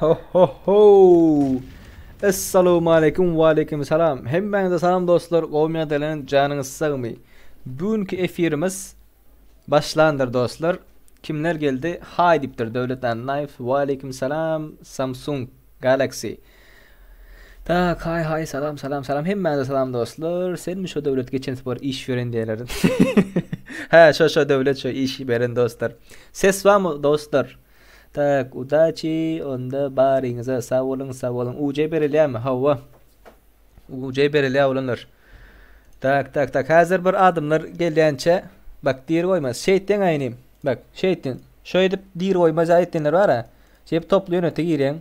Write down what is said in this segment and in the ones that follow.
Ho ho ho. Essalamualeýkum we aleýkum salam. Hemmäňize salam dostlar. Gowymy ýagdaýlaryňyz, janyňyz sagmy? Bu günki efirimiz başlandyr dostlar. Kimler geldi? Haý diýipdir Döwlet Annaýew. We aleýkum salam Samsung Galaxy. Tak, haý haý salam salam salam hemmäňize salam dostlar. Senmi şo Döwlet geçen sapar iş beren diýerler. Hä, şo şo Döwlet şo iş beren dostlar. Ses barmy dostlar? Tak, udaçi, onda baryňyza sag boluň, sag boluň. UJ berilýärmi? Hawa. UJ berilýär oglanlar. Tak, tak, tak. Häzir bir adamlar gelýänçä, bak dir goýmaz. Şeýtden aýnym. Bak, şeýtden. Şeýdip dir goýmaz aýtdynlar bar-a. Şeýdip toply ýönete girýäň.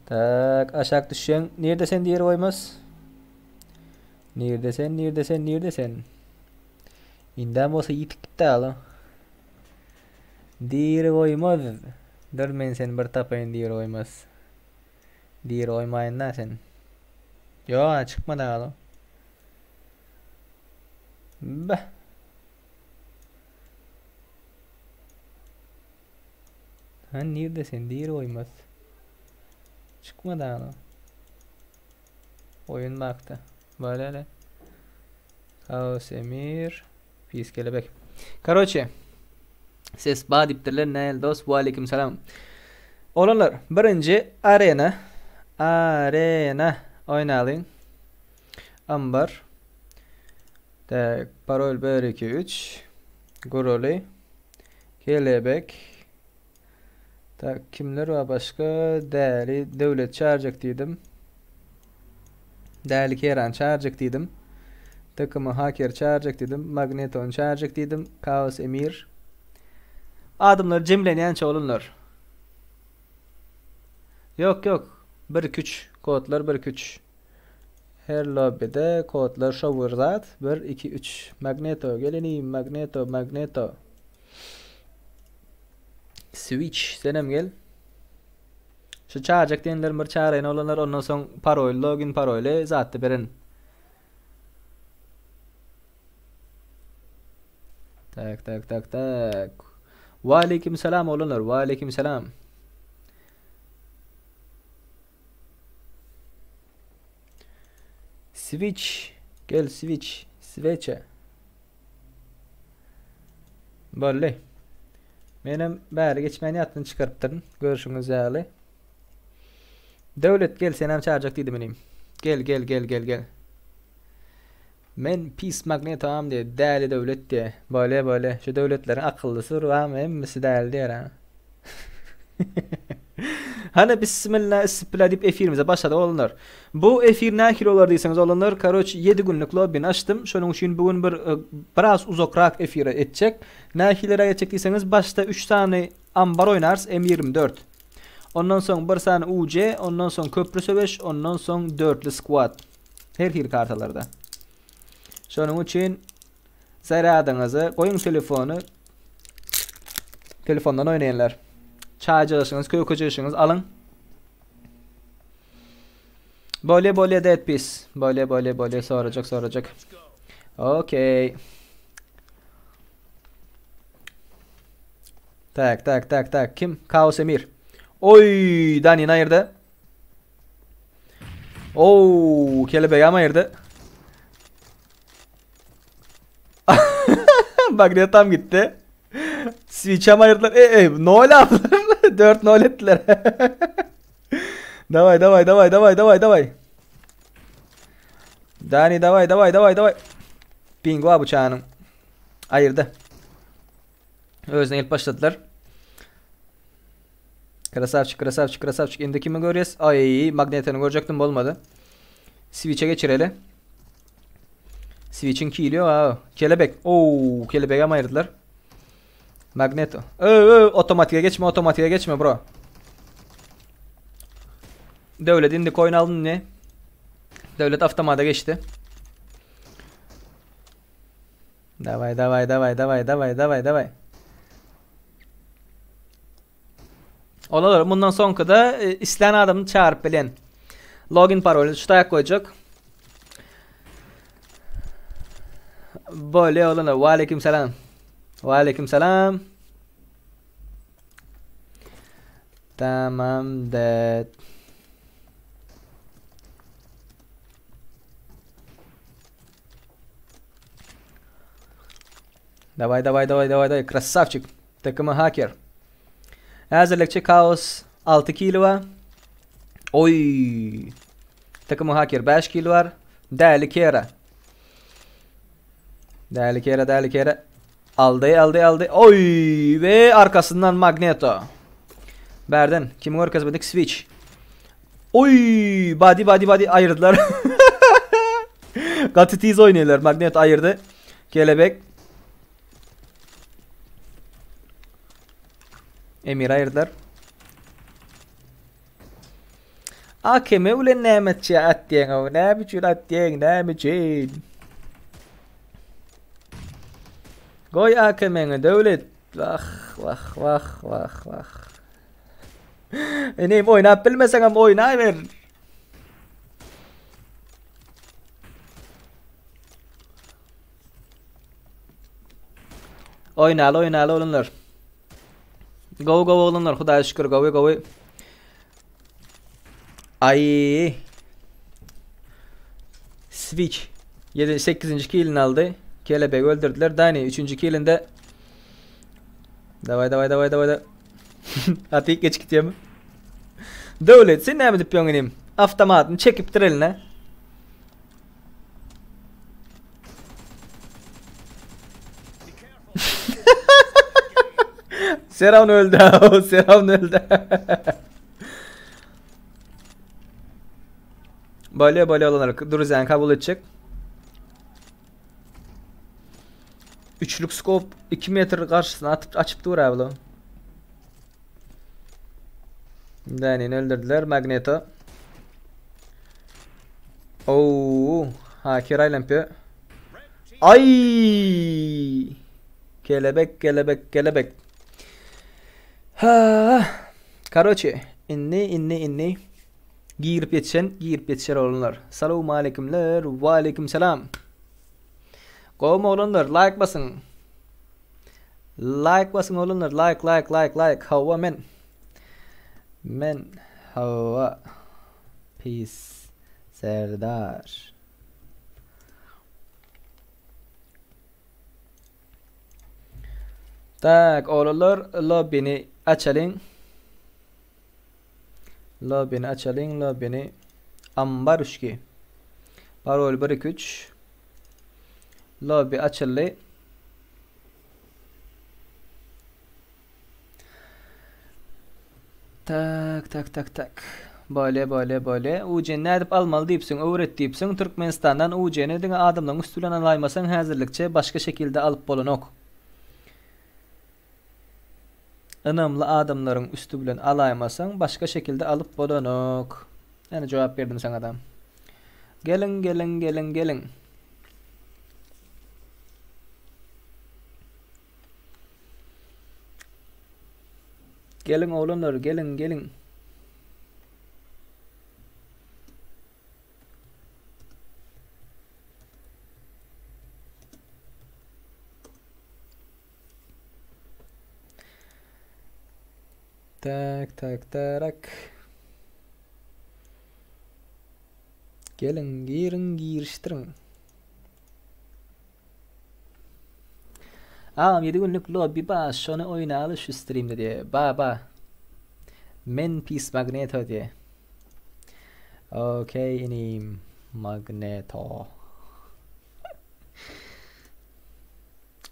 Tak, aşak düşýäň. Nirde sen dir goýmaz? Nirde sen, nirde sen, nirde sen? Indem bolsa ýitip gitdi ala. Diri goýmaz. Dur men seni bir tapaýyn diri goýmaz. Diri goýmaýyn da sen. Ýok, çykmady galyň. Beh. Ha nirde sen diri goýmaz. Çykmady galyň. Oýun bakda. Böyle. Kaos Emir. Pis kelebek. Karoçe. Ses ba diýipdirler. Näl dost? Wa aleýkum salam. Oglanlar, birinji arena. Arena oýnalyň. Ambar. Tak, parol 1 2 3. Guraly. Kelebek. Tak, kimler bar başga? Däli Döwlet çağırjak diýdim. Däli Keran çağırjak diýdim. Takımı Haker çağırjak diýdim. Magneton çağırjak diýdim. Kaos Emir. Adamlar jemlenýänçe oglanlar. Ýok, ýok. 1 2 3 kodlar 1 2 3. Her lobbyde kodlar şo bir zat. 1 2 3. Magneto gelinim, Magneto, Magneto. Switch senem gel. Şu çağırjak diýenlerim bir çağıraýyn oglanlar ondan soň parol login paroly zatda beren. Tak tak tak tak. Wa aleyküm selam oglanlar. Wa aleyküm selam. Switch gel switch switch'e. Boldy. Menem bäri geçmän ýatdan çykarypdyryn. Görşüňiz ýaly. Döwlet gel senem çağırjak diýdim inim. Gel gel gel gel gel. Men pis magnet am diýe däli döwlet diýe. Bolýa bolýa. Şu döwletleriň akyllysy bir hemmesi däli diýer ha. Hany bismillah isipila diýip efirimize başladyk oglanlar. Bu efir nähili bolar diýseňiz oglanlar, karoç 7 günlük lobbini açdym. Şonuň üçin bu gün bir e, biraz uzakrak efire etjek. Nähiliräk etjek diýseňiz, başda 3 sany ambar oýnarys M24. Ondan soň bir sany UC, ondan soň köprü söweş, ondan soň dörtlü squad. Her hili kartalarda. Şonuň üçin Zarýadyňyzy goýuň telefony telefondan oýnaýanlar. Çaýjygyşyňyz, kökejigişiňiz alyň. Bolýa bolýa dead peace. Bolýa bolýa bolýa sorajak sorajak. Okey. Tak tak tak tak kim? Kaos Emir. Oy Dani aýyrdy. Oo, kelebegem aýyrdy. Bak tam gitti. Switch'e ayırdılar. E, e, nol aldılar. 4-0 ettiler. davay davay davay davay davay davay. Dani davay davay davay davay. Pingua bıçağının. Ayırdı. Özüne gelip başladılar. Krasavçık, krasavçık, krasavçık. Indi kimi görýäs? Ay, magnetini görecektim bolmady. Switch'e geçireli. Switch'in kili ha. Kelebek. Oo, kelebege hem ayırdılar. Magneto. Ö, ö, otomatiğe geçme, otomatiğe geçme bro. Devlet indi coin aldın ne? Devlet avtomata geçti. Davay, davay, davay, davay, davay, davay, davay. Olar mundan soňky-da e, islän adamyny çagyryp bilen. Login paroly şu taýak goýjak. Bolýa oglanlar. Wa aleyküm salam. Wa aleyküm salam. Tamam det. Daway daway daway daway daway krassawçik. Takımı hacker. Häzirlikçe kaos 6 kili bar. Oy. Takımı hacker 5 kili bar. Däli Kera. Däli Kera däli Kera. Aldy aldy aldy. Oy we arkasyndan Magneto. Bärden kimi görkezmedik Switch. Oy body body body aýyrdylar. Gaty tiz oýnaýarlar. Magneto aýyrdy. Kelebek. Emir aýyrdylar. AKM bilen näme etjek atýaň o? Näme üçin atýaň? Näme üçin? Goý AKM-ňi döwlet. Wah, wah, wah, wah, wah. Inim oýnap bilmeseňem oýnaýber. Oýnaly oýnaly oglanlar. Gowy gowy oglanlar Hudaýa şükür gowy gowy. Ay. Switch 7 8. killini aldy. Kelebegi öldürdüler. Dani 3. killinde. Daway daway daway daway. Atyk geç gitýärmi? Döwlet sen näme diýip ýöň inim? Awtomatyny çekipdir eline. Seravn öldü. Seravn öldü. Bolýa bolýa olanlar Druzen kabul etjek. Üçlük skop 2 metr garşysyna atyp açyp dur abi bu. Danini öldürdüler Magneto. Oo, haker aýlanyp Ay! Kelebek, kelebek, kelebek. Ha. Karoçe, inni, inni, inni. Girip ýetişen, girip ýetişer oglanlar. Salowmaleýkimler, waleýkim salam. Gowmy oglanlar, laýk basyň. Laýk basyň oglanlar, laýk, laýk, laýk, laýk. Hawa men. Men hawa. Peace. Serdar. Tak, oglanlar, lobbini açalyň. Lobbini açalyň, lobbini. Ambar 3 Parol 1 2 3. Lobby açyldy. Tak, tak, tak, tak. Bole, bole, bole. UC nädip almaly diýipsiň, öwret diýipsiň. Türkmenistandan UC-ni diňe adamlaryň üsti bilen alaýmasaň häzirlikçe başga şekilde alyp bolanok. Ynamly adamlaryň üsti bilen alaýmasaň başga şekilde alyp bolanok. Ýani jogap berdim saňada. Geliň, geliň, geliň, geliň. Geliň oglanlar, geliň, geliň. Tak, tak, tarak. Geliň, giriň, girişdiriň. Agam 7 günlük lobby ba, şony oýnaly şu streamde diýe. Ba, ba. Men pis magneto diýe. Okey inim magneto.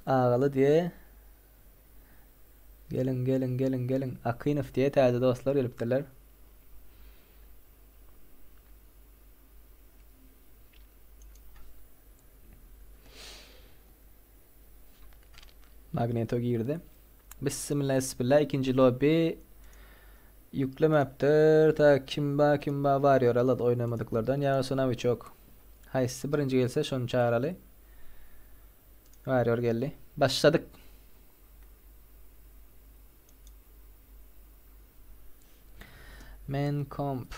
Agaly diýe. Geliň, geliň, geliň, geliň. Akynow diýe täze dostlar gelipdirler. Magneto girdi. Bismillah, bismillah. Ikinji lobby ýüklemepdir. Ta kim ba, kim ba barýar alat oýnamadyklardan. Ýa Sonawiçok. Haýsy birinji gelse şony çağıraly. Warrior geldi. Başladyk. Men komp.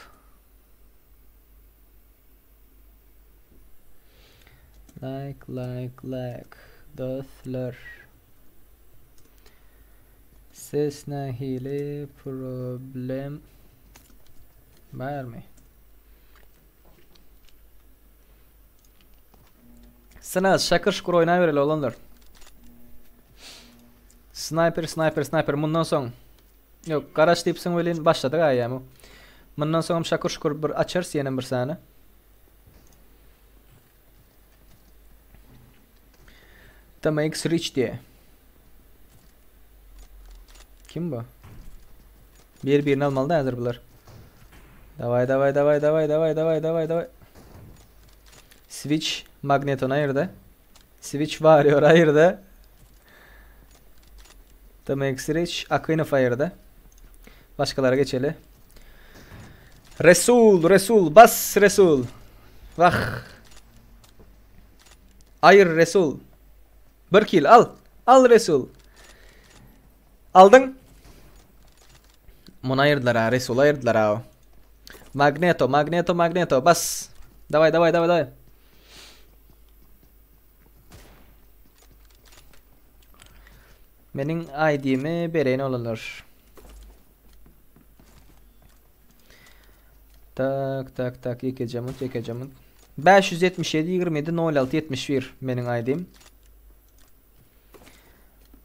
Like, like, like. Dostlar. Ses nähili problem barmy? Sınaz şakır şukur oýnabereli oglanlar. Sniper sniper sniper mundan soň Ýok garaş diýipsiň welin başladyk aýýamy. Mundan soňam şakır şukur bir açarys ýenem bir sany. TMX Rich diye. Kim bu? Bir birini almaly da hazır bular. Davay davay davay davay davay davay davay davay. Switch Magneton ayırdı. Switch Warrior ayırdı. TMX Rich Aquino ayırdı. Başkalara geçeli. Resul, Resul, bas Resul. Vah. Aýyr Resul. Bir kill al. Al Resul. Aldyň. Muny aýyrdylar ha, Resul aýyrdylar ha. Magneto, Magneto, Magneto, bas. Daway, daway, daway, daway. Meniň ID-mi bereýin olanlar. Tak, tak, tak, ýekeje munt, ýekeje munt. 577 27 06 71 meniň ID-m.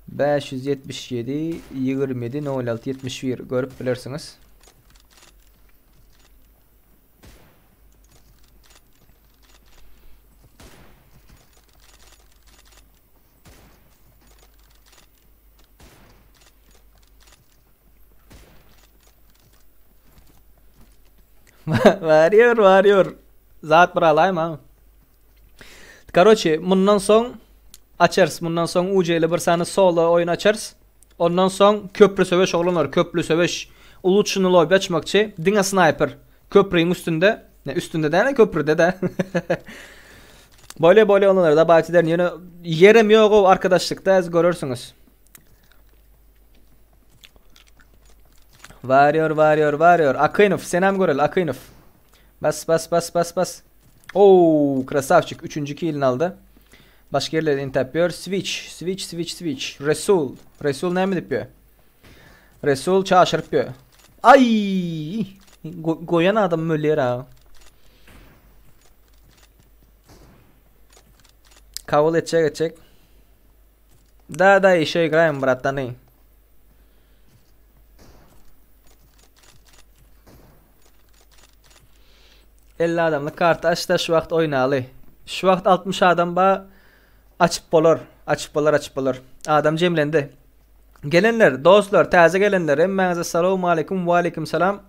577 27 06 71 görüp bilersiňiz. Varıyor, varıyor. Zat bir alaýma. Karoçi, mundan soň açarys. Mundan soň UC ile bir sany solo oýun açarys. Ondan soň köprü söweş oglanlar, köprü söweş. Ulutşyny lobby açmakçy. Diňe sniper. Köprüň üstünde. Ne üstünde däne köprüde de. Bolýa bolýa onlara da baýt ederin. Ýöne ýerem ýok o arkadaşlykda ez görersiňiz. Warrior, warrior, warrior. Akynow, senem göreli Akynow. Bas bas bas bas bas. Oo, krasavçik. Üçüncü killini aldy. Başga ýerlerde intap ýör. Switch, switch, switch, switch. Resul. Resul näme edip ýör? Resul çaşyryp ýör. Ay! Go goýan adam ölýär ha. Kabul etjek etjek. Da da işe igraýym bratany. 50 adamlyk karta açda şu wagt oýnaly. Şu wagt 60 adam ba açyp bolar. Açyp bolar, açyp bolar. Adam jemlendi. Gelenler, dostlar, täze gelenler, hemmäňize salowmaleýkum, waleýkim salam.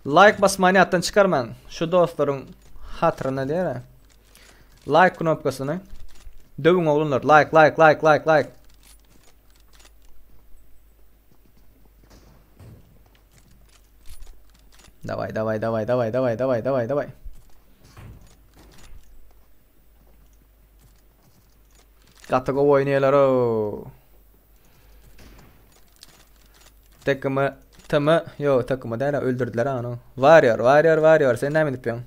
Like basmany ýatdan çykarmaň. Şu dostlaryň hatyryna diýer. Like knopkasyny döwüň oglanlar. Like, like, like, like, like. Daway, daway, daway, daway, daway, daway, daway, daway. Gaty gowy oýnaýarlar o. Takımı TM, yo takımı däl, öldürdüler onu. Warrior, Warrior, Warrior, sen näme edip ýöň?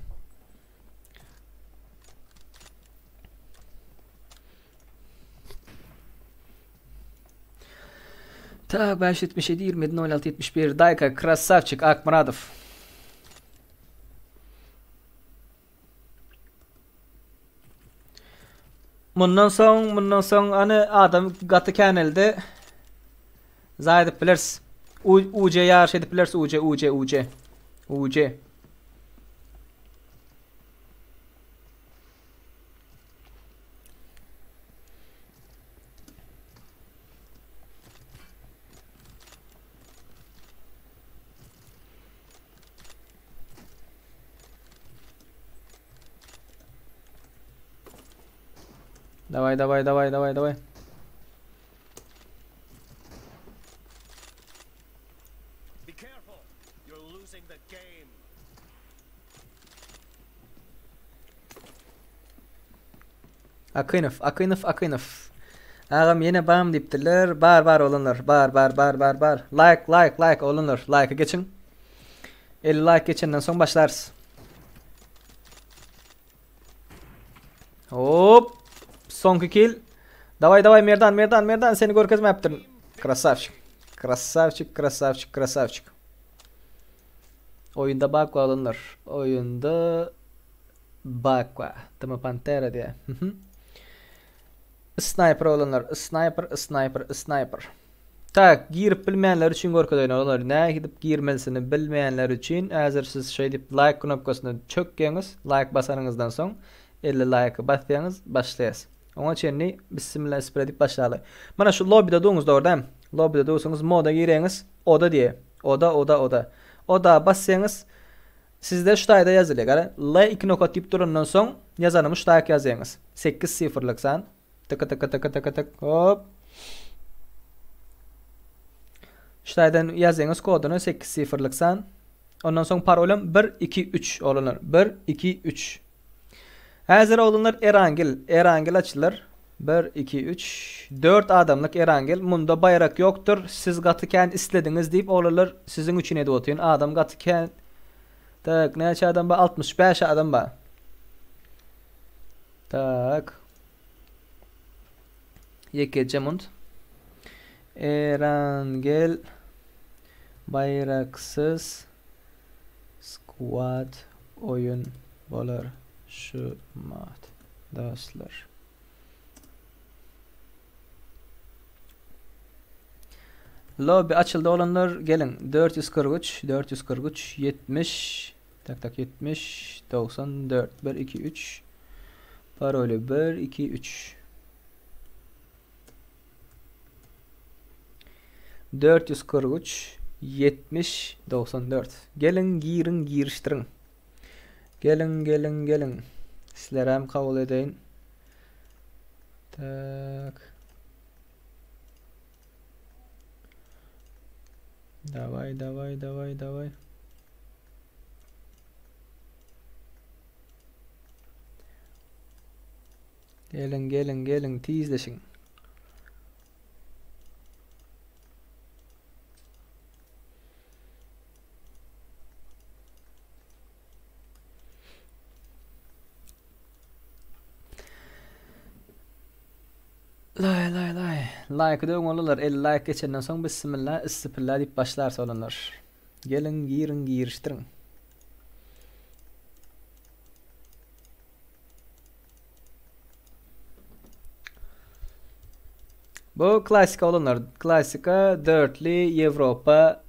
Tak 577 27 06 71 Dayka krasavçik Akmyradow. Mundan soň, mundan soň any adam gaty känelde. Zaý edip bileris. U UC ýaryş edip bileris UC UC UC. UC. Daway daway daway daway daway. Be careful. You're losing the game. Akynow, Akynow, Akynow. Agam ýene bam diýipdirler. Bar bar oglanlar. Bar bar bar bar bar. Like like like oglanlar. Like-a geçiň. 50 like geçenden soň başlarys. Hop. Soňky kill. Daway daway Merdan Merdan Merdan seni görkezmäpdirin. Krasavçik. Krasawçik, krasawçik, krasawçik. Oýunda bak oglanlar. Oýunda bak wa. Dyma Pantera diýä. Sniper oglanlar. Sniper, sniper, sniper. Tak, girip bilmeýänler üçin görkezeýin oglanlar. Nähidip girmelisini bilmeýänler üçin häzir siz şeýdip like knopkasyna çökýäňiz. Like basanyňyzdan soň 50 like basýaňyz, başlaýas. Oňa çenli bismillah spre diýip başlaly. Mana şu lobbyda duňuz dogry dämi? Lobbyda dursaňyz moda gireňiz, oda diýe. Oda, oda, oda. Oda basýaňyz, sizde şu taýda ýazylýar. Gara, L2 nokat diýip durandan soň ýazanymy şu taýak ýazýaňyz. 8 sifrlik san. Tık tık tık tık tık. Hop. Şu taýdan ýazýaňyz koduny 8 sifrlik san. Ondan soň parolam 1 2 3 oglanlar. 1 2 3. Häzir oglanlar Erangel, Erangel açylar. 1 2 3 4 adamlyk Erangel. Munda baýrak ýokdur. Siz gaty kän islediňiz diýip oglanlar siziň üçin edip otyryn. Adam gaty kän. Tak, näçe adam bar? 65 adam bar. Tak. Ýekeje munt. Erangel baýraksyz squad oýun bolar şu mat dostlar. Lobby açyldy olanlar geliň 443 443 70 tak tak 70 94 1 2 3 paroly 1 2 3 443 70 94 Geliň giriň girişdiriň. Geliň geliň geliň. Sizlerem kabul edeýin. Tak. Daway daway daway daway. Geliň geliň geliň tizleşiň. Laý laý laý. Laýky döwüň oglanlar. 50 laýk geçenden soň bismillah issipilla diýip başlarys oglanlar. Geliň giriň girişdiriň. Bu klasika olanlar. Klasika dörtli Ýewropa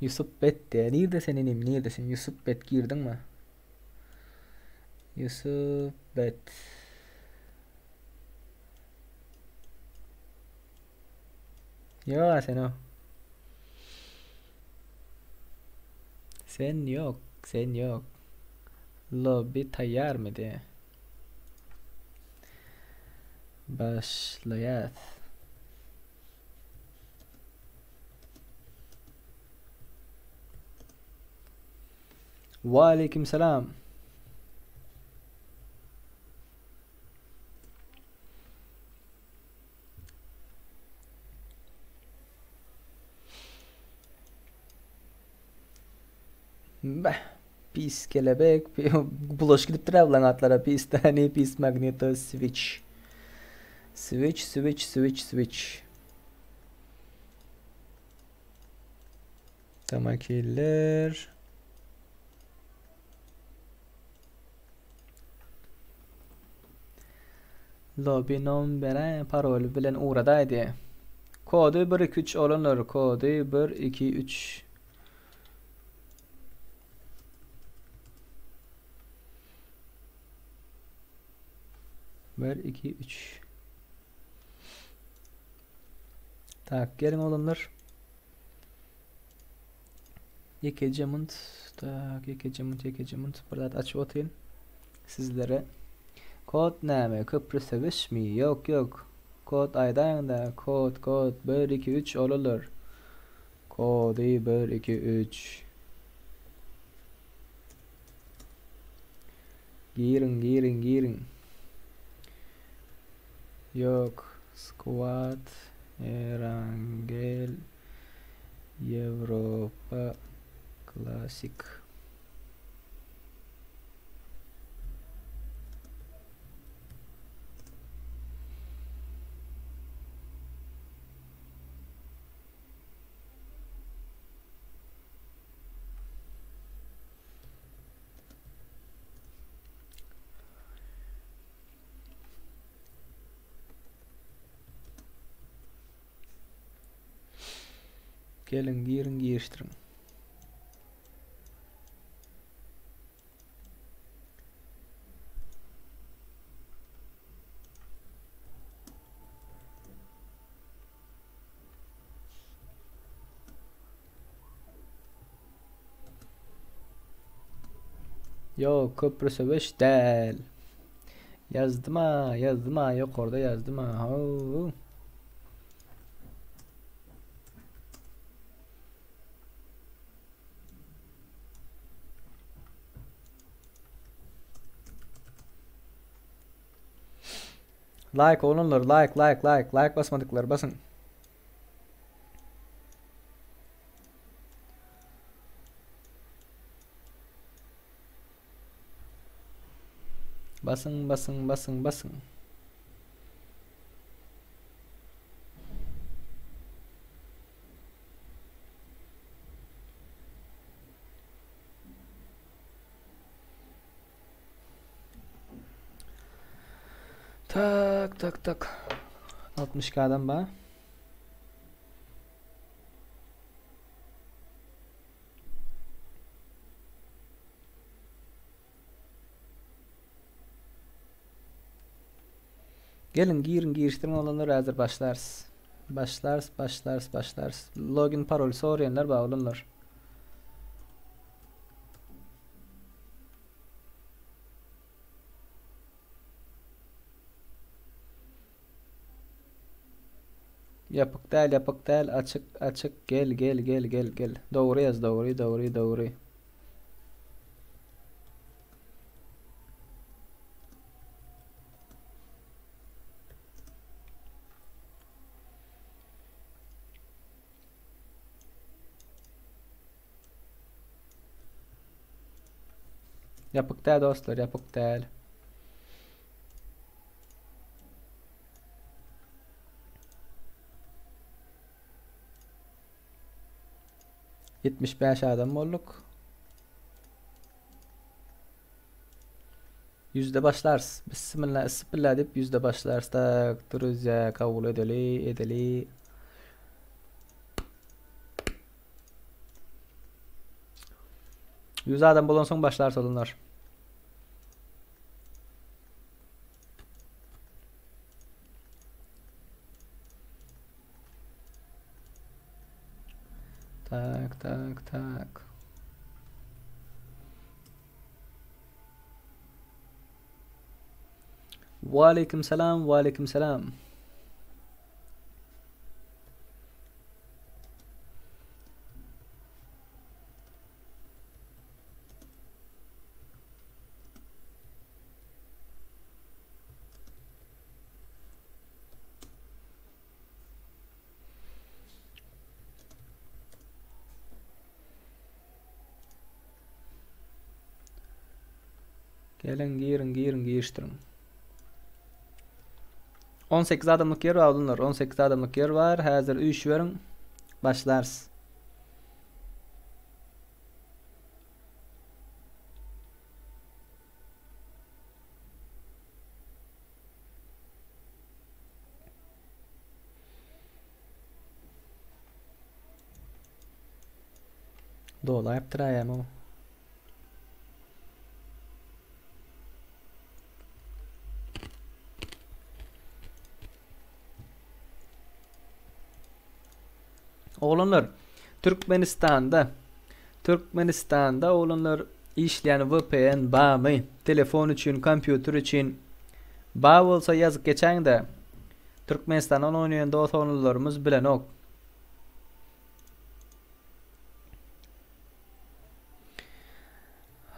Ýusup bet diýä. Nirde sen inim? Nirde sen? Ýusup bet girdiňmi? Ýusup bet. Ýok sen o. Sen ýok, sen ýok. Lobby taýýarmy diýä. Başlaýas. Wa aleyküm selam. Beh, pis kelebek, bulaşyk gidipdir ablaň atlara. Pis tane, pis magneto, switch. Switch, switch, switch, switch. Tamakiller. Lobby nombere paroly bilen ugradaýdy. Kody 1 2 3 olanlar kody 1 2 3. Bir, iki, üç. Tak, geliň oglanlar. Ýekeje munt. Tak, ýekeje munt, ýekeje munt. Bir zat açyp otyryn. Sizlere. Kod näme? Köprü söweşmi? Ýok, ýok. Kod aýdaýyň-da. Kod, kod. 1, 2, 3 olalar. Kody 1, 2, 3. Giriň, giriň, giriň. Ýok. Squad Erangel Ýewropa Classic. Geliň giriň girişdiriň. Ýok, köprü söweş däl. Ýazdym-a, ýazdym-a, ýokarda ýazdym-a. How. Like oglanlar, like, like, like, like basmadyklar basyň. Basyň, basyň, basyň, basyň. Tak, tak, tak. 62 adam bar. Geliň giriň girişdiriň oglanlar häzir başlarys. Başlarys başlarys başlarys. Login parol soraýanlar bar oglanlar. Ýapyk däl ýapyk däl açyk açyk gel gel gel gel gel. Dogry ýaz dogry dogry dogry. Ýapyk däl dostlar, ýapyk däl. 75 adam bolduk. Yüzde başlarys. Bismillah, bismillah diýip yüzde başlarys. Tak, druzýa, kabul edeli, edeli. Yüz adam bolansoň başlarys olanlar. Tak, tak, tak. Waleýkim salam, waleýkim salam. Geliň giriň giriň girişdiriň. 18 adamlyk ýer bar oglanlar. 18 adamlyk ýer bar. Häzir üýşüberiň. Başlarys. Dolaýypdyr aýam o. Oglanlar, Türkmenistanda Türkmenistanda oglanlar işleýän VPN barmy? Telefon üçin, kompýuter üçin bar bolsa ýazyp geçäňdä. Türkmenistandan oýnaýan dos oglanlarymyz bilenok.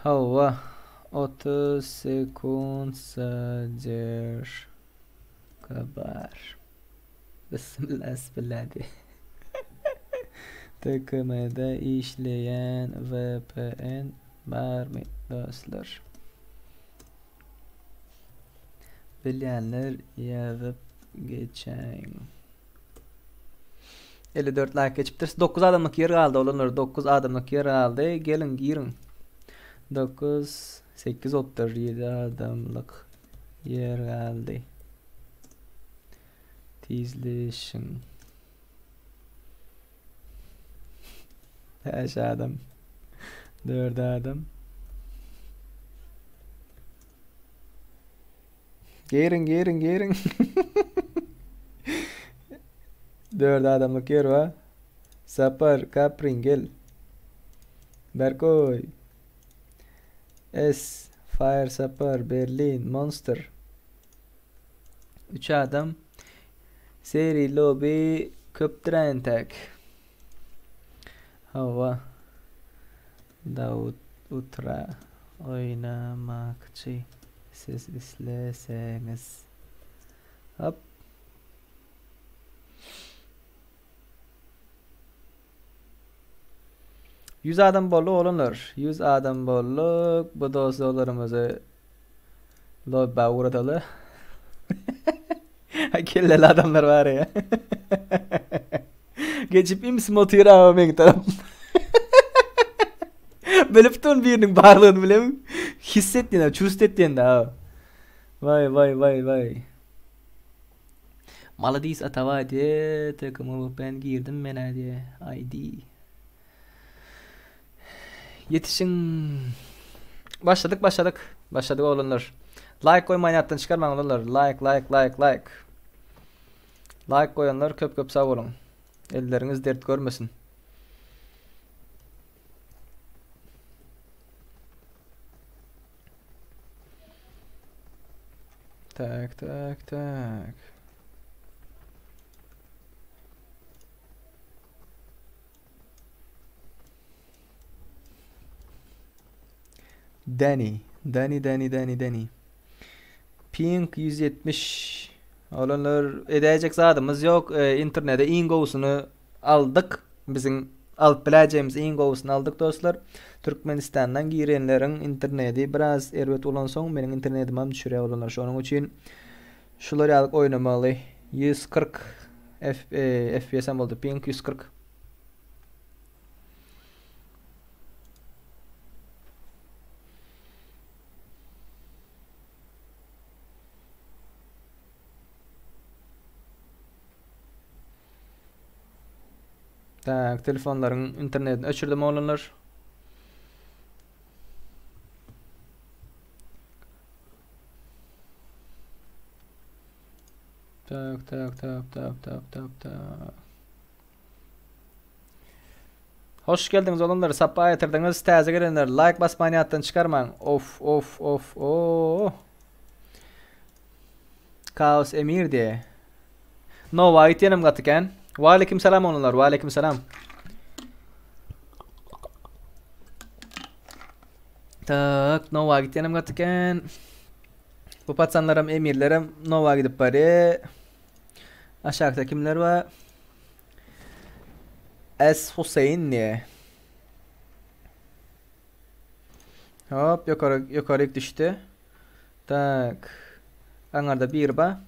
Hawa, 30 sekunt zadержка bar. Bismillah, bismillah diý. TKM-de işleýän VPN barmy dostlar? Bilýänler ýazyp geçäýiň. 54 like geçipdir. 9 adamlyk ýer galdy oglanlar. 9 adamlyk ýer galdy. Geliň giriň. 9 8 bolupdyr. 7 adamlyk ýer galdy. Tizleşiň. Bäş adam. Dört adam. Giriň, giriň, giriň. Dört adamlyk ýer bar. Sapar, Kaprin gel. Berkoý. S, Fire Sapar, Berlin, Monster. Üç adam. Seri lobby köpdür entek. Hawa. Dawut Utra oýnamakçy. Siz isleseňiz. Hop. Ýüz adam boldy oglanlar. Ýüz adam bolduk. Bu dost-dolarymyzy lobba ugradaly. Kelleli adamlar bar ya. Geçip imsim otyr aga meň tarap. Bilip durun biriniň barlygyny bilem. Hissetdin, çust etdin da. Vay vay vay vay. Maladis Atabaý diýe TKM ben girdim menä diýe ID. Ýetişiň. Başladyk başladyk. Başladyk oglanlar. Like goýmaýyn ýatdan çykarmaň oglanlar. Like like like like. Like goýanlar köp köp sag boluň. Elleriňiz dert görmesin. Tak tak tak. Danny. Danny Danny Danny Danny. Ping 170. Olanlar edäýjek zadymyz ýok. E, internete iň gowusyny aldyk. Biziň alyp biläýjegimiz iň gowusyny aldyk dostlar. Türkmenistandan girenleriň interneti biraz erbet bolansoň meniň internetim hem düşürýär olanlar. Şonuň üçin şular ýaly oýnamaly. 140 F, e, FPS hem boldy. Ping 140. Tak, telefonlaryň internetini öçürdim oglanlar. Tak, tak, tak, tak, tak, tak, tak. Hoş geldiňiz oglanlar, sapa getirdiňiz. Täze gelenler like basmany ýatdan çykarmaň. Of, of, of, oh. Kaos Emir diye. Nova gitýenem gaty kän. Waleýkim salam oglanlar, waleýkim salam. Tak, Nova gitýenem gaty kän. Bu paçanlaram emirlerem Nova gidip barýar. Aşakda kimler bar? S Hüseyin diye. Hop, ýokary ýokaryk düşdi. Tak. Aňarda bir ba.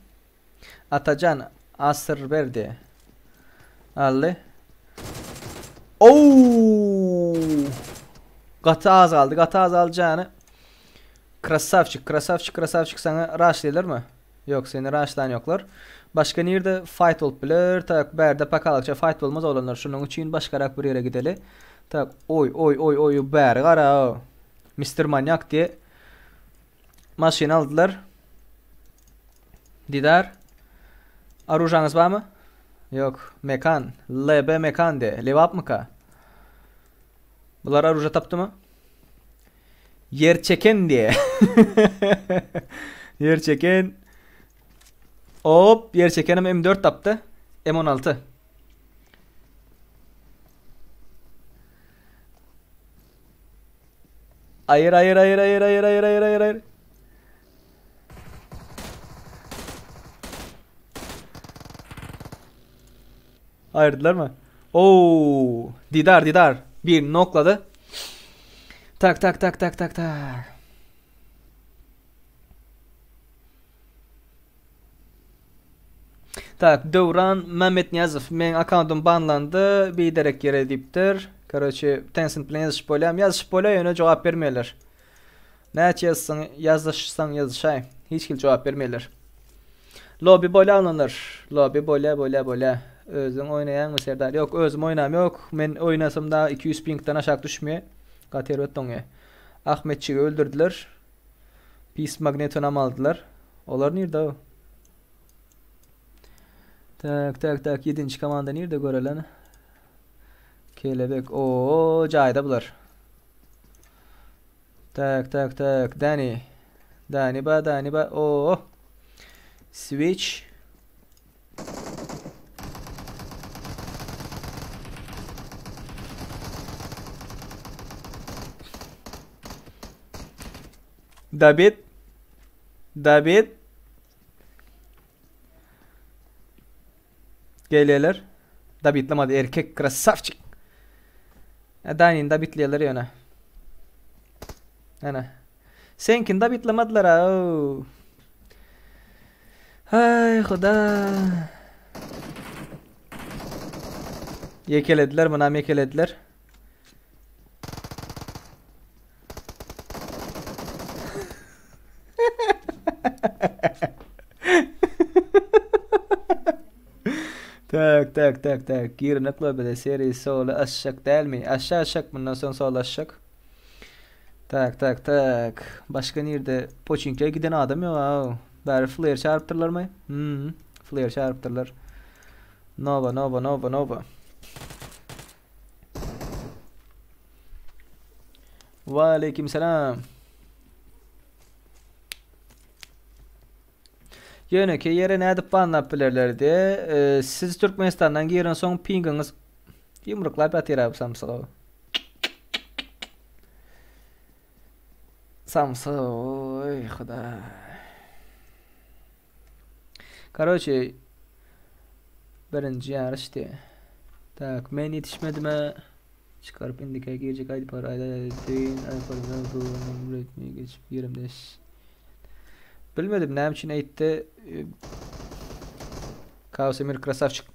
Atajan Asyrberdi. Aldy. Oo! Gaty az galdy, gaty az galdy jany. Krasavçik, krasavçik, krasavçik sana raşlaýarlarmy? Ýok, seni raşlan ýoklar. Başga nirde fight bolup biler? Tak, bärde pakalykça fight bolmaz oglanlar. Şunuň üçin başgarak bir ýere gideli. Tak, oý, oý, oý, oý, bäri gara. Mister Manyak diye maşyn aldylar. Didar. Arujaňyz barmy? Ýok. Mekan. LB Mekan diye. Lebapmyka? Bular aruja tapdymy? Ýer çeken diye. Ýer çeken. Hop, ýer çekenim M4 tapdy. M16. Aýyr aýyr aýyr aýyr aýyr aýyr aýyr aýyr aýyr. Aýyrdylarmy? Oo, Didar Didar bir noklady. Tak tak tak tak tak tak. Tak, Döwran Mämmetnyýazow meň akkauntym banlandy, biderek ýere diýipdir. Karoçe, Tencent bilen ýazyşyp bolýarmy? Ýazyşyp bolýar, ýöne jogap bermeýärler. Näçe ýazsaň, ýazyşsaň ýazyşaý, hiç hili jogap bermeýärler. Lobby bolýa oglanlar. Lobby bolýa, bolýa, bolýa. Özüň oýnaýaňmy Serdar? Ýok, özüm oýnam ýok. Men oýnasam da 200 pingden aşak düşmeýär. Gaty erbet doňýar. Ahmetjigi öldürdiler. Pis magnetonam aldylar. Olar nirde o? Tak, tak, tak. 7-nji komanda nirde görelen? Kelebek. Oo, jaýda bular. Tak, tak, tak. Dani. Dani ba, Dani ba. Oo. Switch. David. David. Gelýärler. Dabitlemedi erkek krasavçik. E, Danini dabitleýärler ýöne. Ene. Seňkini dabitlemediler ha. Ay huda. Ýekelediler, munam ýekelediler. Tak tak tak tak. Girmek lobide seri sola aşak dälmi? Aşağı aşak bundan soň sola aşak. Tak tak tak. Başga nirde? Poçinkiye giden adam yok ha. Bari flare çarptırlar mı? Hmm. Flare çarptırlar. Nova Nova Nova Nova. Waleýkim salam. Ýönekeý ýere nädip banlap bilerler diýe. E, siz Türkmenistandan giren soň pingiňiz ýumruklap ýatyr abi samsyk. Samsyk, oý hudaý. Karoçe birinji ýaryş diýe. Tak, men ýetişmedime. Çykaryp indiki girjek aýdyp bar aýdaýyn aýpardan bu geçip ýerimde Bilmedim näme üçin aýtdy. Kaos Emir krasavçik.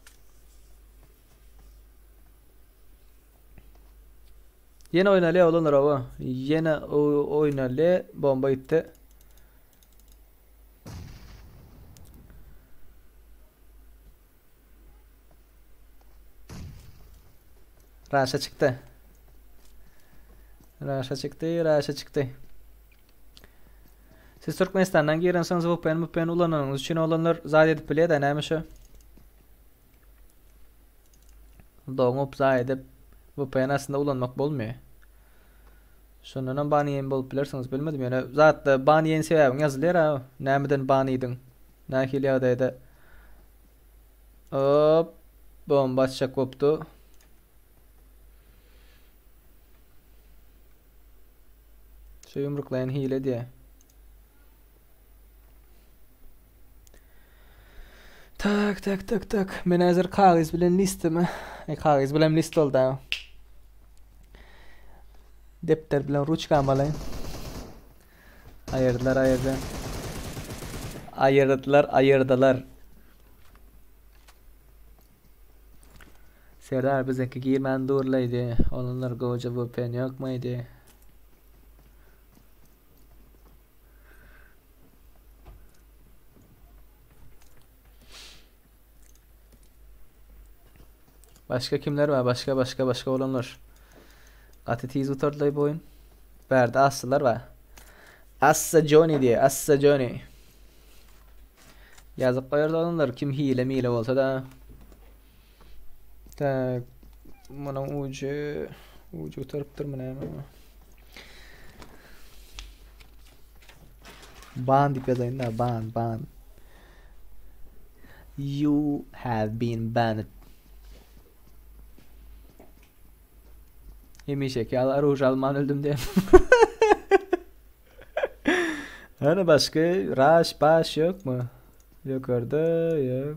Ýene oýnaly oglanlar owa. Ýene oýnaly bomba gitdi. Raşa çykdy. Raşa çykdy, Raşa çykdy. Siz Türkmenistandan girensoňyz VPN VPN ulananyňyz üçin oglanlar zat edip bilýär-de näme şu? Doňup zat edip VPN aslynda ulanmak bolmaýar. Şondanam ban iýen bolup bilersiňiz bilmedim ýöne zatda ban iýen sebäbiň ýazylýar ha nämeden ban iýdiň nähili ýagdaýda Hop bomba atjak bolupdy. Şu ýumruklaýan hile diýe. Tak tak tak tak. Men häzir kagyz bilen listimi, e, kagyz bilen list boldy. Depder bilen ruçkamy alaýyn. Aýyrdylar, aýyrdy. Aýyrdylar, aýyrdylar. Serdar biziňki girmän durlaýdy. Olanlar goja VPN ýokmaýdy. Başga kimler bar? Başga başga başga olanlar. Gaty tiz gutardylar bu oyun. Bärde assylar bar. Assa Johnny diye, Assa Johnny. Ýazyp goýardy olanlar kim hile mile bolsa da. Tak. Munuň ujy ujy gutarypdyrmy näme? Ban diýip ýazaýyn da, ban, ban. You have been banned. Hemişeki ýaly oruž alman öldüm diýen. Hany başga raş baş ýokmy? Ýokarda ýok.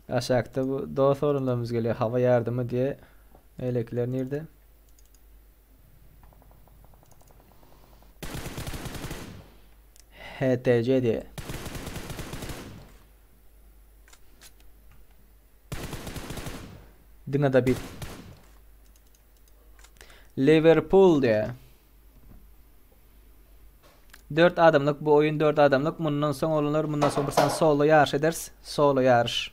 Aşakda bu dost orunlarymyz geliyor. Hava yardımı diye. Melekler nerede? HTC diye. Diňe da bir. Liverpool diye. 4 adamlyk bu oyun 4 adamlyk. Mundan soň olanlar mundan soň bir sany solo ýaryş ederis. Solo ýaryş.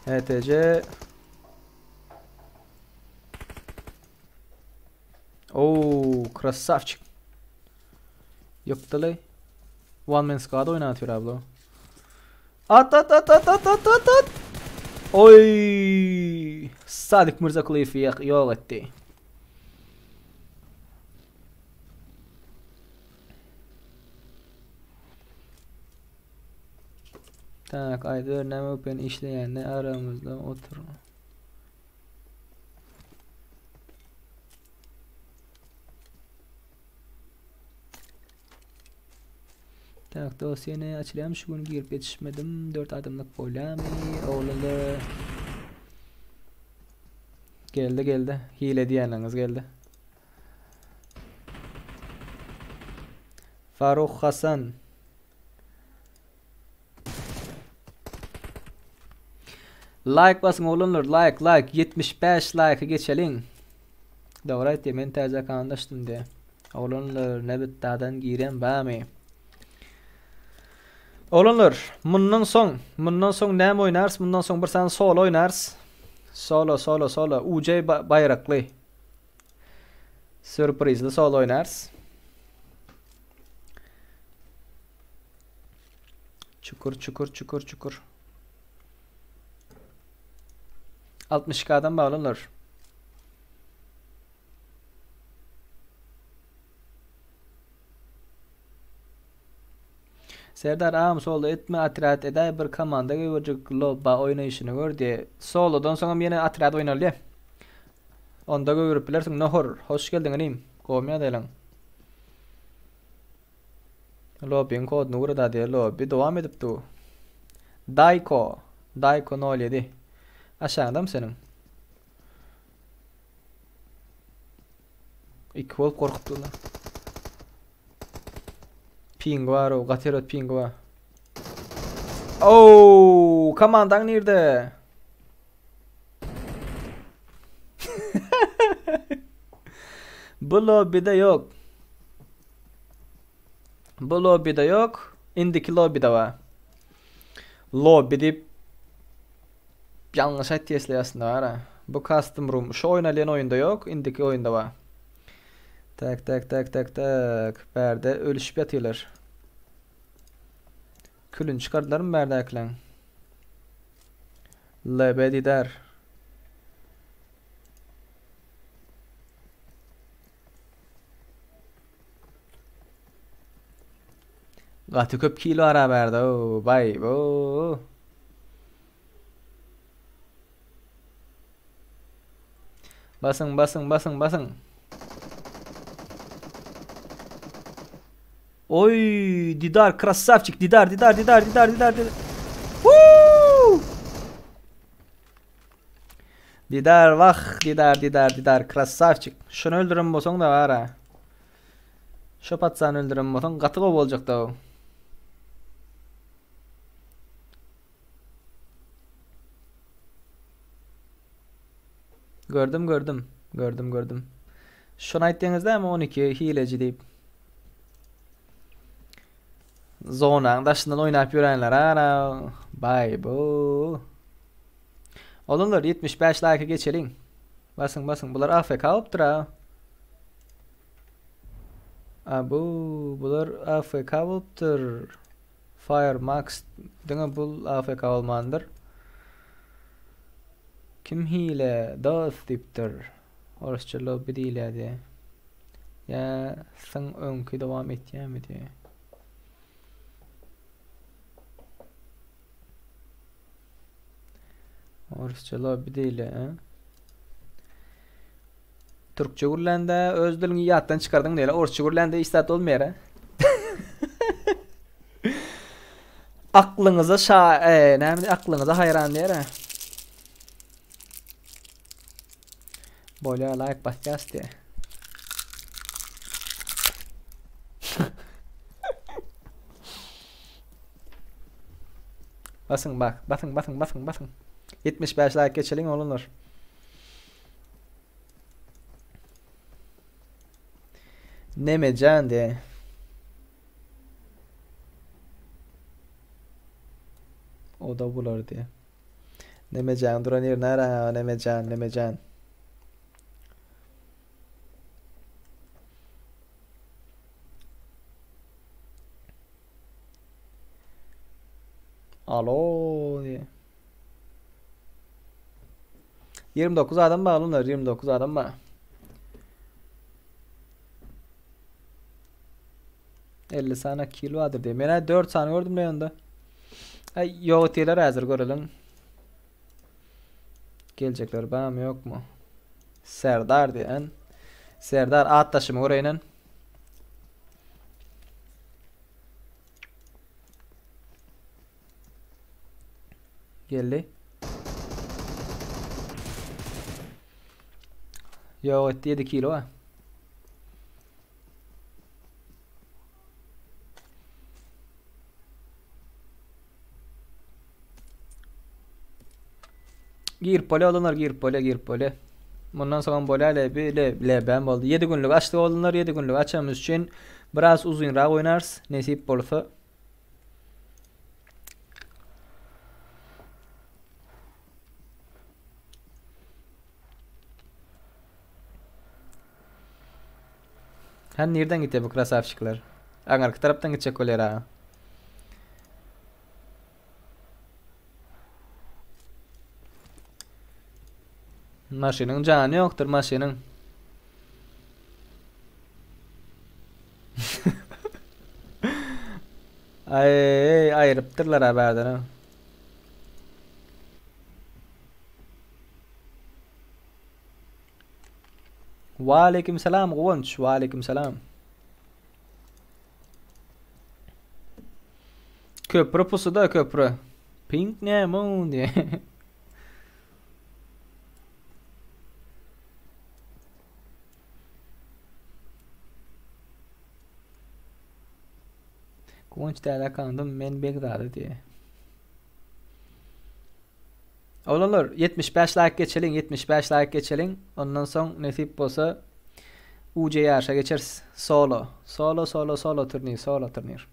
HTC. Oo, krasavçik. Ýykdyly. One man squad oýnatyr abla. At at at at at at at at. Oy! Sadik Mirzakulyýewi ýok etdi. Tak, aýdyber näme open işleýänini aramyzda otur. Tak, dost ýene açylýam şu gün girip ýetişmedim. 4 adamlyk bolýamy? Oglanlar. Geldi, geldi. Hile diýenleriňiz geldi. Faruk Hasan. Like basyň oglanlar, like, like. 75 like geçeliň. Dogry aýtdy, men täze akkaunt açdym diýe. Oglanlar, nebitdadan giren bamy? Oglanlar, mundan soň, mundan soň näme oýnarys? Mundan soň bir sany solo oýnarys. Solo, solo, solo. UJ baýrakly. Sürprizli solo oýnarys. Çukur, çukur, çukur, çukur. 62 adam baglanlar. Serdar agam solo etme otrýad edäý bir komanda goýberjek lobba oýnaýşyny gör diýe. Solodan soňam ýene otrýad oýnalýa. Onda goýberip bilersiň Nohur. Hoş geldiň inim. Gowmy ýagdaýlaň? Lobbyň kodyny ugrada diýe lobby dowam edip dur. Daýko. Daýko 07. Aşagyndamy seniň? Iki bolup gorkup durlar. Ping bar o, gaty erbet ping bar. Oo, komandaň nirde? Bu lobbyda ýok. Bu lobbyda ýok. Indiki lobbyda bar. Lobby diýip ýalňyş aýtýasly aslynda bar. Bu custom room şu oýnalýan oýunda ýok, indiki oýunda bar. Tak tak tak tak tak. Bärde ölüşip ýatyrlar. Külüni çykardylarmy bärdäkileň? LB didar. Gaty köp kilo ara bärde. Bay bu. Basyň, basyň, basyň, basyň. Oy, Didar krasavçik, Didar, Didar, Didar, Didar, Didar, Didar. Woo! Didar, wah, Didar, Didar, Didar, krasavçik. Şuny öldüren bolsaň da bara. Şu patsany öldüren bolsaň gaty gowy boljak da. Gördüm gördüm. Gördüm gördüm. Şunu aýtdyňyz dämi 12 hileci diýip. Zonaň daşyndan oýnap ýörenler ara. Bay bu. Olanlar 75 like geçeliň. Basyň basyň. Bular AFK bolupdyr ha. A bu bular AFK bolupdyr. Fire Max diňe bul AFK bolmandyr. Kim hile dost diýipdir. Orsça lobby diýilýär diýe. Ýa syň öňki dowam etýärmi diýe. Orsça lobby diýilýär. Türkçe gürlände öz diliňi ýatdan çykardyň diýle. Orsça gürlände hiç zat bolmaýar. Aklyňyza şa, e, näme aklyňyza haýran diýer. Bolýar like basýas diýe. Basyň bak, basyň, basyň, basyň, basyň. 75 like geçeliň oglanlar. Nemejan diýe. O da bular diýe. Nemejan duran ýeri nere Nemejan, Nemejan. Alo diye. 29 adam bar olar 29 adam bar. 50 sany kill bardyr diye. Men 4 sany gördüm le onda. Ay ýok diýler häzir göreliň. Geljekler barmy ýokmy? Serdar diýen. Serdar at daşymy göreýinen. Geldi. Ýok etdi 7 kilo ha. Girip bolýar olanlar girip bolýar girip bolýar. Mundan soňam bolýar lebi le lebem boldy. 7 günlük açdyk olanlar 7 günlük açanymyz üçin biraz uzynrak oýnarys nesip bolsa. Hem nirden gitýär bu krasavçikler? Aňarky tarapdan gitjek bolýar ha. Maşynyň jany ýokdur maşynyň. Aý, aýrypdyrlar ha bärden. Waleýkim salam Guwanç, waleýkim salam. Köprü pusuda köprü. Pink näme o diye. Guwanç täze akandym men Begzada diye. Oglanlar 75 laýk geçeliň 75 laýk geçeliň ondan soň nesip bolsa UC ýaryşa geçeris solo solo solo solo turnir solo turnir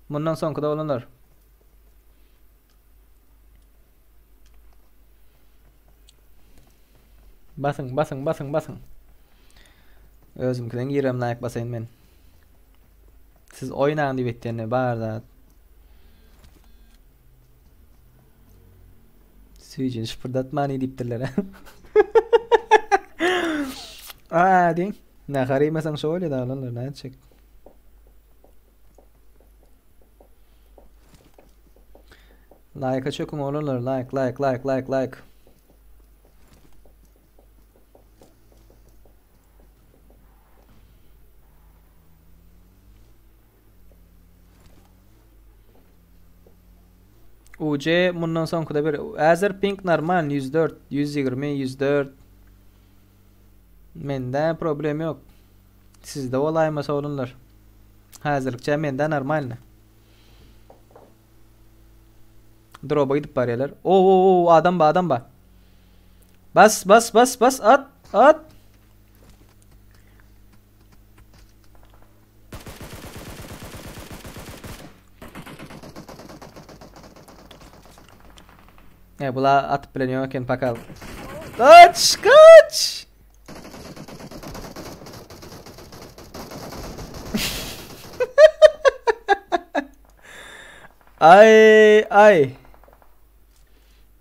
mundan soňky da oglanlar Basyň basyň basyň basyň Özümkiden girem laýk basaýyn men Siz oýnaň diýip etýände bar zat Süýjüni şypyrdatmany diýipdirler. Aa diň. Nahar iýmeseň şo bolýar oglanlar, nätjek. Laýka çöküň oglanlar, laýk, laýk, laýk, laýk, laýk. UC mundan soňkuda bir Häzir ping normal 104, 120, 104. Mende problem ýok. Sizde bolaýmasa oglanlar. Häzirlikçe mende normalny. Droba gidip barýarlar. O o o adam ba adam ba. Bas bas bas bas at at. E bula atyp bilen ýok eken pakal. Kaç kaç. Ay ay.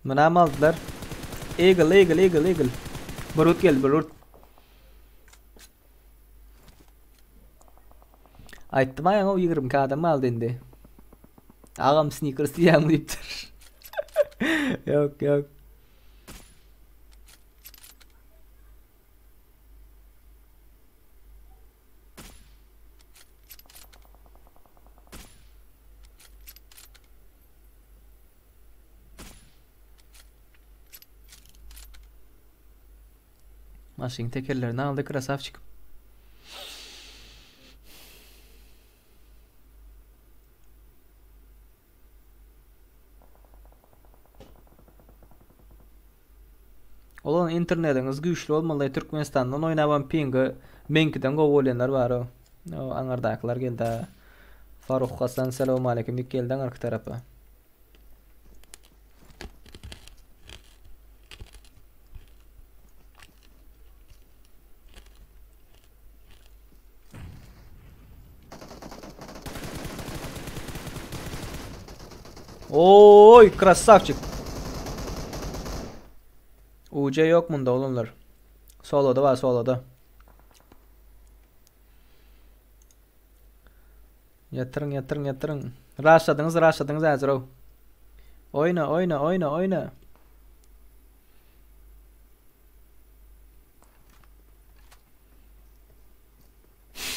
Mınam aldylar. Eagle eagle eagle eagle. Brut geldi brut. Aýtdym aýaňa o 22 adam aldy indi. Agam sneakers diýýäňmi diýipdir. Ýok, ýok. Maşyň tekerlerini aldy krasavçik. Olan internetiňiz güýçli bolmaly Türkmenistandan oýnabam pingi meňkiden gowy bolýanlar bar o. O aňardakylar geldi. Faruh Hasan salam aleyküm diýip geldi aňarky tarapa. Oý, krasavçik. UC ýok munda oglanlar. Soloda bar, soloda. Ýatyryň, ýatyryň, ýatyryň. Raşladyňyz, raşladyňyz häzir-ow. Oýna, oýna, oýna, oýna.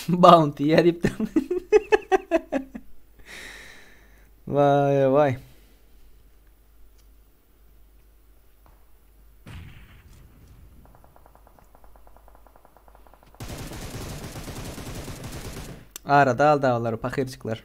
Bounty ýa diýipdir. Waý, waý. Arada aldy olary pahyrjyklar.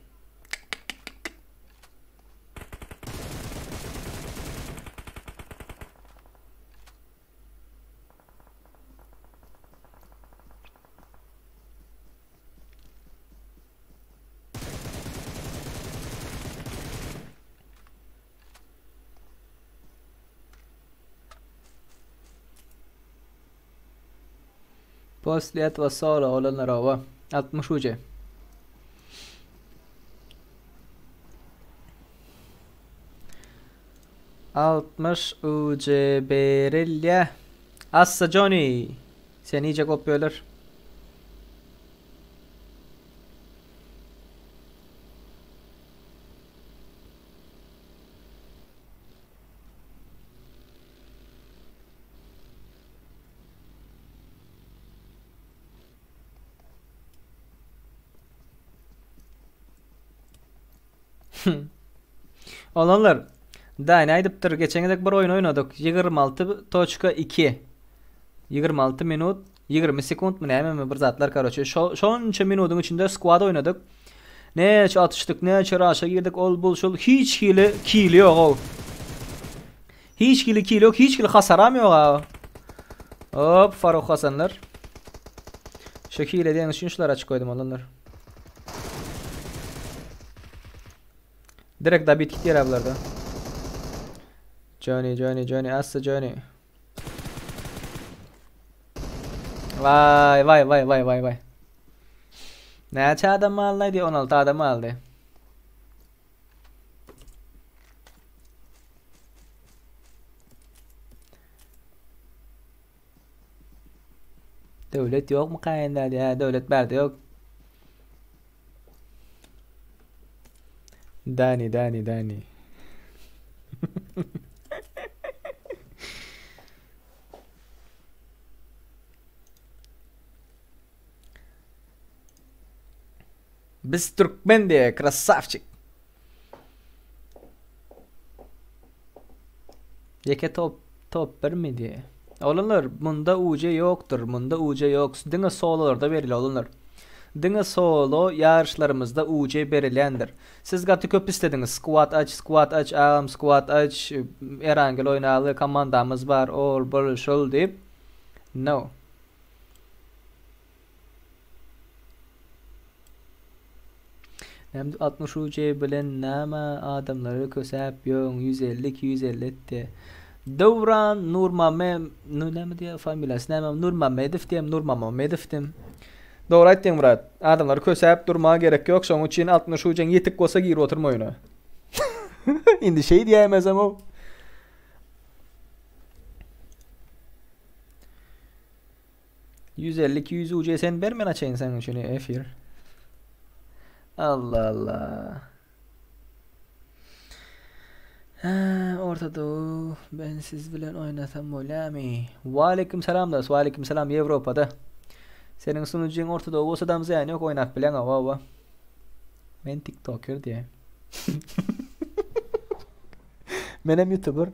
После этого solo olanlar oba. 60 uce. 60 uce berilýä. Assa Johnny. Sen iyice kopýalar. Olanlar, Dani aýdypdyr, geçen gezek bir oýun oýnadyk. 26.2 26 minut 20 sekuntmy nämemi bir zatlar karoçe. Şo şonça minudyň içinde squad oýnadyk. Näçe atyşdyk, näçe raşa girdik, ol bul şul hiç hili kili ýok ow. Hiç hili kili ýok, hiç hili hasaram ýok a. Hop, Faruk Hasanlar. Şu hile diýen üçin şular açyk goýdum olanlar. Direkt dabit gitýär bularda. Johnny, Johnny, Johnny, assa Johnny. Vay vay vay vay vay vay. Näçe adam aldy? 16 adam aldy. Döwlet ýokmy kaýynda diýä, döwlet bärde ýok. Dani, Dani, Dani. Biz türkmen diye krasavçik. Ýeke top top birmi diye. Oglanlar munda UC ýokdur. Munda UC ýok. Diňe sololarda berilýär oglanlar. Diňe solo ýaryşlarymyzda UC berilýändir. Siz gaty köp islediňiz. Squad aç, squad aç, agam squad aç, Erangel oýnaly, komandamyz bar, ol, bul, şul diýip. No. Näme 60 UC bilen näme adamlary kösäp ýöň 150 250 etdi. Döwran Nurmame nu näme diýýär familiýasy näme Nurmamedow diýem Nurmamedow diýem. Dogry aýtdyň brat. Adamlary kösäp durmaga gerek ýok şoň üçin 60 UC-ň ýetik bolsa girip oturma oýuna. Indi şeý diýäýmesem ow. 150 200 UC sen ber men açayyn seň üçin efir. Allah Allah. Ha, Orta Doğu ben siz bilen oynasam bolýamy? Waleýkim salam dos, waleýkim salam Ýewropada. Seniň sunucyň Orta Doğu bolsa dam zyýany ýok oýnap bileň hawa hawa. Men tiktoker diýä. Menem youtuber.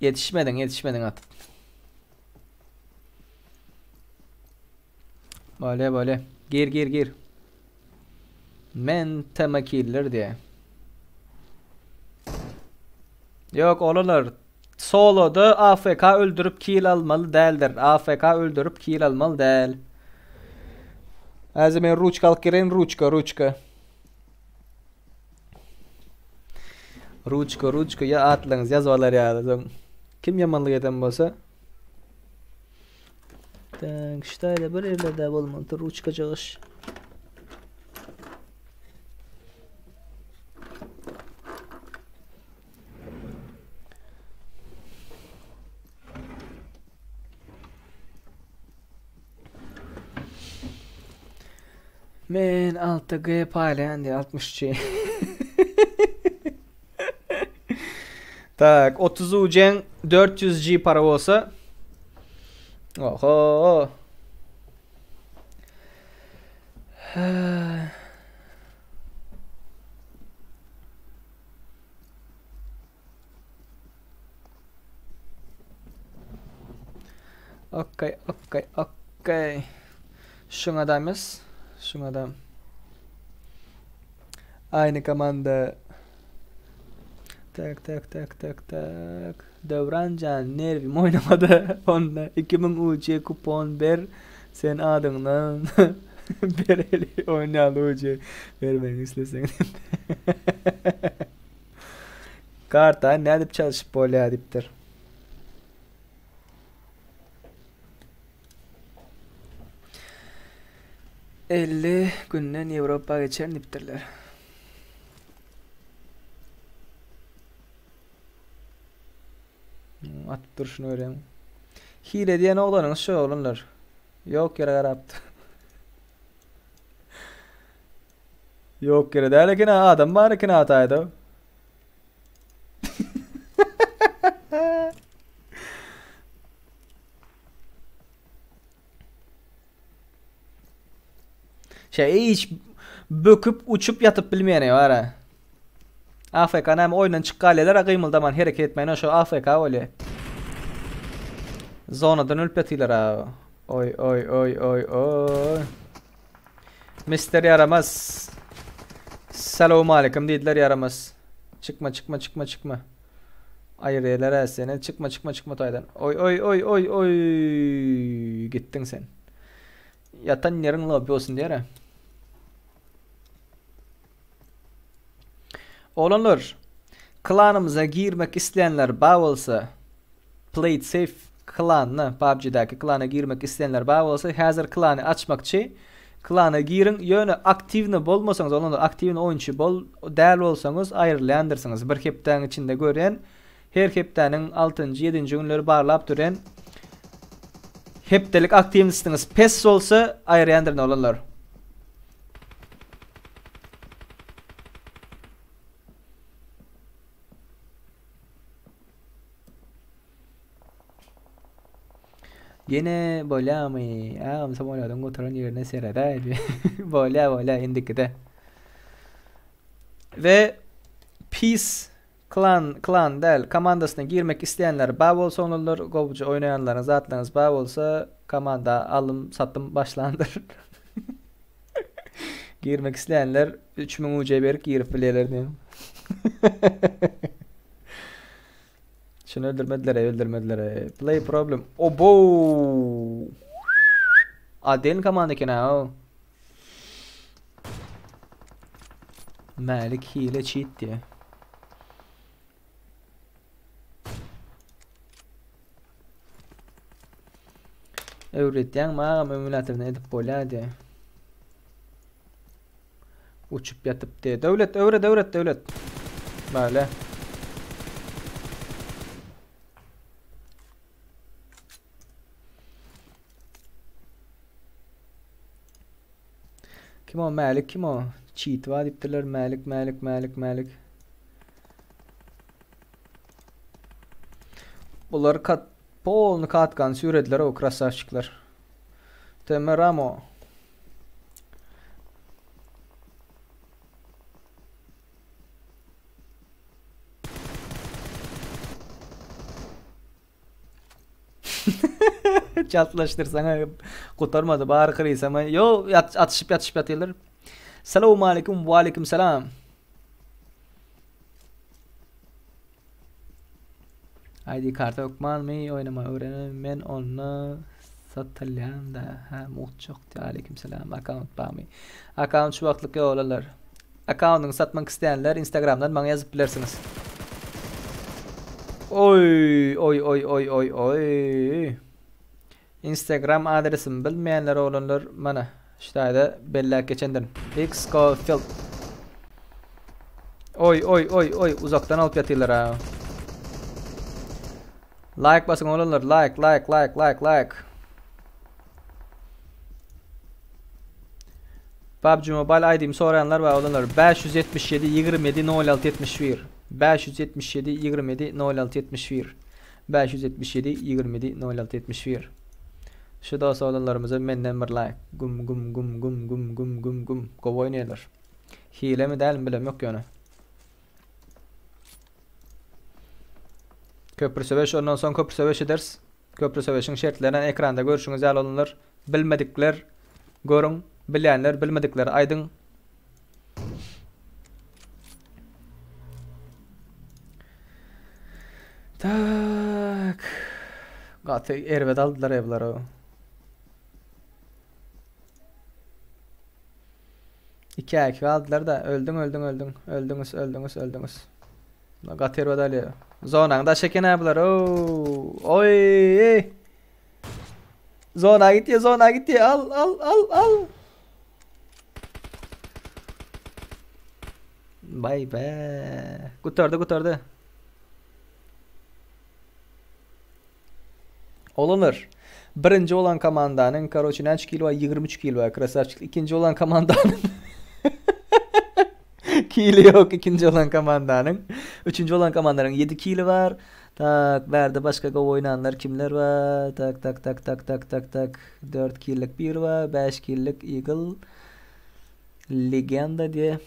Ýetişmediň, ýetişmediň atyp. Bolýa, bolýa. Gir, gir, gir. Men temakiller diýe. Ýok, olanlar soloda AFK öldürip kill almaly däldir. AFK öldürip kill almaly däl. Häzir men ruçka alyp gireýin, ruçka, ruçka. Ruçka, ruçka ýa atlaryňyzy ýazyp alar ýaly. Soň kim ýamanlyk eden bolsa. Tak, ştaýda bir ýerlerde bolmalydyr ruçkajygyş. Men 6G paýlaýan diýýär 63. Tak, 30 ujeň 400 G para bolsa. Oho. Okey, okey, okey. Şuňa da emes. Şuňa da. Aynı komanda. Tak, tak, tak, tak, tak. Döwranjan nerwim oýnamady. Onda 2000 UC kupon ber. Sen adyňdan bereli oýnaly UC bermegini isleseň. Kartany nädip çalşyp bolýar diýipdir. 50 günden Ýewropa geçerin diýipdirler. Hmm, atyp durşuny görýäň. Hile diýen oglanyňyz şu oglanlar. Ýok ýere garapdyr. Ýok ýere däl eken adam bar eken ataýda. Şey hiç böküp uçup yatıp bilmeýän bar ha. AFK näme oýundan çyk galýarlar gymyldaman hereket etmeýän şo AFK bolýar. Zonadan ölüp ýatyrlar ha. Oý oý oý oý oý. Mister Ýaramaz. Salowmaleýkim diýdiler Ýaramaz. Çykma çykma çykma çykma. Aýyrýarlar seni. Çykma çykma çykma taýdan. Oý oý oý oý oý. Gitdiň sen. Ýatan ýeriň lobby bolsun diýer. Oglanlar, klanymyza girmek isleýänler bar bolsa, Play it safe klanyna, PUBG-däki klana girmek isleýänler bar bolsa, häzir klany açmakçy. Klana giriň, ýöne aktiwny bolmasaňyz, oglanlar aktiwny oýunçy bol däl bolsaňyz aýrylýandyrsyňyz. Bir hepdäň içinde görýän, her hepdäniň altynjy, ýedinji günleri barlap durýan. Hepdelik aktiwnostyňyz pes bolsa aýyrýandyryn oglanlar. Ýene bolýamy? Agam samolýodyň oturan ýerine seredäý. Bolýa bolýa indikide. We Peace klan klan däl komandasyna girmek isleýänler bar bolsa olanlar gowja oýnaýanlaryň zatlaryňyz bar bolsa komanda alym satym başlandyr. Girmek isleýänler 3000 UC berip girip bilýärler diýen. Şunu öldürmediler, öldürmediler. Play problem. Obo! Aden komanda eken ha. Malik hile cheat diye. Öwretýäňmi agam emulatordan edip bolýar diýe. Uçup ýatyp diýe. Döwlet öwret öwret döwlet. Bale. Kim o Mälik kim o? Cheat bar diýipdirler. Mälik Mälik Mälik Mälik. Bular kat polny katkany süýrediler o krasavçikler. Tm Ramo. Çaltlaşdyrsaňa gutarmady bary krysama. Yo atyşyp ýatyşyp ýatyrlar. Salowmaleýkum, waleýkim salam. ID karta hökmanmy oýnama öwrenen men onda satylýan da ha mugt çok diýär. Aleýkim salam. Akkaunt barmy? Akkaunt şu wagtlyk ýok olanlar. Akkauntyňy satmak isleýänler Instagramdan maňa ýazyp bilersiňiz. Oý, oý, oý, oý, oý, oý. Instagram adresimi bilmeýänler oglanlar mana şu taýda belläp geçendirin. Xcofield. Oý oý oý oý uzakdan alyp ýatyrlar ha. Like basyň oglanlar like like like like like. PUBG Mobile ID'mi soraýanlar bar oglanlar 577 27 06 71 577 27 06 71 577 27 06 71 Şu dost oglanlarymyza menden bir like. Güm güm güm güm güm güm güm güm. Gowy oýnaýarlar. Hilemi dälmi bilemok ýöne. Köprü söweş ondan soň köprü söweş ederis. Köprü söweşiň şertlerini ekranda görşüňiz ýaly oglanlar. Bilmedikler görüň, bilýänler bilmediklere aýdyň. Tak. Gaty erbet aldylar evlere. İki iki aldylar da öldün öldün öldün. Öldünüz öldünüz öldünüz. Gaty erbet alýar. Zonaň daş eken ha bular. Oo. Oy. Zona gitýär, zona gitýär. Al al al al. Bay be. Gutardy, gutardy. Oglanlar, birinji bolan komandanyň, karoçe, näçe kilo bar? 23 kilo bar, krasavçik. Ikinji bolan komandanyň kili ýok ikinji bolan komandanyň. Üçünji bolan komandanyň 7 kili bar. Tak, bärde başga gowy oýnanlar kimler bar? Tak, tak, tak, tak, tak, tak, tak. 4 killik bir bar, 5 killik Eagle. Legenda diýe.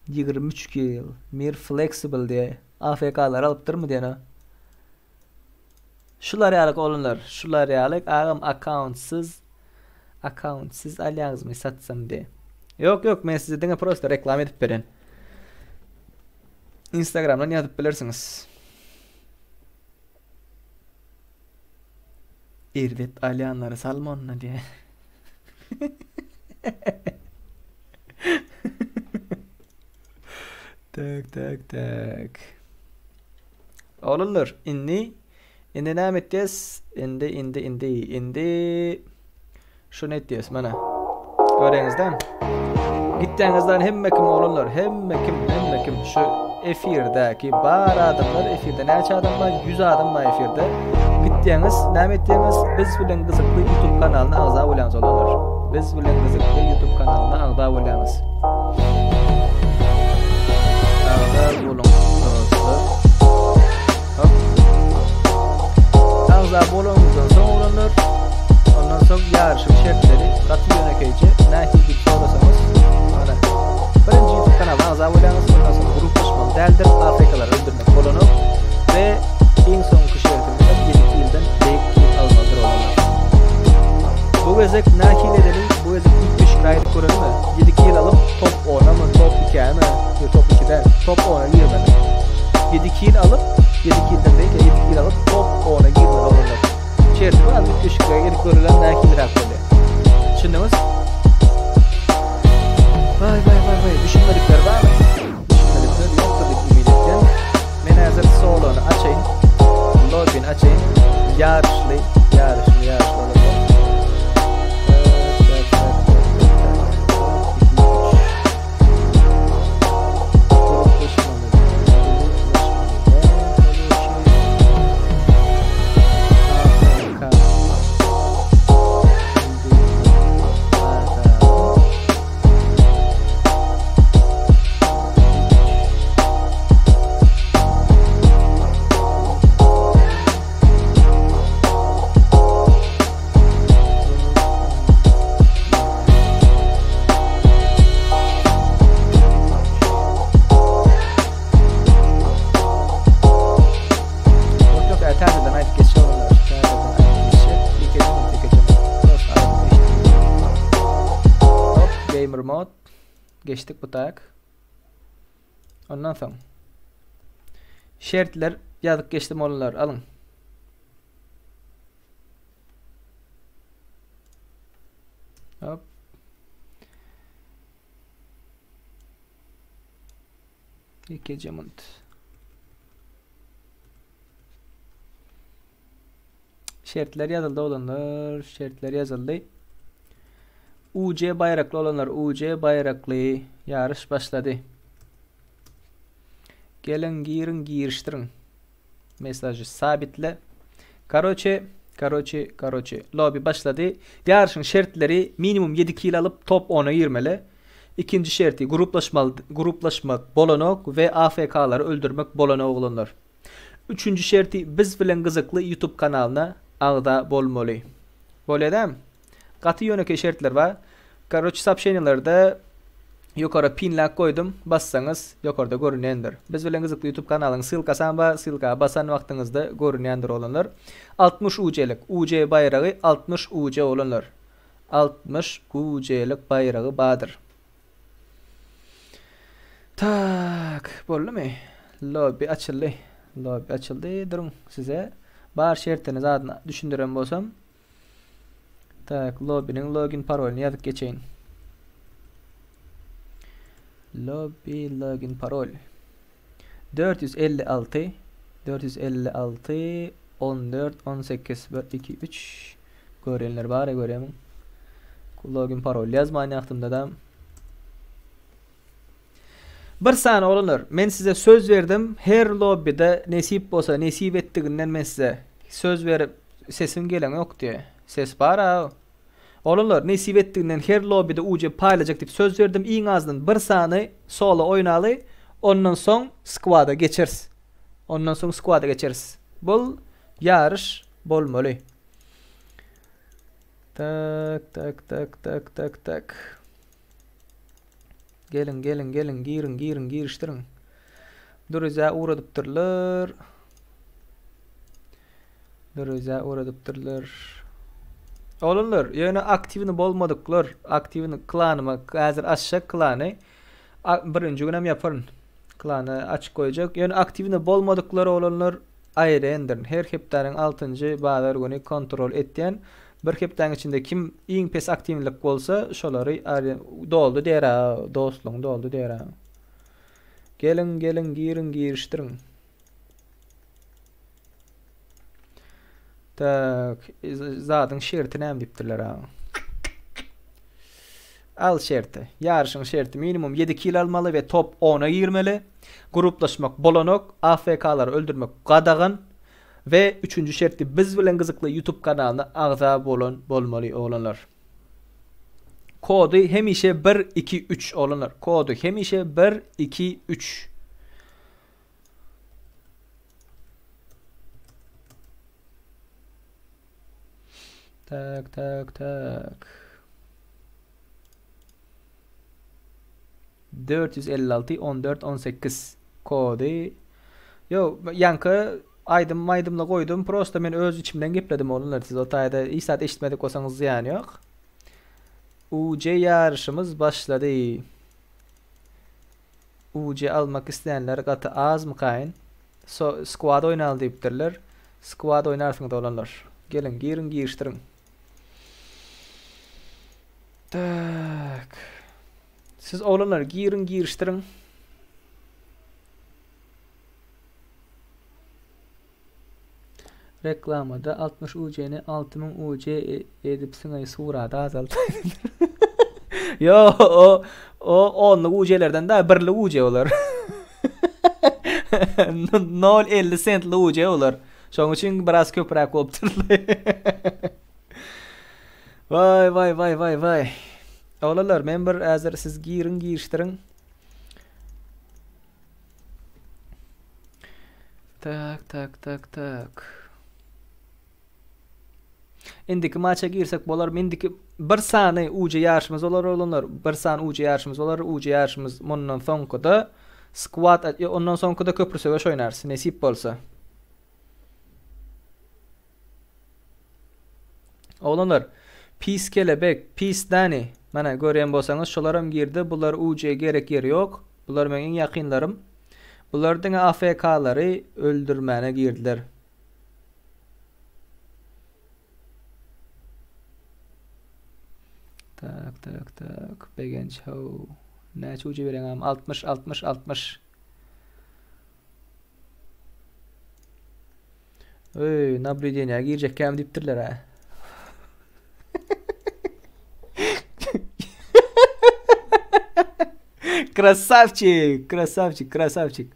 23 kill. Mir Flexible diýe. AFK-lar alypdyrmy diýene. Şular ýalyk oglanlar, şular ýalyk agam akkauntsyz akkauntsyz alýaňyzmy satsam diýe. Ýok, ýok, men size diňe prosta reklama edip beren. Instagramdan ýazyp bilersiňiz. Erbet alýanlary salma onda diýe. Tak tak tak. Oglanlar, indi indi näme etýäs? Indi indi indi indi şuny etýäs mana. Göreňizden. Gitýäňizden hemme kim oglanlar, hemme kim, hemme kim şu efirdäki bar adamlar, efirde näçe adam bar? 100 adam bar efirde. Gitýäňiz, näme etýäňiz? Biz bilen gyzykly YouTube kanalyna agza bolýaňyz oglanlar. Biz bilen gyzykly YouTube kanalyna agza bolýaňyz. Agza boluň dostlar. Hop. Agza bolanyňyzdan soň oglanlar, ondan soň ýaryşyň şertleri gaty ýönekeýje. Nähili diýip sorasaňyz, mana birinji YouTube kanalyna agza bolýaňyz, ondan soň gruplaşmaly däldir, AFK-lary öldürmek bolanok we iň soňky şertimiz hem 7 kilden beýik kil almalydyr oglanlar. Bu gezek nähili edeliň? Bu gezek üýtgeşik aýdyp görelimi? 7 kil alyp top 10-a mı, top 2-ä mi? Ýok, top 2 däl, top 10-a girmeli. 7 kil alyp, 7 kilden beýik 7 kil alyp top 10-a girmeli oglanlar. Şerti biraz üýtgeşikräk edip görelen nähiliräk bolýar. Düşündiňiz? Waý waý waý waý, düşünmedikler barmy? Düşünmedikler ýokdur diýip umyt etýän. Men häzir solony açaýyn. Lobini açaýyn. Ýaryşly, ýaryşly, ýaryşly bolar. Tak, tak, tak, tak, tak, tak. 2, 3. Gruplaşmaly. Gruplaşmaly. AFK. Yok yok e, täzeden aýdyp geçjek olar. Täzeden aýdyp geçjek. Ýekeje minut, ýekeje minut. Prosta aýdyp geçdim. Hop, gamer mod. Geçdik bu tak. Ondan soň şertler ýazyp geçdim olar. Alyň. Hop. Ýekeje minut. Şertler ýazyldy oglanlar, şertler ýazyldy. UC baýrakly olanlar UC baýrakly ýaryş başlady. Geliň giriň girişdiriň. Mesajy sabitle. Karoçe, karoçe, karoçe. Lobby başlady. Ýaryşyň şertleri minimum 7 kil alyp top 10-a girmeli. Ikinji şerti gruplaşmaly, gruplaşmak bolanok we AFK-lary öldürmek bolanok oglanlar. Üçünji şerti biz bilen gyzykly YouTube kanalyna agza bolmaly. Bolýadam? Gaty ýönekeý şertler bar. Karoç soobşeniýalarda ýokara pinläp goýdum. Bassaňyz ýokarda görünýändir. Biz bilen gyzykly YouTube kanalyň ssylkasam bar. Ssylka basan wagtyňyzda görünýändir oglanlar. 60 UC-lik UC baýragy 60 UC oglanlar. 60 UC-lik baýragy bardyr. Tak, boldumy? Lobby açyldy. Lobby açyldy. Duruň size bar şertini zadyny düşündiren bolsam. Tak, lobby'niň login parolyny ýazyp geçeýin. Lobby login parol. 456 456 14 18 1 2 3 Görenler bar görýämiň? Login parol ýazman ýagtymda da. Bir sany oglanlar, men size söz berdim, her lobbyda nesip bolsa, nesip etdiginden men size söz berip, sesim gelen ýok diýe. Ses bar a. Oglanlar, nesip etdiginden her lobbyda UC paýlajak diýip söz berdim, iň azyndan bir sany solo oýnaly, ondan soň squada geçeris. Ondan soň squada geçeris. Bul ýaryş bolmaly. Tak, tak, tak, tak, tak, tak. Geliň, geliň, geliň, giriň, giriň, girişdiriň. Dürüzä ugradypdyrlar. Dürüzä ugradypdyrlar. Oglanlar, ýöne aktiwny bolmadyklar, aktiwny klanyma häzir açjak klany. Birinji günem ýaparyn. Klany açyk goýjak. Ýöne aktiwny bolmadyklar oglanlar aýry endirin. Her hepdäniň altynjy bazar güni kontrol etýän. Bir hepdäň içinde kim iň pes aktiwlilik bolsa, şolary doldy diýer-ä, dostlugyň doldy diýer-ä. Geliň, geliň, giriň, girişdiriň. Tak, zadyň şerti näme diýipdirler-ä. Al şerti. Ýaryşyň şerti minimum 7 kil almaly we top 10-a girmeli. Gruplaşmak bolanok, AFK-lary öldürmek gadagan. We üçünji şertli biz bilen gyzykly YouTube kanalyna agza bolan bolmaly oglanlar. Kody hemişe 1 2 3 oglanlar. Kody hemişe 1 2 3. Tak tak tak. 456 14 18 kody. Yo, ýaňky aýdym maýdymla goýdum. Prosta men öz içimden gepledim oglanlar. Siz o taýda hiç zat eşitmedik bolsaňyz zyýany ýok. UC ýaryşymyz başlady. UC almak isleýänler gaty azmykaýyn? So, squad oýnaly diýipdirler. Squad oýnarsyňyz oglanlar. Geliň, giriň, girişdiriň. Tak. Siz oglanlar giriň girişdiriň. Reklamada 60 UC-ni 6000 UC e, edipsiň aý surada azalt. Yo, o o onluk UC-lerden da birlik UC olar. 0.50 sentli UC olar. Şonuň üçin biraz köpräk bolupdyr. Waý waý waý waý waý. Oglanlar men bir häzir siz giriň girişdiriň. Tak tak tak tak. Indiki maça girsek bolar. Indiki bir sany UC ýaryşymyz bolar oglanlar. Bir sany UC ýaryşymyz bolar. UC ýaryşymyz mundan soňkuda squad ondan soňkuda köprü söweş oýnarys nesip bolsa. Oglanlar, pis kelebek, pis Dani. Mana görýän bolsaňyz şolaram girdi. Bular UC gerek ýeri ýok. Bular meň iň ýakynlarym. Bular diňe AFK-lary öldürmäne girdiler. Tak, tak, tak. Begenç, how. Näçe UC bereňam? 60, 60, 60. Öý, nablýudeniýä girjekkäm diýipdirler-ä. Krasawçik, krasawçik, krasawçik.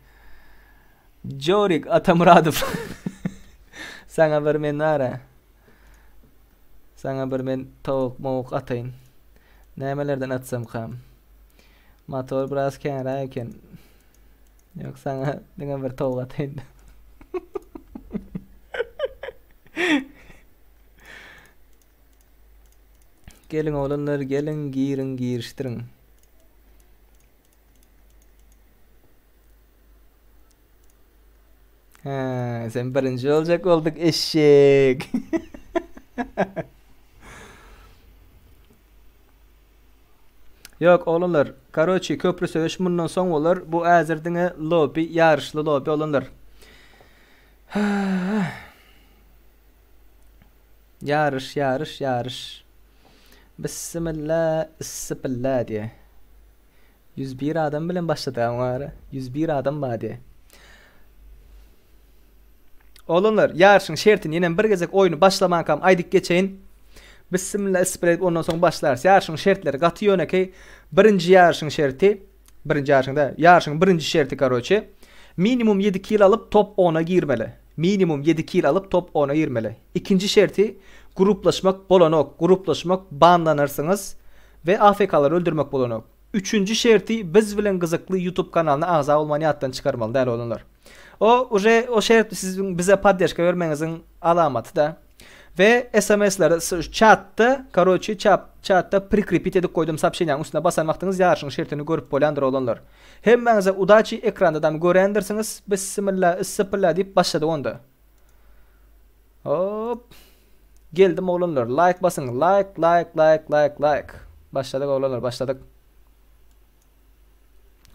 Jorik Atamyradow. Saňa bir men bar-a. Saňa bir men towuk mowuk ataýyn. Nämelerden atsamkam? Motor biraz känräk eken. Ýok, saňa diňe bir towuk ataýyn. Geliň oglanlar, geliň, giriň, girişdiriň. Hä, sen birinji boljak bolduk eşek. Ýok oglanlar, karoçi köpri söweş mundan soň bolar, bu häzir diňe lobby, ýaryşly lobby oglanlar. Ýaryş, ýaryş, ýaryş. Bissimilla, issipilla diýe. 101 adam bilen başladyk ama ara. 101 adam bar diýe. Oglanlar, ýaryşyň şertini ýenem bir gezek oýny başlamankam aýdyp geçeýin. Bissimilla issipilla diýip ondan soň başlarys. Ýaryşyň şertleri gaty ýönekeý. Birinji ýaryşyň şerti, birinji ýaryşyň däl, ýaryşyň birinji şerti karoçe. Minimum 7 kil alyp top ona girmeli. Minimum 7 kil alyp top ona girmeli. Ikinji şerti gruplaşmak bolanok. Gruplaşmak banlanarsyňyz we AFK-lary öldürmek bolanok. Üçünji şerti biz bilen gyzykly YouTube kanalyna agza bolmany ýatdan çykarmaly däl oglanlar. O uje o şert siziň bize poddeşka bermegiňiziň alamaty da. We SMS-leri çatda, karoçi çap çatda prikrepit edip goýdum soobşeniýanyň üstüne basan wagtyňyz ýaryşyň şertini görüp bolýandyr oglanlar. Hemmäňize udaçi ekrandadam görendirsiňiz. Bissimilla issipilla diýip başladyk onda. Hop. Geldim oglanlar. Laýk basyň. Laýk, laýk, laýk, laýk, laýk. Başladyk oglanlar, başladyk.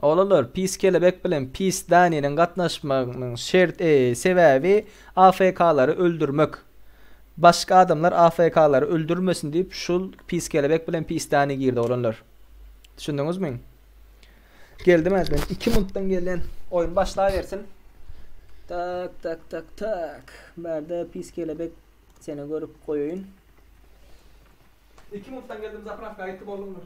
Oglanlar, pis kelebek bilen pis Daniniň gatnaşmagynyň şert e, sebäbi AFK-lary öldürmek. Başga adamlar AFK-lary öldürmesin diýip şul pis kelebek bilen pis Dani girdi oglanlar. Düşündiňizmi? Geldim häzir men 2 minutdan gelýän. Oýun başlabersin. Tak tak tak tak. Bärde pis kelebek seni görüp goýaýyn. 2 minutdan geldim zapravka gitdim oglanlar.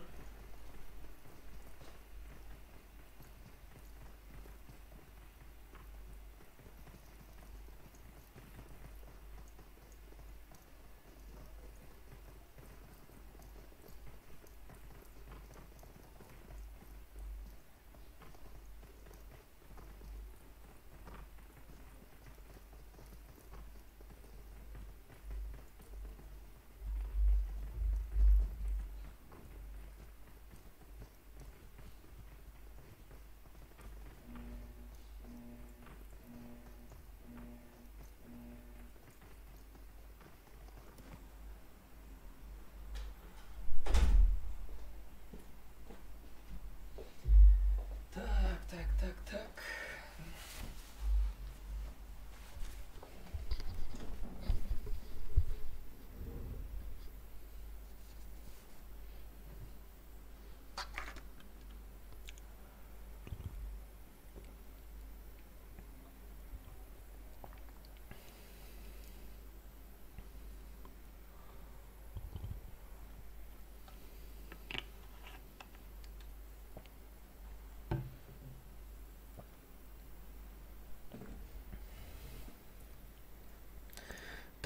Tak, tak, tak, tak.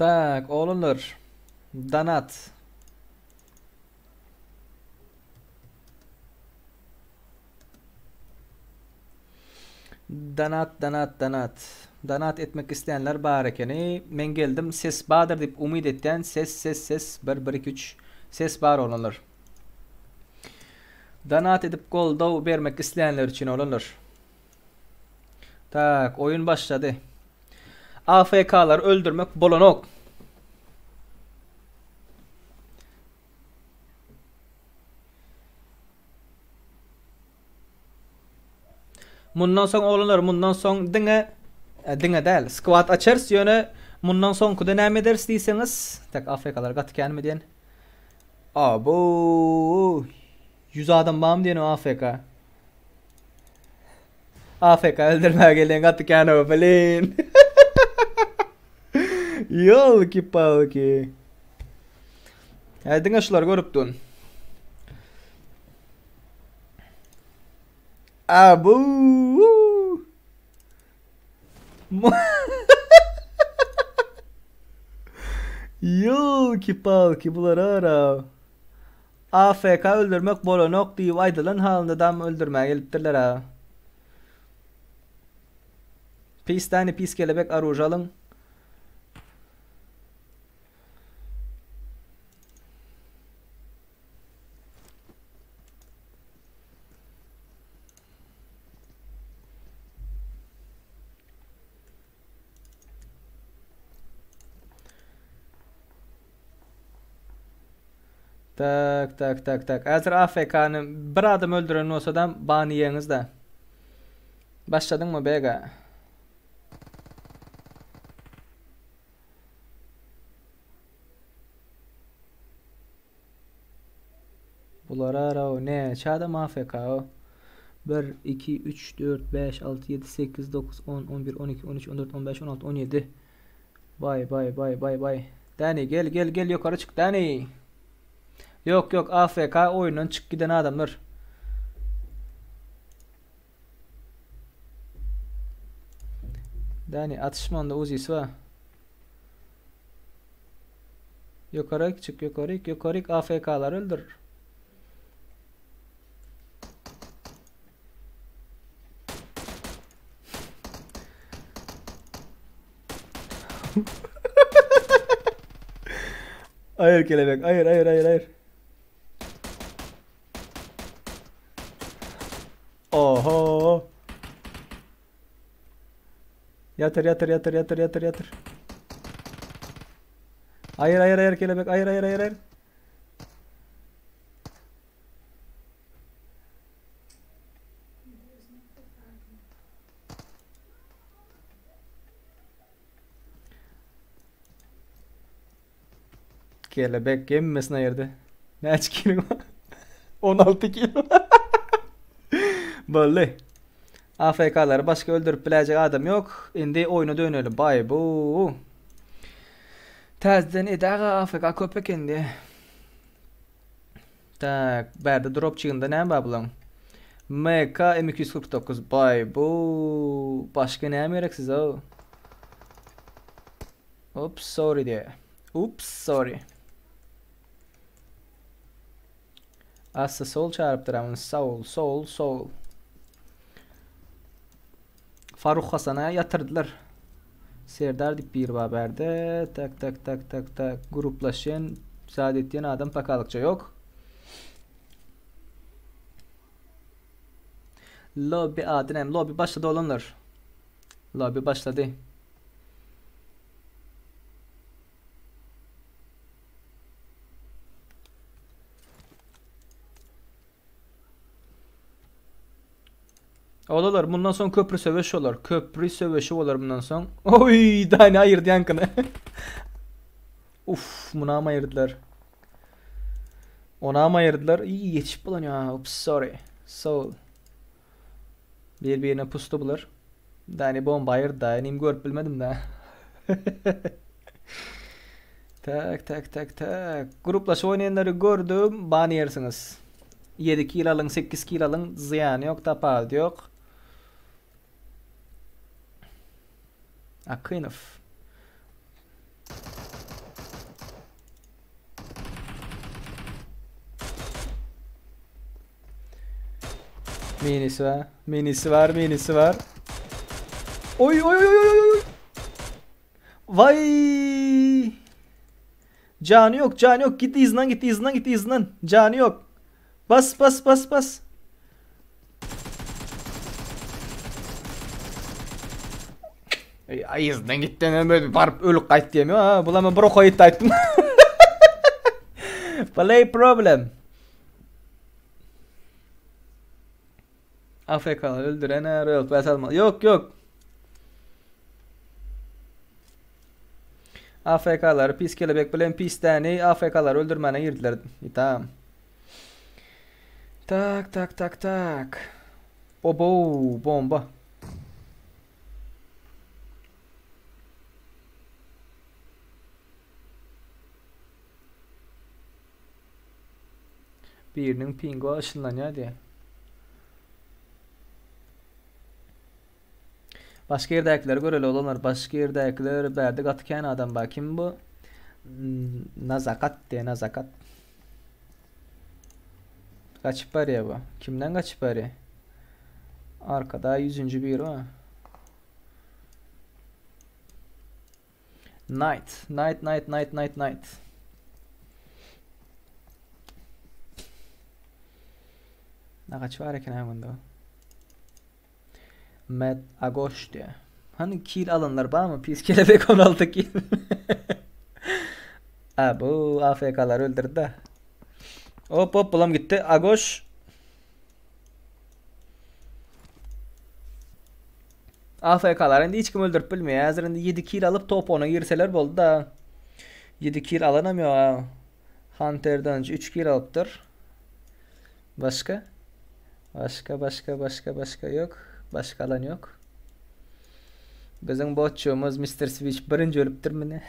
Tak, oglanlar. Donat. Donat, donat, donat. Donat etmek isleýänler bar ekeni. Men geldim, ses bardyr diýip umyt etýän. Ses, ses, ses. 1, 1, 2, 3. Ses bar oglanlar. Donat edip goldaw bermek isleýänler üçin oglanlar. Tak, oýun başlady. AFK-lary öldürmek bolanok. Mundan soň oglanlar mundan soň diňe e, diňe däl squad açarys ýöne mundan soňkuda näme ederis diýseňiz tak AFK-lar gaty känmi diýen. Abo 100 adam barmy diýen AFK. AFK öldürmäge gelýän gaty kän o blin. Ýolki-palki. Hä diňe şulary görüp dun. Abu. Ýolki-palki bular ara. AFK öldürmek bolanok diýip aýdylan halynda dam öldürmäge gelipdirler a. Pis däni pis kelebek aruž alyň. Tak, tak, tak, tak. Häzir AFK-ny bir adam öldüren bolsadam ban iýeňiz-dä. Başladyňmy Bega? Bular ara näçe adam AFK o? 1 2 3 4 5 6 7 8 9 10 11 12 13 14 15 16 17 Bay bay bay bay bay. Dani gel gel gel ýokary çyk Dani. Ýok ýok AFK oýundan çyk giden adamlar. Dani atyşma onda uzisi bar. Ýokaryk çyk ýokaryk ýokaryk AFK-lary öldür. Aýyr kelebek, aýyr, aýyr, aýyr, aýyr. Oho. Ýatyr, ýatyr, ýatyr, ýatyr, ýatyr, ýatyr. Aýyr, aýyr, aýyr kelebek, aýyr, aýyr, aýyr, aýyr. Kelebek hemmesini aýyrdy. Näçe kilo? 16 kilo. Boldy. AFK-lary başga öldürip biläýjek adam ýok. Indi oýna döneli. Baý bu. Täzeden edäga AFK köp eken diýe. Tak, bärde dropçiginde näme bar bulaň? MK M249. Baý bu. Başga näme gerek size? Ups, sorry diýe. Ups, sorry. Assa sol çarypdyr amyn. Saul, sol, sol. Faruk Hasana ýatyrdylar. Serdar diýip biri bar bärde. Tak, tak, tak, tak, tak. Gruplaşýan, zat etýän adam pakalykça ýok. Lobby ady näme? Lobby başlady olanlar. Lobby başlady. Olalar bundan soň köprü söweş bolar. Köprü söweşi bolar bundan soň. Oý, dani aýyrdy ýaňkyny. Uf, munam aýyrdylar. Onam aýyrdylar. Iý, ýetişip bolan ýa. Ups, sorry. So. Bir-birine pusdy bular. Dani bomba aýyrdy da. Inim görüp bilmedim da. Tak, tak, tak, tak. Gruplaşyp oýnaýanlary gördüm. Ban ýersiňiz. 7 kil alyň, 8 kil alyň, zyýany ýok, tapawudy ýok. Akynow. Minisi bar, minisi bar, minisi bar. Oý, oý, oý, oý, oý. Vay! Jany ýok, jany ýok. Git yzyndan git, yzyndan git, yzyndan. Jany ýok. Bas, bas, bas, bas. Ay yzyndan git demem öyle baryp ölüp gaýt diýemiyor. Ha, bular bir oka gitdi aýtdym. Play problem. AFK-lar öldüren Royal Pass almaly. Ýok, ýok. AFK-lary pis kelebek bilen pisdäni AFK-lary öldürmäne girdiler. Tamam. Tak, tak, tak, tak. Obo, bomba. Biriniň pingi bar ışynlanýar diýýär. Başga ýerdäkileri göreli oglanlar. Başga ýerdäkiler bärde gaty kän adam bar. Kim bu? Nazakat diýýär, Nazakat. Gaçyp barýar bu. Kimden gaçyp barýar? Arkada 100-nji biri bar. Night, night, night, night, night, night. Nagaç bar eken bunda. Matt Agoş diýýär. Hani kill alanlar barmy? Pis kelebek 16 kill. Ha bu AFK'lar öldürdü da. Hop hop bulam gitti. Agoş. AFK'lar indi hiç kim öldürüp bilmeýär. Häzir indi 7 kill alyp top 10-a girseler boldy da. 7 kill alanam ýok ha. Hunter'dan 3 kill alypdyr. Başga? Başga başga başga başga ýok. Başga alan ýok. Biziň botçumyz Mr. Switch birinji ölüpdirmi ne?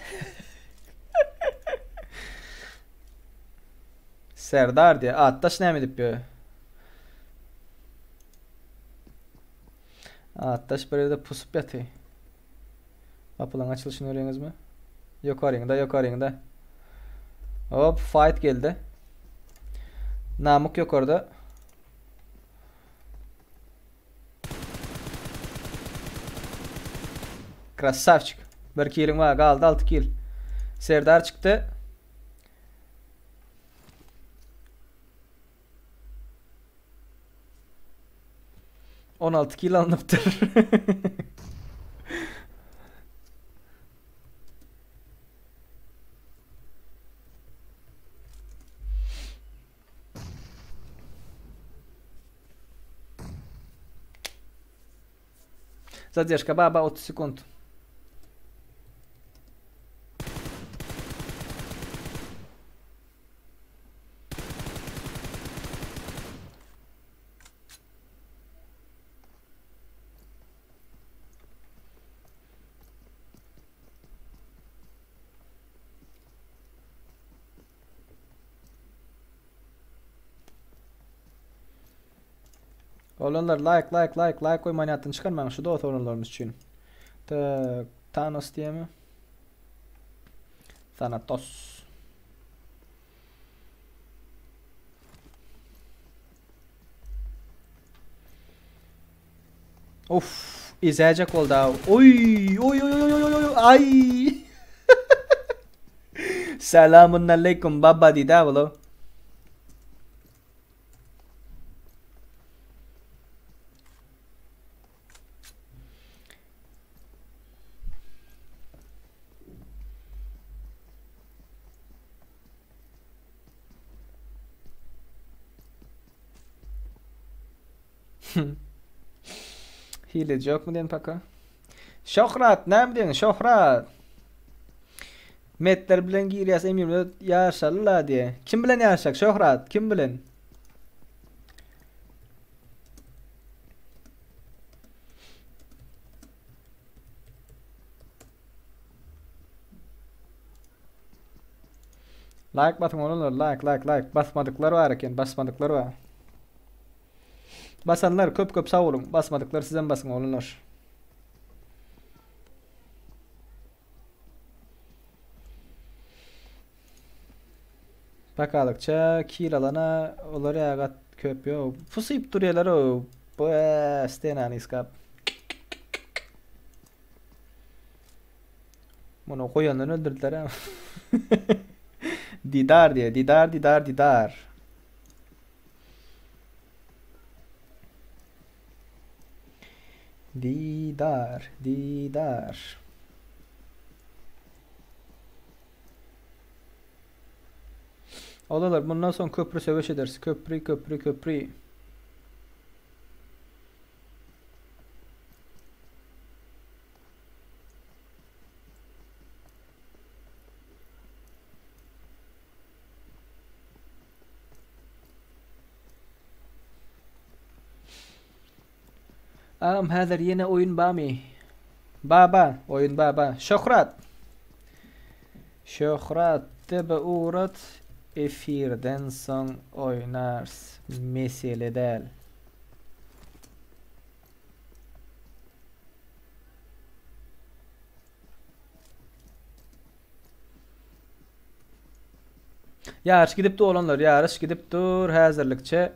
Serdar diýe. Atdaş näme edip ýör? Atdaş bir ýerde pusup ýaty. Gapylaryň açylyşyny görýäňizmi? Ýokaryňda, ýokaryňda. Hop, fight geldi. Namuk ýokarda. Krasavçik. Bir kiliň bar, galdy 6 kil. Serdar çykdy. 16 kil alnypdyr. Zadержka baba 30 sekund. Oglanlar like like like like goýman ýatdan çykarmaň şu dost oglanlarymyz üçin. Tak Thanos diýemi? Thanatos. Of, izäjek boldy. Oý, oý oý oý oý oý ay. Selamun aleyküm baba diýdi ha Hileci ýokmy diýen paka? Şöhrat, näme diýen Şöhrat? Metler bilen girýäs emirler ýaşaly-la diýe. Kim bilen ýaşak Şöhrat? Kim bilen? Like basyň oglanlar like like like basmadyklar bar eken basmadyklar bar. Basanlar köp köp sag boluň basmadyklar sizem basyň oglanlar. Bakalykça kill alana olar ýa gat köp ýok. Pusyp durýarlar o. Bu stenany iskap. Muny goýandan öldürdiler ha. Didar diýe, didar, didar, didar. Didar, didar. Odalar bundan soň köprü söweş ederis. Köprü, köprü, köprü. Agam häzir ýene oýun bamy? Ba ba, oýun ba ba. Şöhrat. Şöhrat tebe ugrat. Efirden soň oýnarys mesele däl. Ýaryş gidip dur olanlar, ýaryş gidip dur häzirlikçe.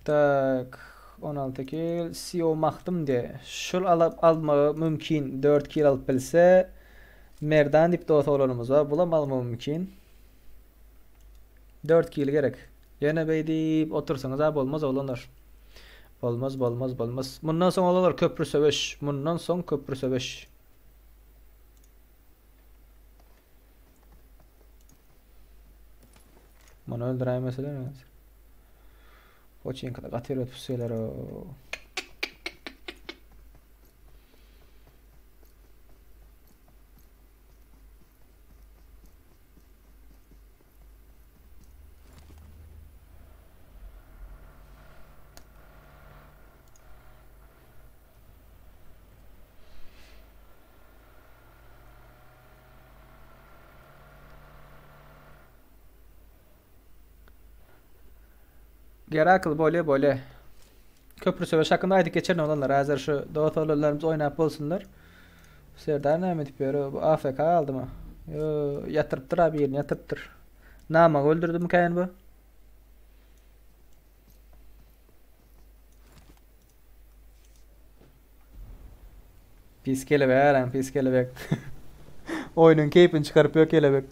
Tak, 16 kill, CEO Mahdum diye. Şul alyp almagy mümkin. 4 kill alyp bilse Merdan diýip dost oglanymyz bar. Bulam almagy mümkin. 4 kill gerek. Ýene beý diýip otursaňyz-a bolmaz oglanlar. Bolmaz, bolmaz, bolmaz. Mundan soň oglanlar köprü söweş. Mundan soň köprü söweş. Muny öldüräýmeseler nätse. Poçinkada gaty erbet pusýalar o. Gerakl bolýa bolýa. Köprü söweş hakynda aýdyp geçerin oglanlar. Häzir şu dost oglanlarymyz oýnap bolsunlar. Serdar näme edip ýör? Bu AFK aldymy? Ýo, ýatyrypdyr a birini ýatyrypdyr. Namagy öldürdimikäýin bu? Pis kelebek äraň, pis kelebek. Oýnuň keýpini çykaryp ýör kelebek.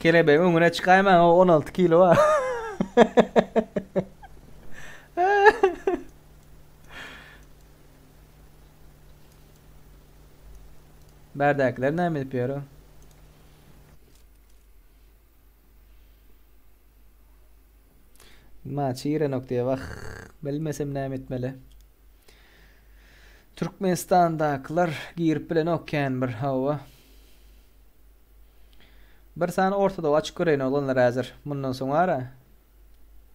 Kelebegiň öňüne çykaýmaň, o 16 kilo bar. Bärdäkiler näme edip ýör? Maçy girenok diýe wah. Bilmesem näme etmeli. Türkmenistandakylar girip bilenok kän bir hawa. Bir sany ortada açyk göreýin oglanlar häzir. Mundan soň ara.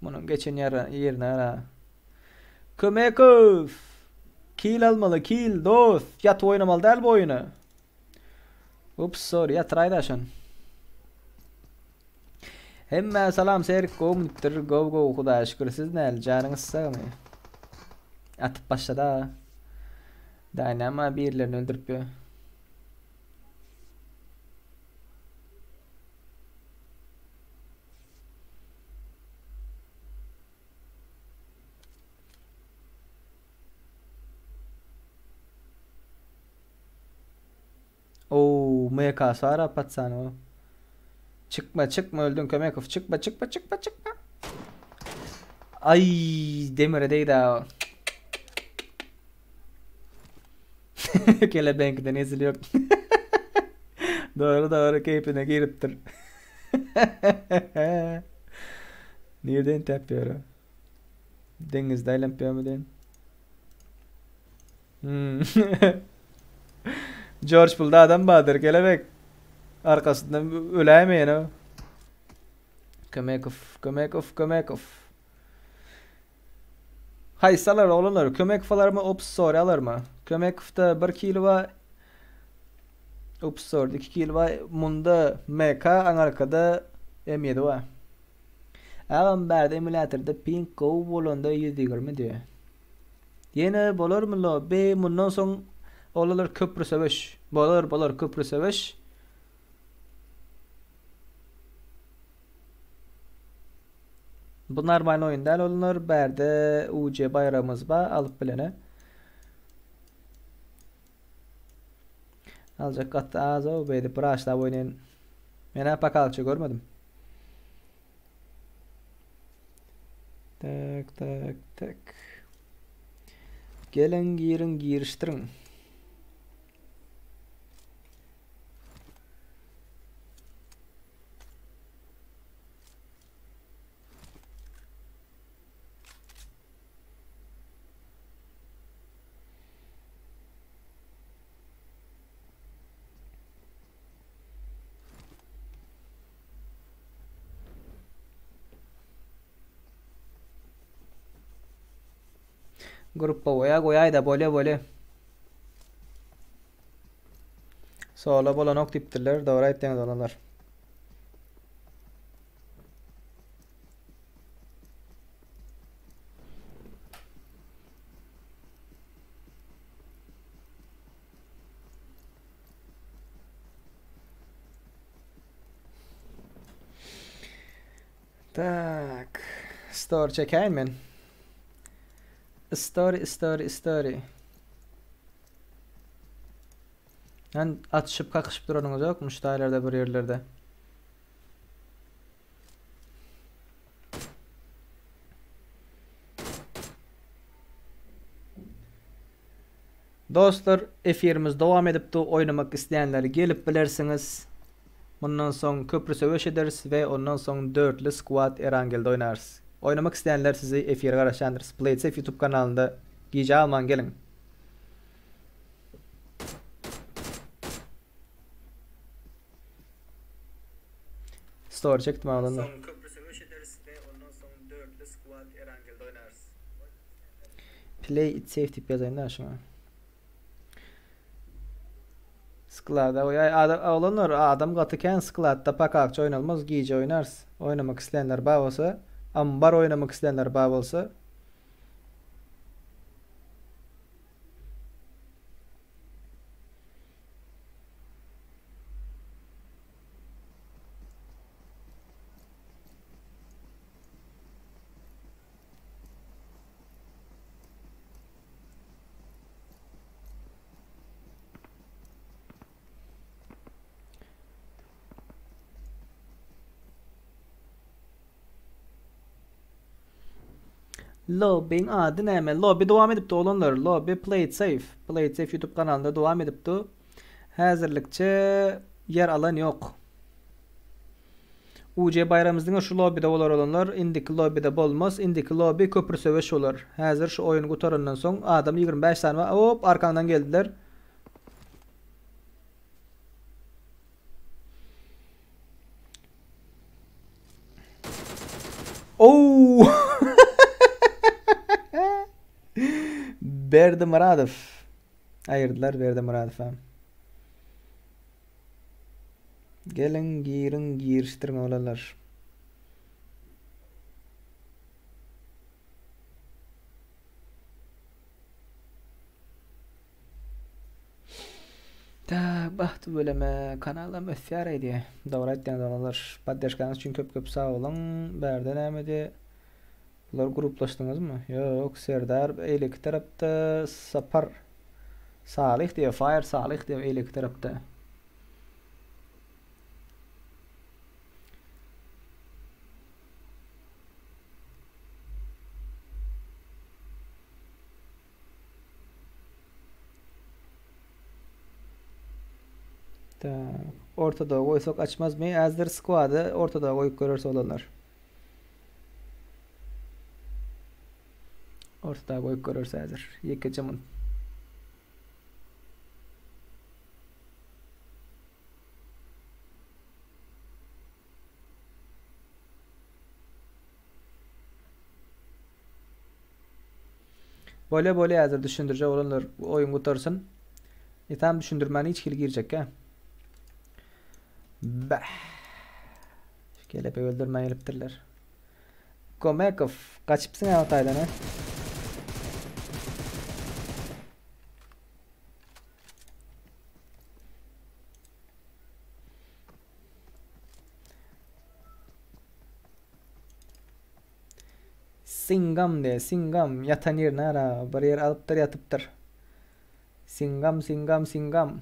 Munuň geçen ýerine ara. Kömekow! Kill almaly, kill, dost! Ýatyp oýnamaly däl bu oýuny. Ups, sorry, ýatyraýda şon. Hemmä salam Serik gowmy diýipdir. Gowy gowy Hudaýa şükür siz näl janyňyz sagmy? Atyp başlady a. Dynama birlerini öldürip ýör. Oo, MK Sara patsan o. Çykma, çykma öldün Kömekow. Çykma, çykma, çykma, çykma. Ay, demire değdi ha. Kelebeňkiden ezil ýok. Dogry dogry keýpine giripdir. Nirden entäp ýör o? Deňizde aýlanyp ýörmi diýen. Hmm. George Bullda adam bardyr kelebek. Arkasyndan öläýmeýin o. Kömekow, Kömekow, Kömekow. Haýsy alar oglanlar? Kömekow alarmy, Ops Sorry alarmy? Kömekowda 1 kilo bar. Ops Sorry 2 kilo bar. Munda MK, aňarkada M7 bar. Agam bärde emulatorda ping gowy bolanda 120 diýýär. Ýene bolarmy lo? Be mundan soň oglanlar köprü söweş. Bolar bolar köprü söweş. Bu normal oýun däl oglanlar. Bärde UC baýragymyz bar alyp bilene. Aljak gaty az o beýdip raşlap oýnaýan. Men-ä pokalça görmedim. Tak tak tak. Geliň giriň girişdiriň. Gruppa goýa goýaýda bolýa bolýa. Solo bolanok diýipdirler. Dogry aýtýaňyz oglanlar. Tak. Story çekäýin men. Story, story, story. Yani atyşyp kakyşyp duranyňyz ýokmy şu taýlarda bir ýerlerde? Dostlar efirimiz dowam edip dur oýnamak isleýänler gelip bilersiňiz. Mundan soň köprü söweş ederis we ondan soň dörtli squad Erangelde oýnarys. Oýnamak isleýänler sizi efire garaşýandyrys. Playsafe YouTube kanalynda gijä alman geliň. Story çekdim oglanlar. Soň köprü söweş ederis we ondan soň dörtli squad Erangelde oýnarys. Play it safe diýip ýazaýyn-da şuňa. Sklada goýaý. Adam oglanlar adam gaty kän skladda pakakça oýnalmaz gije oýnarys. Oýnamak isleýänler bar bolsa, ambar oýnamak isleýänler bar bolsa. Lobbyň ady näme? Lobby dowam edipdi oglanlar. Lobby Play it safe. Play it safe YouTube kanalynda dowam edipdi. Häzirlikçe ýer alan ýok. UJ baýramyz diňe şu lobbyda bolar olanlar indiki lobbyda bolmaz indiki lobby köpri söweş bolar häzir şu oýun gutarandan soň adam 25 sany bar op arkaňdan geldiler Ouu Berdi Myradow aýyrdylar Berdi Myradowa Geliň giriň girişdiriň oglanlar. Tak bah tüweleme kanalam ösýär eýdi. Dogry aýtýaňyz oglanlar. Poddežkaňyz üçin köp köp sag boluň. Bärde näme diýe. Bular gruplaşdyňyzmy? Ýok, Serdar eýleki tarapda Sapar Salyh diýýär, Fire Salyh diýýär eýleki tarapda. Tak, ortada goýsak açmazmy? Äzdir squady ortada goýup göreris oglanlar. Ortada goýup göreris häzir. Ýekeje mun. Bolýa bolýa häzir düşündirjek oglanlar oýun gutarsyn. Etam düşündirmän hiç hili girjekkä. Bäh. Kelepek öldürmän gelipdirler. Gomekow gaçypsyň ha taýdan ha. Singam de, Singam ýatan ýerine ara bir ýer alypdyr ýatypdyr. Singam, Singam, Singam.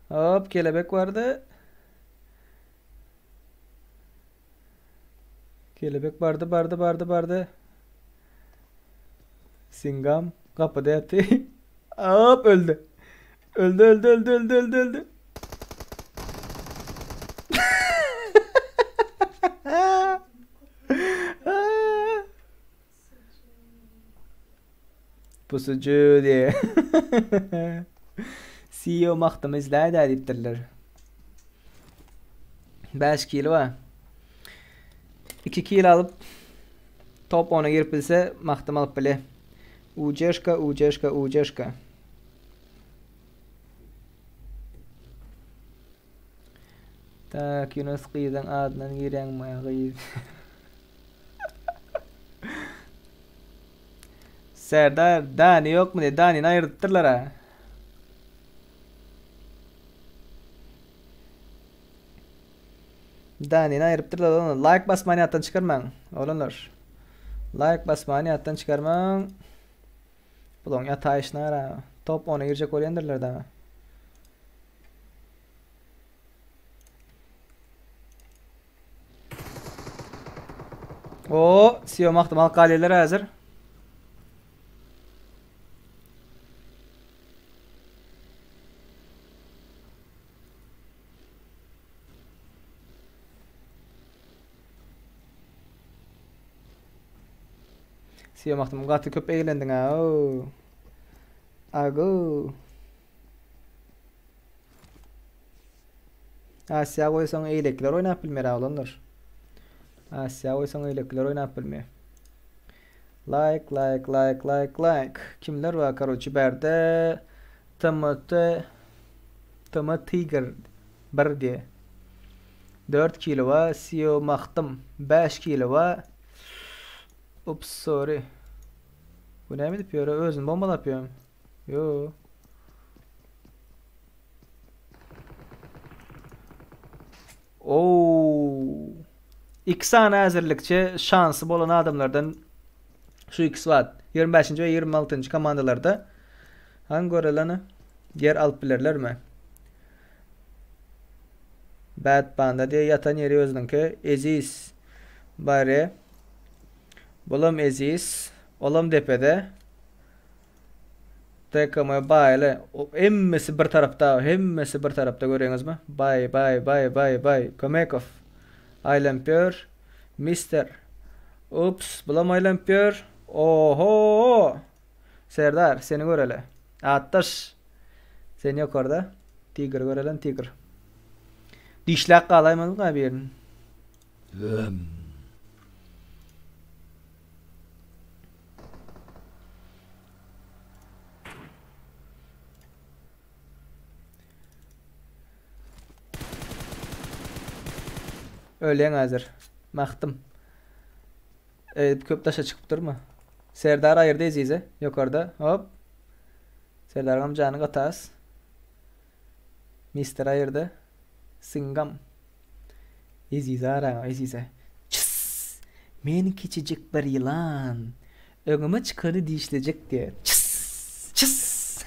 Hop, kelebek bardy. Kelebek bardy, bardy, bardy, bardy. Singam gapyda ýaty. Hop, öldi. Öldi, öldi, öldi, öldi, öldi, öldi. Pusucu diye. CEO magtamy izläýdä diýipdirler. 5 kilo bar. 2 kilo alyp. Top 10-a girip bilse Magtym alyp bilýär. Ujeşka, Ujeşka, Ujeşka. Tak, Yunus gyzyň adyndan girýäňmi gyz? Serdar, Dani ýokmy diýdi. Danini aýyrdypdyrlar ha. Danini aýyrypdyrlar oglanlar. Like basmany ýatdan çykarmaň. Oglanlar. Like basmany ýatdan çykarmaň. Bulaň ýataýşyna gara. Top 10-a girjek bolýandyrlar da. O, Sio Magtym alyp galýarlar häzir. Sio Magtym gaty köp eglendiň ha. Ago. Asiýa goýsaň eýlekiler oýnap bilmer oglanlar. Asiýa goýsaň eýlekiler oýnap bilmer. Like, like, like, like, like. Kimler bar karoçi bärde? TMT TM Tiger 1 diye. 4 kilo bar. CEO Mahtym 5 kilo bar. Ups, sorry. Bu näme edip ýör? Özüni bombalap ýör. Yo. Oo. Iki sany häzirlikçe şansy bolan adamlardan şu ikisi bar. 25-nji we 26-njy komandalarda hangi göreleni ýer alyp bilerlermi? Bad Panda diýe ýatan ýeri özüniňki. Eziz Bare. Bulam Eziz. Olam depede. TKM baýly. Hemmesi bir tarapda, hemmesi bir tarapda görýäňizmi? Baý, baý, baý, baý, baý. Kömekow. Aýlanyp ýör. Mister. Ups, bulam aýlanyp ýör. Oho! Serdar, seni göreli. Atdaş. Sen ýokarda. Tigr görelen, tigr. Dişläp galaýmadyk birini. Ölýäň häzir. Mahtym. E, köp daşa çykyp durma. Serdar aýyrdy Ezize. Ýokarda. Hop. Serdaryňam jany gaty az. Mister aýyrdy. Singam. Ezize araň, Ezize. Çyss! Men kiçijik bir ýylan. Öňüme çykany dişlejek diýýär. Çyss! Çyss!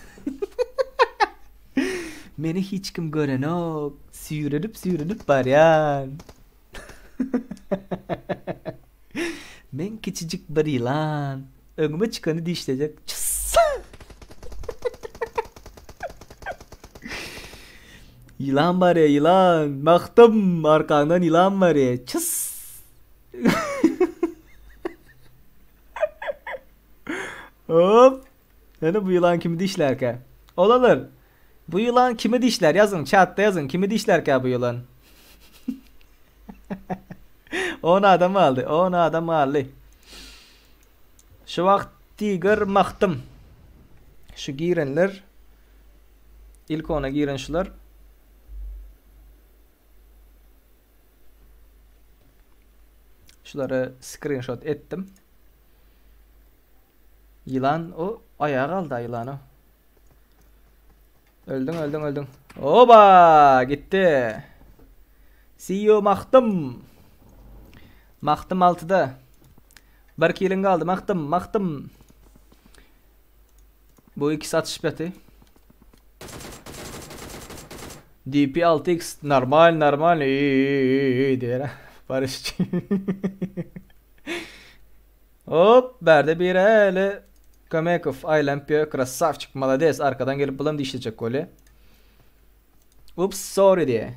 Meni hiç kim görenok. Süýrenip-süýrenip barýan. Men kiçijik bir ýylan. Öňüme çykany dişlejek. Çyss! Ýylan barýa, ýylan. Magtym, arkaňdan ýylan barýa. Çyss! Hop. Ýöne bu ýylan kimi dişlärkä? Olalar. Bu ýylan kimi dişlär? Ýazyň, çatda ýazyň. Kimi dişlärkä bu ýylan? 10 adam galdy. 10 adam galdy. Şu wagt Tiger Magtym. Şu girenler ilk ona giren şular. Şulary screenshot etdim. Ýylan o aýaga galdy ýylan o. Öldüň öldüň öldüň. Oba gitdi. CEO Mahtym. Mahtym 6-da. Bir kilin galdy Mahtym, Mahtym. Bu ikisi atyşyp ýaty. DP 6x normal normal diýer. Barışçy. Hop, bärde biri häli Kömekow aýlanyp ýör, krasavçik, malades, arkadan gelip bulam dişlejek bolýar. Ups, sorry diýe.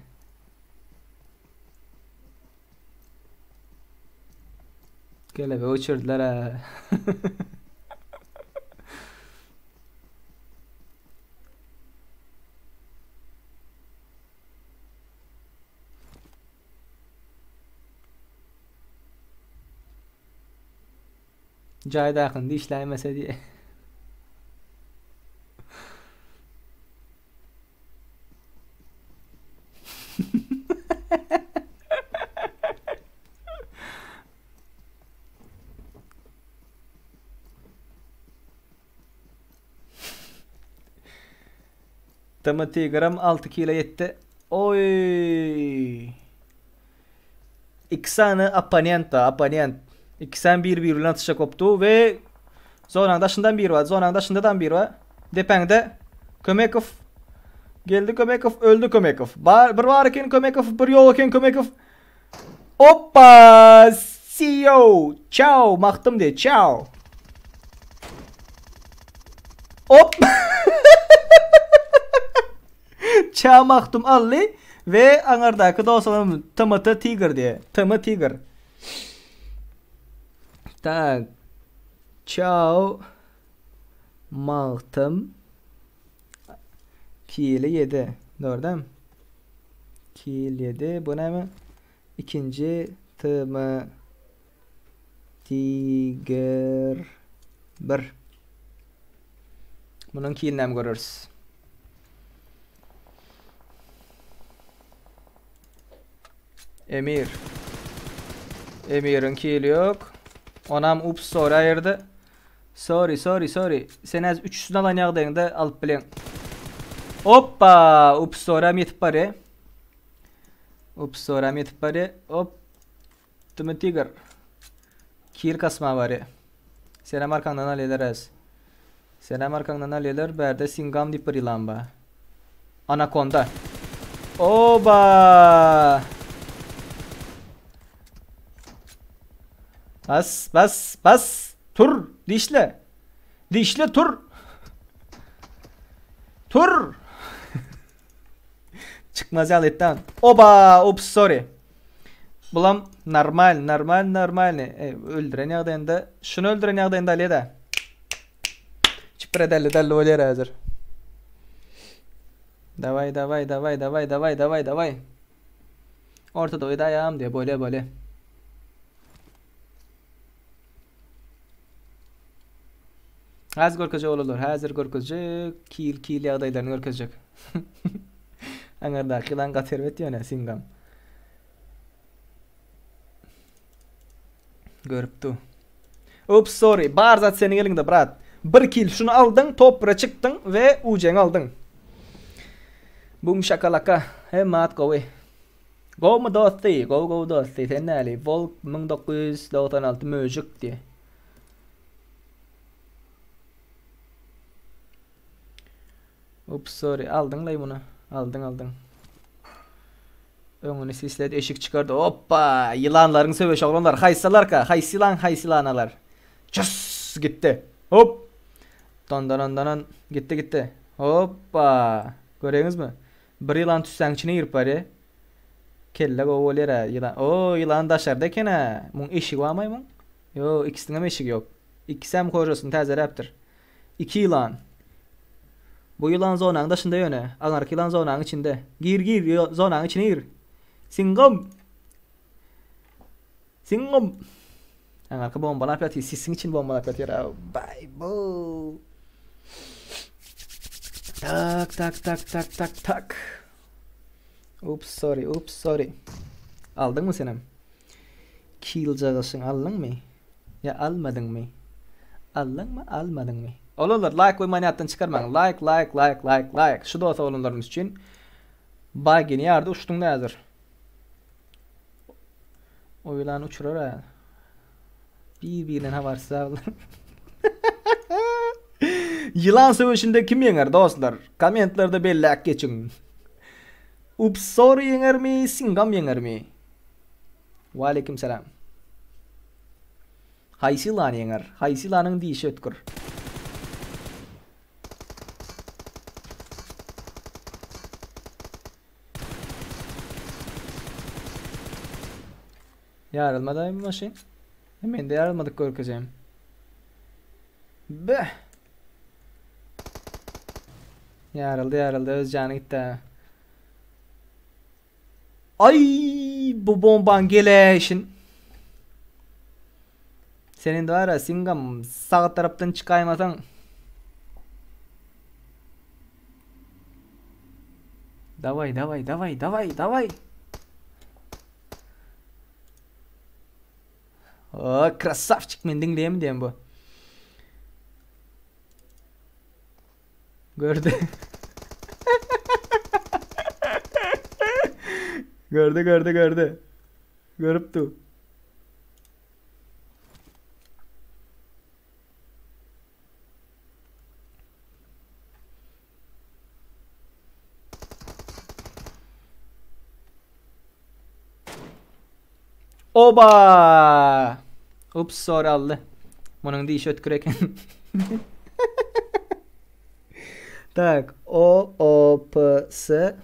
Kelebe uçurdylar ha. Jaýdakyny dişläýmese diýe. TMT gram 6 kilo ýetdi. Oý. Iki sany opponent da, opponent. Iki sany bir-biri bilen atyşa kopdy we zonanyň daşyndan biri bar. Zonanyň daşynda biri bar. Depäňde Kömekow geldi Kömekow öldü Kömekow. Bar bir bar eken Kömekow, bir ýok eken Kömekow. Oppa! See you. Ciao, Mahdum diýe. Ciao. Hop. Ciao Mahdum aldy we aňardaky dostlarym TMT Tiger diýe. TM Tiger. Tak. Ciao. Magtym. Kili 7. Dogry dämi? Kil 7. Bu näme? Ikinji TM Tiger 1. Munuň kilini hem göreris. Emir. Emiriň kili ýok. Onam ups sorry aýyrdy. Sorry, sorry, sorry. Sen az üçüsini alan ýagdaýyňda alyp bileň. Hoppa! Ups sorry hem ýetip barýar. Ups sorry hem ýetip barýar. Hop. Tümi Tiger. Kil kasma barýar. Senem arkaňdan alýarlar az. Senem arkaňdan alýarlar. Bärde Singam diýip bir ýylan bar. Anakonda. Oba! Bas, bas, bas. Tur, dişle. Dişle tur. Tur. Çykmaz ýaly etdi. Oba, ups, sorry. Bulam normal, normal, normal. E, öldüren ýagdaýynda, şuny öldüren ýagdaýynda alýa-da. Çipre dälli dälli bolýar häzir. Daway, daway, daway, daway, daway, daway, daway. Ortada oýdaýam diýe, bolýa, bolýa. Häzir görkezjek olarlar, häzir görkezjek, kil kil ýagdaýlaryny görkezjek. Aňardaky ýylan gaty erbet ýöne Singam. Görüp du. Ups, sorry. Bar zat seniň eliňde, brat. Bir kill şuny aldyň, top 1-e çykdyň we ujeňi aldyň. Bum şakalaka. Hemme at gowy. Gowmy dosty? Gowy gowy dosty. Sen näli? Volk 1996 möjek diýe. Ups, sorry. Aldyň lay bunu. Aldyň, aldyň. Öňüni sisledi, eşik çykardy. Hoppa! Ýylanlaryň söweşi oglanlar. Haýsylarka? Haýsy ýylan haýsy ýylan alar? Çys! Gitdi. Hop! Dandanan danan. Gitdi, gitdi. Hoppa! Göreňizmi? Bir ýylan tüssäň içine girip barýar. Kelle gowy bolýar-a. Ýylan. O, ýylan daşarda eken-ä. Muň eşigi barmaý muň? Ýok, ikisiniňem eşigi ýok. Ikisem kožasyny täzeläpdir. Iki ýylan. Bu ýylan zonanyň daşynda ýöne. Aňarky ýylan zonanyň içinde. Gir gir zonanyň içine gir. Singom. Singom. Aňarky bombalap ýatyr. Sisiň içini bombalap ýatyr. Bay bu. Tak tak tak tak tak tak. Ups sorry ups sorry. Aldyňmy senem? Kill jagaşyň aldyňmy? Ýa almadyňmy? Aldyňmy, almadyňmy? Olanlar like goýmany ýatdan çykarmaň. Like, like, like, like, like. Şu dost oglanlarymyz üçin. Bagini ýardy uçduň näzir. O ýylan uçurar ha. Bir-birinden habarsyz aglar. Ýylan söweşinde kim ýeňer dostlar? Kommentlerde belläp geçiň. Ups sorry ýeňermi, Singam ýeňermi? Waleýkim salam. Haýsy ýylan ýeňer? Haýsy ýylanyň dişi ötgür? Ýarylmady bu maşyn. E, men de ýarylmadyk görkezeyim. Beh. Ýaryldy, ýaryldy, öz jany gitdi. Ay bu bomban geleşin. Sen indi bara Singam sag tarapdan çykaýmasaň. Daway daway daway daway daway. O, krasavçik men diňleýemi diýen bu. Gördü. gördü gördü gördü. Görüp dur. Oba! Ups, sorry aldy. Munuň dişi ötkür eken. Tak, O O P S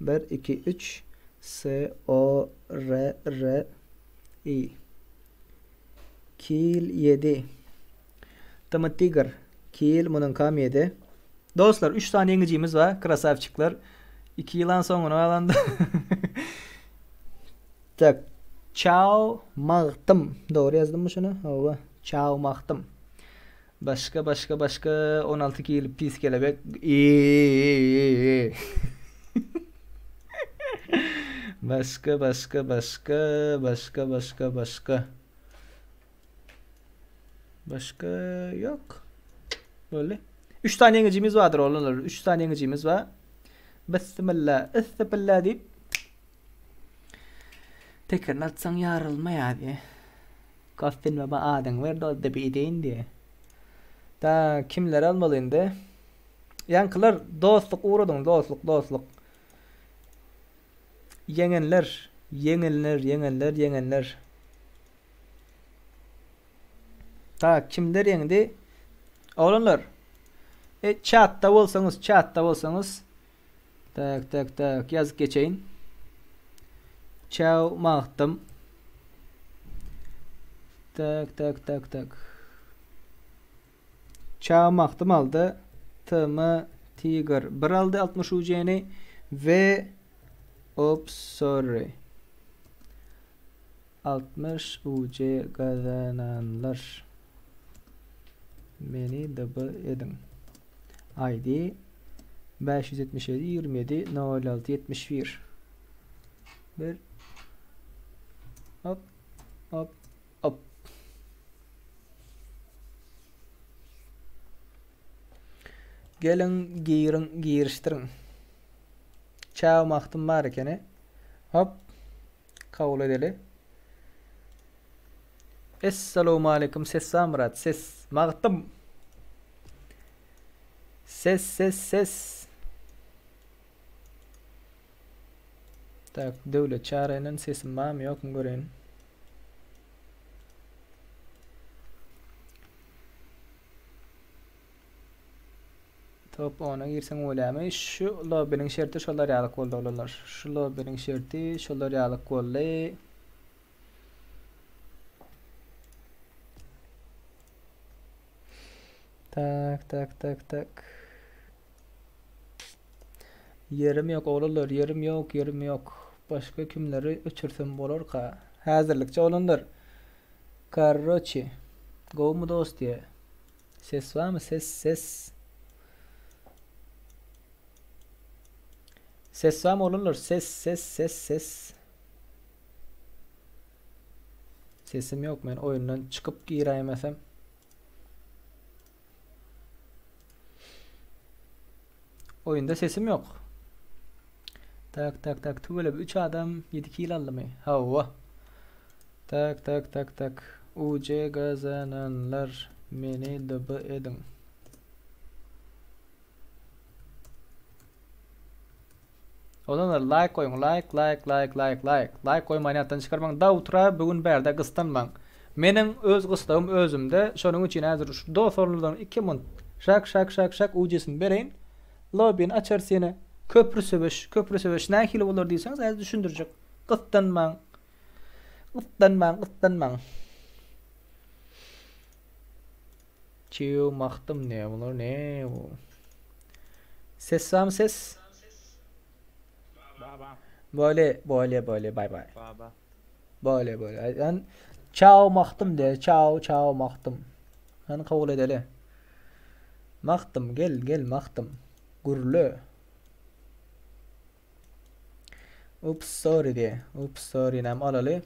1 2 3 S O R R I. Kil 7. Tm Tiger. Kil munuňkam 7. Dostlar, 3 sany ýeňijimiz bar, krasavçikler. 2 ýylan soňuna galanda. Tak. Çao Magtym. Dogry ýazdymmy şuny? Hawa. Çao Magtym. Başga başga başga 16 kil pis kelebek. Iiii. Başga başga başga başga başga başga. Başga ýok. Boldy. 3 sany ýeňijimiz bardyr oglanlar. 3 sany ýeňijimiz bar. Bismillah, istipilla diýip Tekerini atsaň ýarylmaýar diýe. Kostin baba adyňy ber dozda bir edeýin diýe. Da kimleri almaly indi? Ýaňkylar dostluk ugradyň dostluk dostluk. Ýeňenler, ýeňenler, ýeňenler, ýeňenler. Tak, kimler ýeňdi? Oglanlar. E, çatda bolsaňyz, çatda bolsaňyz. Tak, tak, tak, ýazyp geçeýin. Çaw magtym. Tak, tak, tak, tak. Çaw magtym aldy. TM Tiger 1 aldy 60 UC-ni ve Oops, sorry. 60 UC gazananlar. Meni DB ediň. ID 577 27 06 71 Bir Hop hop hop Geliň giriň girişdiriň. Çaw magtym bar ekeni. Hop. Kabul edeli. Essalowmaleýkum ses Samyrat ses Magtym. Ses ses ses. Tak Döwlet çarynyň sesim barmy ýokmy göreýin. Top ona girseň bolýamy? Şu lobbiniň şerti şolar ýalyk boldy oglanlar. Şu lobbiniň şerti şolar ýalyk boldy. Tak tak tak tak. Ýerim ýok oglanlar, ýerim ýok, ýerim ýok. Başga kimleri öçürsem bolarka? Häzirlikçe oglanlar. Karoçi. Gowmy dost diýe. Ses barmy? Ses, ses. Ses barmy oglanlar? Ses, ses, ses, ses. Sesim ýok men oýundan çykyp giräýmesem. Oýunda sesim ýok. Tak tak tak tüweleme 3 adam 7 kill aldymy? Hawa. Tak tak tak tak. UC gazananlar meni DB ediň. Olanlar like goýuň like like like like like like goýmany ýatdan çykarmaň da utra bu gün bärde gysdanmaň meniň öz gyssagym özümde şonuň üçin häzir şu dos orunlardan 2 munt şak şak şak şak ujesini bereýin lobbyny açarys ýene köprü söweş köprü söweş nähili bolar diýseňiz häzir düşündirjek gysdanmaň gysdanmaň gysdanmaň Çiw magtym ne bular ne bu. Ses barmy ses? Baba. Böyle böyle böyle bay bay. Baba. Böyle böyle. Yani. Çao Magtym diýýär. Çao, çao Magtym. Hany kabul edeli. Magtym gel, gel Magtym. Gürle. Ups sorry diýýär. Ups sorry näme alaly.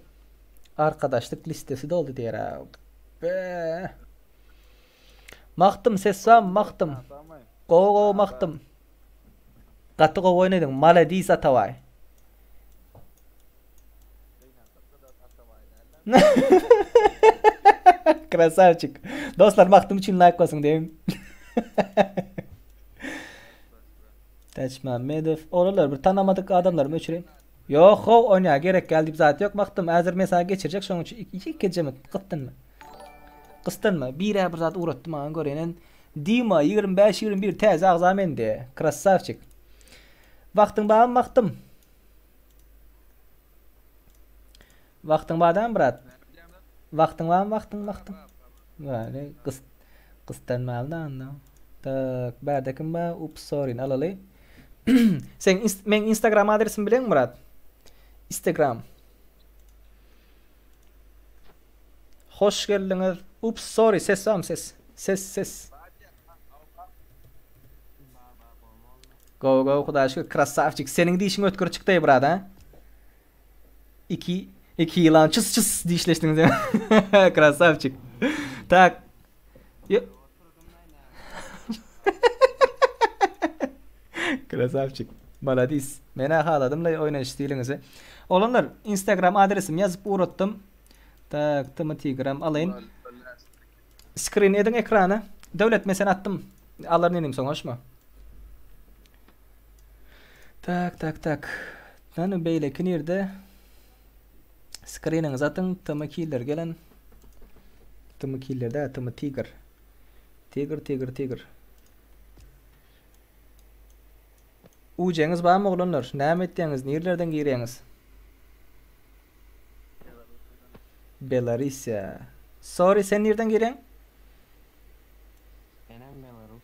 Arkadaşlyk listesi doldy diýýär. Be. Magtym ses barmy Magtym. Gowy gowy Magtym. Gaty gowy oýnadyň. Maladis Atabaý. Krasavçik. Dostlar Magtym üçin like basyň diýim. Täçmämmedow. Oralar bir tanamadyk adamlarymy öçüreýin. Ýok how oýnaýa gerek gel diýip zat ýok Magtym. Häzir men saňa geçirjek şonuň üçin iki jemit gytdynma. Gysdanma. Birä bir zat ugratdy maňa göreýin. Dima 25 21 täze agza mende. Krasavçik. Wagtyň barmy Magtym? Wagtyň bar brat? Wagtyň barmy wagtyň wagtyň? Ýani gys gysdanmaly da onda. Tak, bärde kim bar? Ups, sorry, alaly. Sen inst men Instagram adresimi bileňmi brat? Instagram. Hoş geldiňiz. Ups, sorry, ses barmy ses? Ses, ses. Gowy gowy Hudaýa şükür krasavçik. Seniň dişiň ötgür çykdy brat ha. Iki iki ýylan çys çys dişleşdiňiz. Krasavçik. Tak. Krasavçik. Maladis. Men-ä haladym la oýnaýyş stiliňizi. Oglanlar, Instagram adresimi ýazyp ugratdym. Tak, tm tigram alaýyn. Skrin ediň ekrana. Döwlet men seni atdym. Alaryn inim soň hoşmy? Tak tak tak. Nani beýleki nirde? Skriniňizi atyň. Tm killer gelen. Tm killer dä, Tm tiger. Tiger tiger tiger. Ujeňiz barmy oglanlar? Näme etýäňiz? Nirlerden girýäňiz? Belarisiýa. Sorry, sen nirden girýäň? Menem Belarus.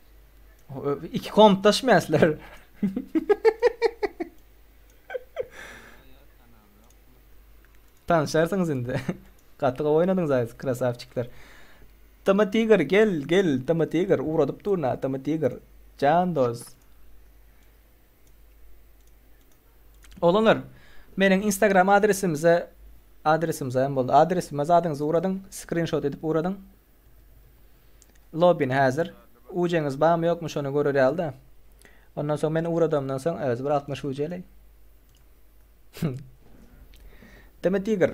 Iki kompdaşmy sizler? Tanşarsyňyz indi. Gaty gowy oýnadyňyz aýt, krasavçikler. Tama Tiger gel, gel, Tama Tiger ugradyp dur na, Tama Tiger. Jan dost. Oglanlar, meniň Instagram adresimize adresimize hem boldy. Adresime zadyňyzy ugradyň, skrinşot edip ugradyň. Lobbyny häzir. Ujeňiz barmy ýokmy şony görer ýaly-da. Ondan soň men ugradamdan soň özi bir 60 uje Deme Tigr.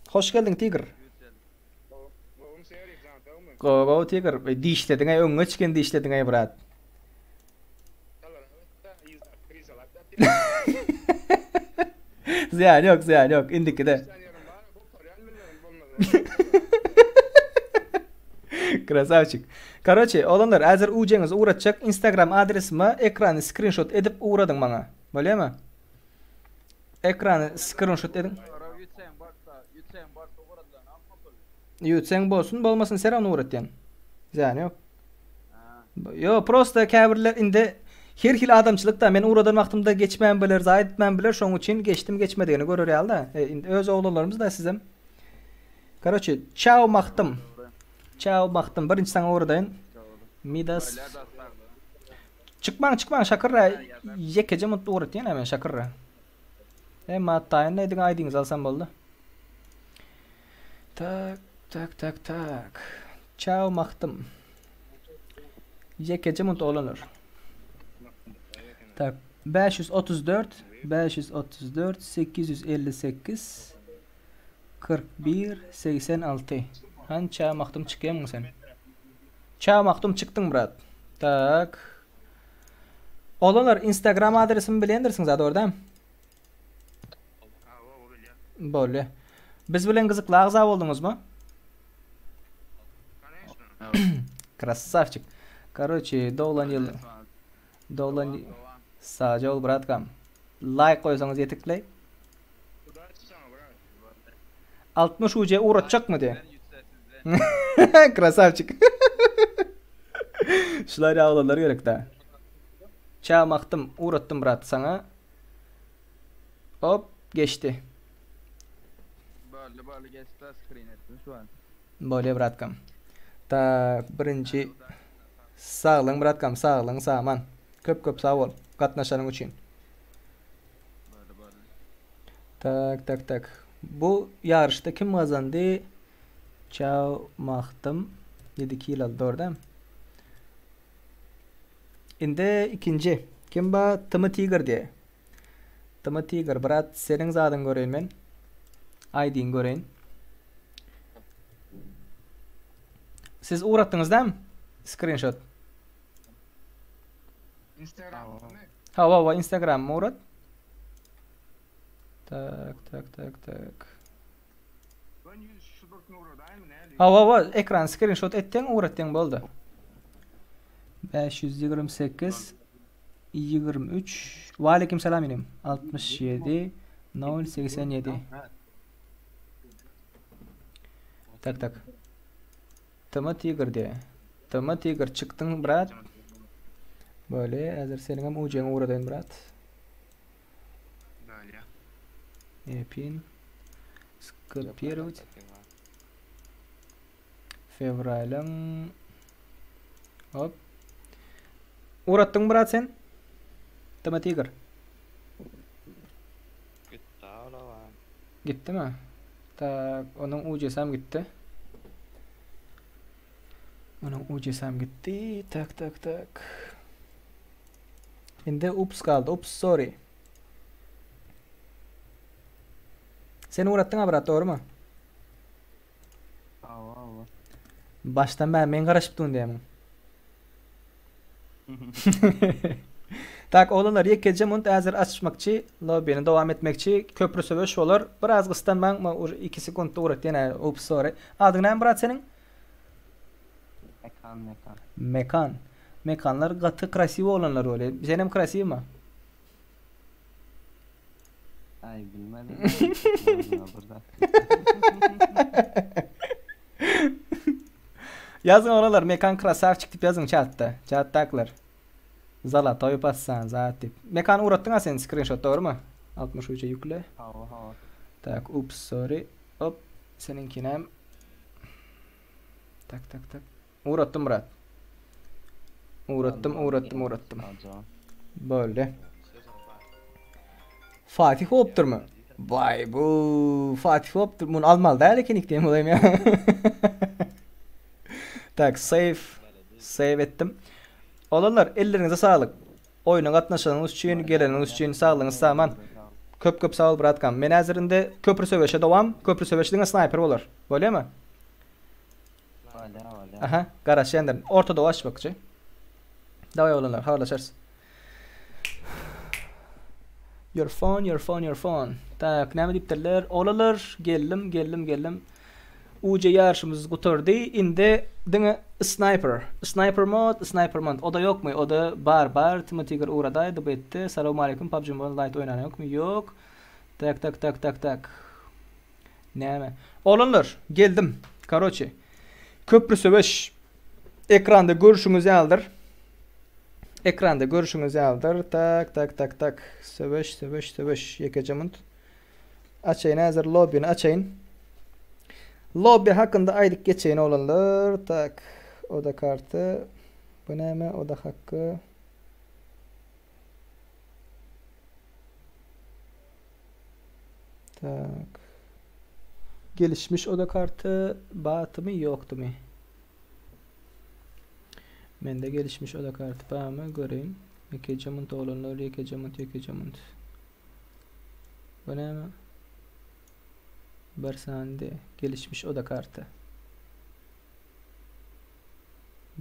Hoş geldiň Tigr. Gowy gowy Tigr. Dişlediň-aý öňňe çykan dişlediň-aý brat. Zyýany ýok, zyýany ýok. Indikide. Krasavçik. Karoçe, oglanlar, häzir ujeňizi ugratjak Instagram adresime ekrany skrinşot edip ugradyň maňa. Bolýamy? Ekrany skrinşot ediň. Ýütseň bolsun, bolmasyn ser ony ugratýan. Zyýany ýok. Ýo, prosta käbirler indi her hili adamçylyk-da, men ugradan wagtymda geçmän biler, zaýa etmän biler, şoň üçin geçdim geçmedigini görer ýaly-da. E, indi öz oglanlarymyz-da sizem. Karoçe, çao Magtym. Çao Magtym, birinji saňa ugradaýyn. Midas. Çykmaň, çykmaň Şakyrra. Ýekeje mut ugratýan men Şakyrra. Hemme taýyn ediň aýdyňyzy alsam boldy. Tak, tak, tak, tak. Çao Magtym. Ýekeje munt oglanlar. Tak, 534 534 858 41 86. Han Çao Magtym çykýamyň sen? Çao Magtym çykdyň brat. Tak. Oglanlar Instagram adresimi bilendirsiňiz a dogry dämi? Bolýa. Biz bilen gyzykly agza bolduňyzmy? Krasavçik. Karoçi, doglan ýyl. Doglan Saja ol bratkam. Laýk goýsaňyz ýetikli. 60 UC ugratjakmy diýe. Krasavçik. Şular ýaly gerek da. Çamakdym, ugratdym brat saňa. Hop, geçdi. Boldy boldy geçdi skrin etdim şu an. Bolýa bratkam. Tak birinji Saglyň bratkam saglyň saman. Köp köp sag bol gatnaşanyň üçin. Boldy boldy. Tak tak tak. Bu ýaryşda kim gazandy? Çaw Mahdym 7 kill aldy dogry dämi? Indi ikinji. Kim ba? Tymy Tiger diýe. Tymy Tiger brat seniň zadyňy göreýin men. ID-ňi göreýin. Siz ugratdyňyz dämi? Screenshot. Instagrammy? Hawa, hawa, Instagramyma ugrat. Tak, tak, tak, tak. Hawa, hawa, ekran screenshot etseň ugratsaň boldy. 528 23 Waleýkim salam inim. 67 087 Tak tak. Tm Tiger diye. Tm Tiger çykdyň brat. Böyle häzir seniňem ujeňi ugradaýyn brat. Bolýa. Epin. Skopировать. Fewralyň Hop. Ugratdyňmy brat sen? Tm Tiger. Gitdi ola. Gitdimi? Tak, onuň ujesem gitdi. Onuň ujesem gitdi. Tak, tak, tak. Indi ups galdy. Ups, sorry. Sen ugratdyň a brat, dogrymy? Hawa, hawa. Başdan bäri men garaşyp dun diýýämiň. Tak oglanlar ýekeje munt häzir açmakçy lobbyny dowam etmekçi köprü söweş bolar biraz gysdanmaň ma ur 2 sekuntda ugrat ýene ups sorry adyň näme brat seniň Mekan mekan. Mekan Mekanlar gaty krasiwy oglanlar bolýa senem krasiwmy Aý bilmedim. Ýazyň oglanlar Mekan krasawçik diýip ýazyň çatda. Çatdakylar. Zalatoý passan zat diýip. Mekan ugratdyň a sen skrinşot dogrymy? 63-e ýükle. Hawa hawa. Tak ups sorry. Hop seniňkinem. Tak tak tak. Ugratdym brat. Ugratdym ugratdym ugratdym. Boldy. Fatih bolupdyrmy? Baý bu Fatih bolupdyr. Muny almaly däl ekenik diýen bolaýyn ýa. Tak save save etdim. Olanlar elleriňize saglyk. Oýuna gatnaşanyňyz üçin, geleniňiz üçin saglygyňyz saman. Köp köp sag bol bratkam. Men häzir indi köprü söweşe dowam. Köprü söweş diňe snaýper bolar. Bolýamy? Bolýar bolýar. Aha, garaşýandyryn. Orta Doğu açmakçy. Daway oglanlar, habarlaşarys. Your phone, your phone, your phone. Tak, näme diýipdirler? Oglanlar, geldim, geldim, geldim. UC ýaryşymyz gutardy. Indi diňe sniper. Sniper mod, sniper mod. O da ýokmy? O da bar, bar. Timothy Tiger ugradaýdy bu etdi. Salam aleyküm. PUBG Mobile Lite oýnan ýokmy? Ýok. Tak, tak, tak, tak, tak. Näme? Oglanlar, geldim. Karoçi. Köprü söweş. Ekranda görüşüňiz ýalydyr. Ekranda görüşüňiz ýalydyr. Tak, tak, tak, tak. Söweş, söweş, söweş. Ýekeje munt. Açaýyn häzir lobbyny açaýyn. Lobby hakynda aýdyp geçeýin oglanlar. Tak. Oda karty. Bu näme? Oda hakkı. Tak. Gelişmiş oda karty bardymy ýokdumy? Mende gelişmiş oda karty barmy göreýin. Ýekeje munt oglanlar, ýekeje munt, ýekeje munt. Bu näme? Bir sany gelişmiş oda karty.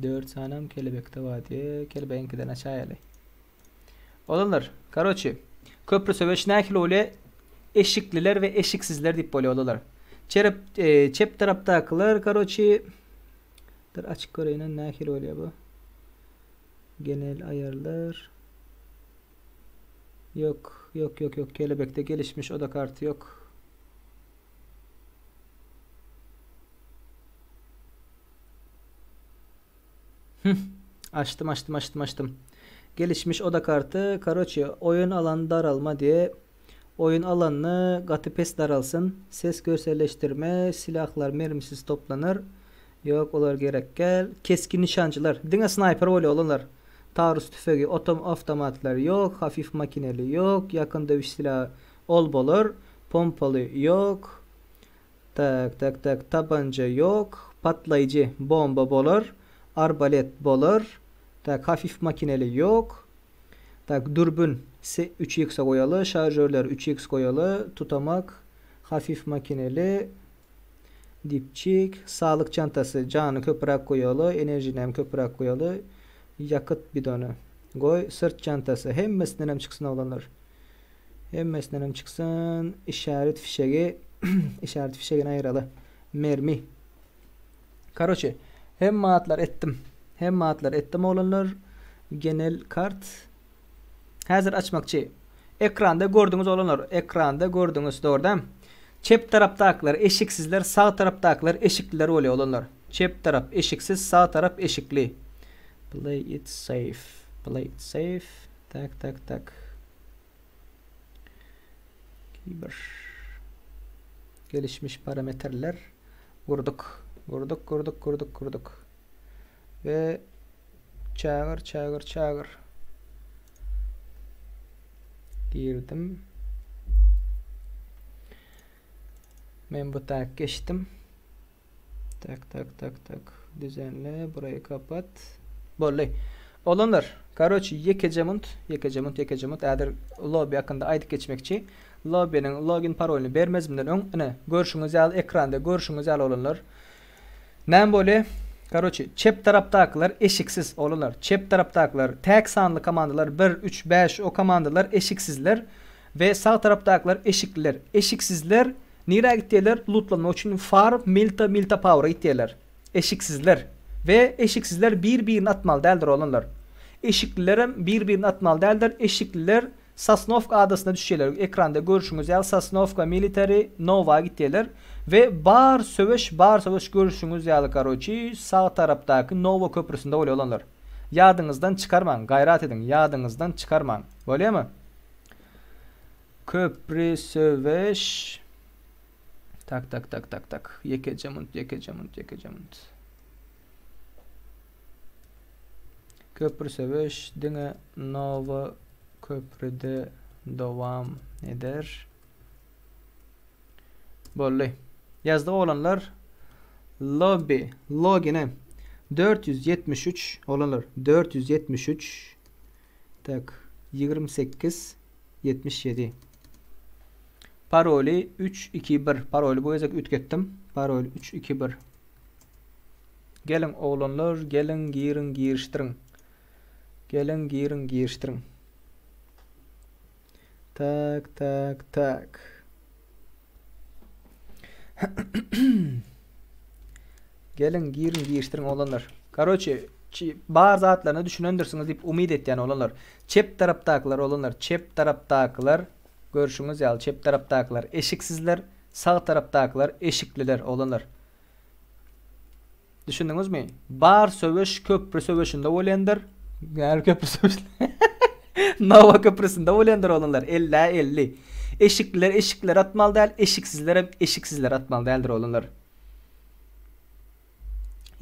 4 sanam kelebekde bar diýe, kelebegiňkiden açaýaly. Oglanlar, karoçi, köprü söweş nähili bolýar? Eşikliler we eşiksizler diýip bolýar oglanlar. Çerep, e, çep tarapdakylar, karoçi, dur açyk göreýin nähili bolýar bu. Genel aýarlar. Ýok, ýok, ýok, ýok, kelebekde gelişmiş oda karty ýok. Hüh. Açdym açdym açdym açdym. Gelişmiş oda karty. Karoçe oýun alan daralma diye. Oýun alanda gaty pes daralsyn. Ses görselleşdirme, silahlar mermisiz toplanar. Ýok, olar gerek däl. Keskin nişançylar. Diňe snaýper bolýar olanlar. Taurus tüfegi, otom awtomatlar ýok, hafif makineli ýok, ýakyn döwüş silahy ol bolar. Pompaly ýok. Tak, tak, tak, tabança ýok. Patlaýjy bomba bolar. Arbalet bolar. Tak, hafif makineli ýok. Tak, dürbün se üç x-e goýaly, şaržörleri üç x goýaly, tutamak, hafif makineli, dipçik, saglyk çantasy, jany köpräk goýaly, enerjini hem köpräk goýaly, ýakyt bidony goý, syrt çantasy, hemmesinden hem çyksyn oglanlar. Hemmesinden hem çyksyn, işaret fişegi, işaret fişegini aýyraly, mermi. Karoçe, hemme zatlar etdim. Hemme zatlar etdim oglanlar. Genel kart. Häzir açmakçy. Ekranda gördüňiz oglanlar. Ekranda gördüňiz, dogry dämi? Çep tarapdakylar eşiksizler, sag tarapdakylar eşikliler bolýar oglanlar. Çep tarap eşiksiz, sag tarap eşikli. Play it safe. Play it safe. Tak tak tak. Bir. Gelişmiş parametrler. Gurduk. Gurduk, gurduk, gurduk, gurduk. Ve çagyr, çagyr, çagyr. Girdim. Men bu tak geçdim. Tak tak tak tak. Düzenle. Burayı kapat. Boldy. Oglanlar, karoçi ýekeje munt, ýekeje munt, ýekeje munt häzir lobby hakynda aýdyp geçmekçi. Lobbynyň login parolyny bermezimden öň, ine, görşüňiz ýaly ekranda görşüňiz ýaly oglanlar. Näme bolýar? Karoçi, çep tarapdakylar eşiksiz oglanlar. Çep tarapdakylar täk sanly komandalar 1, 3, 5 o komandalar eşiksizler we sag tarapdakylar eşikliler. Eşiksizler Nirä gitýärler? Lutlanmak üçin Far, Milta, Milta Power-a gitýärler. Eşiksizler. We eşiksizler bir-birini atmaly däldir oglanlar. Eşiklilerem bir-birini atmaly däldir. Eşikliler Sosnowka adasyna düşýärler. Ekranda görşüňiz ýaly Sosnowka Military Nova gitýärler. We bar söweş, bar söweş görşüňiz ýaly karoçi sag tarapdaky Nova köprüsinde bolýar oglanlar. Ýadyňyzdan çykarmaň, gaýrat ediň, ýadyňyzdan çykarmaň. Bolýamy? Köpri söweş. Tak tak tak tak tak. Ýekeje munt, ýekeje munt, ýekeje munt. Köpri söweş diňe Nova köprüde dowam eder. Boldy. Ýazdyk oglanlar. Lobby, logine 473 oglanlar 473 Tak 28 77. Paroly 3 2 1. Paroly bu gezek üýtgetdim. Parol 3 2 1. Geliň oglanlar, geliň giriň girişdiriň. Geliň giriň girişdiriň. Tak tak tak. Geliň giriň girişdiriň oglanlar. Karoçe bar zatlaryna düşünendirsiňiz diýip umyt etýän oglanlar. Çep tarapdakylar oglanlar çep tarapdakylar görşüňiz ýaly çep tarapdakylar eşiksizler sag tarapdakylar eşikliler oglanlar. Düşündiňizmi? Bar söweş köpri söweşinde bolýandyr. Näme köpri söweşi? Nowa köprüsinde bolýandyr oglanlar. Ellä 50. Eşikliler eşikleri atmaly däl, eşiksizler hem eşiksizleri atmaly däldir oglanlar.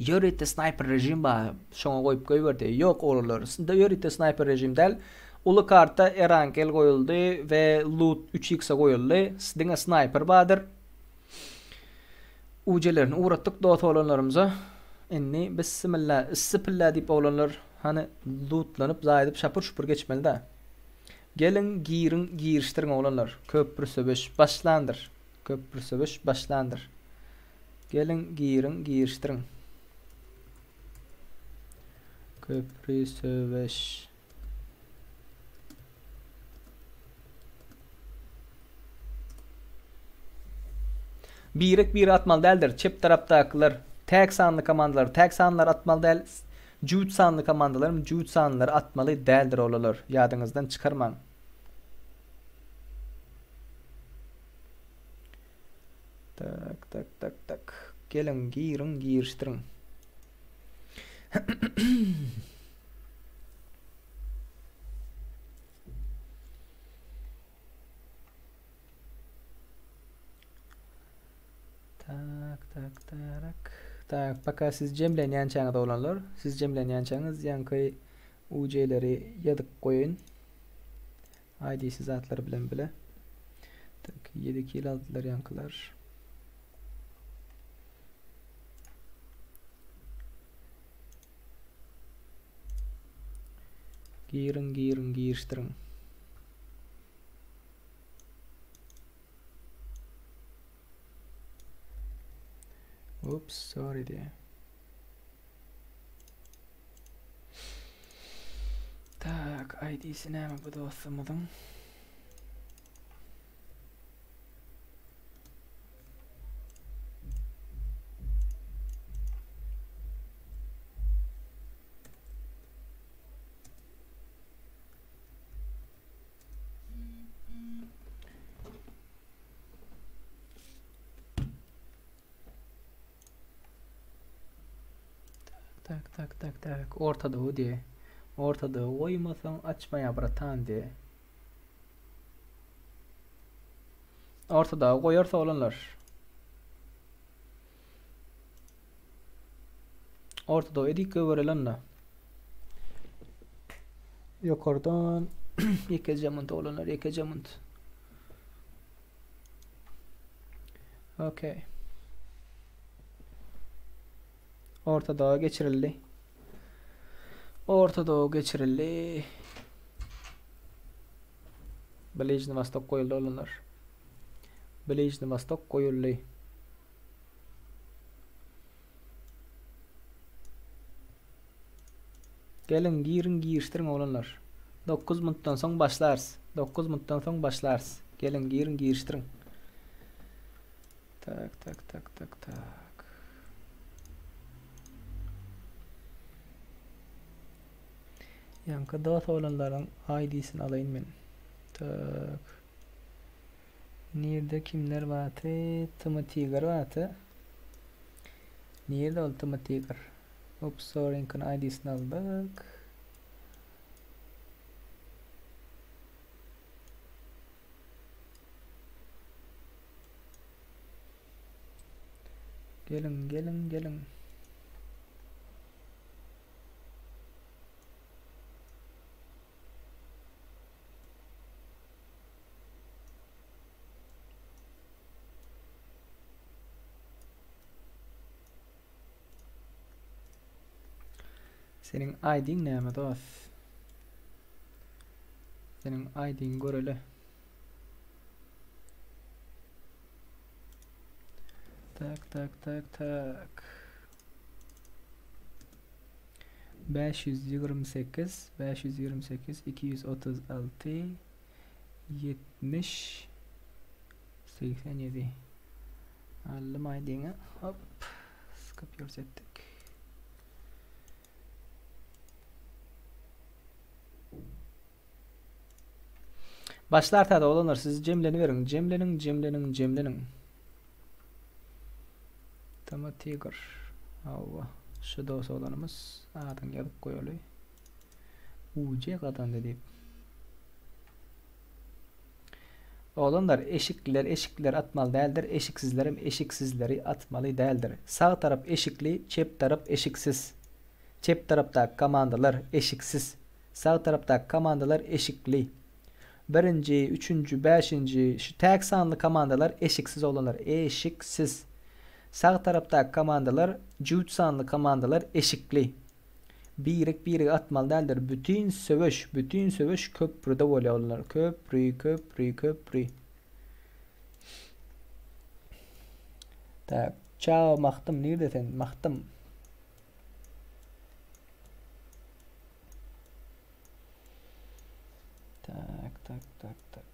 Ýörite snaýper rejim bar. Şoňa goýup goýberdi. Ýok oglanlar. Ýörite snaýper rejim däl. Uly karta Erangel goýuldy we loot 3x-e goýuldy. Diňe snaýper bardyr. Ujelerini ugratdyk dos oglanlarymyza. Indi bissimilla, issipilla diýip oglanlar hany lutlanyp zaýdyp şapur-şupur geçmeli da. Geliň giriň girişdiriň oglanlar. Köpri söweş başlandyr. Köpri söweş başlandyr. Geliň giriň girişdiriň. Köpri söweş. Birek biri atmaly däldir. Çep tarapdakylar täk sanly komandalar täk sanlary atmaly däl. Jübüt sanly komandalaram jübüt sanlylary atmaly däldir olalar. Ýadyňyzdan çykarmaň. Tak tak tak tak. Geliň giriň girişdiriň. Tak, paka siz jemlenýänçäňiz oglanlar, siz jemlenýänçäňiz ýaňky UC-leri ýazyp goýaýyn. ID-si zatlar bilen bile. Tak, 7 kill aldylar ýaňkylar. Giriň, giriň, girişdiriň. Oops, sorry diýýär. Tak, ID-si näme bu dostumyzyň? Tak tak tak tak orta doğu diye. Orta doğu goýmasaň açmaýa bratan diye. Orta doğu goýarsa olanlar. Orta doğu edik göwereli Ýokardan ýekeje munt oglanlar ýekeje munt. Okey. Orta Doğu geçirildi. Orta Doğu geçirildi. Bližny Vostok goýuldy oglanlar. Bližny Vostok goýuldy. Geliň giriň girişdiriň oglanlar. 9 muntdan soň başlarys. 9 muntdan soň başlarys. Geliň giriň girişdiriň. Tak tak tak tak tak. Ýaňky dos oglanlaryň ID-sini alaýyn men. Tak. Nirde kimler bardy? Tm Tiger bardy. Nirde ol Tm Tiger? Ups, sorry-iňkini ID-sini aldyk. Geliň, geliň, geliň. Seniň ID-ň näme dos? Seniň ID-ňi göreli. Tak, tak, tak, tak. 528 528 236 70 87 Aldym ID-ňi. Hop. Skopýors etdik. Başlar täze oglanlar siz jemleniberiň. Jemleniň, jemleniň, jemleniň. Tama Tiger. Hawa. Şu dos oglanymyz adyny ýazyp goýaly. UC gazandy diýip. Oglanlar eşikliler eşiklileri atmaly däldir, eşiksizlerem eşiksizleri atmaly däldir. Sag tarap eşikli, çep tarap eşiksiz. Çep tarapdaky komandalar eşiksiz. Sag tarapdaky komandalar eşikli. Birinji, üçünji, bäşinji şu täk sanly komandalar eşiksiz oglanlar, eşiksiz. Sag tarapdaky komandalar jübüt sanly komandalar eşikli. Birek biregi atmaly däldir. Bütin söweş, bütin söweş köprüde bolýar olar. Köprü, köprü, köprü. Tak, çao Mahdym, nirde sen? Mahdym. Tak, tak, tak, tak.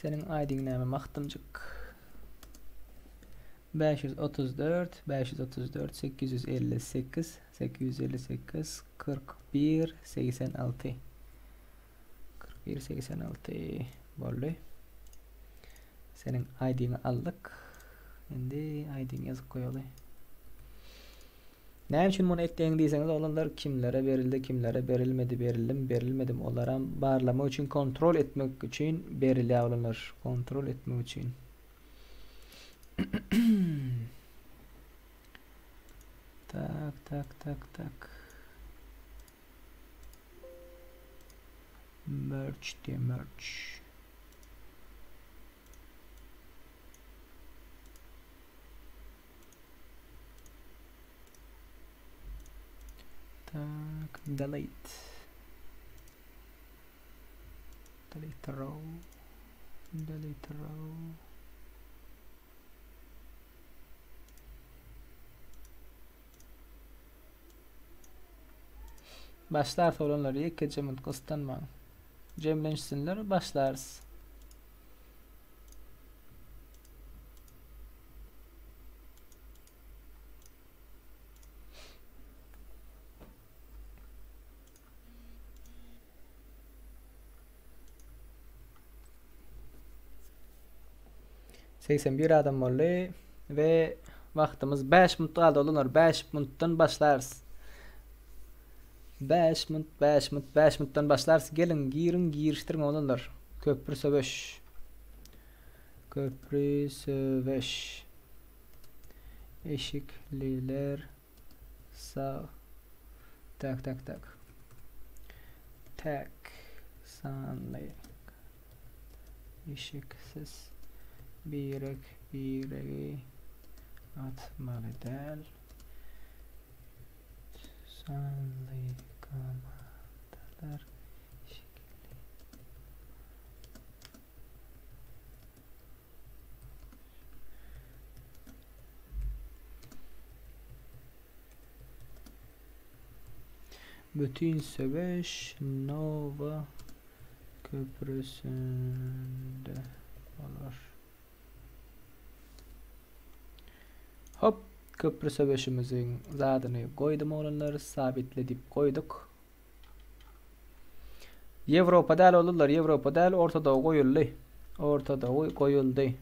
Seniň ID-ň näme Magtymjyk? 534 534 858 858 41 86 41 86 boldy. Seniň ID-ňi aldyk. Indi ID-ni ýazyp goýaly. Näme üçin muny etdiň diýseňiz oglanlar kimlere berildi, kimlere berilmedi, berildim, berilmedim olaram barlamak üçin kontrol etmek üçin berilýär oglanlar. Kontrol etmek üçin. Tak, tak, tak, tak. Merge diye merge. Tak, delete. Delete row. Delete row. Başlarys oglanlar ýekeje minut gysdanmaň. Jemlenişsinler başlarys. 81 adam boldy we wagtymyz 5 minut galdy oglanlar 5 minutdan başlarys. 5 minut 5 minut 5 minutdan başlarys. Geliň giriň girişdiriň oglanlar. Köprü söweş. Köprü söweş. Eşikliler sag. Tak tak tak. Tek sanly eşiksiz birek biregi atmaly däl. Sanly komandalar şekilli. Bütin söweş Nova köprüsünde bolar. Hop, köprü söweşimiziň zadyny goýdum oglanlar, sabitle diýip goýduk. Ýewropa däl oglanlar, Ýewropa däl, Orta Doğu goýuldy. Orta Doğu goýuldy.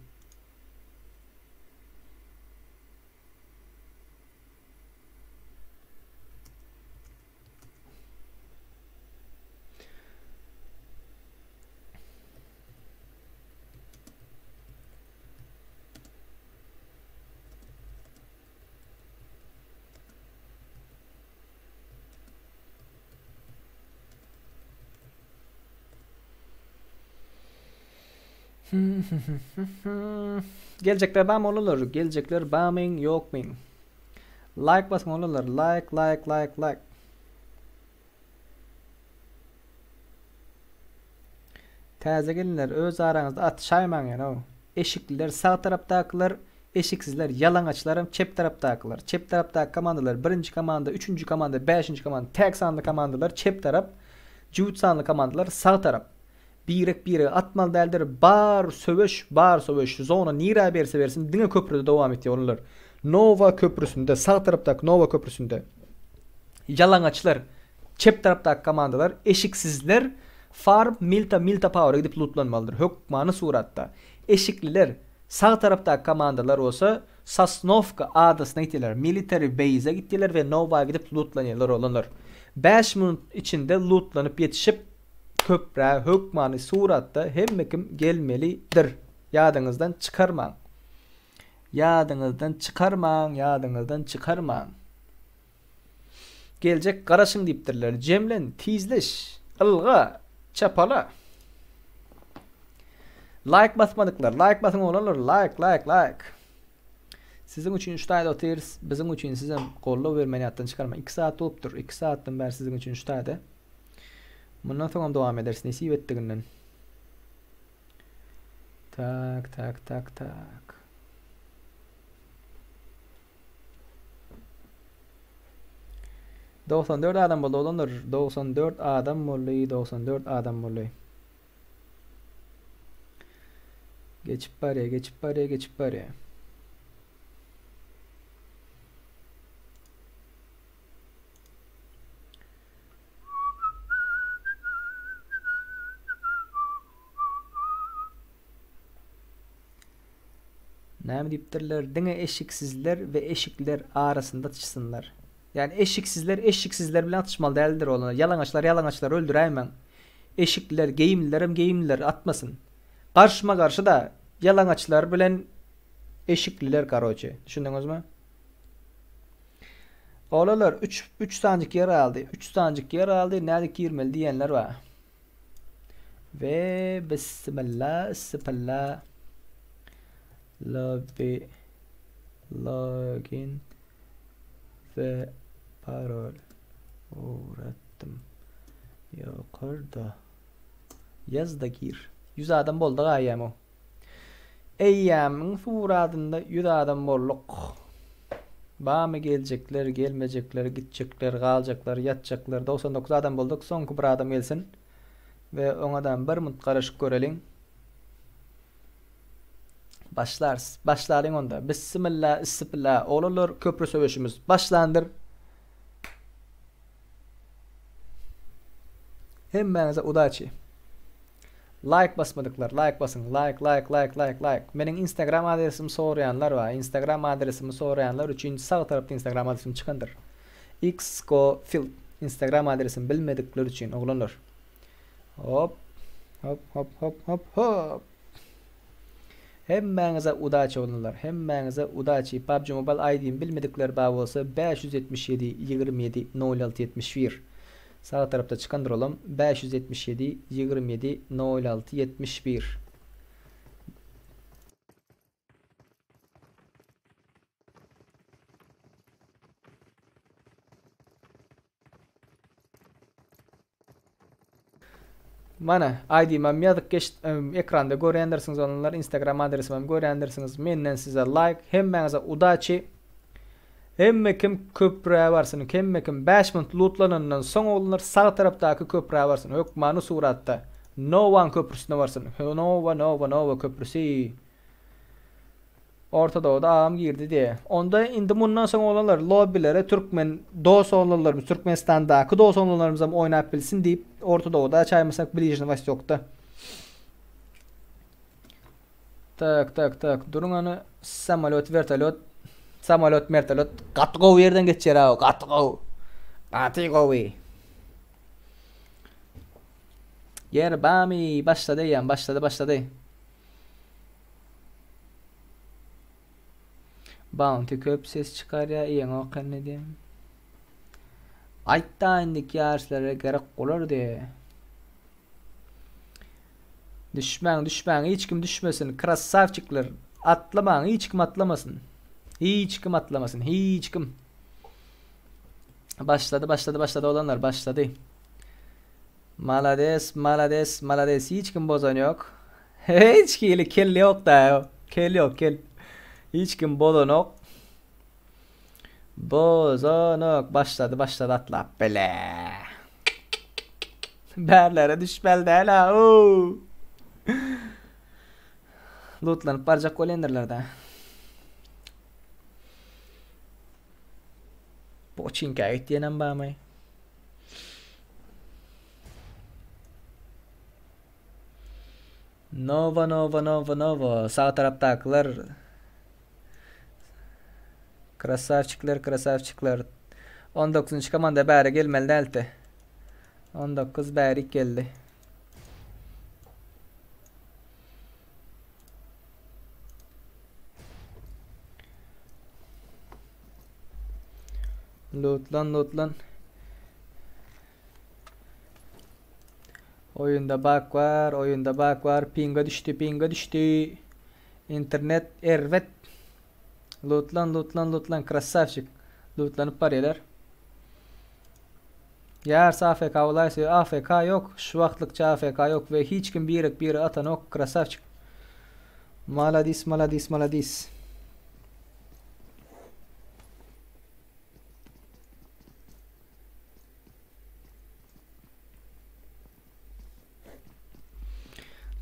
Geljekler bamy olanlar? Geljekler bamyň, ýokmyň? Like basyň olanlar. Like, like, like, like. Täze gelinler öz araňyzda atyşaýmaň ýene. Eşikliler sag tarapdakylar, eşiksizler ýalaňaçlaram çep tarapdakylar. Çep tarapdaky komandalar birinji komanda, üçünji komanda, bäşinji komanda, täk sanly komandalar çep tarap, jübüt sanly komandalar sag tarap. Birek birege atmaly däldir. Bar söweş, bar söweş. Zona nirä berse bersin diňe köprüde dowam etýär olar. Nowa köprüsinde, sag tarapdaky Nowa köprüsinde. Ýalaňaçlar, çep tarapdaky komandalar, eşiksizler Farm Milta Milta Power-a gidip lutlanmalydyr. Hökmany suratda. Eşikliler, sag tarapdaky komandalar bolsa Sosnowka adasyna gitýärler. Military Base-e gitýärler we Nowa gidip lutlanýarlar oglanlar. 5 minut içinde lutlanyp ýetişip köprä hökmany suratda hemme kim gelmelidir. Ýadyňyzdan çykarmaň. Ýadyňyzdan çykarmaň, ýadyňyzdan çykarmaň. Geljek garaşyň diýipdirler. Jemlen, tizleş, ylga, çapala. Like basmadyklar, like basyň oglanlar, like, like, like. Siziň üçin şu taýda otyrys, biziň üçin sizem goldaw bermeni ýatdan çykarmaň. 2 saat bolupdyr, 2 saatdan bäri siziň üçin şu taýda. Mundan soňam dowam ederis nesip etdiginden. Tak, tak, tak, tak. 94 adam boldy oglanlar. 94 adam boldy, 94 adam boldy. Geçip barýar, geçip barýar, geçip barýar. Näme diýipdirler? Diňe eşiksizler we eşikler arasynda atyşsynlar. Ýagny eşiksizler eşiksizler bilen atyşmaly däldir olar. Ýalaňaçlar ýalaňaçlary öldüräýmäň. Eşikliler, geýimlilerem geýimlileri atmasyn. Garşyma garşy da ýalaňaçlar bilen eşikliler karoçe. Düşündiňizmi? Oglanlar 3 3 sanjyk ýer galdy. 3 sanjyk ýer galdy. Nädip girmeli diýenler bar. We bismillah, isipilla. Lobby login we parol ugratdym. Ýokarda. Ýaz-da gir. 100 adam boldy gaýam o. Eýýämiň suradynda 100 adam bolduk. Bamy geljekler, gelmejekler, gitjekler, galjaklar, ýatjaklar. 99 adam bolduk. Soňky bir adam gelsin. We oňadam bir munt garaşyp göreliň. Başlarys. Başlalyň onda. Bissimilla, issipilla. Oglanlar köprü söweşimiz başlandyr. Hemmäňize udaçi. Like basmadyklar like basyň like like like like like meniň instagram adresimi soraýanlar bar instagram adresimi soraýanlar üçin sag tarapda instagram adresim çykandyr xcofield instagram adresimi bilmedikler üçin oglanlar hop hop hop hop hop hop Hemmäňize udaçi oglanlar hemmäňize udaçi PUBG Mobile ID-mi bilmedikler bar bolsa 577 27 06 71 Sag tarapda çykandyr olam 577 27 06 71. Mana ID-mam ýazyp geç ekranda görýändirsiňiz olanlar Instagram adresimem görýändirsiňiz. Menden size like, hemmäňize udaçi. Hemme kim köprä barsyn, hemme kim 5 minut lootlanandan soň oglanlar sag tarapdaky köprä barsyn. Hökmany suratda Nowaň köprüsine barsyn. Nowa, Nowa, Nowa köprüsi. Orta Doğuda agam girdi diýe. Onda indi mundan soň oglanlar lobbilere türkmen dos oglanlarymyz Türkmenistandaky dos oglanlarymyzam oýnap bilsin diýip Orta Doğuda açaýmasak Bližny Wostokda. Tak tak tak duruň hany samolýot wertolýot samolýot mertolýot gaty gowy ýerden geçýär ha gaty gowy. Gaty gowy. Ýer bamy başlady eýýäm başlady başlady. Bounty köp ses çykarýar iýeňok indi diýen. Aýtda indiki ýaryşlara gerek bolar diýe. Düşmäň düşmäň hiç kim düşmesin krassawçikler atlamaň hiç kim atlamasyn. Hiç kim atlamasyn hiç kim. Başlady başlady başlady oglanlar başlady. Malades malades malades hiç kim bozan ýok. Hiç hili kel ýok da. Kel ýok kel. Hiç kim bozanok. Bozanok başlady başlady atlap bile. Bärlere düşmeli däl ha. Lootlanyp barjak bolýandyrlar da. Poçinka gitýänem barmy? Nova nova nova nova sag tarapdakylar Krasavçikler krasavçikler 19-njy komanda bäri gelmeli däldi. 19 bärik geldi. Lootlan lootlan. Oýunda bug bar, oýunda bug bar. Pinga düşdi, pinga düşdi. Internet erbet. Lootlan, lootlan, lootlan, krasavçik. Lootlanyp barýarlar. Ýarysy AFK bolaýsa, AFK ýok. Şu wagtlykça AFK ýok we hiç kim birek biri atanok, krasavçik. Maladis, maladis, maladis.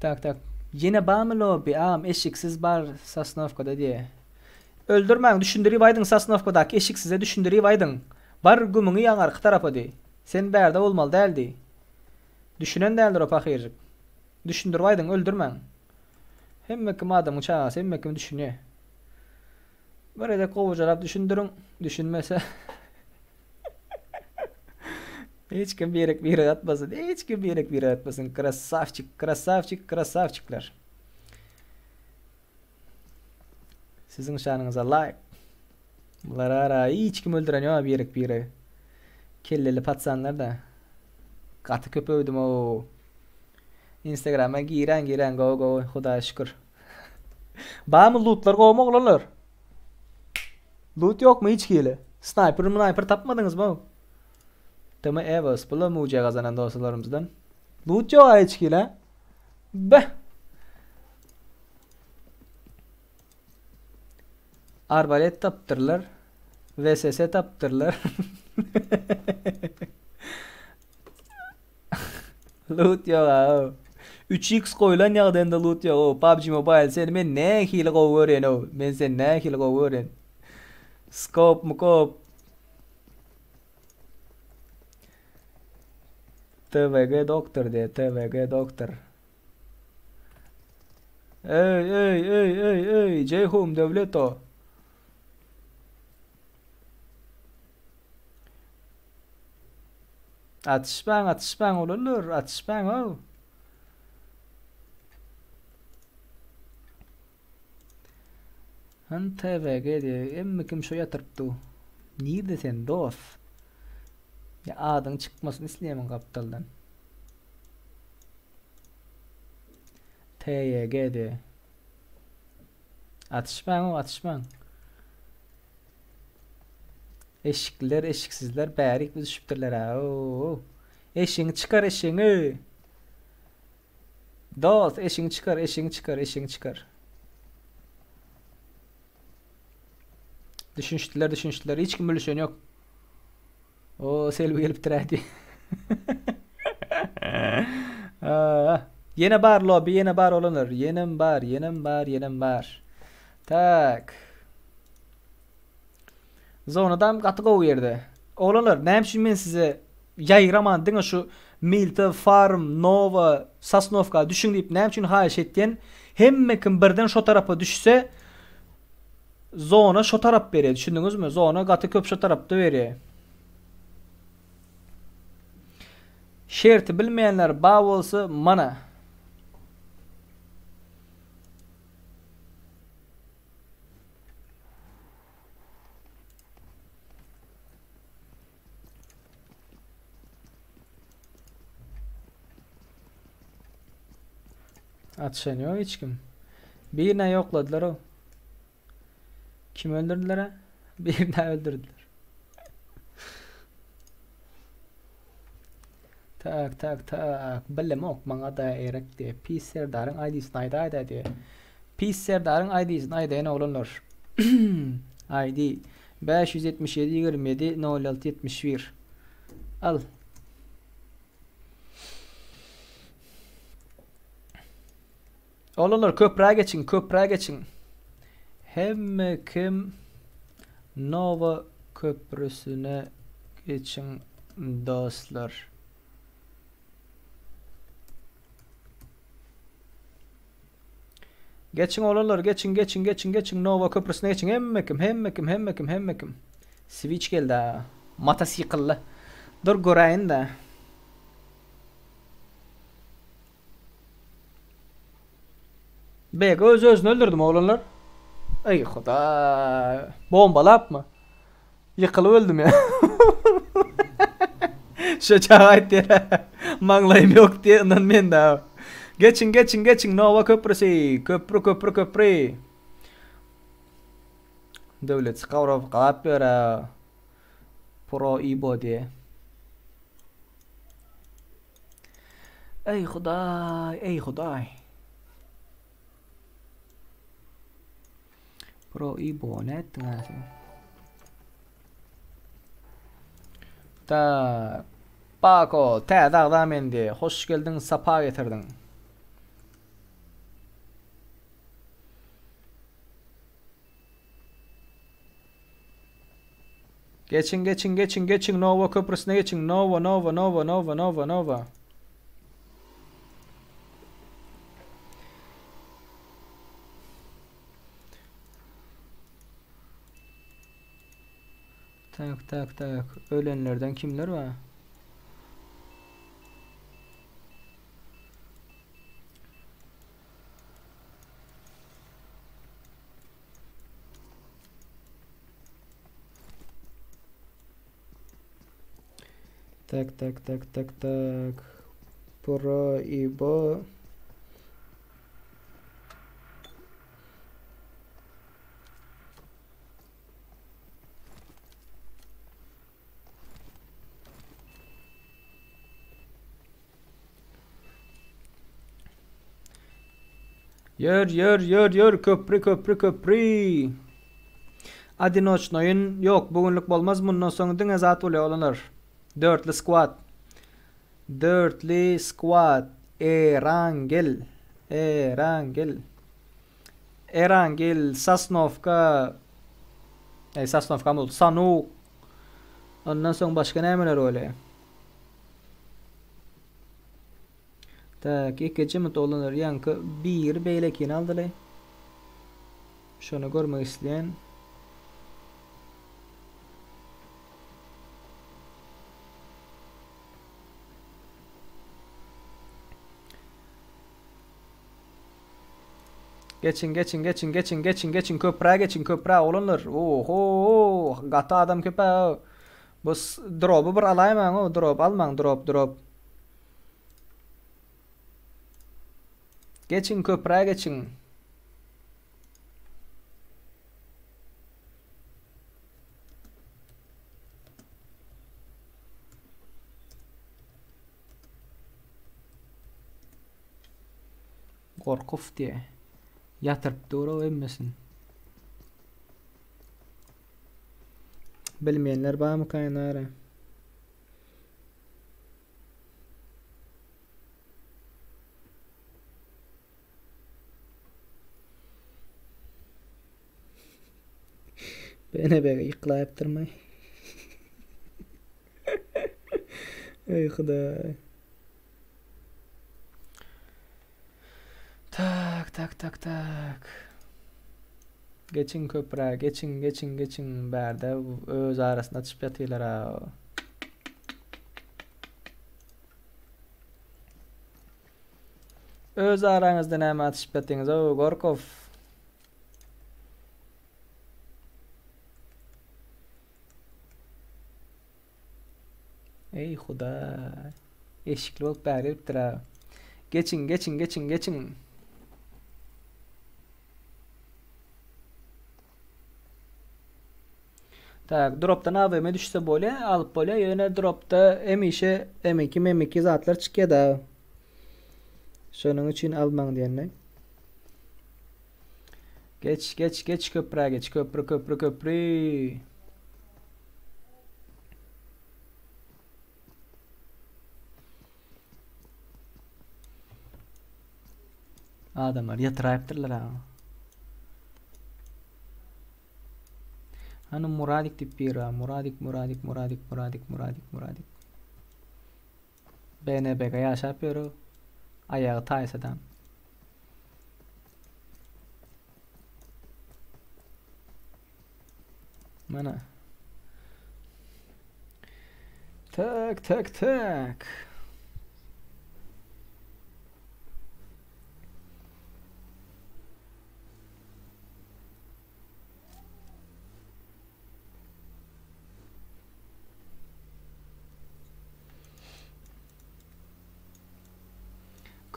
Tak tak. Ýene barmy lobby? Agam eşiksiz bar Sosnowkada diýe. Öldürmäň düşündirip aýdyň Sosnowkadaky eşiksize düşündirip aýdyň. Bar gümüňi ýaňarky tarapa diý. Sen bärde bolmaly däl diý. Düşünen däldir o pahyrjyk. Düşündirip aýdyň öldürmäň. Hemme kim adamyň çagasy hemme kim düşünýä. Bir gezek gowujalap düşündiriň, düşünmese Hiç kim birek birek atmasyn. Hiç kim birek birek atmasyn. Krasavçik, krasavçik, krasavçikler. Siziň şanyňyza laýk. Bular ara hiç kim öldüren ýok birek biregi. Kelleli patsanlar da. Gaty köp öwdüm o. Instagrama giren giren go go Hudaýa şükür. Bamy lootlar gowmy oglanlar? Loot ýokmy hiç hili? Sniper mniper tapmadyňyzmy? TM Evos bu da muja gazanan dostlarymyzdan. Loot ýok hiç hili. Beh. Arbalet tapdyrlar. VSS tapdyrlar. Loot ýok a. 3x goýlan ýagdaýynda loot ýok. O PUBG Mobile seni men nähili gowy görýän o. Men seni nähili gowy görýän. Scope mukop. TVG doktor diýe, TVG doktor. Ey ey ey ey ey Ceyhun Devleto. Atyşmaň, atyşmaň oglanlar, atyşmaň ow. Han TVG diýe, emmi kim şo ýatyrypdy. Nirde sen dos? Ya adyň çykmasyn isleýämiň gapdaldan. TYG diýe. Atyşmaň ow, atyşmaň. Eşikliler, eşiksizler bärik düşüpdirler-ä. Oo. Eşigiňi çykar, eşigiňi. Dost, eşigiňi çykar, eşigiňi çykar, eşigiňi çykar. Düşünişdiler, düşünişdiler. Hiç kim bölüşen ýok. O, Selbi gelipdir ädi. Ýene bar lobby, ýene bar olanlar. Ýenem bar, ýenem bar, ýenem bar. Tak. Zonadam gaty gowy ýerde. Oglanlar, näme üçin men size ýaýraman diňe şu Milta, Farm, Nova, Sosnowka düşüň diýip näme üçin haýyş etýän? Hemme kim birden şo tarapa düşse zona şo tarap berýär, düşündiňizmi? Zona gaty köp şo tarapda berýär. Şerti bilmeýänler ba bolsa mana. Atşan ýok hiç kim. Birine ýokladylar o. Kim öldürdüler ha? Birine öldürdüler. Tak tak tak. Bilemok maňa da erek diye. Pis Serdaryň ID'sini aýdaýda diye. Pis Serdaryň ID'sini aýdaýyn oglanlar. ID 577 27 06 71. Al. Oglanlar köprä geçiň, köprä geçiň. Hemme kim Nova köprüsine geçiň dostlar. Geçiň oglanlar, geçiň, geçiň, geçiň, geçiň Nova köprüsine geçiň. Hemme kim, hemme kim, hemme kim, hemme kim. Switch geldi ha. Motosiklli. Dur göräýin-de. BG öz özüni öldürdimi oglanlar? Eý hudaý. Bombalapmy? Ýykylyp öldüm ýa. Şu çaga aýtdy. Maňlaýym ýok diýe yndan men da. Geçiň geçiň geçiň Nowa köprüsi. Köprü köprü köprü. Döwlet Skawrow galap ýör. Pro Ibo diýe. Eý Hudaý, eý Hudaý. Pro Ibo nätdiň ha sen? Tak. Bako, täze agza mendi. Hoş geldiň, sapa getirdiň. Geçiň geçiň geçiň geçiň Nowa köprüsine geçiň Nowa Nowa Nowa Nowa Nowa Nowa. Tak tak tak. Ölenlerden kimler bar? Tak tak tak tak tak. Pro ibo. Ýör ýör ýör ýör köpri köpri köpri. Adinoçnoýyn ýok bu günlük bolmaz mundan soň diňe zat bolýar oglanlar. Dörtli squad. Dörtli squad. Erangel. Erangel. Erangel, Sosnowka. Ey Sosnowka boldy. Sanuk. Ondan soň başga nämeler bolýar? Tak, ikinji mut oglanlar ýaňky biri beýlekini aldyly. Şony görmek isleýän. Geçiň, geçiň, geçiň, geçiň, geçiň, geçiň, köprä geçiň, köprä oglanlar. Oho, gaty adam köp-ä. Bu droby bir alaýmaň, o drop almaň, drop, drop. Geçiň köprä geçiň. Gorkuf diýe. Ýatyryp dur o emmesin. Bilmeýänler barmyka ýene? Bene bege ýyklaýypdyrmaý. Eý hudaý. Tak tak tak tak. Geçiň köprä, geçiň, geçiň, geçiň. Bärde öz arasynda atyşyp ýatyrlar ha. Öz araňyzda näme atyşyp ýatyňyz, o Gorkow. Eý hudaý. Eşikli bolup bäri gelipdir ha. Geçiň, geçiň, geçiň, geçiň. Tak, dropdan AWM düşse bolýar, alyp bolýar. Ýöne dropda hemişe M2, M2 zatlar çykýar da. Şonuň üçin almaň diýende. Geç, geç, geç köprä geç. Köprü, köprü, köprü. Adamlar ýatyraýypdyrlar ha. Hany Muradik diýip biri bar. Muradik, Muradik, Muradik, Muradik, Muradik, Muradik. BNBG ýaşap ýör o. Aýagy taýsadam. Mana. Tak, tak, tak.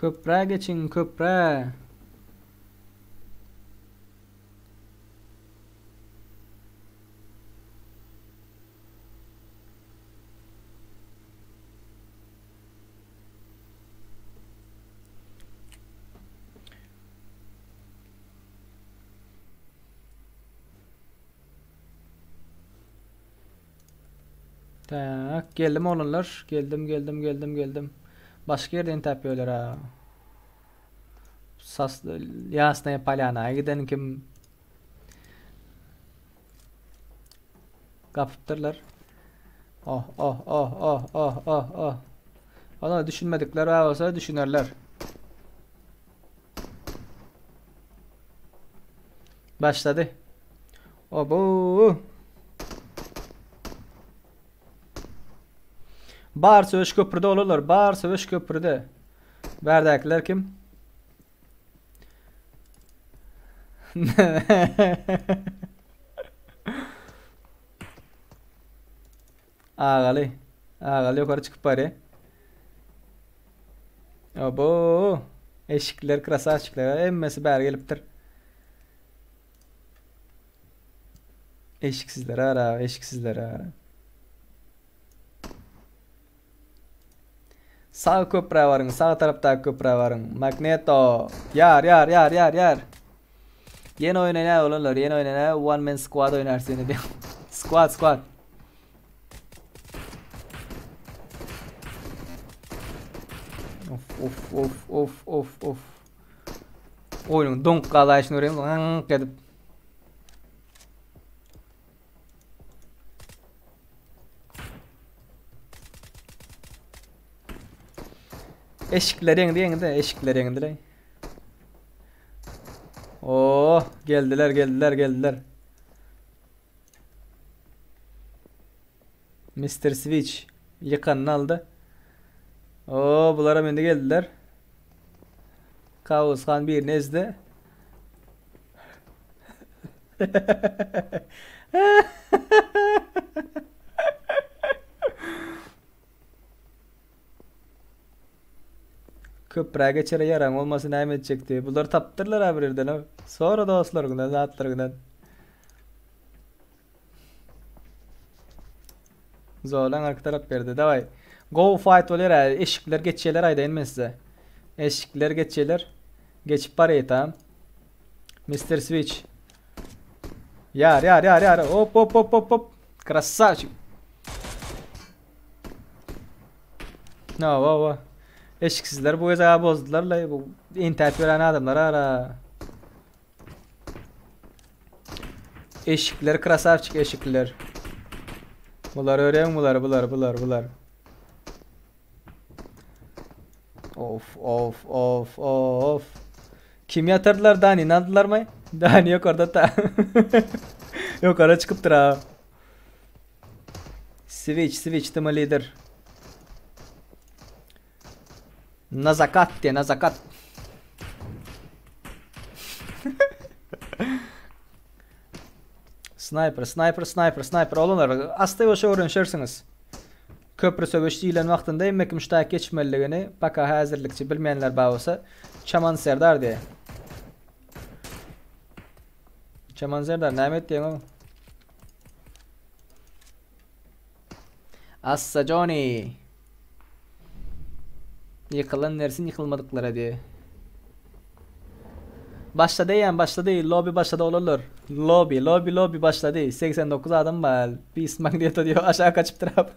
Köprä geçiň, köprä. Tak, geldim oglanlar. Geldim, geldim, geldim, geldim. Başga ýerde entäp ýörler ha. Sas Ýasnaýa Polýana giden kim gapypdyrlar. Oh, oh, oh, oh, oh, oh, oh. Olar düşünmedikler bar bolsa düşünerler. Başlady. Obo. Bar söweş köprüde olarlar. Bar söweş köprüde. Bärdäkiler kim? Agaly. Agaly ýokary çykyp barýar. Abo. Eşikler, krasavçikler hemmesi bäri gelipdir. Eşiksizler ara, eşiksizler ara. Sag köprä baryň, sag tarapdaky köprä baryň. Magneto. Ýar, ýar, ýar, ýar, ýar. Ýene oýnaýar olanlar, ýene oýnaýar. One man squad oýnar seni diýip. Squad, squad. Of, of, of, of, of, of. Oýnuň doňup galaýşyny görýäňmi? Aňk edip. Eşikler ýeňdi ýeňdi, eşikler ýeňdi. Oh, geldiler, geldiler, geldiler. Mr. Switch ýykanyny aldy. Oo, bulara indi geldiler. Kawus han birini ezdi. Köprä geçere ýaraň bolmasa näme etjekdi? Bular tapdyrlar ha bir ýerden. Sonra dostlaryňdan, zatlaryňdan. Zolan arka tarap berdi. Daway. Go fight bolýar ha. Eşikler geçýärler aýdaýyn men size. Eşikler geçýärler. Geçip barýar tam. Mr. Switch. Ýar ýar ýar ýar. Hop hop hop hop hop. Krasavçik. No, wa wa. Eşiksizler bu gezek bozdular la. Bu entäp ýören adamlar ara. Eşikler krasavçik eşikler. Bular ören bular bular bular bular. Of of of of. Kim ýatyrdylar Dani aldylar mı? Dani yukarıda ta. Yukarı çykypdyr ha. Switch switch tüm lider. Nazakat diye nazakat. Sniper, sniper, sniper, sniper. Olanlar asta ýoşa öwrenişersiňiz. Köprü söweş diýilen wagtynda hemme kim ştaýk geçmeliligini paka häzirlikçe bilmeýänler bar bolsa Çaman Serdar diýe. Çaman Serdar näme etdiň o? Assa Johnny. Ýykylan dersin ýykylmadyklara diýe. Başlady eýýäm başlady. Lobby başlady olanlar. Lobby, lobby, lobby başlady. 89 adam bar. Beast Magneto diýip aşağı kaçypdyr abi.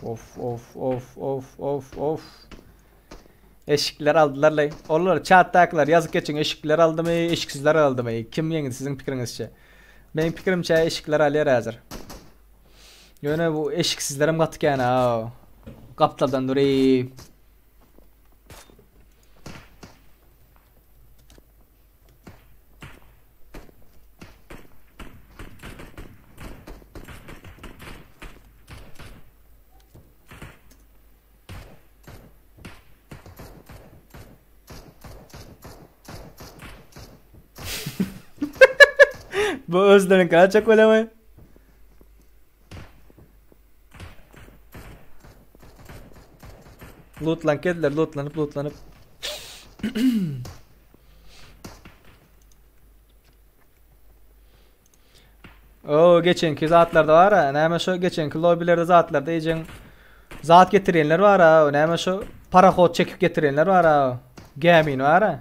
Of of of of of of. Eşikler aldylar lay. Olar chatdakylar ýazyp geçiň eşikler aldymy, eşiksizler aldymy? Kim ýeňdi siziň pikiriňizçe? Meniň pikirimçe eşikler alýar häzir. Ýöne bu eşiksizlerem gaty kän ha. Gapdaldan duryp. Bu özlerin kaçak öyle Lootlanıp geldiler, lootlanıp lootlanıp. O geçenki zatlarda var ha. Näme şu geçenki lobilerde zatlarda ejeň zat getirenler var ha. Näme şu parahod çekip getirenler var ha. Gämini var ha.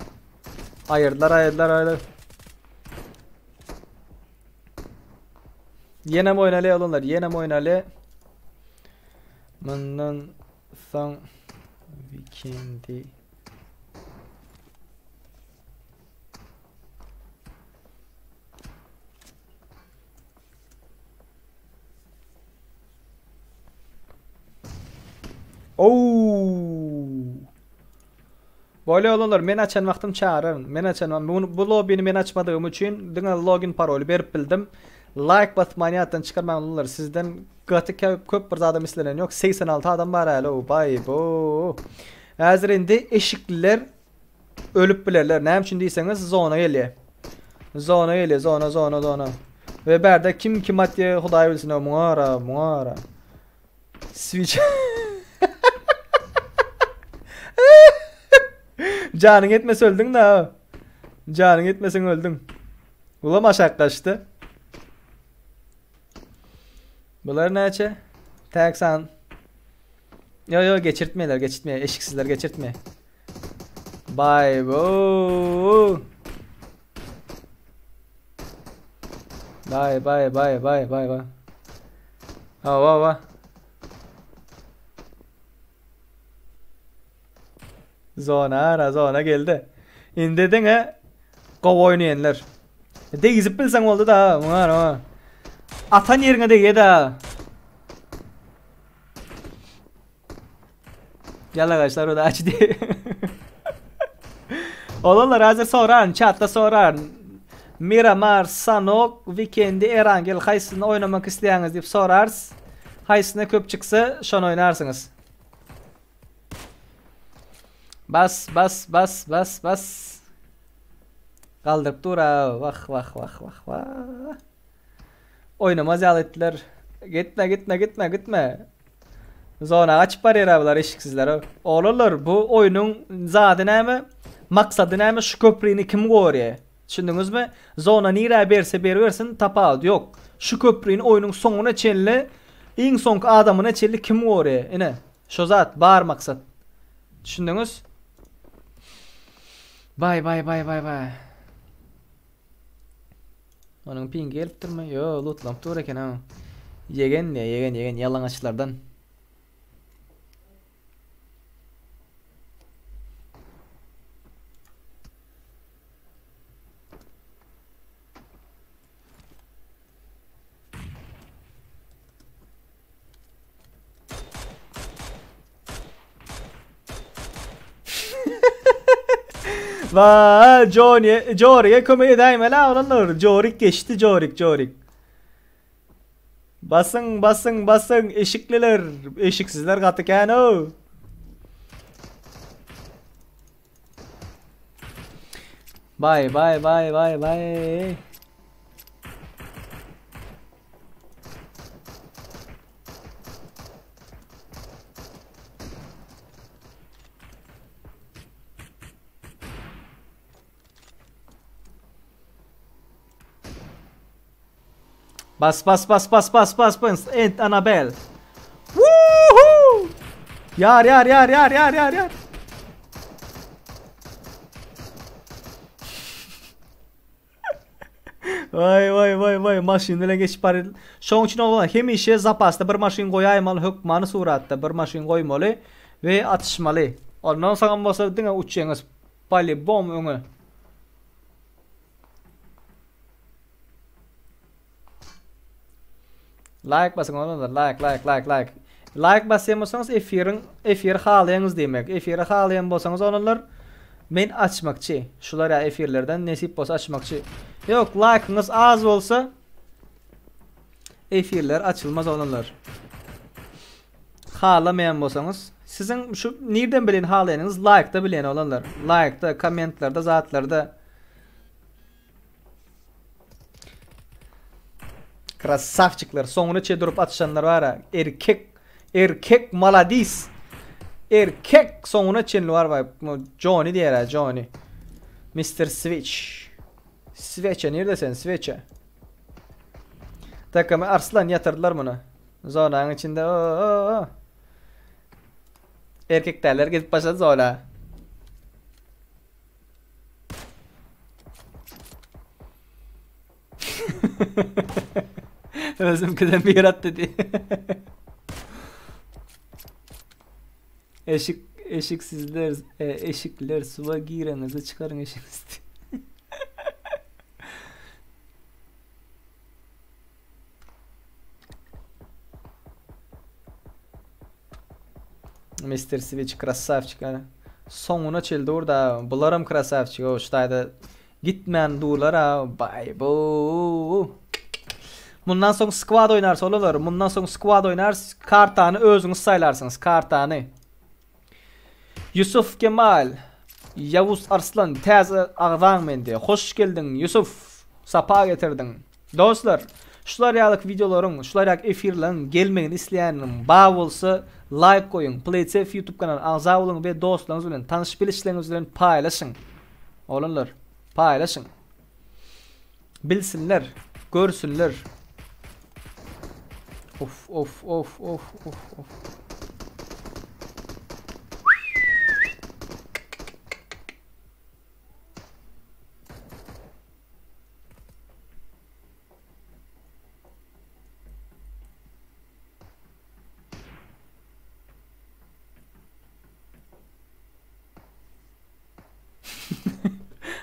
Ayırdılar, ayırdılar, ayırdılar. Ýene oýnaly olanlar, ýene oýnaly. Mundan soň weekendi. Oo. Bolýa oglanlar men açan wagtym çagyraryn. Men açan wagtym bu lobbyny men açmadygym üçin diňe login paroly berip bildim. Like basmany ýatdan çykarmaň oglanlar sizden gaty köp bir zadam islenen ýok. 86 adam bar häli baý bu. Häzir indi eşikliler ölüp bilerler. Näme üçin diýseňiz zona gelýär. Zona gelýär zona zona zona. We bärde kim kim atýar hudaý bilsin muňa ara muňa ara. Switch. Janyň etmese öldüň da. Janyň etmeseň öldüň. Ulam aşak kaçtı. Bular näçe? Tek san. Yo yo geçirtmeýler, geçirtmeýär. Eşiksizler geçirtmeýär. Bay bu. Bay bay bay bay bay bay. Hawa hawa. Zona ara zona geldi. Indi diňe gowy oýnaýanlar. Degizip bilseň boldy da, muňa ara. Atan ýeriňe degýär da. Ýalagaçlar o da açdy. Olanlar hazır soran, çatda soran. Miramar, Sanok, Vikendi, Erangel haýsyny oýnamak isleýäňiz diýip sorarys. Haýsyna köp çyksa, şony oýnarsyňyz. Bas, bas, bas, bas, bas. Galdyryp dur ha. Wah, wah, wah, wah, wah. Oýnamaz ýaly etdiler. Gitme, gitme, gitme, gitme. Zona gaçyp barýar bular eşiksizler. Oglanlar bu oýnuň zady näme? Maksady näme? Şu köprüni kim gorýar? Düşündiňizmi? Zona nirä berse beribersin, tapawudy ýok. Şu köprüni oýnuň soňuna çenli, iň soňky adamyna çenli kim gorýar? Ine, şo zat bar maksat. Düşündiňiz? Bay bay bay bay bay. Onuň pingi gelipdirmi? Ýo, lutlanyp dur eken ha. Ýegen diýe, ýegen, ýegen ýalaňaçlardan. Va Johnny, Jorik'e kömek edäýmeli oglanlar. Jorik geçdi, Jorik, Jorik. Basın, basın, basın eşikliler, eşiksizler gaty kän o. Bay bay bay bay bay. Bas bas bas bas bas bas bas. Ent Anabel. Woohoo! Yar yar yar yar yar yar yar. Waý waý waý waý maşyn bilen geçip barýar. Şoň üçin oglan hemişe zapasda bir maşyn goýaýmaly hökmany suratda bir maşyn goýmaly we atyşmaly. Ondan soňam bolsa diňe uçýaňyz polibom öňe. Like basyň oglanlar like like like like. Like basýan bolsaňyz efiriň efiri halaýaňyz diýmek. Efiri halaýan bolsaňyz oglanlar men açmakçy. Şular ýa efirlerden nesip bolsa açmakçy. Ýok like'yňyz az bolsa efirler açylmaz oglanlar. Halamaýan bolsaňyz siziň şu nirden bilen halaýanyňyz like'da bilen oglanlar. Like'da, kommentlerde, zatlarda Krasavçikler soňuna çe durup atyşanlar bar ha. Erkek erkek maladis. Erkek soňuna çenli bar bay. Johnny diýer ha Johnny. Mr. Switch. Switch nirde sen Switch? Takamy Arslan ýatyrdylar muny. Zonanyň içinde. Oo. Erkek däller gidip başlady zona. Özümkiden bir at dedi. Eşik eşiksizler e, eşikler suwa girenizde çıkarın eşiğinizi. Mr. Switch красавчик. А. Soňuna çel dur da bularam krasavçik o şu taýda gitmän durlar a baý bu. Mundan soň squad oýnarys olar. Mundan soň squad oýnarys. Kartany özüňiz saýlarsyňyz kartany. Ýusuf Kemal Ýawuz Arslan täze agzaň mende. Hoş geldiň Ýusuf. Sapa getirdiň. Dostlar, şular ýalyk wideolaryň, şular ýalyk efirleriň gelmegini isleýäniň bar bolsa laýk goýuň, PlaySafe YouTube kanalyna agza boluň we dostlaryňyz bilen, tanyş-bilişleriňiz bilen paýlaşyň. Oglanlar, paýlaşyň. Bilsinler, görsünler. Of of of of of of.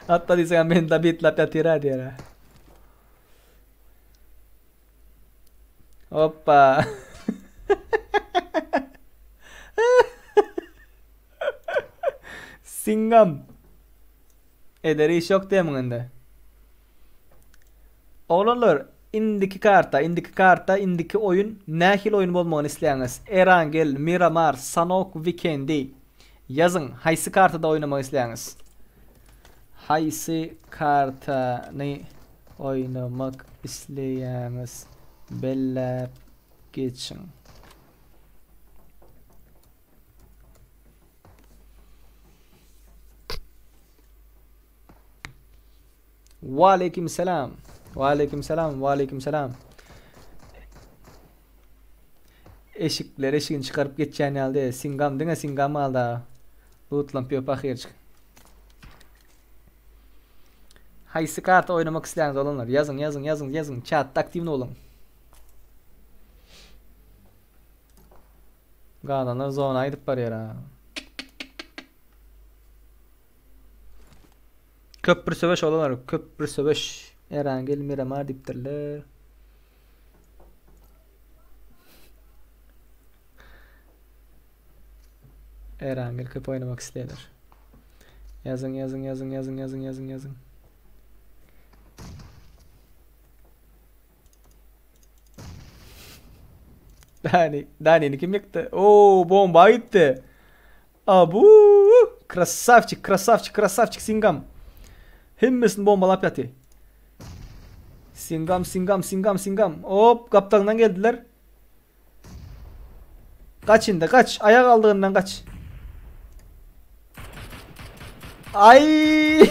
Hatda diýseň men da bitlap ýatyr diýer. Hoppa. Singam. Eder iş ýok diýemiň indi. Oglanlar, indiki karta, indiki karta, indiki oýun nähili oýun bolmagyny isleýäňiz? Erangel, Miramar, Sanok, Wikendi. Ýazyň, haýsy kartada oýnamak isleýäňiz? Haýsy kartany oýnamak isleýäňiz? Belläp geçiň. Waleýkim salam. Waleýkim salam. Waleýkim salam. Eşikler eşigini çykaryp geçýän ýaly diýe. Singam diňe singam galdy. Lutlamp ýok ahyrjyk. Haýsy karta oýnamak isleýäňiz olanlar? Ýazyň, ýazyň, ýazyň, ýazyň. Chatda aktiwny boluň. Galanlar zona gidip barýar ha. Köp bir söweş olanlar, köp bir söweş. Erangel Miramar diýipdirler. Erangel köp oýnamak isleýärler. Ýazyň, ýazyň, ýazyň, ýazyň, ýazyň, ýazyň, ýazyň. Dani, Dani'ni kim ýykdy? Oo, bomba gitdi. Abu, krasavçik, krasavçik, krasavçik Singam. Hemmesini bombalap ýaty. Singam, Singam, Singam, Singam. Hop, gapdalyndan geldiler. Kaç indi, kaç. Ayak aldığından kaç. Ay!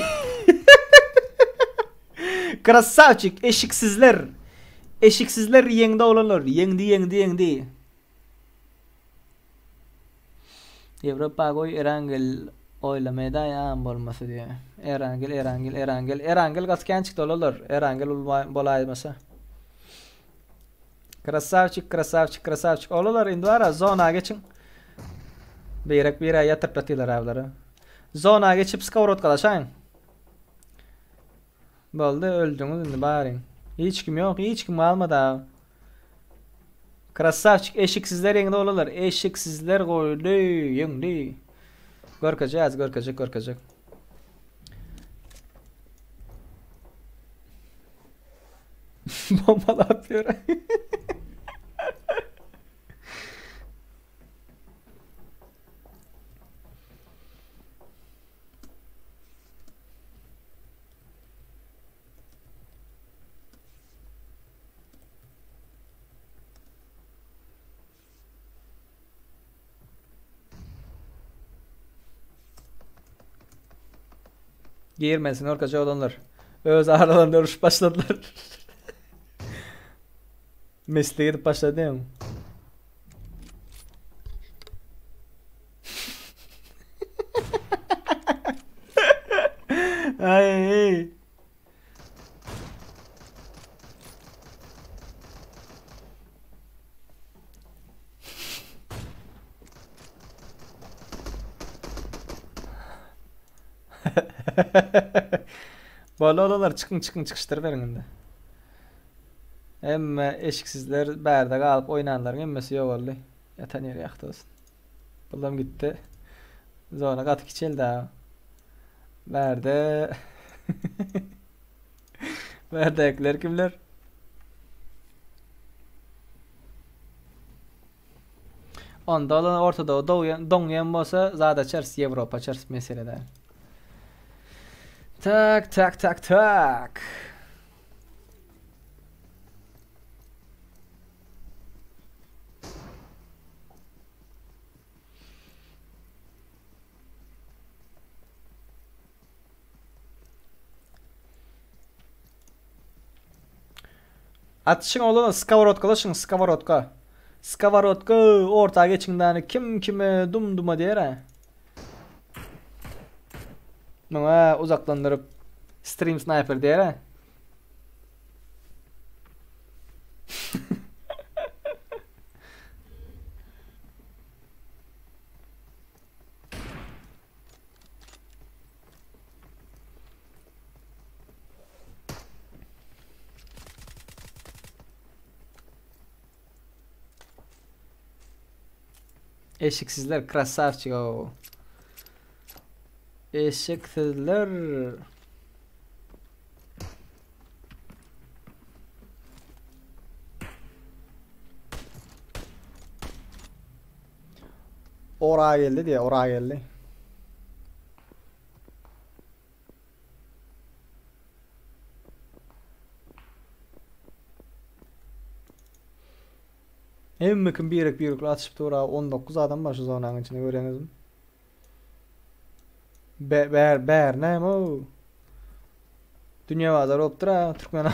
Krasavçik, eşiksizler. Eşiksizler ýeňdi oglanlar. Ýeňdi, ýeňdi, ýeňdi. Ýewropa goý Erangel oýlama edaý am bolmasa diýe. Erangel, Erangel, Erangel. Erangel gaty kän çykdy oglanlar. Erangel bolaýmasa. Krasavçik, krasavçik, krasavçik. Oglanlar indi bara zona geçiň. Birek bire ýatyryp ýatyrlar ablary. Zona geçip skowrodkalaşaýyň. Boldy, öldüňiz indi baryň. Hiç kim ýok, hiç kim galmady aga. Krasavçik, eşiksizler ýeňdi oglanlar. Eşiksizler goýdy, ýeňdi. Görkezeceğiz, görkezecek, görkezecek. Bombalap ýör. Girmesin orkaça olanlar. Öz aralarında uruşup başladylar. Mesle gidip başlady ýa. Ay. Boldy oglanlar çykyň çykyň çykyşdyryberiň indi. Hemme eşiksizler bärde galyp oýnanlaryň hemmesi ýogaldy. Ýatan ýeri ýagty bolsun. Pulam gitdi. Zona gaty kiçeldi ha. Bärde Bärdäkiler kimler? Onda olan Orta Doğu doňýan, doňýan bolsa zat açarys, Ýewropa açarys mesele däl. Tak, tak, tak, tak. Atyşyň oglanlar skoworodkalaşyň skoworodka. Skoworodka orta geçiň dany kim kime dum duma diýer ha. Muňa uzaklandyryp stream sniper diýer ha. Eşiksizler krasavçik o. Eşiksizler. Ora geldi diye, ora geldi. Hemme kim birek birek atyşyp dur 19 adam bar şu zonanyň içinde görýäňizmi? Be ber ber näme o? Dünýä bazar bolupdyr ha Türkmen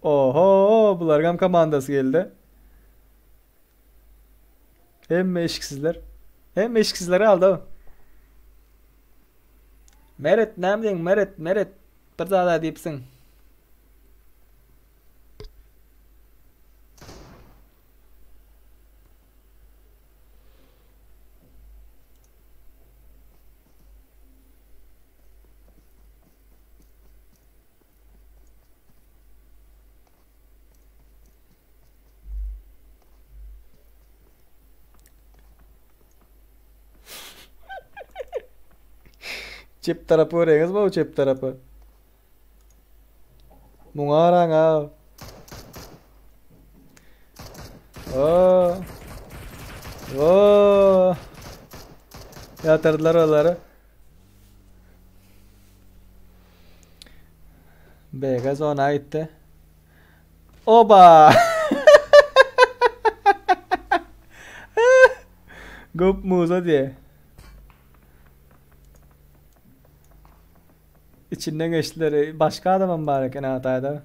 Oho, bulargam komandasy geldi. Hemme eşiksizler. Hemme eşiksizler aldy. Meret näme diýiň Meret Meret bir zada diýipsiň. Çep tarapy görýäňizmi o çep tarapy? Muňa garaň ha. Oo. Oo. Ýatyrdylar olary. BG zona gitdi. Oba! Gop muza diye. İçinden geçtiler. Başka adamım var eken hatayda.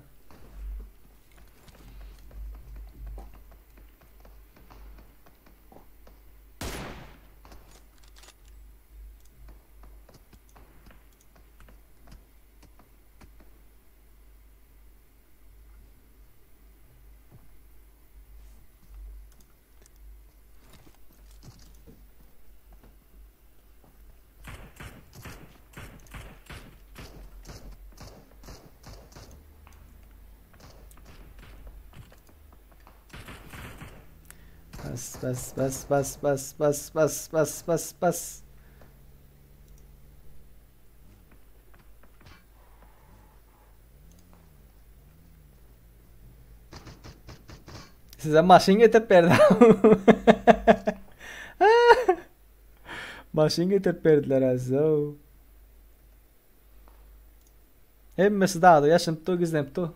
Bas bas bas bas bas bas bas bas bas bas. Size maşyn getirip berdi. Maşyn getirip berdiler size. Hemmesi dağda yaşanyp dur, gizlenip dur.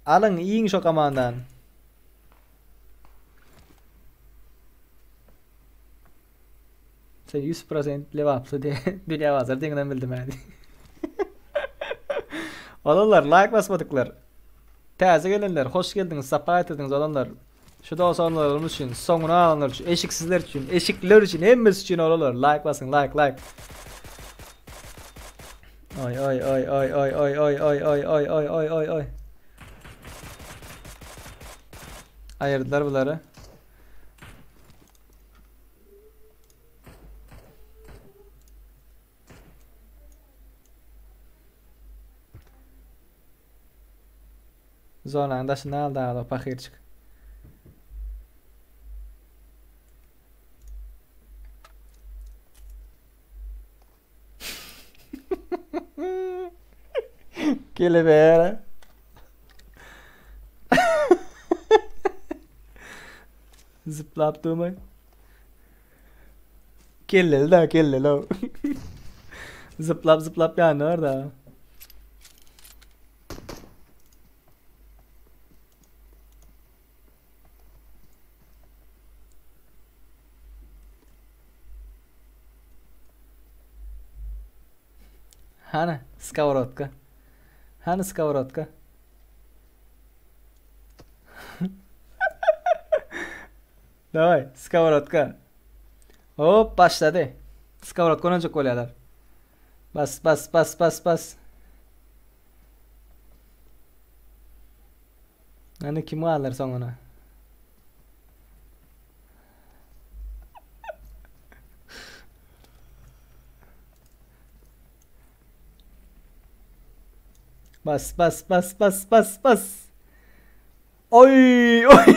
Alyň, iýiň şo komandany. Sen 100% lebaply diye dünýä bazar diýenden bildim hadi. Olanlar like basmadyklar. Täze gelenler hoş geldiňiz, sapa getirdiňiz olanlar. Şu dost olanlarymyz üçin, soňuna alanlar üçin, eşiksizler üçin, eşikler üçin, hemmesi üçin olanlar like basyň, like, like. Oý oý oý oý oý oý oý oý oý oý oý oý oý oý. Aýyrdylar bulary. Zonanyň daşynda galdy agla pahyrçyk. Geliber. Zıplap durmay. Kelleli da kelleli. Zıplap zıplap ýanlar da. Hany skowrodka. Hany skowrodka. Daway, skowrodka. Hop, başlady. Skowrodka oynajak bolýarlar. Bas, bas, bas, bas, bas. Hany kim galar soňuna? Bas bas bas bas bas bas. Oy oy.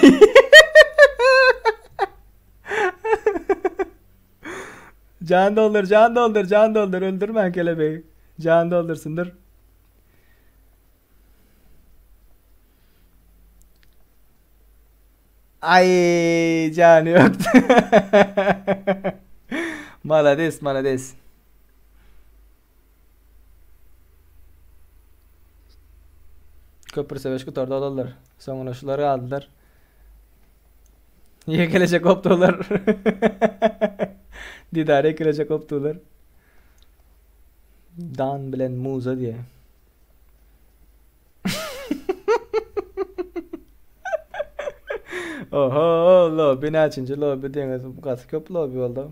Can doldur, can doldur, can doldur. Öldürmän kelebeği. Can doldursun dur. Ay jany ýokdy. Malades, malades. Köprü söweş gutardy olanlar. Soňuna şular galdylar. Ýekelejek gopdular. Didar ýekelejek gopdular. Dan bilen Muza diýe. Oho, lobby näçinji lobby diýeňiz, gaty köp lobby boldy.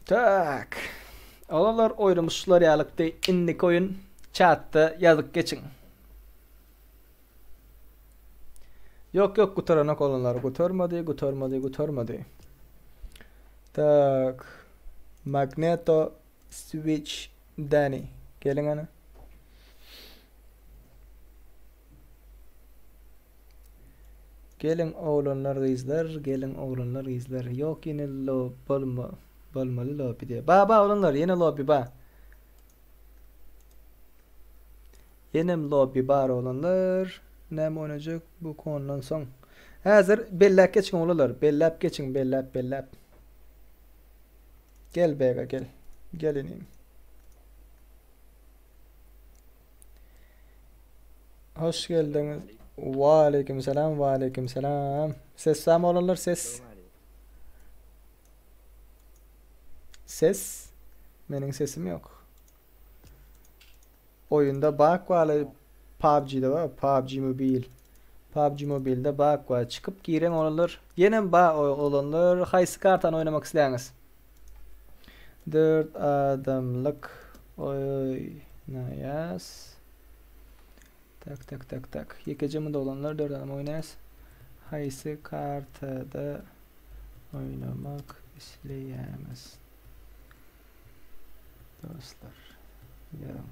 Tak. Olanlar oýnumyz şular ýalykdy. Indiki oýun çatda ýazyp geçiň. Ýok, ýok, gutaranok olanlar. Gutarmady, gutarmady, gutarmady. Tak. Magneto Switch Danny. Geliň ana. Geliň oglanlar gyzlar, geliň oglanlar gyzlar. Ýok ýene lo bolma bolmaly lobby diýe. Ba ba oglanlar ýene lobby ba. Ýenem lobby bar oglanlar. Näme oýnajak bu kondan soň. Häzir belläp geçiň oglanlar. Belläp geçiň belläp belläp. Gel bega gel. Gel inim. Hoş geldiňiz. Wa aleyküm selam, wa aleyküm selam. Ses sam olanlar ses. Ses. Meniň sesim yok. Oýunda bug barly PUBG-de bar, PUBG Mobile. PUBG Mobile-de bug bar. Çykyp giren olanlar, ýenem bar olanlar haýsy kartany oýnamak isleýäňiz? 4 adamlyk oýnaýas. Tak tak tak tak. Ýekeje munda olanlar 4 adam oýnaýas. Haýsy kartada oýnamak isleýäňiz? Dostlar, ýazyň.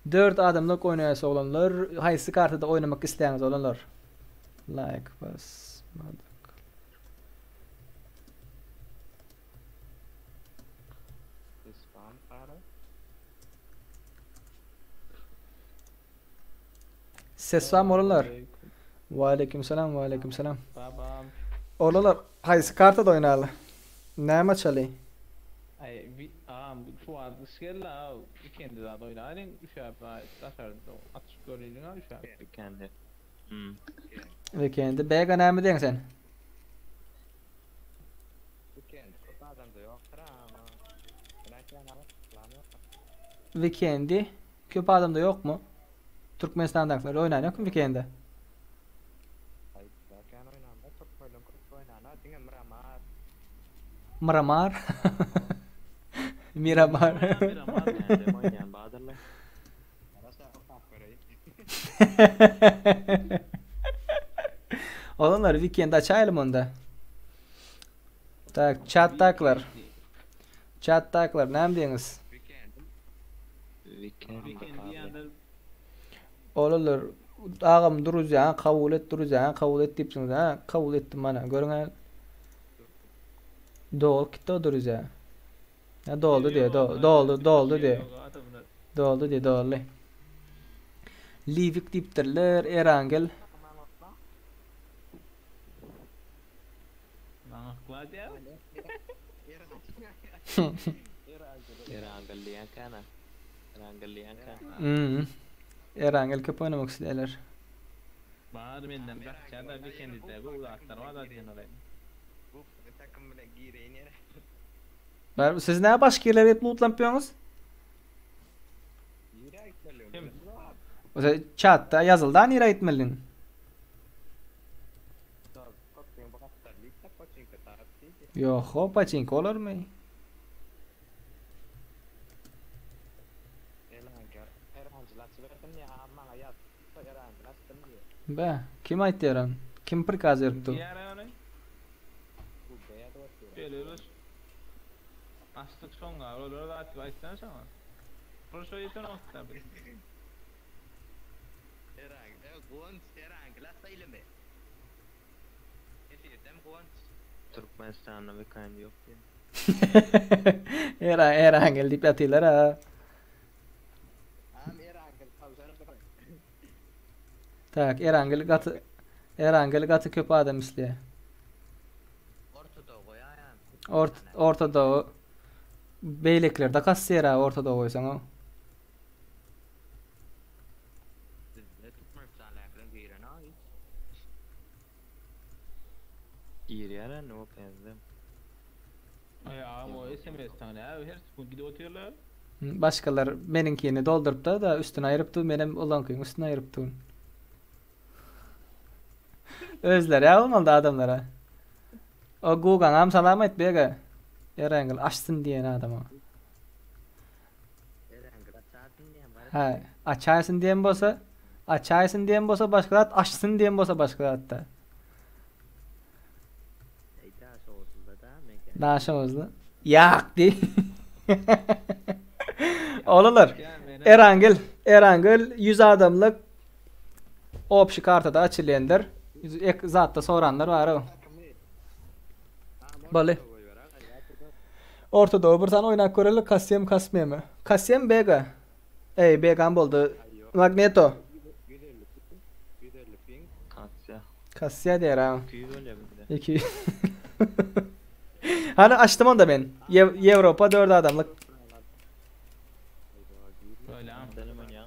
Dört adamlyk oýnaýas oglanlar. Haýsy kartada oýnamak isleýäňiz oglanlar? Like basmadyk. Ses barmy oglanlar? Waleýkim salam, waleýkim salam. Babam. Oglanlar, haýsy kartada oýnaly? Näme açaly? Aý, bi, agam, şu wagt gyş geldi a, ikendi zat oýnaýlyň, üşäp, daşarda atyşyp göreliň a, üşäp. Ikendi. Hmm. Weekendi. Bega näme diýeň sen? Weekend köp adamda ýokdur ama. Weekendi köp adamda ýokmy? Türkmenistandakylar oýnan ýokmy weekende? Miramar. Miramar. Olanlar weekend açaýlym onda. Tak, chatdakylar. Chatdakylar näme diýeňiz? Weekend Weekend diýende Olarlar agam druzýaňy kabul et, druzýaňy kabul et diýipsiňiz ha, kabul etdim mana, görüň hä. Dolup gitdi o druzýa. Ha doldy diýe, do, doldy, doldy diýe. Doldy diýe, doldy. Livik diýipdirler, Erangel. Maňa kladýar. Erangel diýen kana. Erangel diýen kana. Hmm. Erangel köp oynamak isleýärler. Bar menden gaçýar da weekendide bu zatlar bar da diýen olayım. Bu takım bilen gireýin ýere. Bar, siz näme başgirler edip lootlanyp ýöňüz? Ýere gitmeli. Kim? Ose chatda ýazyldy ha nirä gitmelidin. Ýok, ho paçinka bolarmy? Be, kim aýtýar ony? Kim prikaz beripdi? Diýär ony. Şeýle Açdyk şoňa, olar zat aýtsan şoňa. Proşo ýeten wagtda biz. Türkmenistanda weekend ýok diýen. Era Erangel diýip ýatyrlar ha. Tak, Erangel gaty Erangel gaty köp adam isleýär. Ort Orta Doğu beýlekilerde kasýar ha Orta Doğu goýsaň o. Girýär indi o penzde. Aý agam o SMS tane her gün gidip otyrlar. Başgalar meniňkini doldurypda da üstüne aýrypdy, menem olaňkyň üstüne aýrypdym. Özleri ýa bolmaly adamlara. O Gugaňam salam aýt bege. Erengil açsyn diýen adama. Ha, açaýsyn diýen bolsa, açaýsyn diýen bolsa başga zat, açsyn diýen bolsa başga zatda. Daşoguzda. Ýak diý. Olalar. Erangel, Erangel 100 adamlyk obşi kartada açylýandyr. Ek zatda soranlar bar o. Baly. Orta Doğu bir tane oynap görelim. Kasem kasmemi. Kasem Bega. Ey Begam boldy. Magneto. Kasya. Kasya diýer ha. 200 bolýar bizde. 2. Hani açtım onu da ben. Yev Avrupa 4 adamlık. Öyle am. Senem oýnaýaň.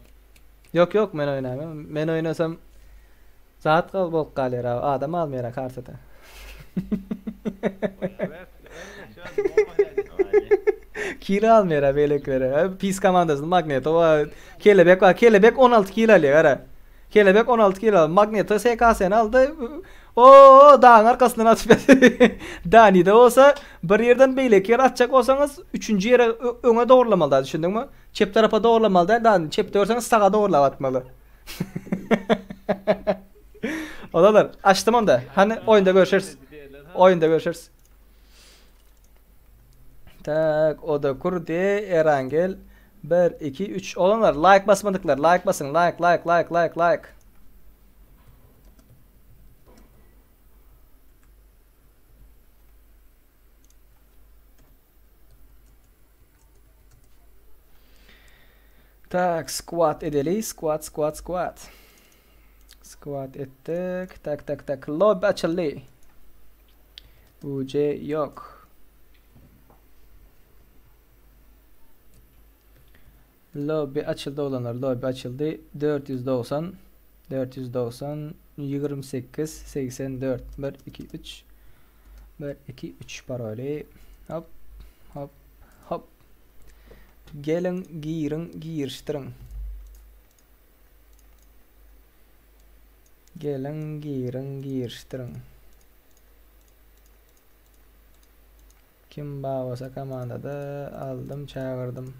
Yok yok men oynamam. Men oynasam Zat gal bolup galýar abi. Adam almaýar kartada. Kilo almaýar beýlekilere. Pis komandasyny Magneto wa Kelebek wa Kelebek 16 kilo alýar ara. Kelebek 16 kilo aldy. Magneto SKS-ni aldy. O dağın arkasyndan atyp Dani de bolsa bir ýerden beýleki ýere atjak bolsaňyz üçünji ýere öňe dogurlamaly da düşündiňmi? Çep tarapa dogurlamaly däl, Dani çepde görseňiz saga dogurlap atmaly. Odalar, açdym onda. Hani oýunda görüşeris. Oýunda görüşeris. Tak, oda kurdy, Erangel. 1 2 3 olanlar like basmadyklar, like basyň, like like like like like. Tak, squat edeli. Squat, squat, squat. Squat ettik. Tak, tak, tak. Lobby açıldy. UC yok. Lobby açıldy olanlar. Lobby açıldy. 490 490 28 84 1 2 3 1 2 3 paroli. Hop hop hop. Geliň, giriň, girişdiriň. Geliň, giriň, girişdiriň. Kim babasa komandada aldym, çagyrdym.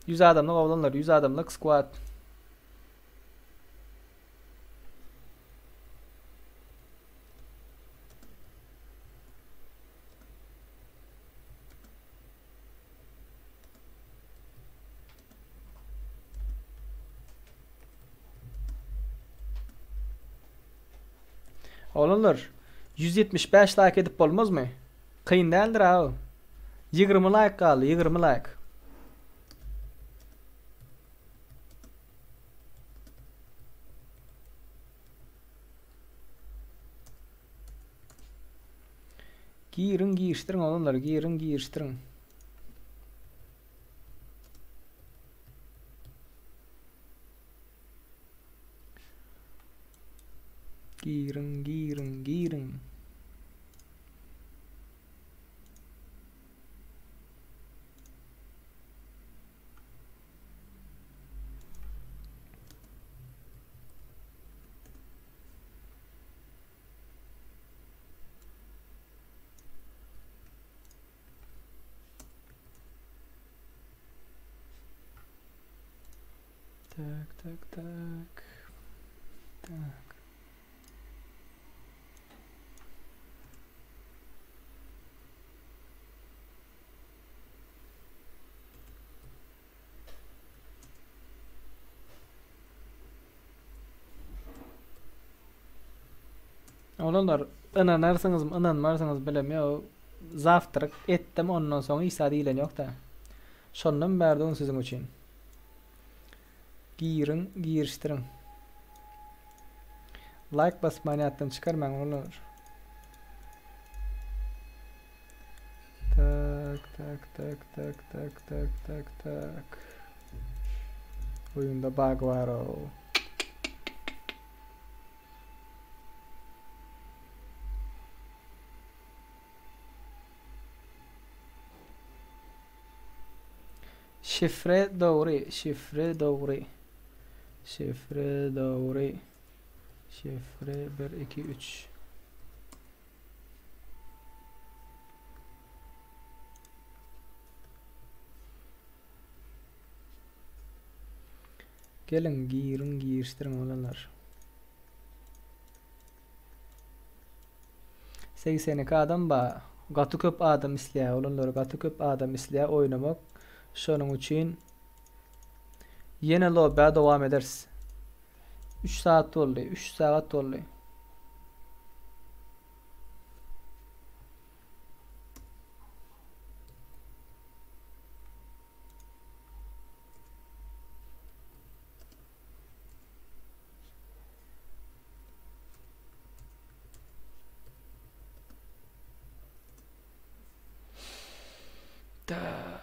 100 adamlyk oglanlar, 100 adamlyk squad. Oglanlar, 175 laýk edip bolmazmy? Kyn däldir a. 20 laýk galdy, 20 laýk. Giriň girişdiriň oglanlar, giriň girişdiriň. Giriň, giriň, giriň. Tak, tak, tak. Tak. Oglanlar ynanarsyňyzmy ynanmarsyňyz bilemýok. Zawtrak etdim ondan soň hiç zat iýlen ýokda. Şondan bärde un siziň üçin. Giriň, girişdiriň. Like basmany ýatdan çykarmaň oglanlar. Tak, tak, tak, tak, tak, tak, tak, tak. Oýunda bug bar o. Şifre dogry, şifre dogry. Şifre dogry. Şifre 1 2 3. Geliň giriň girişdiriň oglanlar. 82 adam ba. Gaty köp adam isleýär oglanlar, gaty köp adam isleýär oýnamak. Şonuň üçin ýene lobbä dowam ederis. 3 saat boldy, 3 sagat boldy. Tak.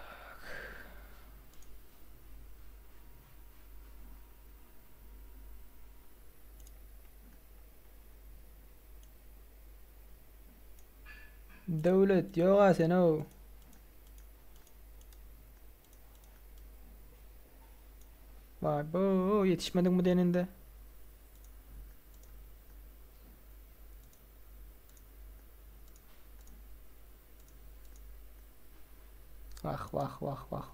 Döwlet ýoga sen o. Vay bu ýetişmediň mi deninde? Wah wah wah wah.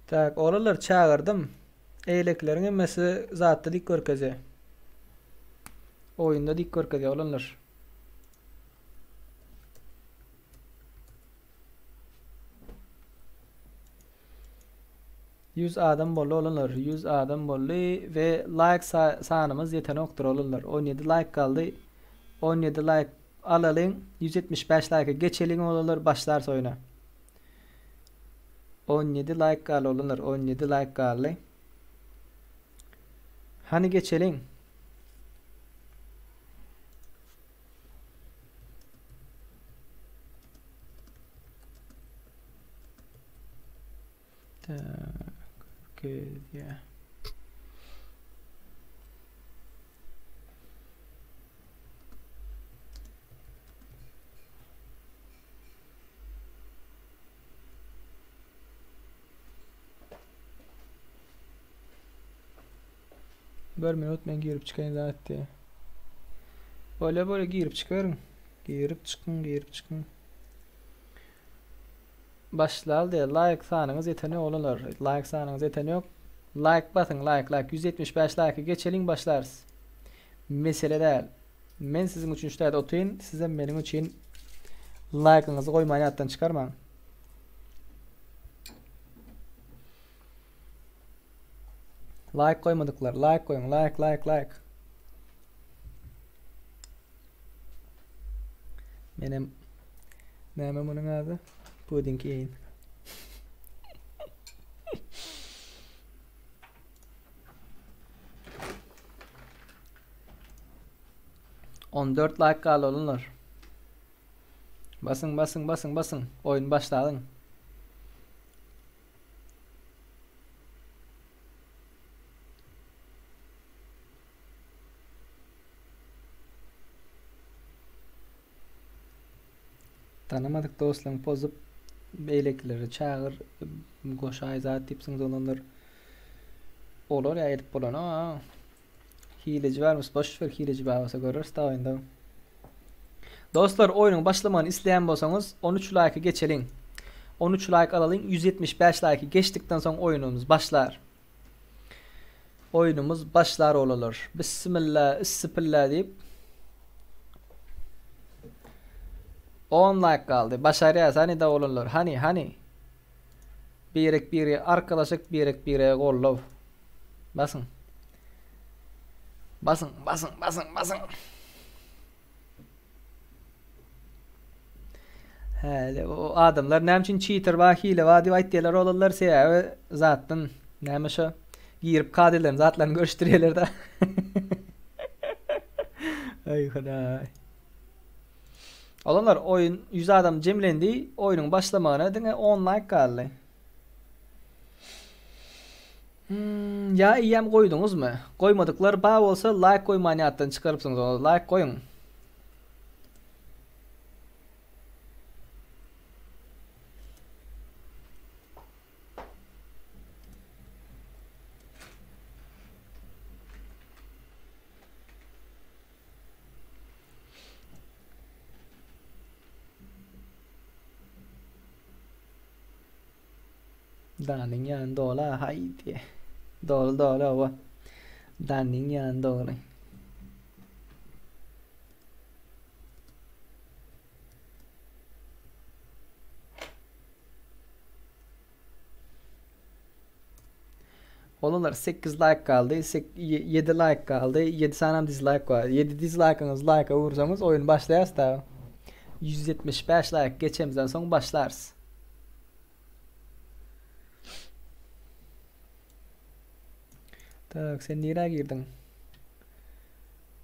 Tak, oralar çagyrdym. Eýlekileriň hemmesi zatda dik görkezýär. Oýunda dik görkezýär olanlar. Ýüz adam boldy olanlar. Ýüz adam boldy we laýk sanymyz ýetenokdyr olanlar. 17 laýk galdy. 17 laýk alalyň. 175 laýka geçeliň olanlar başlarys oýuna. 17 laýk galdy olanlar. 17 laýk galdy. Hany geçeliň. Tak, yeah. Bir minut men girip çykaýyn zat diýe. Bolýa bolýa girip çykaryn. Girip çykyň, girip çykyň. Başlal diýe like sanyňyz ýeten ýok oglanlar. Like sanyňyz ýeten ýok. Like basyň like like 175 like geçeliň başlarys. Mesele däl. Men siziň üçin şu taýda otyryn, sizem meniň üçin like'yňyzy goýman ýatdan çykarmaň. Like goýmadyklar, like goýuň, like, like, like. Menem näme munuň ady? Puding iýeýin. On dört laýk galdy oglanlar. Basyň basyň basyň basyň. Oýun başladyň. Tanamadyk dostlaryňy pozup beýlekileri çagyr goşaý zat diýipsiňiz oglanlar. Olar ýa edip bolanok. Hileci barmyş boş ver hileci bar bolsa göreris da oýunda. Dostlar oýnuň başlamagyny isleýän bolsaňyz 13 laýka geçeliň. 13 laýk alalyň 175 laýky geçdikden soň oýnumyz başlar. Oýnumyz başlar olalar. Bismillah, issipilla diýip. 10 laýk galdy. Başarýas hany da olanlar. Hany, hany. Birek biri arkalaşyk, birek bire goldaw. Basyň. Basyň, basyň, basyň, basyň. Häli o adamlar näme üçin cheater bar, hile bar diýip aýtýarlar olanlar sebäbi zatdan näme şo girip kadrlaryň zatlaryny görüşdirýärler da. Aý hudaý. Olanlar oýun 100 adam jemlendi, oýnuň başlamagyna diňe 10 laýk galdy. Hmm, ýa eýýäm goýduňyzmy? Goýmadyklar bar bolsa laýk goýman ýatdan çykarypsyňyz ony laýk goýuň. Danyň ýany doly haýdi. Doly doly owa. Danyň ýany doly. Olanlar 8 laýk galdy, 7 laýk galdy, 7 sanam dislike bar. 7 dislike'yňyz laýka ursaňyz oýun başlaýas da. 175 laýk geçemizden soň başlarys. Tak, sen nirä girdiň?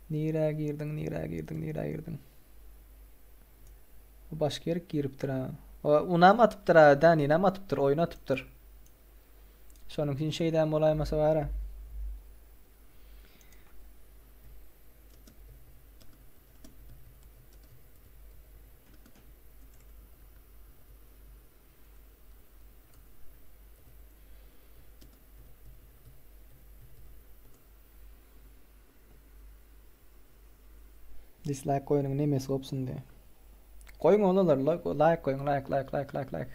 Nirä girdiň, nirä girdiň, nirä girdiň? Bu başga ýere giripdir ha. O unam atypdyr ha, Daninam atypdyr, oýun atypdyr. Şonuň üçin şeýdän bolaýmasa bara. Dislike goýunyň nemesi gopsun diye. Goýuň olanlar like, like goýuň like like like like like.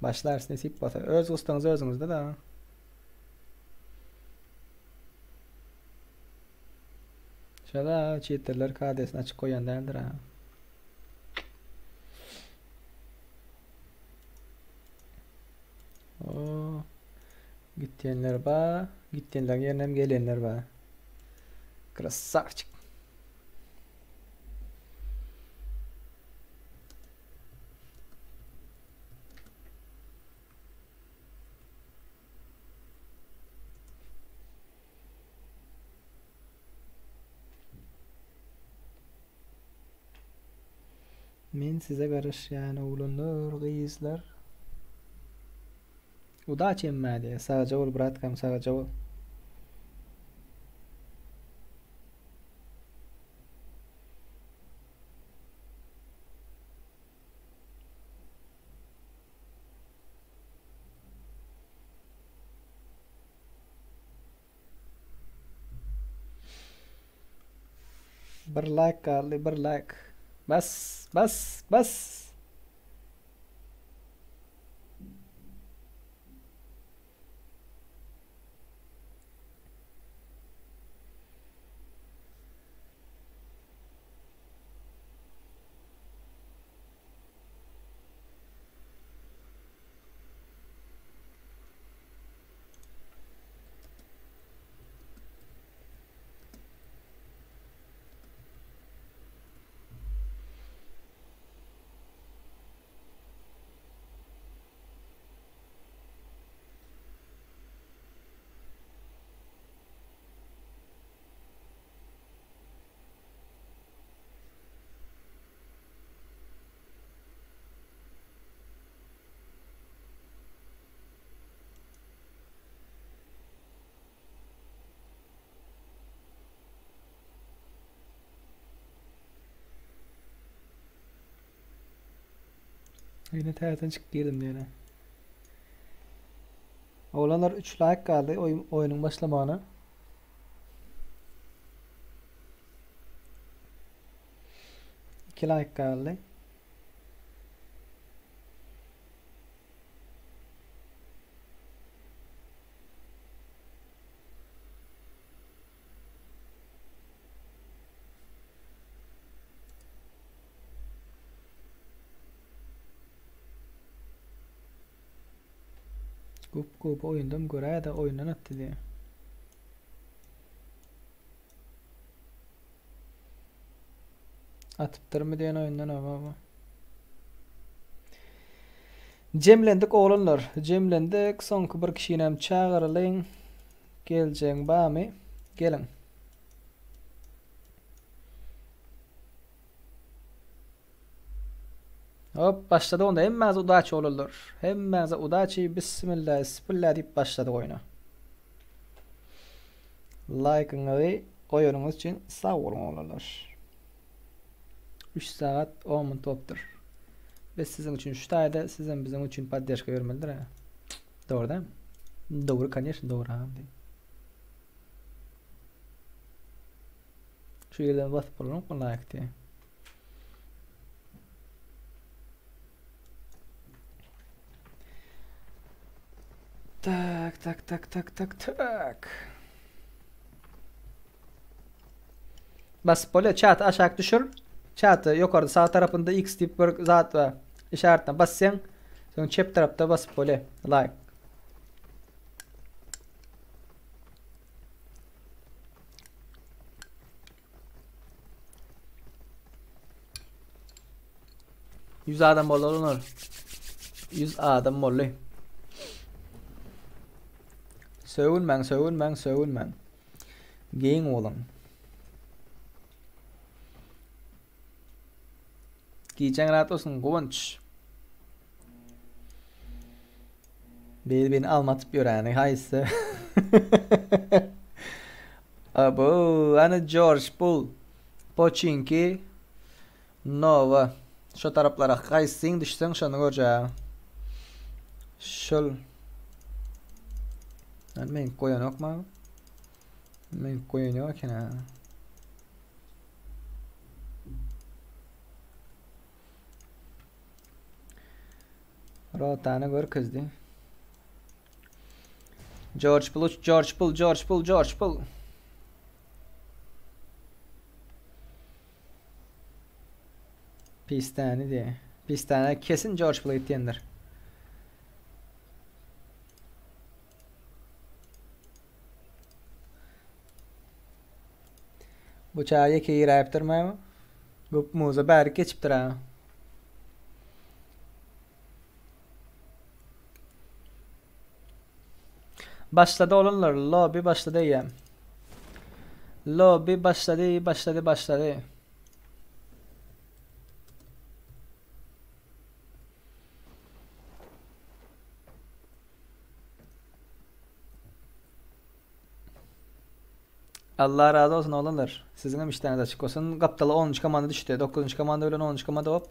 Başlarys nesip bolsa. Öz gustaňyz özüňizde da. Şoda cheaterler KD'sini açyk goýan däldir ha. Oo. Gitýänler ba, gitýänleriň ýerine hem gelenler ba. Krasavçik. Men size garaşýan oglanlar, gyzlar. Udaçi emmä diýýär. Sagja bol bratkam, sagja bol. Bir like galdy, bir like. Bas, bas, bas. Ýene täzeden çykyp girdim diýene. Oglanlar 3 like galdy oýnuň başlamagyna. 2 like galdy. Gup gup oýundam göräýde oýundan atdy diýýär. Atypdyrmy diýen oýundan oba. Jemlendik oglanlar. Jemlendik. Soňky bir kişinem çagyralyň. Geljegiň bamy? Geliň. Hop, başlady onda. Hemmäňize udaçi oglanlar. Hemmäňize udaçi. Bismillah, bismillah diýip başladyk oýna. Laýkyňyzy goýanyňyz üçin sag boluň oglanlar. 3 sagat 10 minut bolupdyr. Biz siziň üçin şu taýda, sizem biziň üçin podderžka bermelidir. Dogry dämi? Dogry, конечно, dogry agam diý. Şu ýerden basyp bolanokmy laýk diýe. Tak, tak, tak, tak, tak, tak. Basyp bolýar. Çaty aşak düşür. Çaty ýokarda sag tarapynda X diýip bir zat bar. Işaretine bassaň, soň çep tarapda basyp bolýar. Like. Yüz adam boldy olar. 100 adam boldy. Sögünmäň, sögünmäň, sögünmäň. Giň boluň. Gijäň rahat bolsun Guwanç. Bir birini alma atyp ýöräni haýsy? Abo, ana George Bull. Poçinki Nova. Şo taraplara haýsyň düşseň şony görjä. Şol. Lan men goýanok ma. Men goýan ýok eken ha. Rotany görkezdi. George Bull, George Bull, George Bull, George Bull. Pistani diye. Pistane kesin George Bull diýendir. Bu çaý ýeke giräýipdirmi? Gup muza bärik geçipdir ha. Başlady oglanlar, lobby başlady eýýäm. Lobby başlady, başlady, başlady. Allah razı olsun oglanlar. Siziň hem işleriniz açyk bolsun. Gapdala 10 komanda düşdi. 9 komanda bilen 10 komanda hop.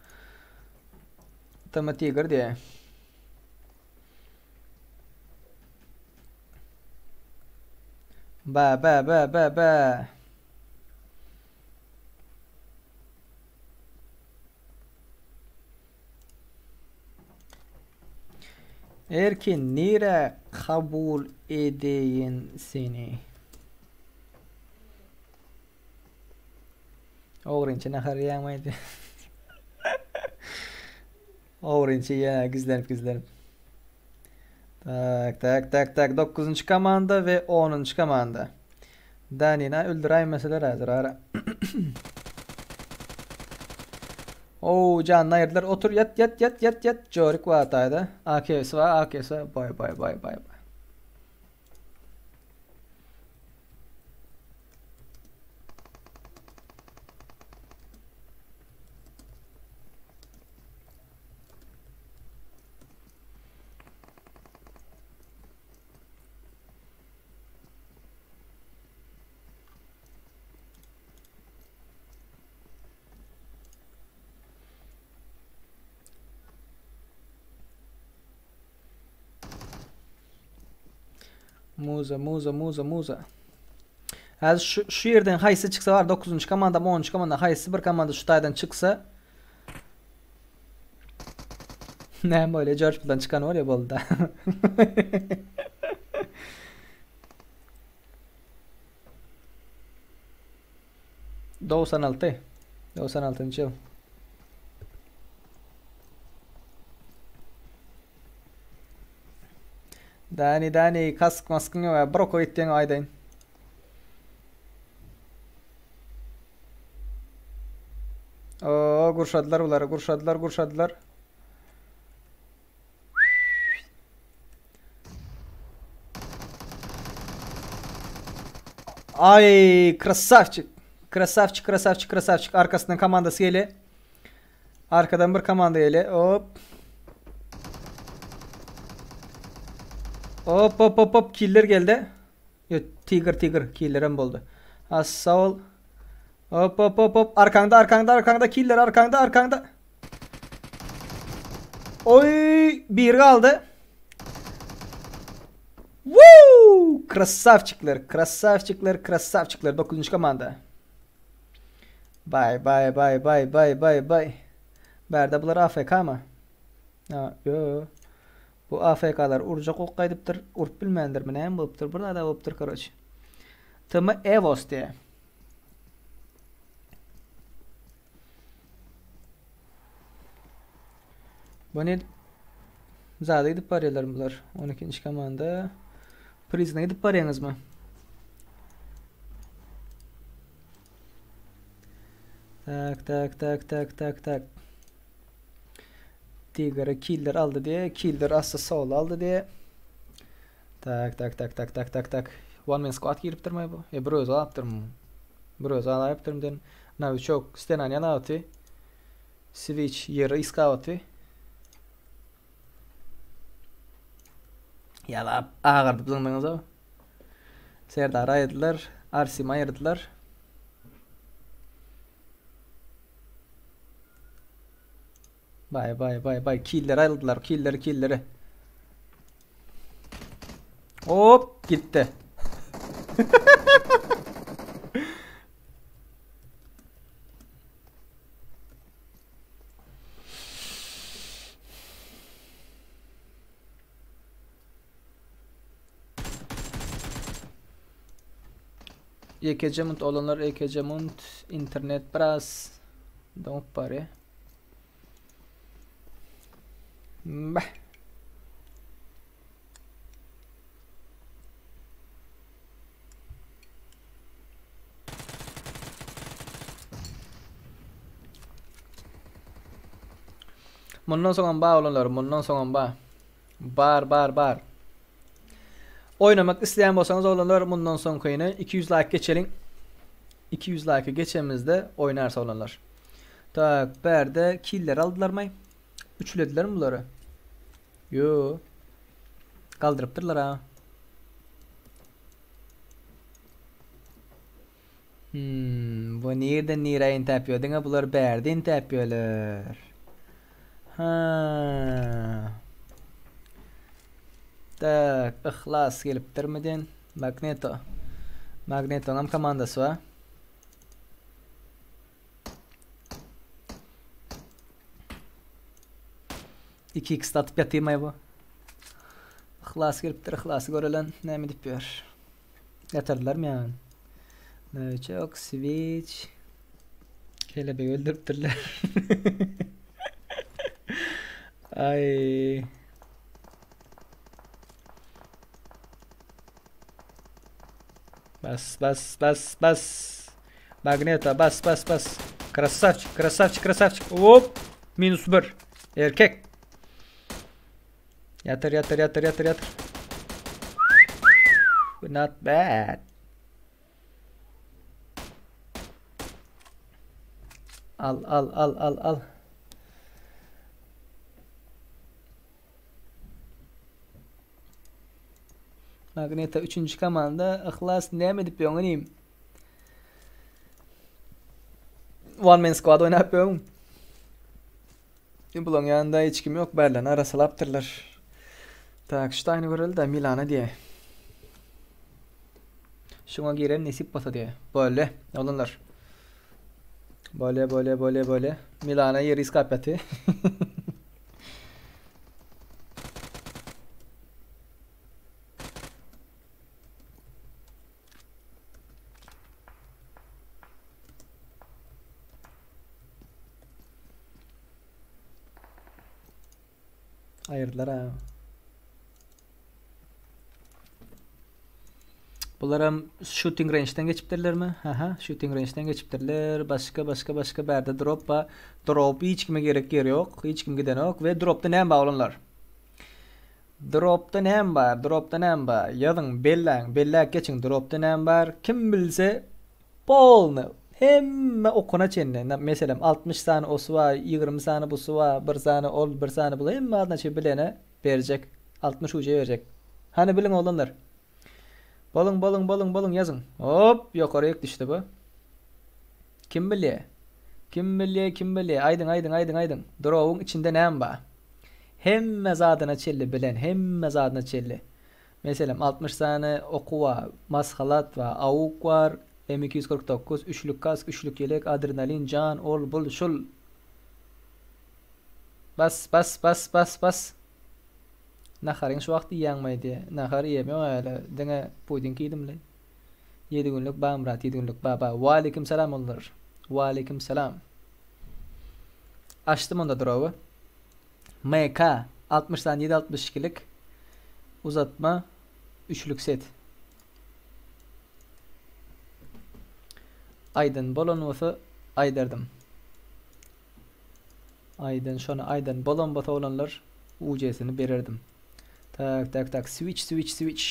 Tama Tiger diye. Ba ba ba ba ba. Erkin nire kabul edeýin seni? Ogrynça nahar ýaňmaýdy. Ogrynça ýa gizlenip gizlenip. Tak tak tak tak 9-njy komanda we 10-njy komanda. Danina öldüräýmeseler häzir ara. Oo janyny aýyrdylar. Otur ýat ýat ýat ýat ýat. Jorik bar taýda. AKS bar AKS bar. Bay bay bay bay bay. Muza, muza, muza, muza. Häzir şu, şu ýerden haýsy çyksa bar 9-njy komanda, 10-njy komanda haýsy bir komanda şu taýdan çyksa Näme bolýar? George bilen çykan bolýar boldy. 96. 96-njy ýyl. Dani Dani kask maskyň ýok bir oka gitdiň aýdaýyn. Oo gurşadylar bulary gurşadylar gurşadylar. Ay krasavçik. Krasavçik krasavçik krasavçik arkasından komandasy gelýär. Arkadan bir komanda gelýär. Hop. Hop hop hop hop killer geldi. Yo, Tiger tiger killer hem boldy. Az sag ol. Hop hop hop hop arkaňda arkaňda arkaňda killer arkaňda arkaňda. Oy bir galdy. Woo! Krasavçikler, krasavçikler, krasavçikler 9. komanda. Bay bay bay bay bay bay bay. Bärde bular AFK mı? Ha, yo. Bu AFK-lar urjak ok gaýdypdyr, urup bilmändirmi, näme bolupdyr, bir zada bolupdyr, karoç. TM Evos diýe. Bu ne? Zada gidip barýarlar bular. 12-nji komanda. Prizine gidip barýaňyzmy? Tak, tak, tak, tak, tak, tak. Tigre killer aldy diye, killer assa soul aldy diye. Tak, tak, tak, tak, tak, tak, tak. One man squad giripdirmi bu? E, bir özi alypdyrmy? Bir özi alypdyrmy den. Novichok stenany ýalapdy. Switch ýeri yskapdy. Ýalap agyrdyp zyňdyňyz-ow. Serdary aýyrdylar, Arsimi aýyrdylar. Bay bay bay bay killeri aýyrdylar, killeri killeri. Hop gitdi. EKC munt olanlar EKC munt internet biraz doňup barýar. Bah. Mundan soňam bar olanlar, mundan soňam bar. Bar, bar, bar. Oýnamak isleýän bolsaňyz oglanlar mundan soňkyny 200 like geçeliň. 200 like geçemizde oýnarys oglanlar. Tak, bärde killer aldylarmy? Üçledilermi bulary? Yo. Galdyrypdyrlar ha. Hmm, bu nirden nirä entäp ýör? Diňe bular bärde entäp ýörler. Ha. Tak, Yhlas gelipdirmiden? Magneto. Magnetoňam komandasy bar. Iki x atyp ýatyrmaý bu. Yhlas gelipdir, Yhlasy görelen näme edip ýör? Ýatyrdylarmy ýa? Nowiçok, switch. Kelebegi öldüripdirler. Ay. Bas bas bas bas. Magneto bas bas bas. Krasavçik krasavçik krasavçik. Hop. Minus 1. Erkek. Ýatyr ýatyr ýatyr ýatyr ýatyr. Not bad. Al al al al al. Magneta 3-nji komanda Yhlas näme edip ýöň inim? One man squad oýnap ýöň. Bulaň ýanynda hiç kim ýok, bärlerini arasalapdyrlar. Tak, şu taýyny göreli-de, Milana diýe. Şuňa giren nesip bolsa diýe. Boldy, oglanlar. Bolýa, bolýa, bolýa, bolýa. Milana ýeri iskap ýaty. Aýyrdylar ha. Bularam shooting range'den geçipdirlermi? Aha, shooting range'den geçipdirler. Başga, başga, başga bärde drop bar. Drop hiç kime gerek ýeri ýok. Hiç kim gidenok we dropda näme bar oglanlar? Dropda näme bar? Dropda näme bar? Ýazyň, belläň, belläp geçiň. Dropda näme bar? Kim bilse Polny, hemme okuna çenli, meselem, 60 sany osy bar, 20 sany busy bar, bir sany ol, bir sany bul, hemme adyna çenli bilene berjek, 60 uje berjek. Hany biliň oglanlar. Boluň, boluň, boluň, boluň, ýazyň. Hop, ýokaryk düşdi bu. Kim bilýä? Kim bilýä, kim bilýä? Aýdyň, aýdyň, aýdyň, aýdyň. Drowyň içinde näme bar? Hemme zadyna çenli bilen, hemme zadyna çenli. Meselem, 60 sany oky bar, mashalat bar, auk bar, M 249, üçlük kask, üçlük ýelek, adrenalin, jan, ol, bul, şul. Bas, bas, bas, bas, bas. Naharyň şu wagt iýýäňmi diýe. Nahar iýemok häli, diňe puding iýdim-le. Ýedi günlük Bamyrat, ýedi günlük baba. Waleýkim salam ogullar. Waleýkim salam. Açdym onda drowy. MK 60 sany 762-lik uzatma üçlük set. Aýdan bolan bolsa aýdardym. Aýdan şony aýdan bolan bolsa oglanlar UC-sini bererdim. Tak tak tak switch switch switch.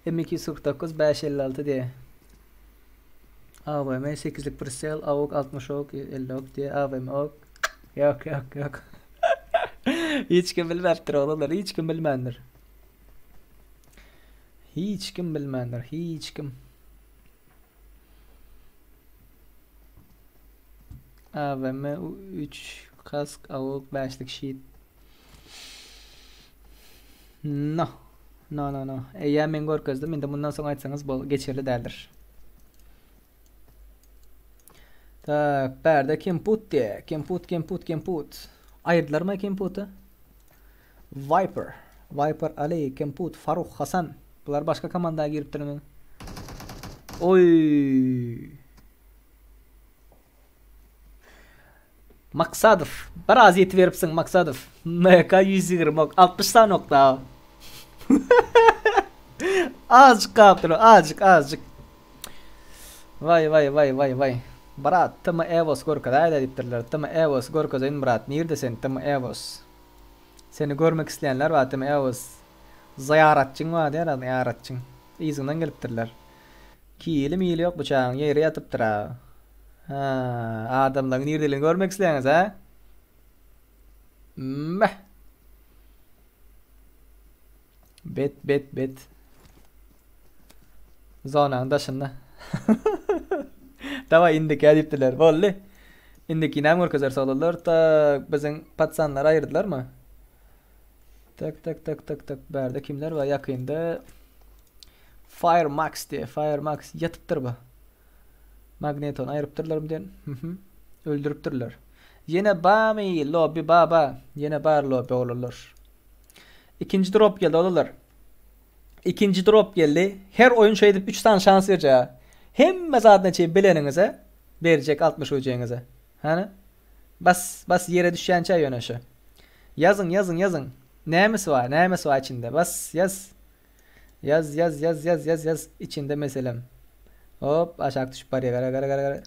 M249 556 diye. AWM 8'lik prisel AUG 60 ok 50 ok diye AWM ok. Yok yok yok. Hiç kim bilmepdir oglanlar hiç kim bilmändir. Hiç kim bilmändir hiç kim. AWM 3 kask AUG 5'lik şit. No. No no no. Eýýäm men görkezdim. Indi mundan soň aýtsaňyz bol geçerli däldir. Tak, bärde Kemput diýe. Kemput, Kemput, Kemput. Aýyrdylarmy Kemputy? Viper. Viper Ali, Kemput, Faruk, Hasan. Bular başga komanda giripdirmi? Oy. Maksadow. Biraz ýetiberipsiň Maksadow. MK 120 ok. 60 sany ok daha. Azjyk galypdyr. Azjyk, azjyk. Waý, waý, waý, waý, waý. Brat, TM Evos görkezäýdä diýipdirler. TM Evos görkezeýin brat. Nirde sen TM Evos? Seni görmek isleýänler bar TM Evos. Zyýaratçyň bar diýer, zyýaratçyň. Yzyňdan gelipdirler. Kili mili ýok bu çagyň, ýere ýatypdyr-a. Hä, adamlaryň nirdeligini görmek isleýäňiz, hä? Meh. Bet, bet, bet. Zonanyň daşynda. Daway indiki diýipdiler. Boldy. Indiki näme görkezer oglanlar? Tak, biziň patsanlary aýyrdylarmy? Tak, tak, tak, tak, tak. Bärde kimler bar ýakynda? Fire Max diýe, Fire Max ýatypdyr bu. Magnetony aýrypdyrlarmy diýen. Mhm. Öldüripdirler. Ýene bamy lobby baba. Ýene bar lobby oglanlar. Ikinji drop geldi oglanlar. Ikinji drop geldi. Her oýun şeýdip 3 sany şans berjek. Hemme zadyna çenli bileniňize berjek 60 öjeňize. Hany? Bas, bas ýere düşýänçä ýöne şu. Ýazyň, ýazyň, ýazyň. Nämesi bar, nämesi bar içinde? Bas, ýaz. Ýaz, ýaz, ýaz, ýaz, ýaz, ýaz. Içinde meselem. Hop, aşak düşüp barýar. Gara, gara, gara, gara.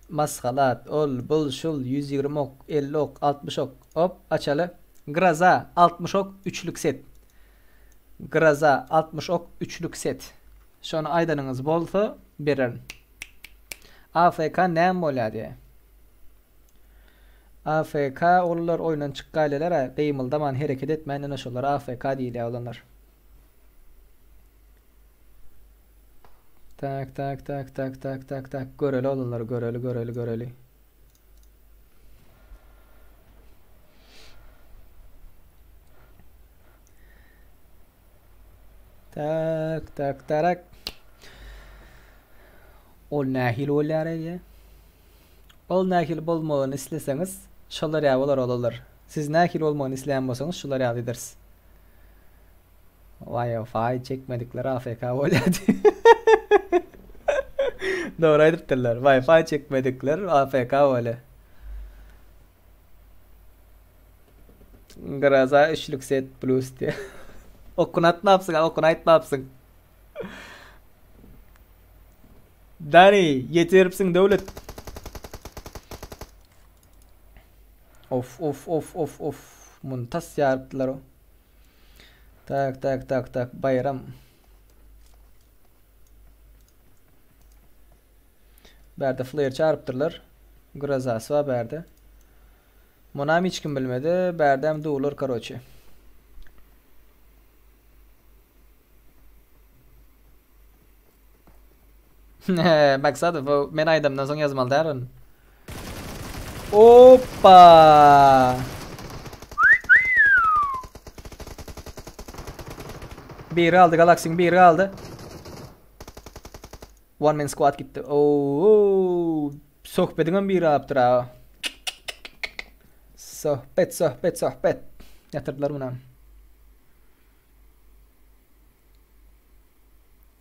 Maskalat, ol, bul, şul, 120 ok, 50 ok, 60 ok. Hop, açaly. Groza, 60 ok, üçlük set. Groza, 60 ok, üçlük set. Şony aýdanyňyz bolsa, bererin. AFK näme bolýar diýe. AFK oglanlar oýundan çykgaýlylar-a, gymyldaman, hereket etmän ine şolara AFK diýilýär oglanlar. Tak tak tak tak tak tak tak göreli oglanlar göreli göreli göreli. Tak tak tarak. Ol nähili bolýar eýe? Ol nähili bolmagyny isleseňiz, şolar ýaly bolar olarlar. Siz nähili bolmagyny isleýän bolsaňyz, şular ýaly ederis. Wi-Fi çekmedikler AFK bolýar diýip. Dogry aýdypdyrlar. Wi-Fi çekmedikler AFK bolýar. Groza üçlük set plus diýip. Okuny atmapsyň, okuny aýtmapsyň. Dani, ýetiripsiň Döwlet. Of of of of of. Muny tas ýarypdylar o. Tak tak tak tak Baýram. Bärde flare çarypdyrlar. Grozasy bar bärde. Munam hiç kim bilmedi. Bärdem duwlar karoçe. Maksadow bu men aýdamdan soň ýazmaly däl ony. Oppa! Biri aldy Galaxy'ň biri aldy. One man squad gitdi. Oo! Söhbediňem biri alypdyr ha. Söhbet, söhbet, söhbet. Ýatyrdylar munam.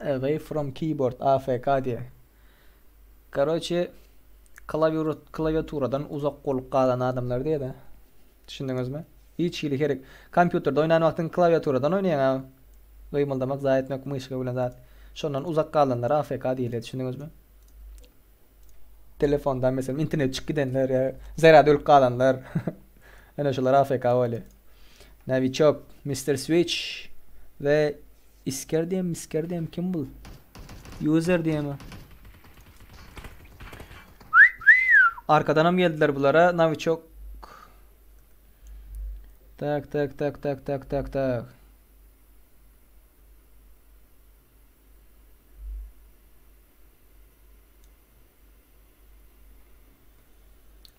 Away from keyboard AFK diýe. Karoçe klawiaturadan uzak bolup galan adamlar diýe-de. Düşündiňizmi? Hiç hili herek. Kompýuterde oýnan wagtyň klawiaturadan oýnaýaň a. Gymyldamak, zaý etmek, myşka bilen zat. Şondan uzak galanlara AFK diýilýär, düşündiňizmi? Telefondan meselem internet çykyp gidenler ýa zarýad ölüp galanlar. Ene şular AFK bolýar. Navichok, Mr. Switch we Isker diýem, Misker diýem kim bul? User diýemi? Arkadanam geldiler bulara. Navichok. Tak tak tak tak tak tak tak.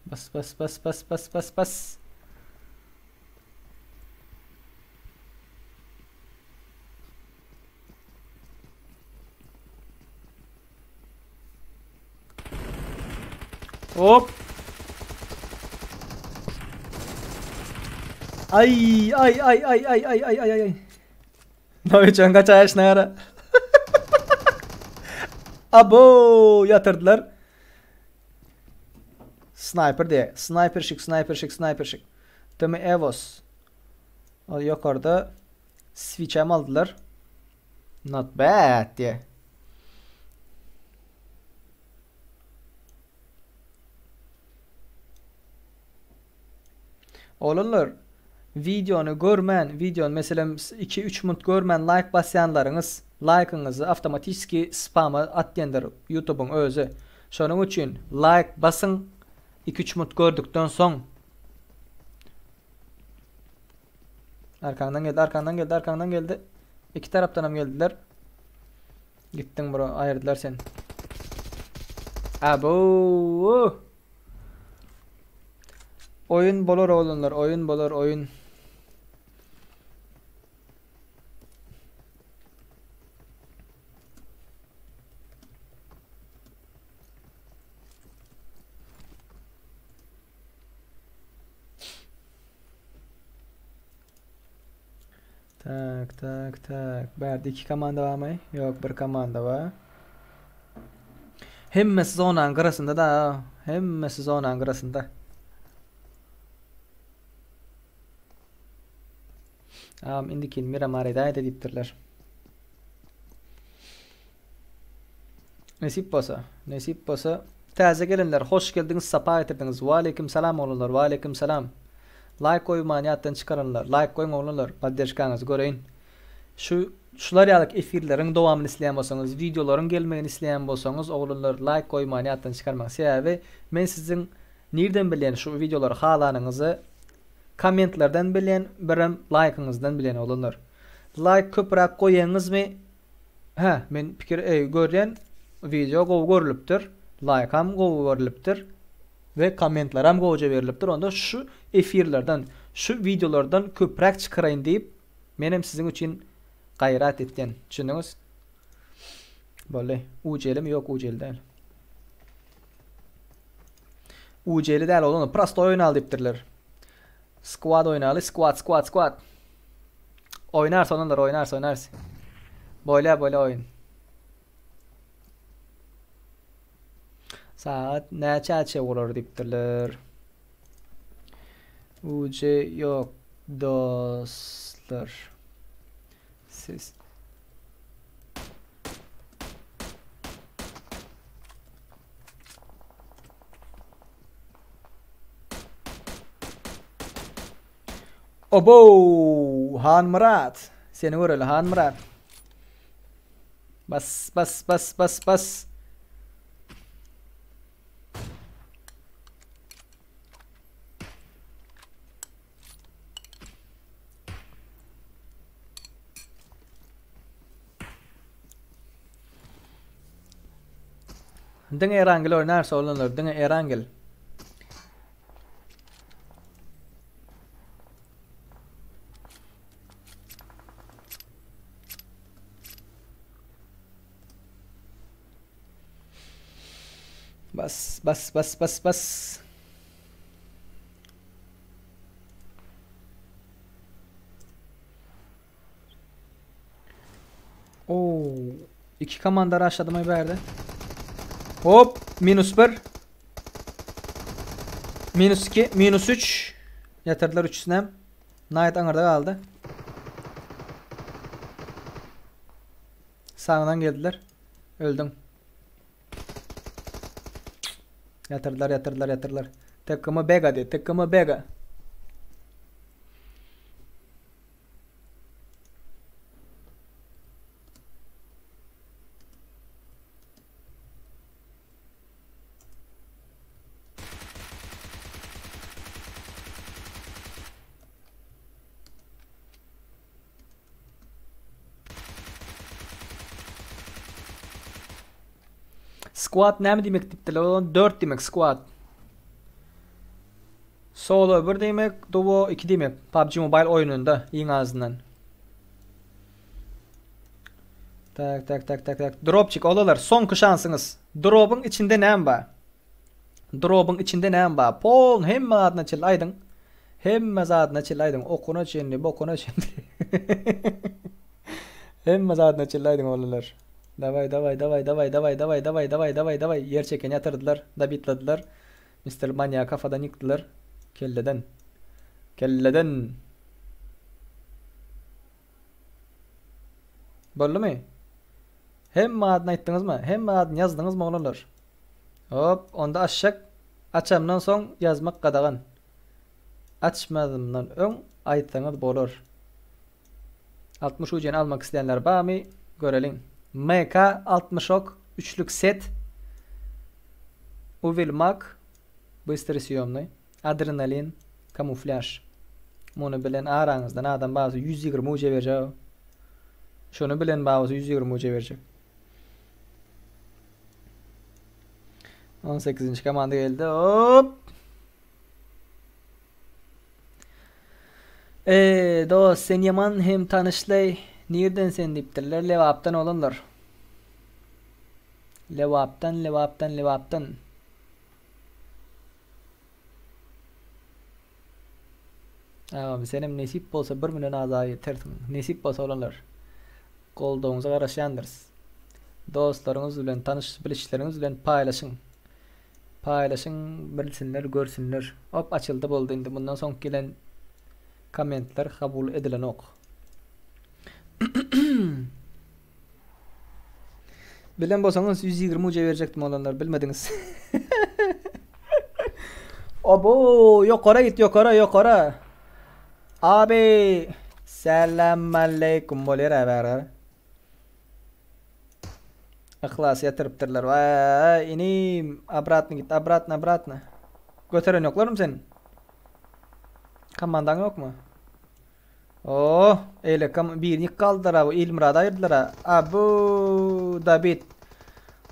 Bas bas bas bas bas bas bas. Hop. Ay ay ay ay ay ay ay ay ay. Nawiçon kaçaýyş nära. Abo ýatyrdylar. Sniper diýe. Sniper şik, sniper şik, sniper şik. Tüm Evos. O ýokarda switch hem aldylar. Not bad diýe. Oglanlar wideony görmän wideony meselem 2-3 minut görmän laýk basýanlaryňyz laýkyňyzy awtomatiski spama atýandyr ýutubyň özi. Şonuň üçin laýk basyň 2-3 minut gördükden soň. Arkaňdan geldi arkaňdan geldi arkaňdan geldi. Iki tarapdanam geldiler. Gitdiň bro aýyrdylar seni. Abo. Oýun bolar oglanlar, oýun bolar, oýun. Tak, tak, tak. Bärde iki komanda barmy? Ýok, bir komanda bar. Hemmesi zonanyň gyrasynda da. Hemmesi zonanyň gyrasynda. Am indikin Miramar edäýdi diýipdirler. Nesip bolsa, nesip bolsa. Täze gelenler hoş geldiňiz, sapa getirdiňiz. Waleýkim salam oglanlar, waleýkim salam. Laýk goýmany ýatdan çykaranlar, laýk goýuň oglanlar, podderşkaňyzy göreýin. Şu şular ýaly efirleriň dowamyny isleýän bolsaňyz, wideolaryň gelmegini isleýän bolsaňyz oglanlar laýk goýmany ýatdan çykarmaň. Sebäbi men siziň nirden bilýän şu wideolary halanyňyzy kommentlerden bilýän, birem laýkyňyzdan bilýän oglanlar. Laýk köpräk goýaňyzmy Hä, men pikir eý görýän wideo gowy görlüpdir, laýkam gowy görlüpdir we kommentleram gowja berilipdir onda şu efirlerden şu wideolardan köpräk çykaraýyn diýip menem siziň üçin gaýrat etýän düşündiňiz? Boldy. Ujelimi ýok ujeli däl. UC-li däl oglanlar, prostoý oýnaly diýipdirler. Squad oýnaly, squad, squad, squad. Oýnarys oglanlar, oýnarys, oýnarys. Bolýa, bolýa oýun. Sagat näçäçe bolar diýipdirler. UC ýok dostlar. Siz Obow! Hanmyrat! Seni göreli Hanmyrat. Bas bas bas bas bas. Diňe Erangel oýnarsa oglanlar, diňe Erangel. Bas bas bas bas bas. Oo, iki komanda rushladım ay bärde. Hop, minus 1. Minus 2, minus 3. Ýatyrdylar üçüsinem. Knight aňyrda galdy. Sagdan geldiler. Öldüň. Ýatyrdylar, ýatyrdylar, ýatyrdylar. TKM Bega diýdi. TKM Bega. Squad näme diýmek diýipdirler? Olam 4 diýmek squad. Solo 1 diýmek, duo 2 diýmek. PUBG Mobile oýnunda iň azyndan. Tak tak tak tak tak. Dropçik olalar soňky şansyňyz. Dropyň içinde näme bar? Dropyň içinde näme bar? Pol hemme zadyna çenli aýdyň. Hemme zadyna çenli aýdyň. Okuna çenli, bokuna çenli. Hemme zadyna çenli aýdyň oglanlar. Daway daway daway daway daway daway daway daway daway daway. Ýer çeken ýatyrdylar, dabitladylar. Mister Manýagy kafadan ýykdylar. Kelleden. Kelleden. Boldumy? Hemme adyny aýtdyňyzmy? Hemme adyny ýazdyňyzmy oglanlar? Hop, onda açjak. Açamdan soň ýazmak gadagan. Açmazymdan öň aýtsaňyz bolar. 60 UC-ni almak isleýänler barmy? Göreliň. MK 60 ok, üçlük set. Uwil mak, bystry sýomnyý. Adrenalin, kamuflýaž. Muny bilen araňyzdan adam barsa 120 UC berjek. Şony bilen bar bolsa 120 UC berjek. 18-nji komanda geldi. Hop. Eee dost sen ýaman hem tanyşlaý nirden sen diýipdirler Lebapdan oglanlar. Lebapdan Lebapdan Lebapdan. Agam senem nesip bolsa 1 million agza ýetersiň. Nesip bolsa oglanlar. Goldawyňyza garaşýandyrys. Dostlaryňyz bilen tanyş bilişleriňiz bilen paýlaşyň. Paýlaşyň bilsinler görsünler. Op açyldy boldy indi mundan soň gelen kommentler kabul edilenok. Bilen bolsaňyz 120 uja berjekdim oglanlar bilmediňiz. Obo ýokara git ýokara ýokara. Abi Selam aleýkum bolýar bärde. Yhlas ýatyrypdyrlar. Waý, inim, obratno git, obratno, obratno. Göteren ýoklarmy sen? Komandaň ýokmy? Oh, eýle kom birini ýykgaldylar bu Ilmyrady aýyrdylar. Abu Dabit.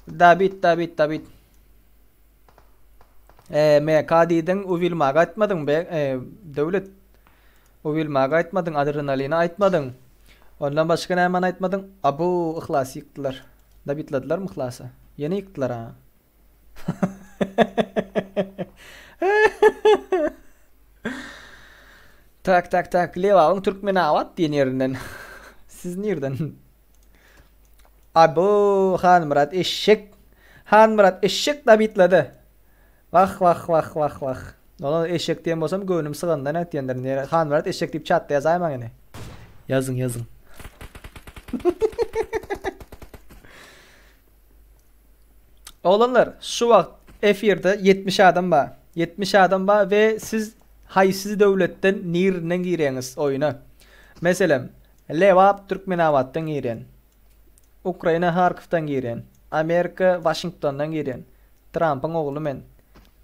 Dabit, Dabit, Dabit. E, MK diýdiň, Uwilmaga aýtmadyň be, e, Döwlet. Uwilmaga aýtmadyň, Adrenalini aýtmadyň. Ondan başga nämäni aýtmadyň? Abu Yhlasy ýykdylar. Dabitladylarmy Yhlasy? Ýene ýykdylar ha. Tak tak tak Lebabyň Türkmenabat diýen ýerinden. Siz nirden? Abo Hanmyrat eşek. Hanmyrat eşek dabitledi. Wah wah wah wah wah. Ola eşek diýen bolsam göwnüm sygandan ätýändir. Nere Hanmyrat eşek diýip çatda ýazaýmaň ine. Ýazyň ýazyň. Oglanlar şu wagt efirde 70 adam bar. 70 adam bar we siz haýsy döwletden nirinden girýäňiz oýuna? Meselem, Lebap Türkmenabatdan girýän. Ukraina Harkowdan girýän. Amerika Waşingtondan girýän. Trampyň ogly men.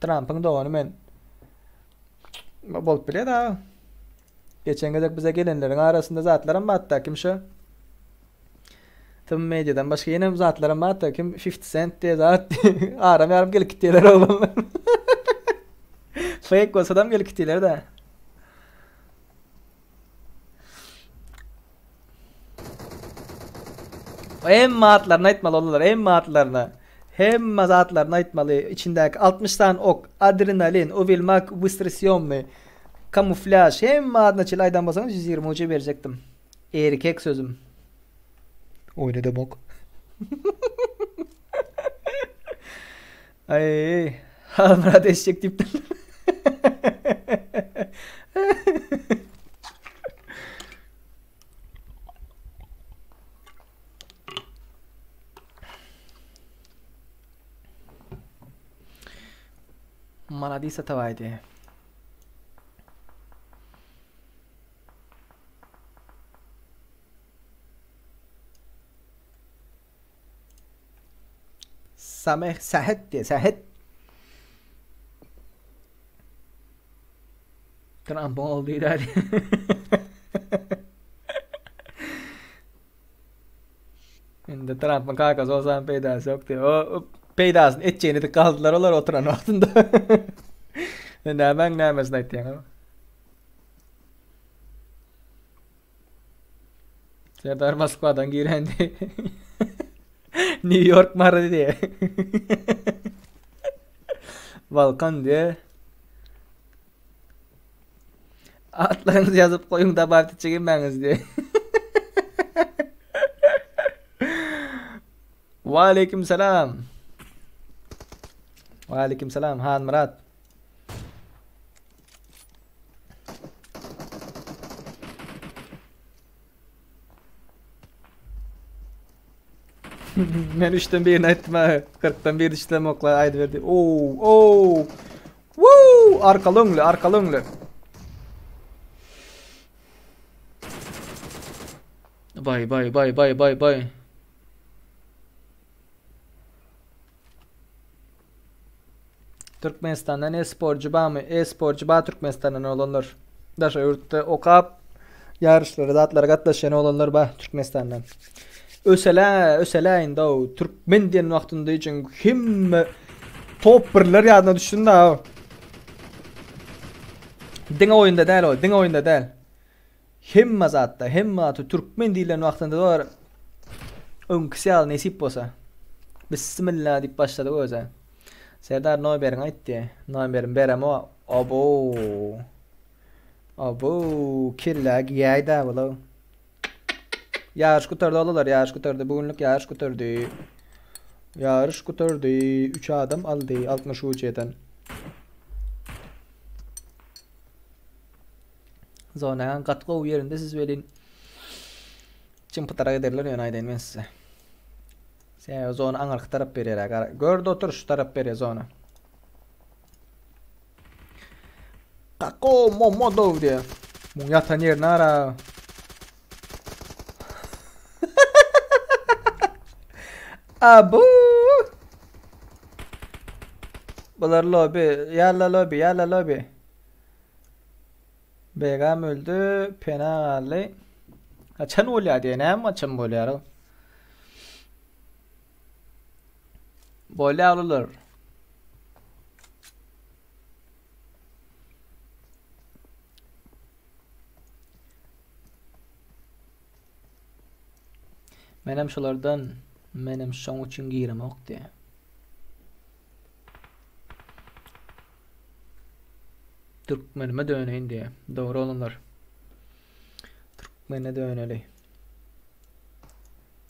Trampyň dogany men. Bolup bilýär da. Geçen gezek bize gelenleriň arasynda zatlaram bardy kim şo? Tüm mediadan başga ýene zatlaram bardy kim 50 Cent diýe zat. Aram ýarym gelip gitdiler oglanlar. Fake bolsadam gelip gitdiler da. Hemme atlaryny aýtmaly olar, hemme atlaryny. Hemme zatlaryny aýtmaly. Içindäki 60 sany ok, adrenalin, uvilmak, bystrosyýomny, kamuflýaž, hemme adyna çenli aýdan bolsaňyz 120 uja berjekdim. Erkek sözüm. Oýna demok. Aý, Halmyrat eşek diýipdir. Maladis Atabaýdy. Sameh Sähet diýe, Sähet. Trumpyň ogly diýýär. Indi Trumpyň kakasy bolsa hem peýdasy ýok diýýär. O peýdasyny etjegini edip galdylar olar oturan wagtynda. Nämäň nämesini aýtýaň? Serdar Moskwadan girendi. New York Mary diýe. Balkan diýe. Atlaryňyzy ýazyp goýuň dabawt etjek diýe. Wa aleyküm selam. Wa aleyküm selam Hanmyrat. Men üçden birini aýtdym ha. 40-dan biri düşsem okla aýdyberdi. Oo, oo. Woo! Arkaly öňli, arkaly öňli. Bay bay bay bay bay bay. Türkmenistandan e-sporcu barmy? E-sporcu bar Türkmenistandan olanlar. Daşary ýurtda okap ýaryşlara zatlara gatnaşýan oglanlar bar Türkmenistandan. Ösele, ösele indi o türkmen diýen wagtynda üçin hemme top birler ýadyna düşsün da. Diňe oýunda däl o, diňe oýunda däl. Hemme zatda, hemme zatda türkmen diýlen wagtynda bar öňküsi ýaly nesip bolsa. Bismillah diýip başladyk öze. Serdar nomeriňi aýt diýe. Nomerim beremo. Abo. Abo, kellä giýäýdä bula. Ýaryş gutardy olar, ýaryş gutardy. Bu günlük ýaryş gutardy. Ýaryş gutardy. 3 adam aldy 60 uçeden. Zonanyň gaty gowy ýerinde siz welin çympytara giderler ýöne aýdaýyn men size. Sebäbi zona aňyrky tarap berýär. Gara gör otur şu tarap berýär zona. Kako momodow diýär. Muň ýatan ýerini ara. Abu. Bular lobi, ýalla lobi, ýalla lobi. Begam öldi, Pena galdy. Haçan bolýar diýen, näme haçan bolýar? Bolýar ulular. Menem şolardan, menem şoň üçin giremok diýe. Türkmenime döneýin diýýär. Dogry oglanlar. Türkmene döneli.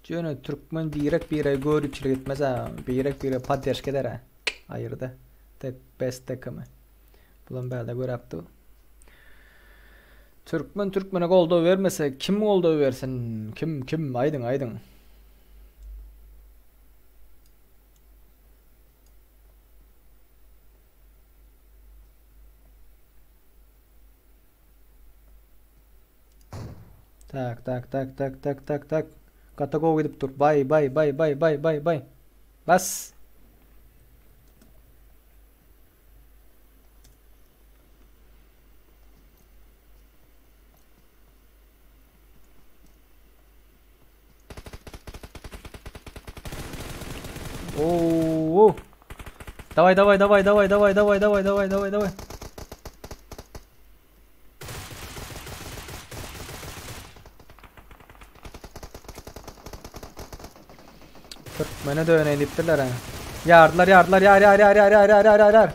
Ýöne türkmen birek birege göripçilik etmez ha. Birek birege podderşka eder ha. Aýyrda. Tek best takımı. Bulam bärde göräpdi. Türkmen türkmene goldaw bermese kim goldaw bersin? Kim kim aýdyň aýdyň. Tak tak tak tak tak tak tak. Gaty gowy gidip dur. Bay bay bay bay bay bay bay. Bas. Oo. Daway daway daway daway daway daway daway daway daway daway. Türkmene döneýin diýipdirler ha. Ýardylar ýardylar ýar ýar ýar ýar ýar ýar ýar ýar.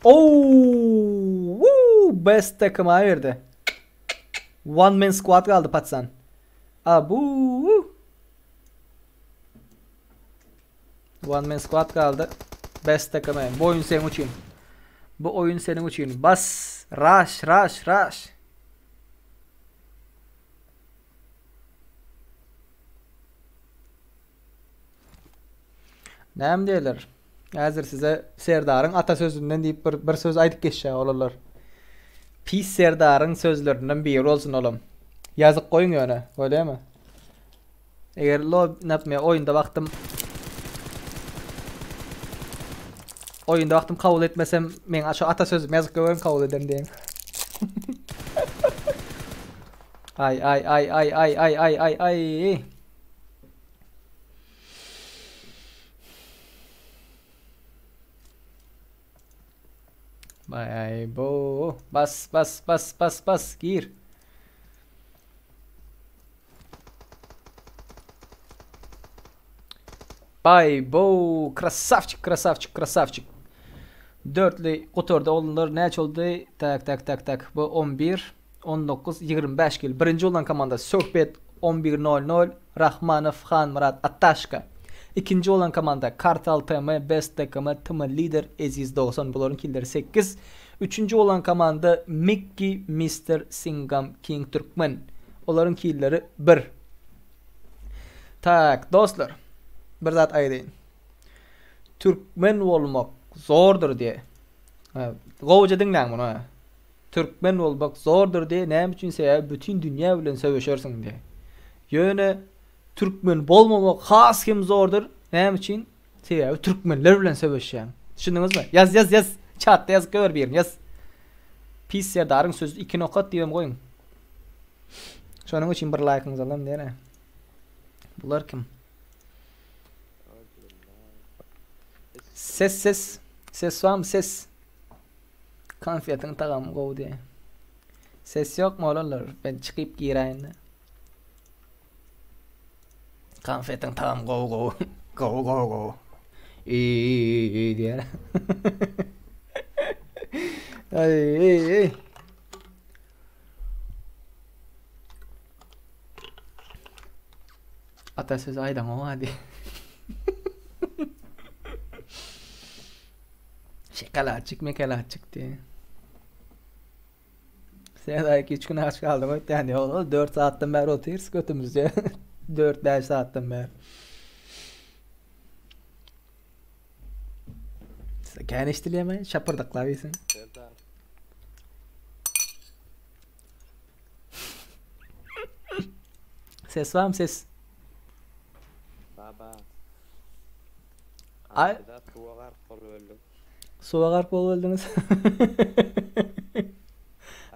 Oo! Woo! Best takım ayırdı. One man squad kaldı patsan. Abu. One man squad kaldı. Best takım. Bu oyun senin için. Bu oyun senin için. Bas. Rush, rush, rush. Näme diýerler? Häzir size Serdaryň ata sözünden diýip bir, bir söz aýdyp geçýär olarlar. Pis Serdaryň sözlerinden biri bolsun olam. Ýazyp goýuň ýöne, bolýamy? Eger lo nätme oýunda wagtym Oýunda wagtym kabul etmesem, men şu ata sözüm ýazyp goýaryn kabul ederin diýen. Ay ay ay ay ay ay ay ay ay. Bay bo. Bas bas bas bas bas gir. Bay bo. Krasavçik krasavçik krasavçik. Dörtli gutardy oglanlar näçe oldy? Tak tak tak tak. Bu 11 19 25 kill. Birinji bolan komanda Söhbet 11.00 Rahmanow Hanmyrat Ataşka. Ikinji bolan komanda Kartal TM Best TKM TM Lider Eziz 90 bularyň killleri 8. Üçünji bolan komanda Mickey Mister Singam King Türkmen. Olaryň killeri 1. Tak dostlar. Bir zat aýdaýyn. Türkmen bolmak zordur diýe. Gowuja diňläň muny. Türkmen bolmak zordur diýe näme üçin sebäbi bütin dünýä bilen söweşersiň diýe. Ýöne türkmen bolmamak has hem zordur. Näme üçin? Sebäbi türkmenler bilen söweşýäň. Düşündiňizmi? Ýaz ýaz ýaz. Çatda ýazyp goýber birini ýaz. Pis Serdaryň sözi iki nokat diýibem goýuň. Şonuň üçin bir laýkyňyzy alam diýene. Bular kim? Ses ses. Ses barmy ses? Konfetiň tagamy gowy diýe. Ses ýokmy oglanlar? Ben çykyp giräýin. Konfetiň tagamy gowy gowy. Gowy gowy gowy. I i i diýer. Ay ay ay. Ata söz aýdaň oňa diý. Şekalaçyk mekalaçyk diý. Sen aýk üç gün aç galdyň öýtýän ýok. 4 saatdan bäri otyrys götümizde. 4-5 saatdan bäri. Kän eşidilýärmi? Şapyrdaklap iýsin. Serdar. Ses barmy ses? Baba. Ay Biz suwa gark bolup öldük. suwa gark bolup öldüňiz.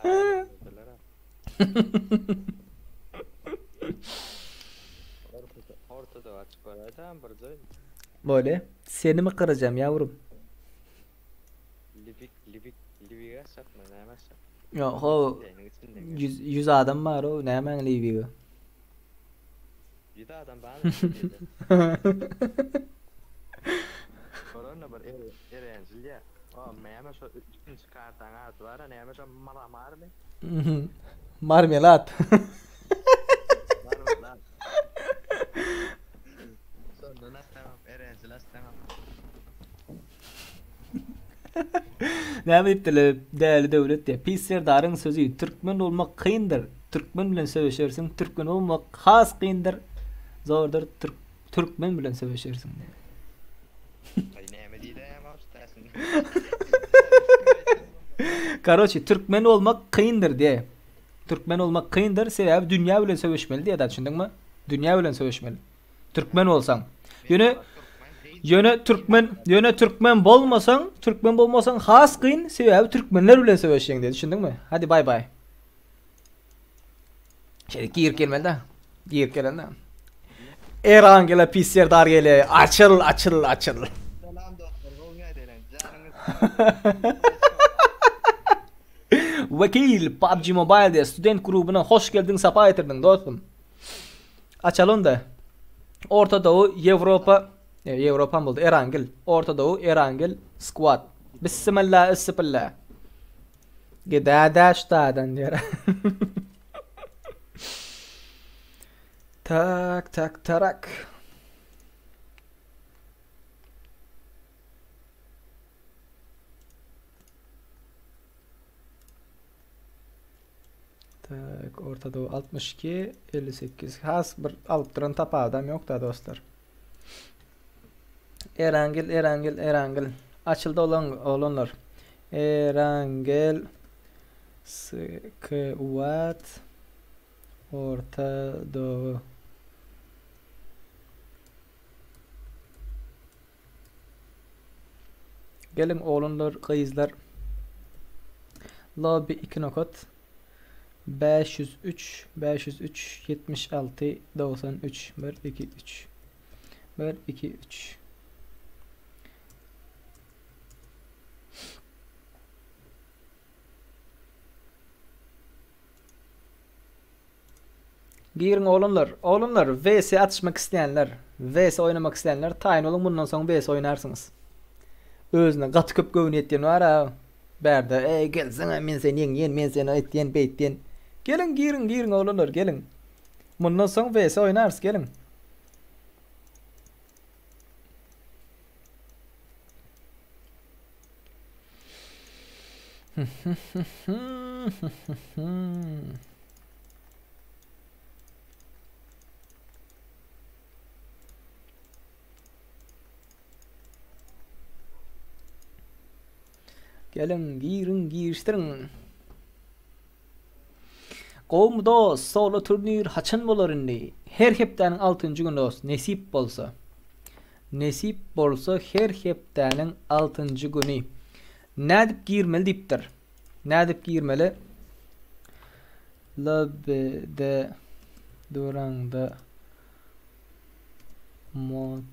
Öldüler ha. Ortada, ortada açık var. Adam bir joy. Böyle. Seni mi kıracağım yavrum? Libik, libik, libik açak mı? Ne açak? Yo ho Senin içinde. 100, 100 adam var o. Ne hemen Libya'ya. Bir de adam bana dedi. Korona. Bir Erenjil diýä. O näme şo ikinji kartaň ady bar-a näme şo Maramarmy? Marmelad. Marmelad. Şondan atsaňam Erenjil atsaňam. Näme diýipdirler Däli Döwlet diýip. Pis Serdaryň sözi türkmen bolmak kyndyr. Türkmen bilen söweşersiň, türkmen bolmak has kyndyr. Zordur türk türkmen bilen söweşersiň diýip. Aý näme diýdäýem awçydaşyň. Karoçi türkmen bolmak kyndyr diýe. Türkmen bolmak kyndyr sebäbi dünýä bilen söweşmeli diýe da düşündiňmi? Dünýä bilen söweşmeli. Türkmen bolsaň. Ýöne ýöne türkmen ýöne türkmen bolmasaň, türkmen bolmasaň has kyn sebäbi türkmenler bilen söweşýäň diýe düşündiňmi? Hadi bay bay. Şeýle girip gelmeli de. Girip gelende. Erangela pis serdar gele. Açyl açyl açyl. Salam dostlar, gowy ýagdaýlaň. Janyňyz Wekil PUBG Mobile diye student grubuna hoş geldin sapa getirdin dostum. Açaly onda. Orta Doğu, Ýewropa, e, Ýewropa boldy, Erangel. Orta Doğu, Erangel squad. Bismillah, isipillah. Gidädä ştadan diýer. Tak, tak, tarak. Tak, Orta Doğu 62, 58. Has bir alyp duran tapawudam yok da dostlar. Erangel, Erangel, Erangel. Açyldy olan olanlar. Erangel Squad Orta Doğu. Geliň oglanlar, gyzlar. Lobby 2 nokat 503 503 76 93 1 2 3 1 2 3 Giriň oglanlar. Oglanlar vs atyşmak isleýänler, vs oýnamak isleýänler taýyn boluň mundan soň vs oýnarsyňyz. Özüne gaty köp göwni ýetýän bar-a bärde. Eý gelseňe men seni ýeňýän, men seni aýtýan, beýtýän. Geliň giriň giriň oglanlar geliň. Mundan soň vs oýnarys geliň. Geliň, giriň, girişdiriň. Gowmy dost, solo turnir haçan bolar indi? Her hepdäniň altynjy güni dost, nesip bolsa. Nesip bolsa her hepdäniň altynjy güni. Nädip girmeli diýipdir. Nädip girmeli? Lobbyde duraňda mod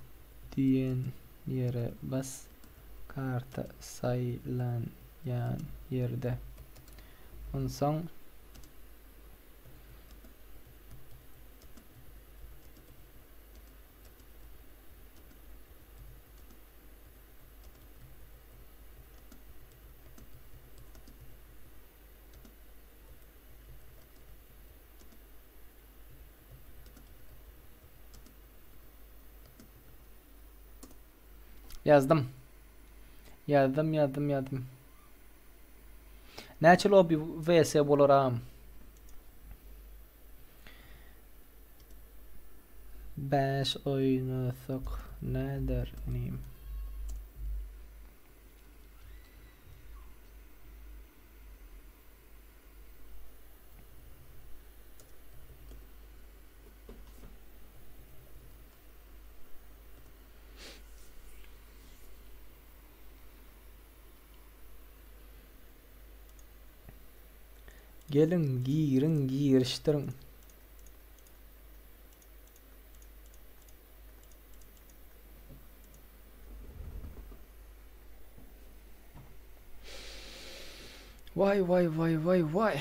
diýen ýere bas karta saýlanýan ýerde. Onsoň Ýazdym. Ýazdym, ýazdym, ýazdym. Näçe lobby vs bolar agam? 5 oýnasak näder inim? Geliň giriň girişdiriň. Waý waý waý waý waý.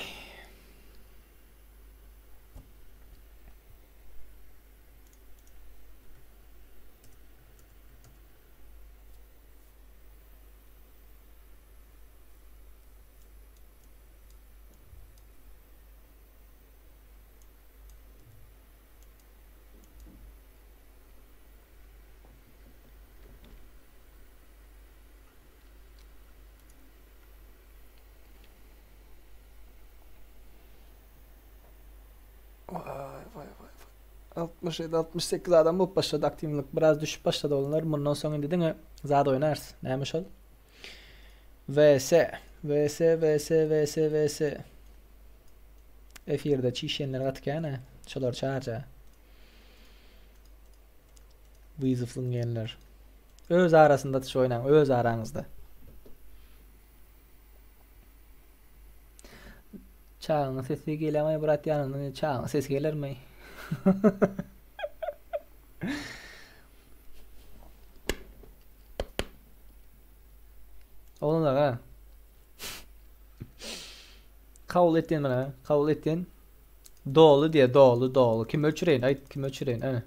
67, 68 adam bolup başlady aktiwlik biraz düşüp başlady oglanlar. Mundan soň indi diňe zat oýnarys. Näme şol? VS, VS, VS, VS, VS. Efirde çişenler gaty kän-ä. Şolar çarja. Wyzow zyňýanlar. Öz arasynda atyş oýnaň, öz araňyzda. Çagaň sesi gelemay brat ýanyndan çagaň sesi gelermi? Oglanlar ha. Kabul etýän mana, kabul etýän. Doly diýe, doly, doly. Kim öçüreýin, aýt, kim öçüreýin, ana.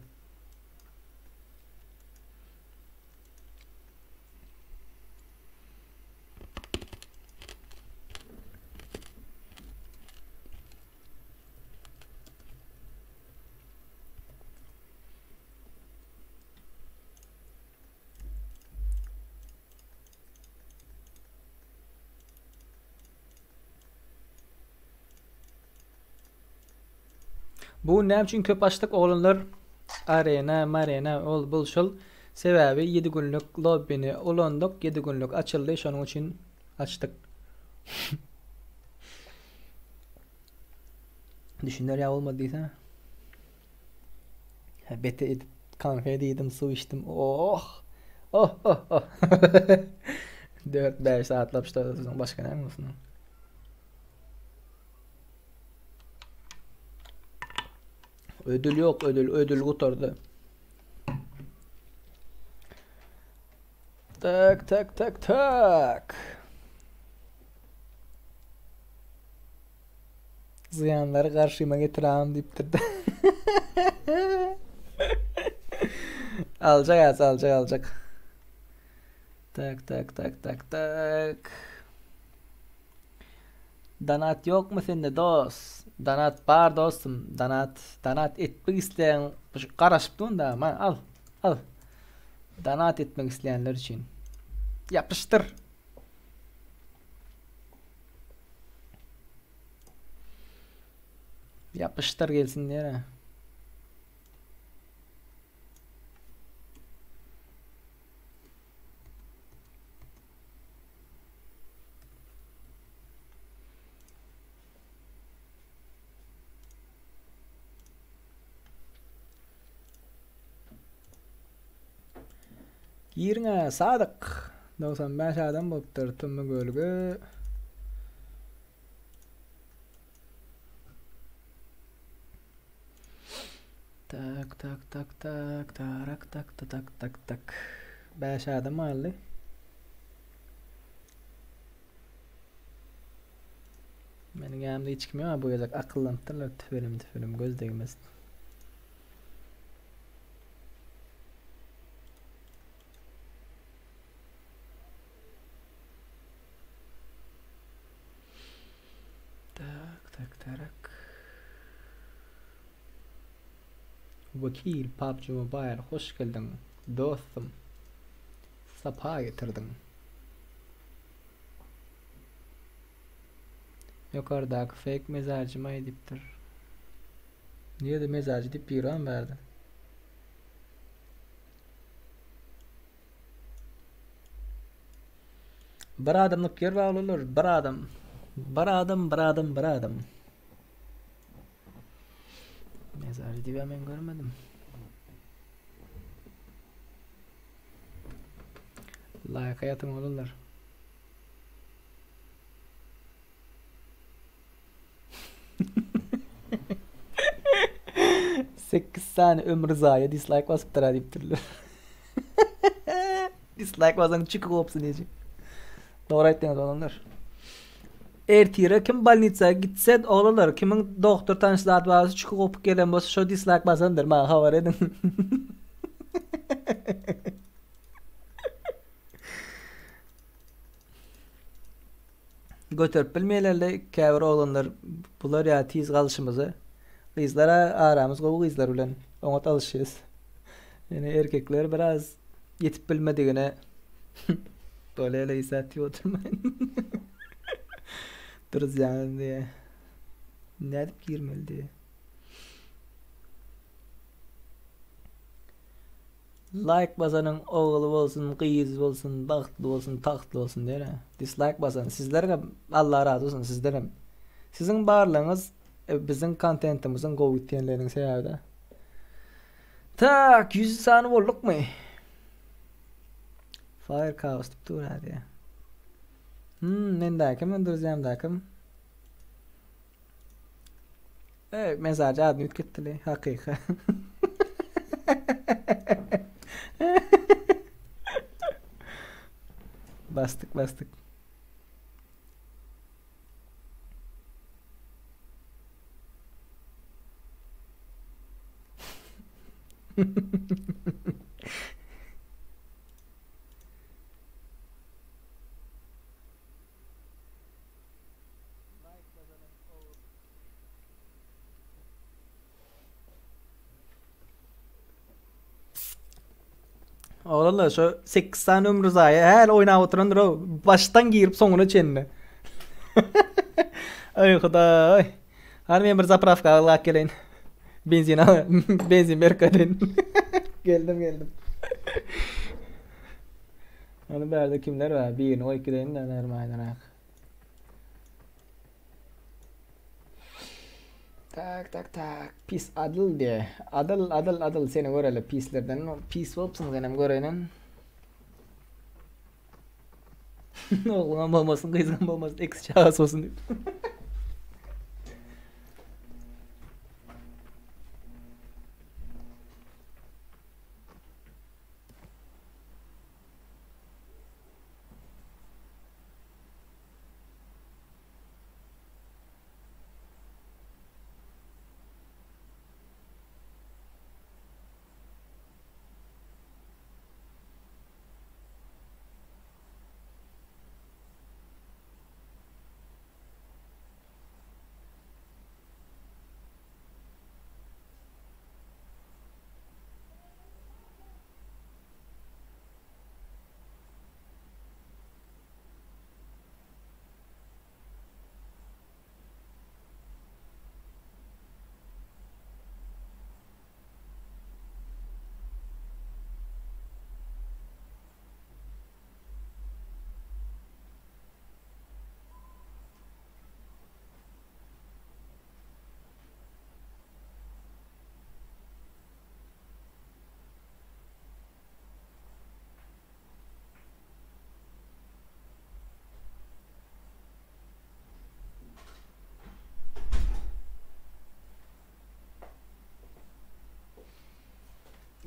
Bu näme üçin köp açdyk oglanlar? Arena, marena, ol bul şul. Sebäbi 7 günlük lobbini ulandyk, 7 günlük açyldy, şonuň üçin açdyk. Düşüner ýa bolmady diýsene. Ha, bete edip konfet iýdim, suw içdim. Oh! Oh, oh, oh. 4-5 saatlap şurada başga näme bolsun? Ödül yok, ödül, ödül gutardy. Tak, tak, tak, tak. Zyýanlary garşyma getiragam diýipdir. Aljak az, aljak, aljak. Tak, tak, tak, tak, tak. Donat ýokmy sende dos? Donat bar dostum. Donat, donat etmek isleýän garaşyp durun da, ma al. Al. Donat etmek isleýänler üçin. Ýapyşdyr. Ýapyşdyr gelsin diýere. Giriň-ä, Sadyk! 95 adam bolupdyr, tümmi gölge. Tak, tak, tak, tak, tarak, tak, tak, tak, tak, tak. 5 adam galdy. Meniň ýanymda hiç kim ýok, bu gezek akyllanypdyrlar, tüwelim, tüwelim, göz degmez. Tak, tak, tarak. Wekil PUBG Mobile hoş geldiň dostum. Sapa getirdiň. Ýokardaky fake mezajymy aýdypdyr. Nirede mezajy diýip biri barmy bärde? Bir adamlyk ýer bar oglanlar, bir adam. Bir adam, bir adam, bir adam. Mezarı diýip men görmedim. Like aýatyň oglanlar. Sekiz sany ömür zaýa dislike basypdyr ha diýipdirler. Dislike basan çykyk gopsun diýjek. Dogry aýtdyňyz oglanlar. Ertire kim bolnitsa gitse oglanlar kimiň doktor tanyş zat bar bolsa çykyk gopup gelen bolsa şo dislike basandyr maňa habar ediň. Göterip bilmeýärler-de käbir oglanlar bular ýaly tiz galyşymyzy. Gyzlar-a aramyz gowy gyzlar bilen oňat alyşýas. Ýöne erkekler biraz ýetip bilmedigine bolýa-la Isa diýip oturmaýyn. Duruzýaňyz diýýä. Nädip girmeli diýýä. Like basanyň ogly bolsun, gyzy bolsun, bagtly bolsun, tagtly bolsun diýer. Dislike basan sizlerem Allah razy bolsun sizdenem. Siziň barlygyňyz e, biziň kontentimiziň gowy gitýänliginiň sebäbi-de. Tak, 100 sany boldukmy? Fire Chaos diýip dur hadi. Hmm, mendäkim, men druzyamdakim. E, mesaj adyny üýtgetdili, hakyky. Basdyk, basdyk. Oglanlar şu 8 sany ömri zaýa häli oýnap oturandyr o. Başdan girip soňuna çenli. Aý hudaý. Hany men bir zapravka alyp geleýin. Benzin al, benzin berip gaýdaýyn. Geldim, geldim. Hany bärde kimler bar? Birini goýup gideýin de normalrak. Tak tak tak. Pis Adyl diye. Adyl Adyl Adyl seni göreli pislerden. Pis bolupsyň senem göreýin. Ogluňam bolmasyn, gyzyňam bolmasyn, ekiz çagasy bolsun diýip.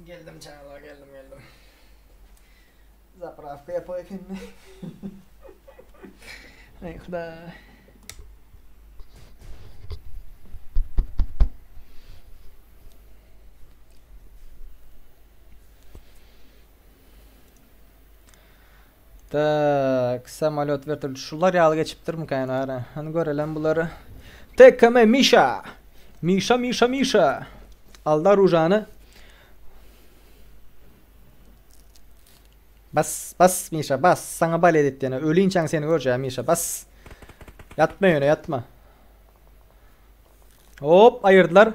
Geldim çagalar geldim geldim. Zapravka yapar kendine. Ay hudaý. Tak, samolyot vertolyot şular ýaly geçipdirmikä ýöne ara. Hany görelem bulary. TKM Mişa. Mişa Mişa Mişa. Alda rujany. Bas bas Mişa bas. Saňa balet etýän. Ölinçäň seni görjä Mişa bas. Ýatma ýöne ýatma. Hop aýyrdylar.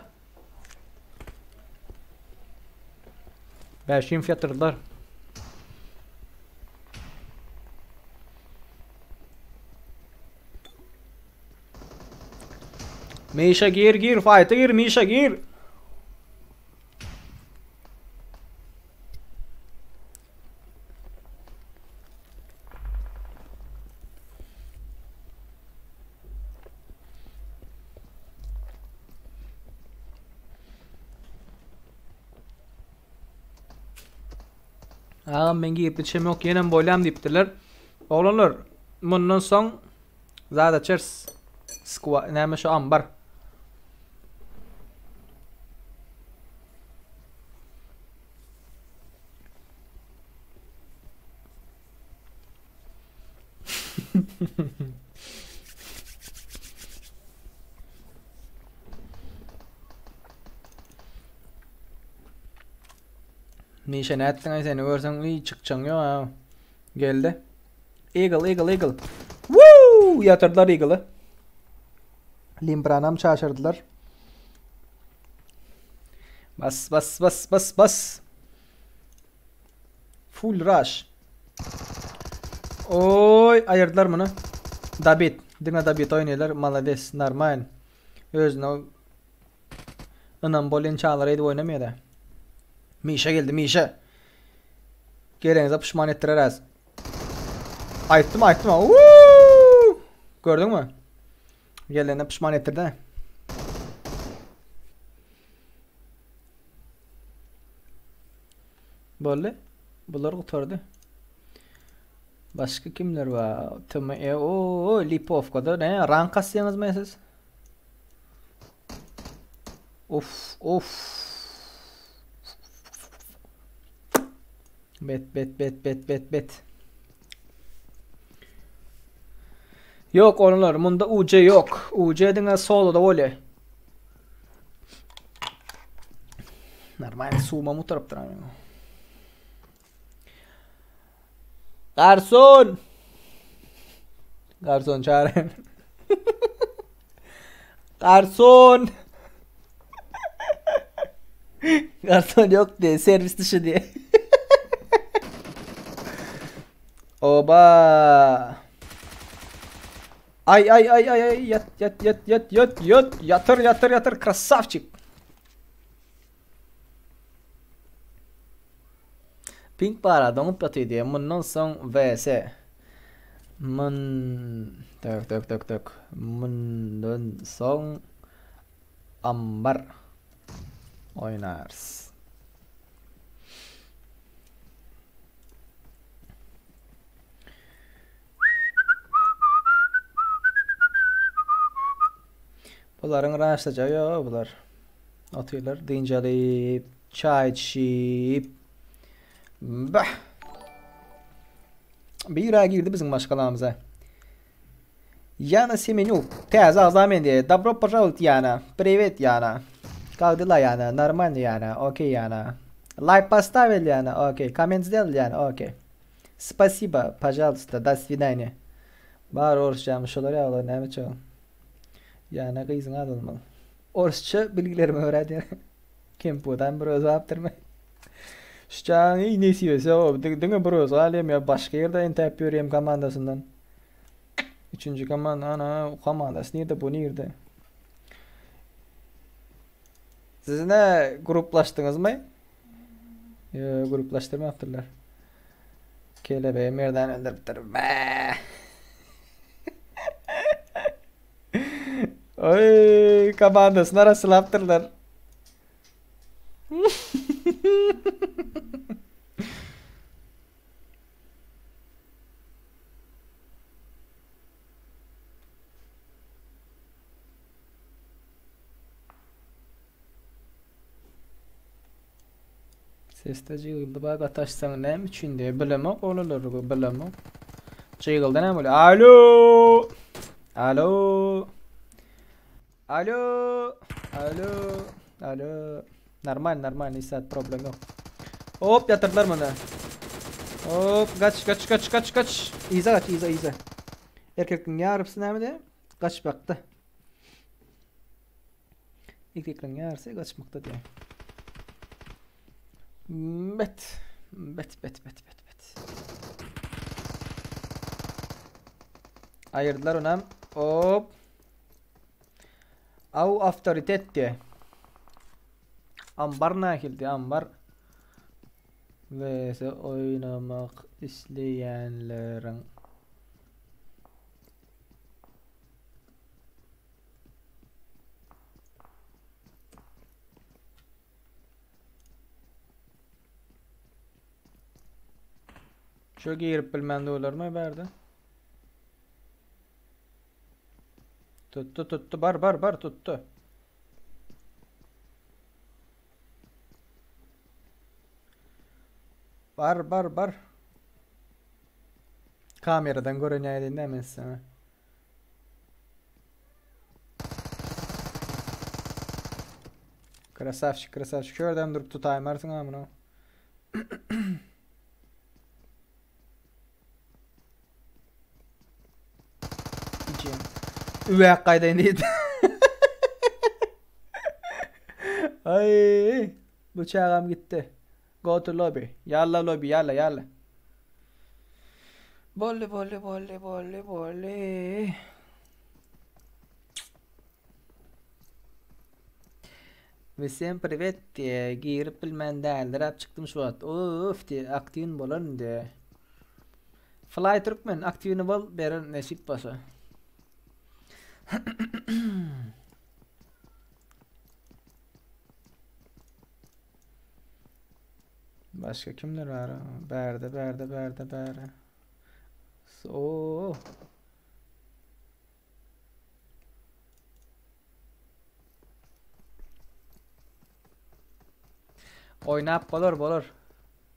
Bäşim ýatyrdylar. Mişa gir gir fight'a gir Mişa gir. Agam men girip içem yok ýenem bolýam diýipdirler. Oglanlar mundan soň zat açarys. Skwa näme şu ambar. Mişa nätdiň aý seni görseň iý çykjaň ýok ha. Geldi. Eagle Eagle Eagle. Woo! Ýatyrdylar Eagle'y. Limbranam çaşyrdylar. Bas bas bas bas bas. Full rush. Oy, aýyrdylar muny. Dabit. Diňe Dabit oýnaýlar. Malades, normal. Özüne ynam bolýan çagalar edip oýnamaýar. Mişa geldi, Mişa. Geleňize puşman etdirer az. Aýtdym, aýtdym. Uuu! Gördüňmi? Gelene puşman etdirdi. Boldy. Bular gutardy. Başga kimler bar? TME o Lipovkada ne? Rank kasýaňyzmy siz? Of of. Bet bet bet bet bet bet. Yok onlar munda UC yok. UC diňe soloda bolýar. Normal suwma mutarypdyr. Garson! Garson çağırayım. Garson! Garson yok diye, servis dışı diye. Oba! Ay ay ay ay ay yat yat yat yat yat yat yatır yatır yatır krasavçik. Pink bara doňup ýatyr diýýär. Mundan soň VS. Mun tök tök tök tök. Mundan soň ambar oýnarys. Bularyň raşlajagy ýok bular. Otyrlar dynç alyp, çaý içişip. Bah. Bir girdi biziň maşgalamyza. Ýana Semenuk, täze agza men diýe. Dobro пожаловать Ýana. Привет Ýana. Как дела Ýana? Нормально Ýana. Okey Ýana. Лайк поставили Ýana. Okey. Коммент сделали Ýana. Okey. Спасибо, пожалуйста. До свидания. Bar orsçamy şolar ýaly näme üçin? Ýana gyzyň ady bolmaly. Orsça bilgilerimi öwredýär. Kempudan bir özi alypdyrmy? Şu çagyň iň nesibesi o. Diňe bir özi galýar ýa başga ýerde entäp ýörýär komandasyndan. Üçünji komanda ana komandasy nirde bu nirde? Siz ne gruplaşdyňyzmy? Ýo, gruplaşdyrmapdyrlar. Kelebeği merdan öldürüpdir. Bä. Oy, komandasyny arassalapdyrlar. Sesde jygyldy bar gataşsaň näme üçin diýe bilemok olalary bilemok. Jygyldy näme bolýar? Alo! Alo! Alo! Alo! Alo! Normal, normal, hiç zat problem ýok. Hop, ýatyrdylar muny. Hop, gaç, gaç, gaç, gaç, gaç. Yza gaç, yza, yza. Erkekligiň ýarysy näme diýe? Gaçmakda. Erkekligiň ýarysy gaçmakda diýe. Bet. Bet, bet, bet, bet, bet. Aýyrdylar onam. Hop. Aw awtoritet diýe. Ambar nähildi ambar? VS oýnamak isleýänleriň Şu girip bilmän durlarmy bärde? Tuttu tuttu bar bar bar tuttu. Bar bar bar. Kameradan görünýär näme sana. Krasavçik krasavçik. Şuradan durup tutaýmarsyň ha muny. Üwäk gaýdaýyn diýdi. Aý, bu çagam gitdi. Go to lobby. Ýalla lobby, ýalla, ýalla. Boldy boldy boldy boldy boldy. Всем privet diye girip bilmän däldiräp çykdym şu wagt. Of diye aktiwin bolaryn diye. Fly Türkmen aktiwini bol berer nesip bolsa. Başga kimler bar? Bärde, bärde, bärde, bärde. Oo. Oýnap bolar, bolar.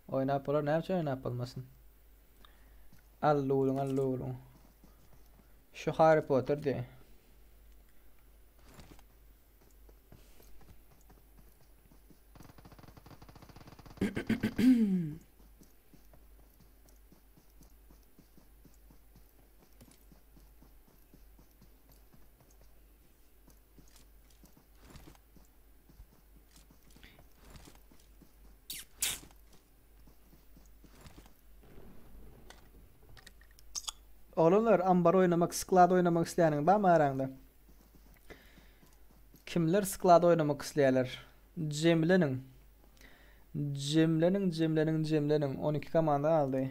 Oýnap bolar, näme üçin oýnap bolmasyn? Al luň, al luň. Şu Harry Potter diýe. Oglanlar ambar oýnamak, sklad oýnamak isleýäniň barmy araňda? Kimler sklad oýnamak isleýärler? Jemleniň. Jemleniň, jemleniň, jemleniň. 12 komanda galdy.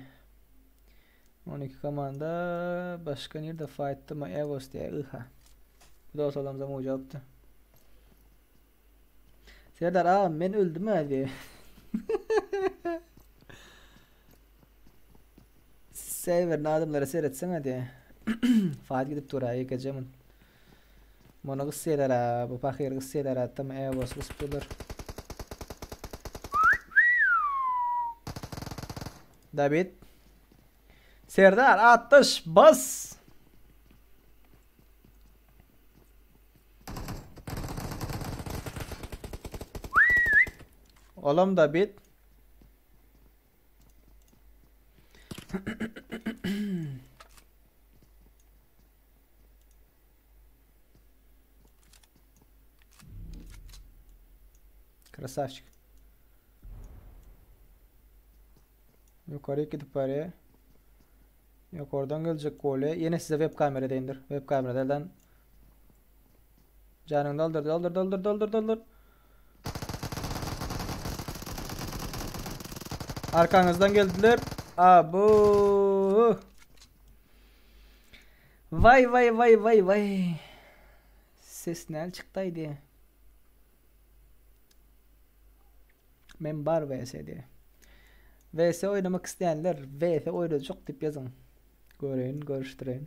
12 komanda başga nirde fightdymy? Evos diýä. Yha. Bu dost adamzam ujalypdy. Serdar agam men öldüm hä diýä. Serwerin adamlara seretseňe diýä. Fight gidip dur ha ýekeje mun. Muny gysýarlar ha, bu pahyr gysýarlar ha, tam Evos gysyp durlar. David. Serdar atdyş bas. Olam da bit. Krasavçik. Ýokary gidip barýar. Ýokardan geljek gole. Ýene size web kamera deýindir. Web kameradan Janyňy doldur, doldur, doldur, doldur, doldur. Arkaňyzdan geldiler. Abu. Vay vay vay vay vay. Ses näl çykdaýdy? Men bar VS diýe. VS oýnamak isleýänler VS oýnajak diýip ýazyň. Göreýin, görüşdireýin.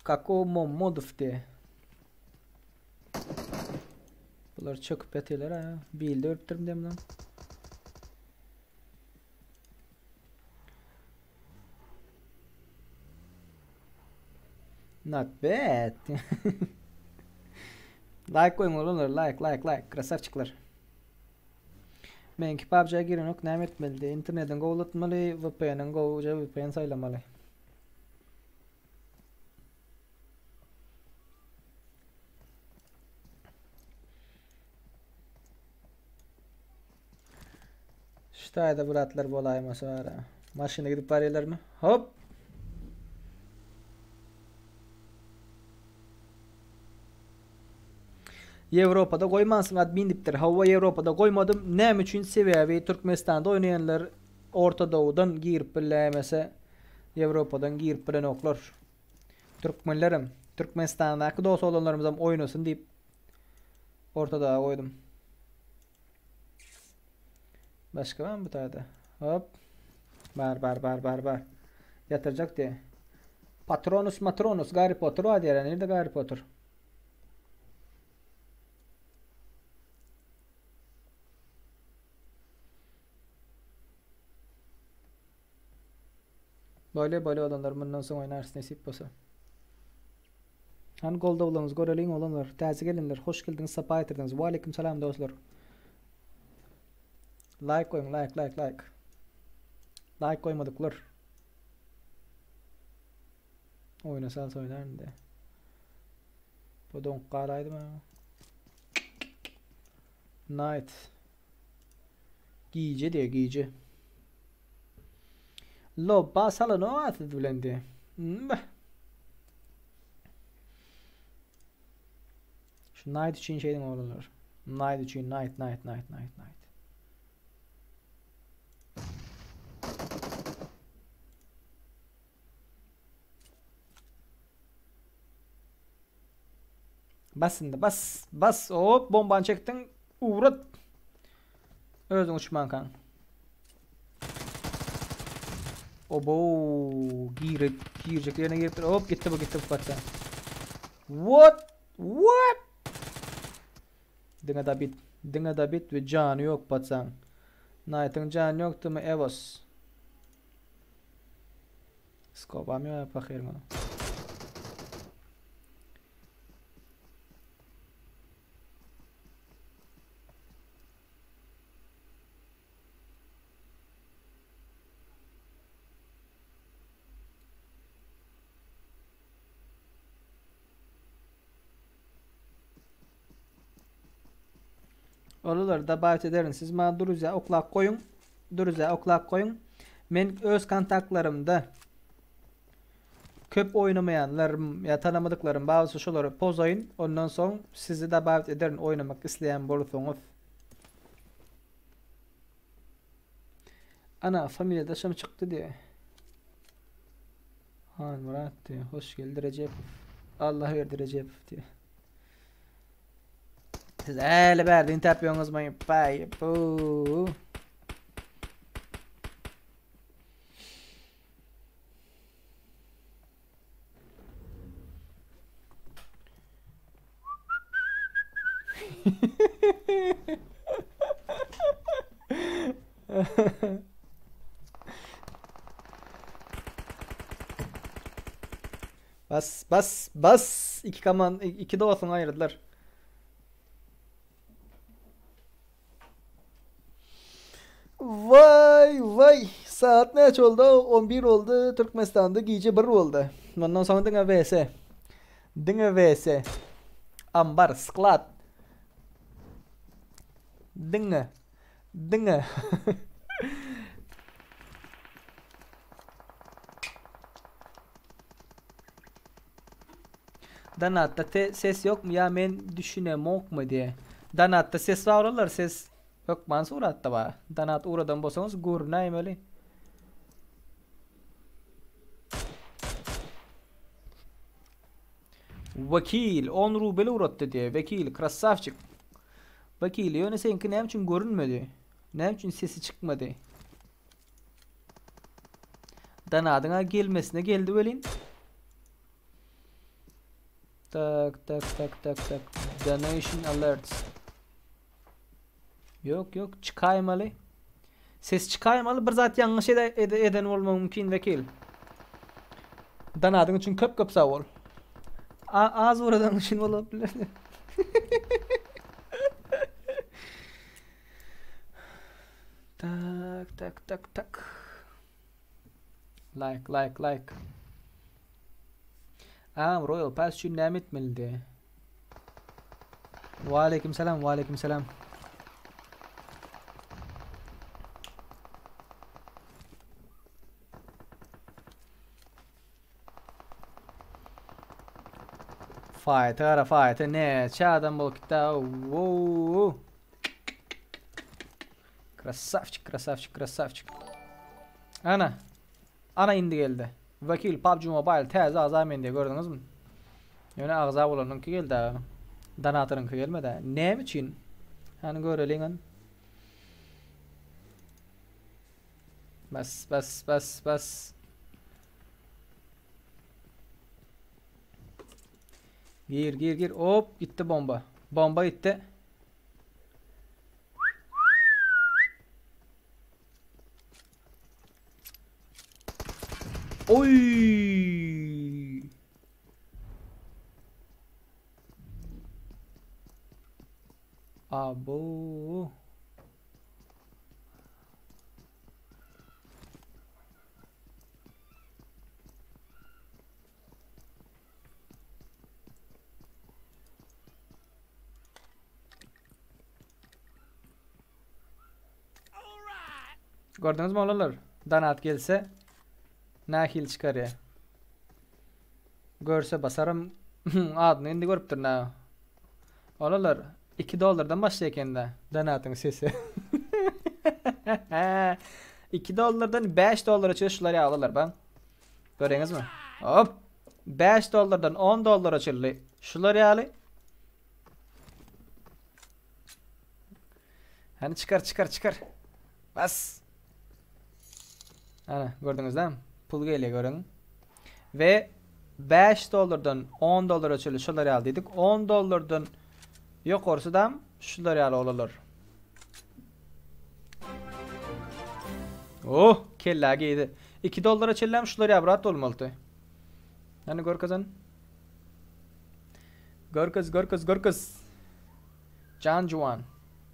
Kako Mommodow diýe. Bular çöküp ýatyrlar ha. Bilde ölüpdirim diýem lan. Not bad. like goýuň oglanlar, like, like, like. Krasavçikler. Meňki PUBG-a girenok, näme etmeli? Internetiň gowulatmaly, VPN-iň gowuja VPN saýlamaly. Şu taýda bratlar bolaýmasa bara. Maşyna gidip barýarlarmy? Hop! Ýewropada goýmansyň admin dipdir. Hawa Ýewropada goýmadym. Näme üçin? Sebäbi Türkmenistanda oýnaýanlar Orta Dowudan girip biläýmese Ýewropadan girip bilenoklar. Türkmenlerem, Türkmenistandaky dos oglanlarymyzam oýnasyn diýip Orta Daga goýdum. Başga barmy bu taýda? Hop. Bar, bar, bar, bar, bar. Ýatyrjak diýe. Patronus Matronus Garry Potter bar diýýär. Nirde Garry Potter? Böyle böyle olanlar mundan soň oýnarys nesip bolsa. Hany goldawlaryňyzy göreliň oglanlar. Täze gelenler hoş geldiňiz sapa getirdiňiz. Waleýkim salam dostlar. Like goýuň like like like. Like goýmadyklar. Oýna salsa oýnar indi. Bu doňup galaýdymy? Night. Gije diýe gije. Lobba salanok siz bilen diýe. Mbah. Şu Knight üçin şeýdiň oglanlar. Knight üçin Knight Knight Knight Knight Knight. Bas indi bas bas hop bombany çekdiň ugrat. Özüň uçmankaň. Obo girip girjek ýerine giripdir. Hop gitdi bu gitdi bu paça. What? What? Diňe da bit. Diňe da bit we jany ýok paçaň. Knight'yň jany ýokdumy Evos? Skopam ýok pahyryň. Olar da ederin. Siz bana Druze oklap koyun. Druze oklap koyun. Men öz kontaktlarymda köp oýnamaýanlarym ýa tanamadyklaryň bazysy şolary pozaýyn. Ondan soň sizi dabawit ederin oýnamak isleýän bolsaňyz. Ana familiýadaşam çykdy diýe. Han Murat diýe. Hoş geldi Rejepow. Allah berdi Rejepow diýe. Siz äli bärde tapýoňyz maý bay bu. Bas bas bas. İki kaman iki dostun aýyrdylar. Vay vay saat näçe oldu? 11 oldu. Türkmenistanda gije 1 oldu. Bundan soň diňe VS. Diňe VS. Ambar, sklad. Diňe. Diňe. Danatda te ses ýokmy ýa men düşünemokmy diýe. Danatda ses bar olar ses hökman suratda bar. Danat ugradan bolsaňyz görünäýmeli. Wekil 10 rubel ugratdy diýe. Wekil krasavçik. Wekil ýöne seňki näme üçin görünmedi? Näme üçin sesi çykmady? Danadyň gelmesine geldi welin. Tak tak tak tak tak. Donation alerts. Yok yok çıkaymaly. Ses çıkaymaly bir zat yanlış ede, ede, eden bolmagy mümkin vekil. Danadyň üçin köp köp sag bol. A, az uğradan üçin bolup biler. Tak tak tak tak. Like like like. Aa Royal Pass üçin näme etmelidi? Wa aleyküm selam, wa aleyküm selam. Fight ara fight ne adam bolup gitdi. Wow. Krasavçik, krasavçik, krasavçik. Ana. Ana indi geldi. Vekil PUBG Mobile täze agza men diye gördüňiz mi? Ýöne agza bolanyňky geldi. Donatoryňky gelmedi. Näme üçin? Hany göreliň. Bas bas bas bas. Gir gir gir. Hop gitti bomba. Bomba gitti. Oy! Abo. Gördünüz mü oğlanlar? Danat gelse. Nähili çykarýar. Görse basarym. Adyny indi görüpdirin ha. Olalar 2 dollardan başlaýar ekende. Donatyň sesi. 2 dollardan 5 dollara çenli şular ýalylar ba. Göreňizmi? Hop. 5 dollardan 10 dollara çenli şular ýaly. Hani çykar çykar çykar. Bas. Ana gördüňizmi? Pul gelýär görüň. We 5 dollardan 10 dollara çenli şular ýaly diýdik. 10 dollardan ýokarsy da şular ýaly bolarlar. Oh, kella giydi. 2 dollara çenli şular ýaly brat bolmalydy. Hani görkezen. Görkez, görkez, görkez. Can Juan.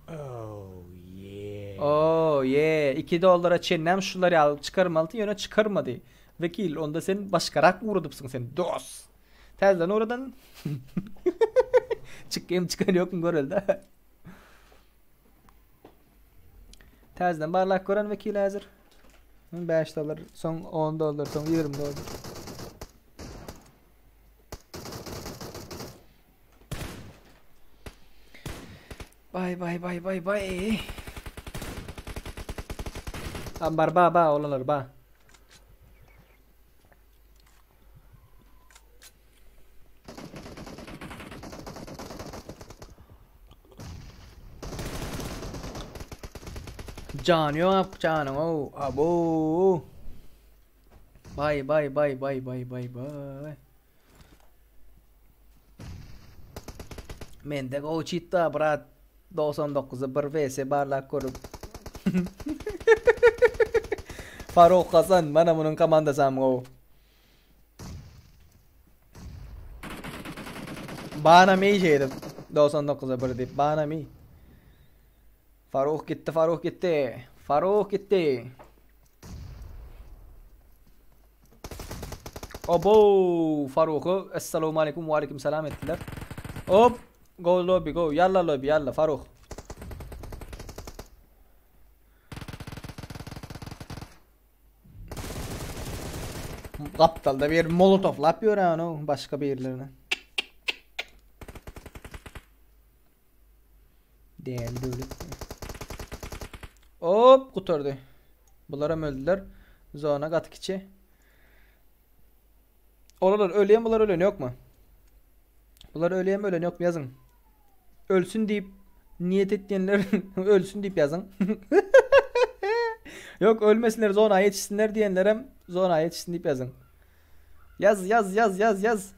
Oh yeah. Oh yeah. 2 dollara çenlem şular ýaly çykarmalydy, ýöne çykarmady. Wekil, onda sen başgarak ugradypsyň sen, dos. Täzeden ugradan. Çykýam çykan ýokmy görelde. Täzeden barlap gören wekil häzir. 5 dollar, soň 10 dollar, soň 20 dollar. Bay bay bay bay bay. Ambar ba ba olanlar ba. Can yok canım o abo. Bay bay bay bay bay bay bay. Mende go çitda brat 99-a 1 vs barlap görüp. Faruk Hasan mana bunun komandasy am go. Bana mi şeydim 99-a 1 diýip bana mi. Faruk gitdi Faruk gitdi. Faruk gitdi. Obo Faruku Esselamu aleyküm ve aleyküm selam ettiler. Hop go lobby go yalla lobby yalla Faruk. Gapdalda bir molotoflap ýören o başga birlerine. Değerli döwlet. Hop gutardy. Bular hem öldüler. Zona gaty kiçi. Oralar ölýän bular ölen yok mu? Bular ölýän ölen yok mu yazın. Ölsün deyip niyet etýänler ölsün deyip yazın. yok ölmesinler zona yetişsinler diyenlerem zona yetişsin deyip yazın. Yaz yaz yaz yaz yaz.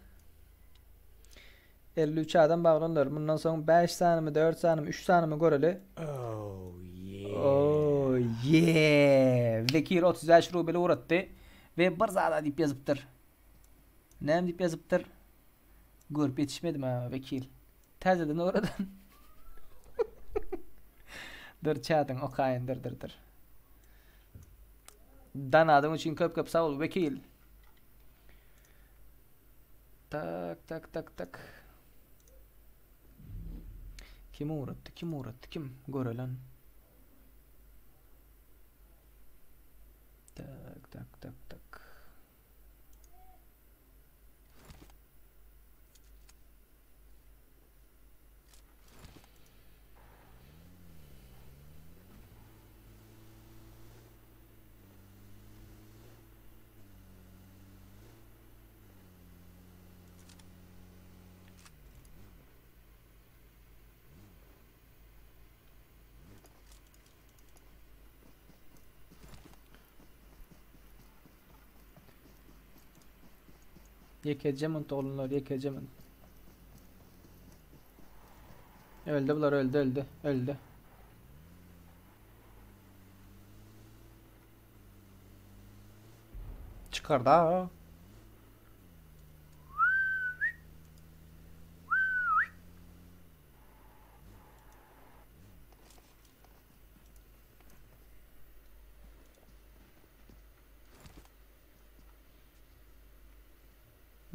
53 adam baglanlar. Bundan soň 5 sany mi, 4 sany mi, 3 sany mi göreli. Oh yeah. Oh yeah. Vekil 35 rubel uğratdy ve bir zada diýip ýazypdyr. Näme diýip ýazypdyr? Görüp ýetişmedim ha vekil. Täzeden uğradan. Dur chatyň okaýyn dur dur dur. Danadyň üçin köp köp sag bol vekil. Tak tak tak tak. Kim uğratdy? Kim uğratdy? Kim? Görelen. Tak tak tak tak. Ýekeje oğlunlar ýekeje Öldü bular öldü öldü öldü. Çıkar da.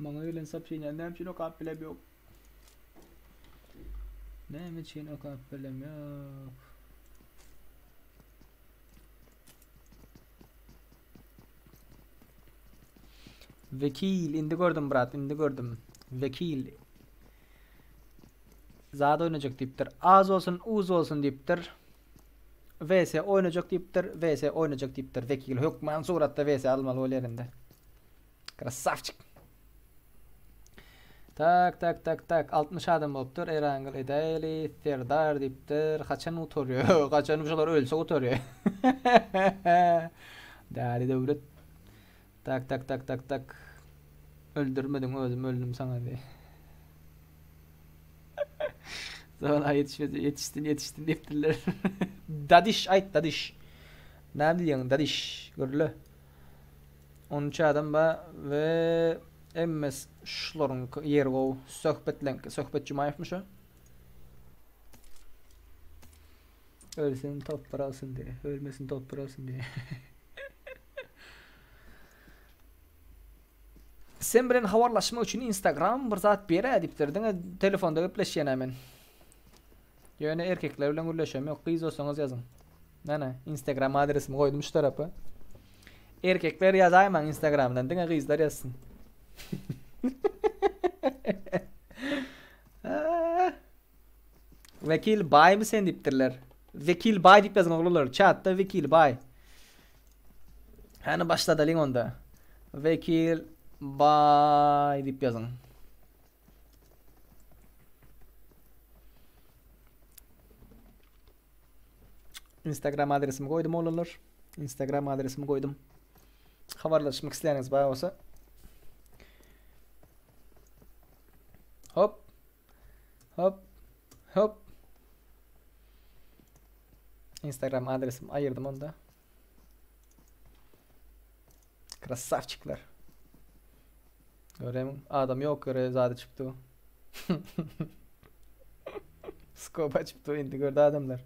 Maňa gelen soobщение näme üçin okap bilem yok. Näme üçin okap bilem yok. Wekil indi gördüm brat indi gördüm. Wekil. Zat oýnajak diýipdir. Az bolsun uz bolsun diýipdir. VS oýnajak diýipdir. VS oýnajak diýipdir. Wekil hökman suratda VS almaly bolýar indi. Krasavçik. Tak tak tak tak 60 adam bolupdyr. Erangel edäýeli. Serdar diýipdir. Haçan gutarýar? Haçan şular ölse gutarýar. Däli döwlet. Tak tak tak tak tak. Öldürmediň özüm öldüm saňa diý. Zona ýetişmedi, ýetişdin, ýetişdin diýipdirler. Dadiş aýt dadiş. Näme diýýäň dadiş? Gürle. 13 adam ba we MS şularyň ýeri gowy. Söhbetleňki, Söhbet Jumaýewmi şu? Ölsün toprak olsun diye. Ölmesin toprak olsun diye. Sen bilen habarlaşmak üçin Instagram bir zat berä diýipdir. Diňe telefonda gepleşýän men. Ýöne erkekler bilen gürleşem ýok. Gyz bolsaňyz ýazyň. Näne, Instagram adresimi goýdum şu tarapa. Erkekler ýazaýmaň Instagramdan, diňe gyzlar ýazsyn. Wekil baýmy sen diýipdirler. Wekil baý diýip ýazyň oglanlar. Çatda Wekil baý. Hany başladalyň onda. Wekil baý diýip ýazyň. Instagram adresimi goýdum oglanlar. Instagram adresimi goýdum. Habarlaşmak isleýäniňiz bar bolsa. Hop. Hop. Hop. Instagram adresimi aýyrdym onda. Krasavçikler. Görem adam ýok göre zady çypdy. Skop açypdy indi gördü adamlar.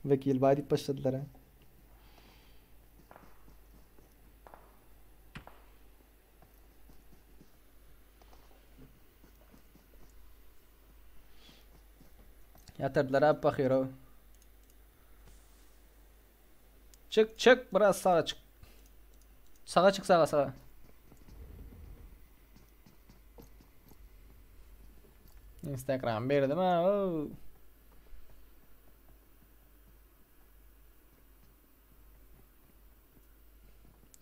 Vekil bay diýip başladylar ha. Ýatyrdylar abi pahyrow. Çık çık biraz sağa çık. Sağa çık sağa sağa. Instagram berdim ha. Oo.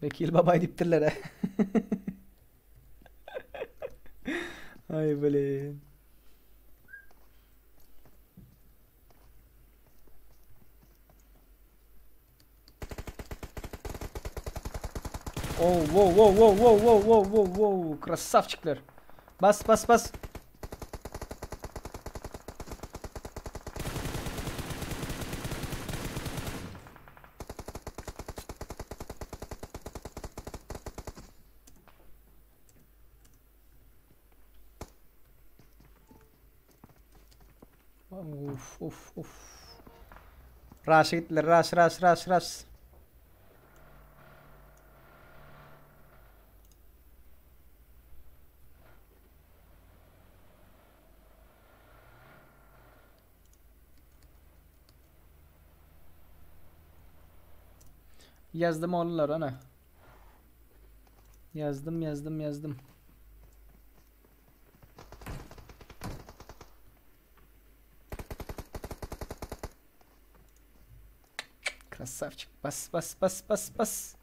Vekil babay diýipdirler. Ay blin. Oh, wow, wow, wow, wow, wow, wow, wow, wow, krasavçikler. Bas, bas, bas. Uf, uf, uf. Raş gitdiler, raş, raş, raş, raş. Ýazdym oglanlar ana. Ýazdym, ýazdym, ýazdym. Krasavçik. Bas bas bas bas bas.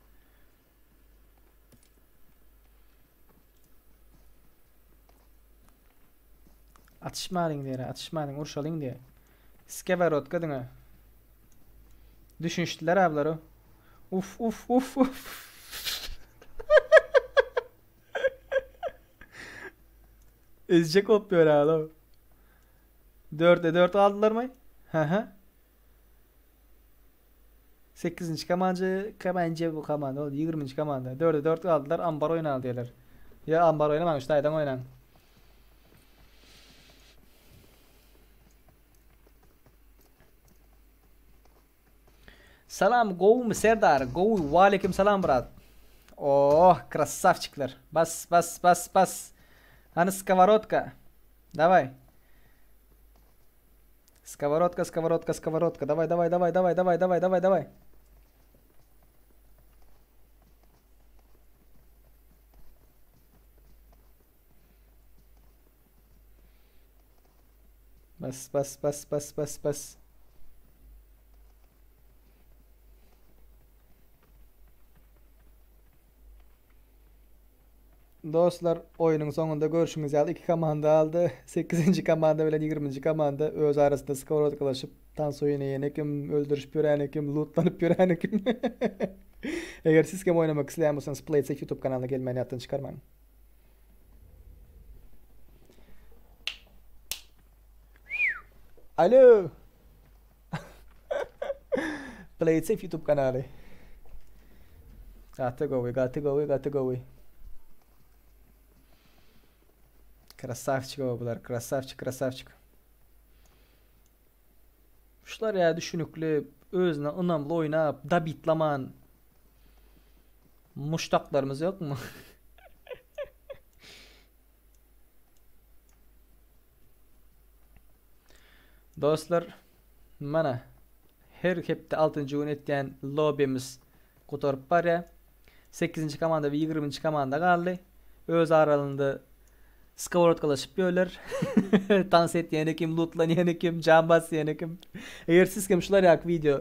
Atyşmalyň diýer, atyşmalyň, urşalyň diýer. Skewerotka diňe. Düşünişdiler ablar o. Uf uf uf uf. Ezecek hopluyor adam. 4'e 4 aldylar mı? Hı hı. 8. kamancı, kamancı bu komanda oldu. 20. komanda. 4'e 4 aldylar. Ambar oýnaly diýerler. Ya ambar oýnamaň, şu taýdan oýnaň. Salam gowumy Serdar? Gowy. Waleýkim salam brat. Oh, krasavçikler. Bas, bas, bas, bas. Hany skовородka. Daway. Skoworotka, skoworotka, skoworotka. Daway, daway, daway, daway, daway, daway, daway, daway. Bas, bas, bas, bas, bas, bas. Dostlar, oýnuň soňunda görşüňiz ýaly iki komanda aldy. Sekizinji komanda bilen ýigriminji komanda öz arasynda skowrodkalaşyp tans oýnaýan kim, öldürişip ýören kim, lutlanyp ýören kim. Eger siz hem oýnamak isleýän bolsaňyz PlaySafe YouTube kanalyna gelmäni ýatdan çykarmaň. Alo. PlaySafe YouTube kanaly. Gaty gowy, gaty gowy, gaty gowy. Krasavçik bular, krasavçik, krasavçik. Şular ya düşünükli, özüne ynamly oýnap, dabitlaman muşdaklarymyz ýokmy? Dostlar, mana her hepde 6-njy gün etýän lobbymiz gutaryp barýar. 8-nji komanda we 20-nji komanda galdy. Öz aralygynda skowrodkalaşyp ýörler. Tans etýäni kim, lootlanýany kim, jam basýany kim. Eger siz hem şular ýaly video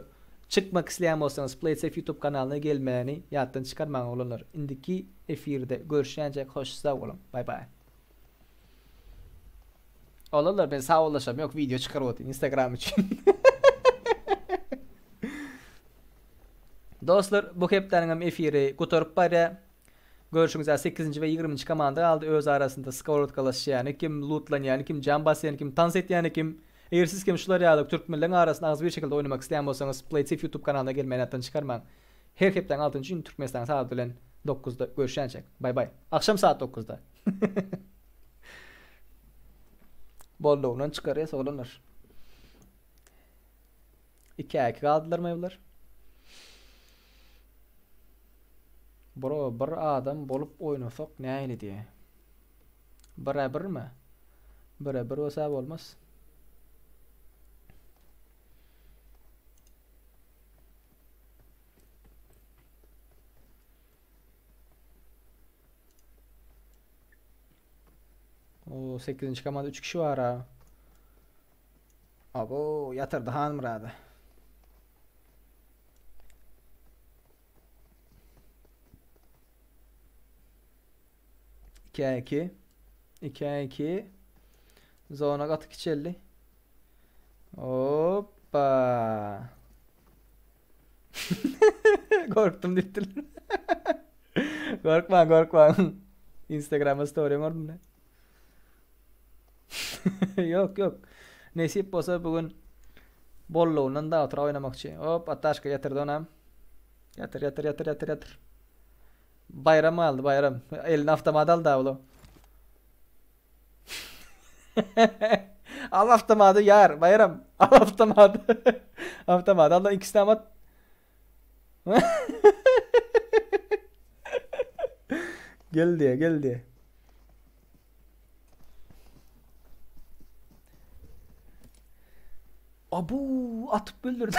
çykmak isleýän bolsaňyz, PlaySafe YouTube kanalyna gelmäni ýatdan çykarmaň oglanlar. Indiki efirde görüşýänçäk hoş sag boluň. Bye bye. Olanlar ben sag bollaşam yok video çykaryp otyryn Instagram üçin. Dostlar bu hepdäniň hem efiri gutaryp barýar. Görşüňiz ýaly 8-nji we 20-nji komanda galdy öz arasynda skowrodkalaşýany kim, lootlanýany kim, jam basýany kim, tans etýäni kim. Eger siz hem şular ýaly türkmenleriň arasynda agzybir şekilde oýnamak isleýän bolsaňyz PlaySafe YouTube kanalyna gelmäni ýatdan çykarmaň. Her hepdäň altynjy güni Türkmenistanyň sagady bilen dokuzda görüşýänçäk. Baý baý. Agşam saat dokuzda. Bollugyndan çykarýas oglanlar. Ikä iki galdylarmy bular? Bro bir adam bolup oýnasak nähili diýe. Bire birmi? Bire bir bolsa bolmaz. O 8. komanda 3 kişi var ha. Abo yatırdı Han Murady. İki iki. 2 2. Zona gaty kiçeldi. Hoppa. Korktum diýipdirler. Korkmaň, korkmaň. Instagram'a story gördüm de. Yok yok. Nesip bolsa bugün bollugyndan da otura oýnamakçy. Hop, Ataşka ýatyrdy onam. Ýatyr, ýatyr, ýatyr, ýatyr, ýatyr. Bayram aldy, bayram. Eline avtomat aldy abla. Al avtomaty ýar, Bayram. Al avtomaty. Avtomaty al da ikisini at. Gel diye, gel diye. Abu atyp öldürdü.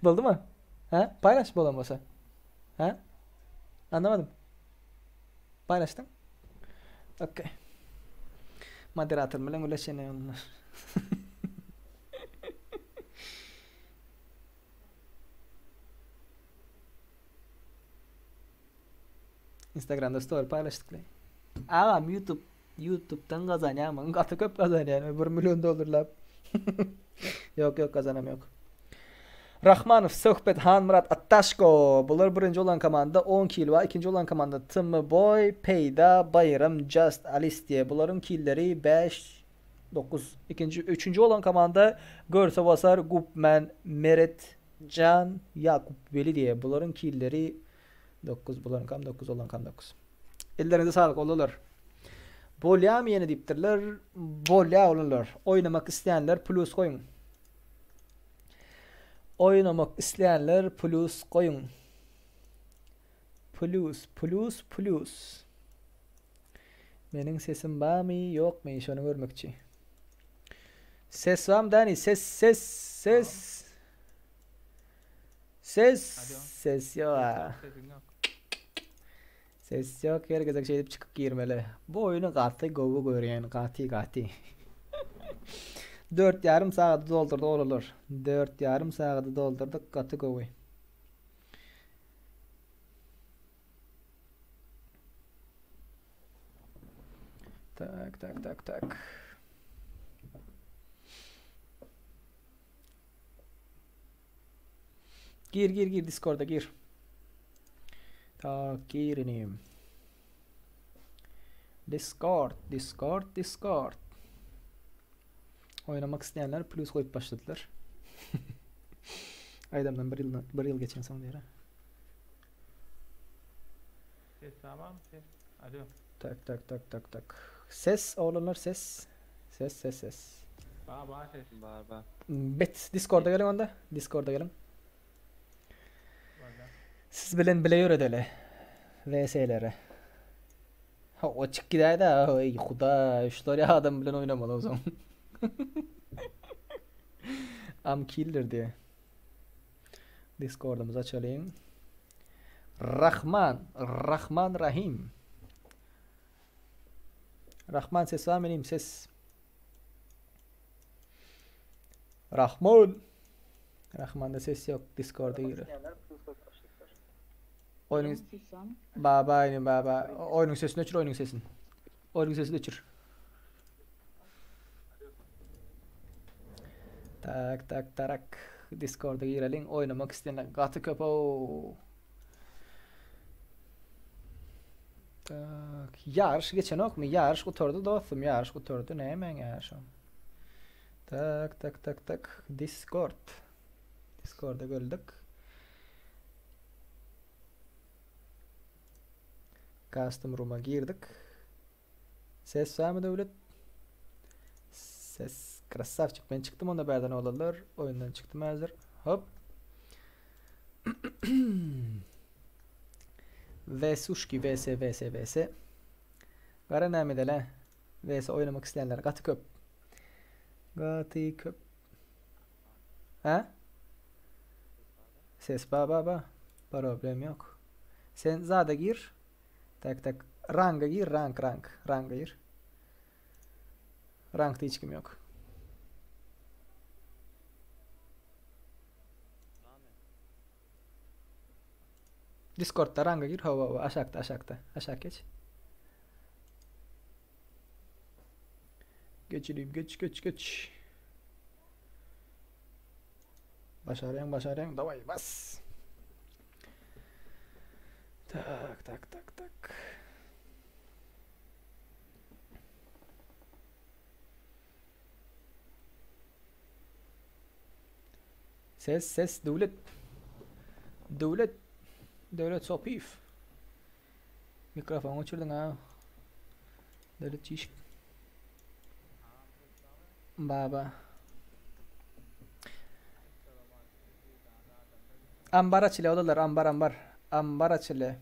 Boldy mı? Ha? Paylaş bolan bolsa. Ha? Anlamadım. Paylaştım. Okey. Moderator bilen güleşene onlar. Instagramda story paylaşdyk. Agam YouTube YouTube'dan gazanýarmyň? Gaty köp gazanýan. 1 milyon dollarlap. Yok yok kazanam yok. Rahmanow, Söhbet, Hanmyrat, Attaşko. Bular birinji olan komanda 10 kill var. İkinci olan komanda Tımı Boy, Peyda, Bayram, Just, Alice diye. Buların killleri 5, 9. İkinci, üçüncü olan komanda Görse Basar, Gupman, Meret, Can, Yakup Veli diye. Buların killleri 9. Buların kam 9 olan kam 9. Ellerinize sağlık olurlar. Bolýa mı ýene diýipdirler. Bolýa olurlar. Oýnamak isleýänler plus goýuň. Oýnamak isleýänler plus goýuň. Plus, plus, plus. Meniň sesim barmy, ýokmy? Şony görmekçi. Ses barmy Dani? Ses ses ses. Ses Alo. ses ýok. Ses ýok, sesiň ýok. Ses ýok, her gezek şeýdip çykyp girmeli. Bu oýny gaty gowy görýän, gaty gaty. Dört ýarym sagady doldurdy oglanlar. Dört ýarym sagady doldurdyk, gaty gowy. Tak, tak, tak, tak. Gir gir gir Discord'a gir. Tak gir inim. Discord, Discord, Discord. Oynamak isteyenler plus koyup başladılar. Aydamdan bir yıl, bir yıl geçen son diýer. Ses tamam ses. Alo. Tak tak tak tak tak. Ses oglanlar ses. Ses ses ses. Ba ba ses. Bar bar. Bet Discord'a geliň onda. Discord'a geliň. Barda. Siz bilen bile ýöredeli. VS-lere. Ha o çyk gidäýdä. Eý hudaý, şular ýa adam bilen oýnamaly o zaman. Am killer diýe. Discord'umyzy açalyň. Rahman, Rahman Rahim. Rahman ses var benim ses. Rahman. Rahman'da ses yok. Discord'a giriyor. Oyunun Baba aynı baba. Oyunun sesini öçür oyunun sesini. Oyunun sesini öçür. Tak tak tarak. Discord'a girelim. Oynamak isteyenler gaty köp o. Tak, ýaryş geçenokmy? Ýaryş gutardy dostum, ýaryş gutardy. Nämäň ýaryşam? Tak, tak, tak, tak. Discord. Discord'a geldik. Custom room'a girdik. Ses var mı Döwlet? Ses krasavçik. Men çykdym onda bärden oglanlar. Oýundan çykdym häzir. Hop. Vsuşki vs vs vs. Gara näme edeli? Vs oýnamak isleýänler gaty köp. Gaty köp. Ha? Ses ba ba ba. Problem yok. Sen zada gir. Tak tak. Ranga gir. Rank rank. Ranga gir. Rankta hiç kim yok. Discordda ranga gir. Hawa hawa aşakda aşakda. Aşak geç. Geçireyim geç geç geç. Başaryan başaryan davay bas. Tak tak tak tak. Ses ses Döwlet. Döwlet. Döwlet Sopiýew. Mikrofony öçürdiň ha. Döwlet çişik. Baba. Ambar açylýar odalar ambar ambar. Ambar açylýar.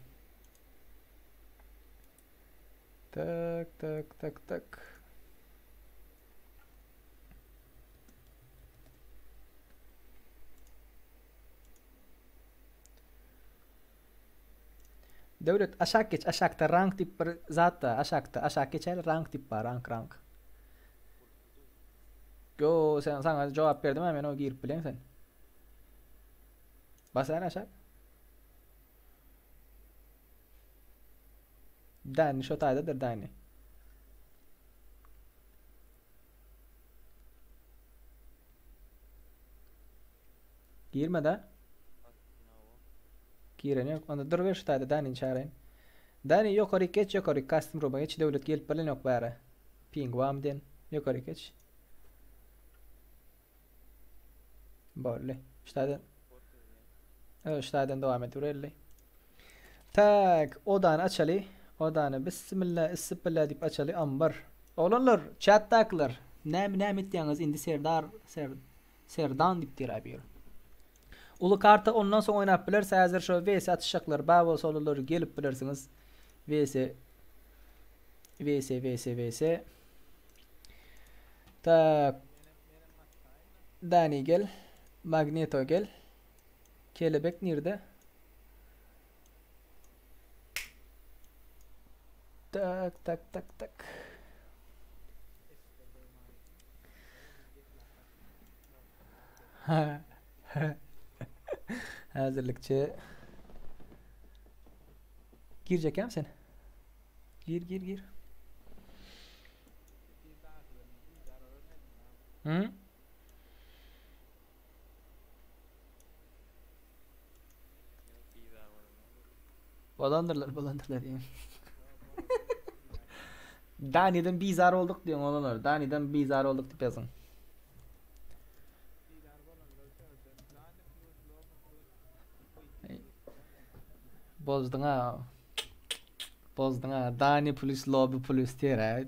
Tak tak tak tak. Döwlet aşak geç aşakda rank diýip bir zat bar aşakda aşak geçäli rank diýip bar rank rank. Yo sen sana jogap berdim ha men o girip bilen sen. Basana aşak. Dani şo taýdadyr Dani. Girme de. Giren yok. Onda dur ver şu taýda Dani'ni çağırayım. Dani ýokaryk geç ýokaryk custom room'a geç Döwlet gelip bilen yok bäri. Ping bam den. Ýokaryk geç. Boldy. Şu taýdan. Evet, şu taýdan dowam edibereli. Tak, odany açaly. Odany bismillah, issipillah diýip açaly. Ambar. Oglanlar, chatdakylar, näme näme etýäňiz indi Serdar, Ser, Serdan diýip diýer bir. Uly karta ondan soň oýnap bileris. Häzir şo VS atyşjaklar bar bolsa olar gelip bilersiňiz. VS VS VS VS. Tak. Dani gel. Magneto gel. Kelebek nirde? Tak tak tak tak. Häzirlikçe Girjekkäm sen? Gir gir gir. Hı? Bolandyrlar, bolandyrlar diýen. Dani'den bizar olduk diýen olanlar. Dani'den bizar olduk diýip ýazyň. Bozduň ha. Bozduň ha. Dani plus lobby plus diýer.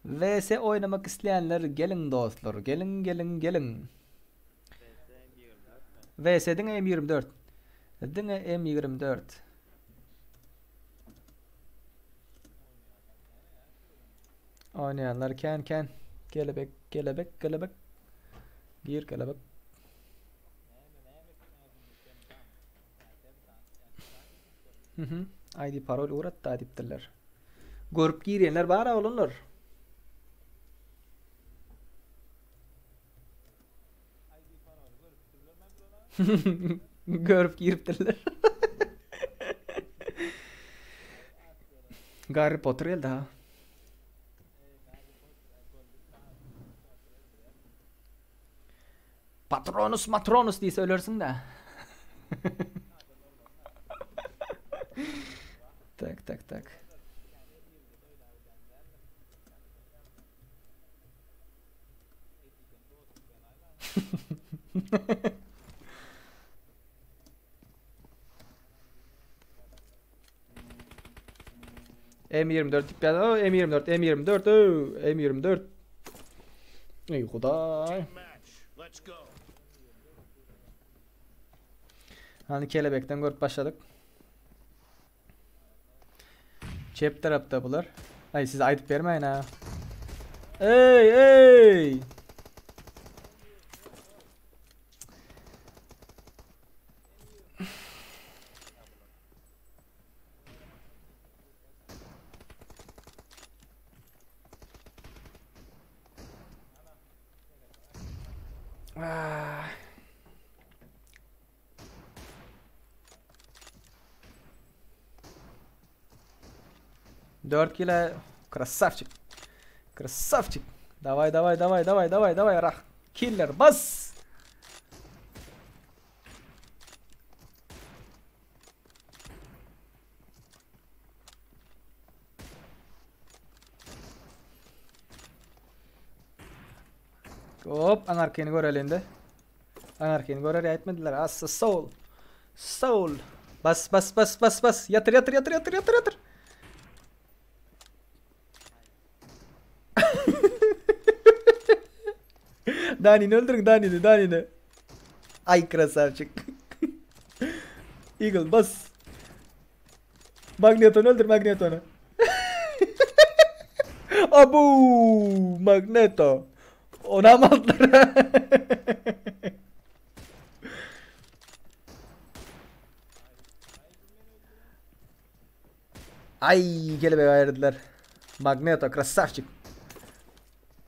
VS oýnamak isleýänler geliň dostlar. Geliň geliň geliň. VS diňe M24. Diňe M24. Oýnaýanlar kän kän. Kelebek, kelebek, kelebek. Gir kelebek. Mhm. ID parol ugrat da diýipdirler. Görüp girýänler bar oglanlar. Görüp giripdirler. Garry Potter geldi ha. Patronus Matronus diýse ölersiň de. tak tak tak. M24 tip ýa M24 M24 M24 Ey hudaý. Hani kelebekden görüp başladyk. Çep tarapda bular. Ay size aýdyp bermäýin ha. Ey ey! Ah. 4 kilo. Красавчик. Красавчик. Давай, давай, давай, давай, давай, давай, Рах. Killer, bas. Hop, anarkini göreli indi. Anarkini görer aýtmadylar. Assa soul. Soul. Bas bas bas bas bas. Ýatyr ýatyr ýatyr ýatyr ýatyr ýatyr. Danini öldürün Danini Danini. Ay krasavçik. Eagle bas. Magnetonu öldür Magnetonu. Abu Magneto. Onam aldılar. Ay kelebeği ayırdılar. Magneto krasavçik.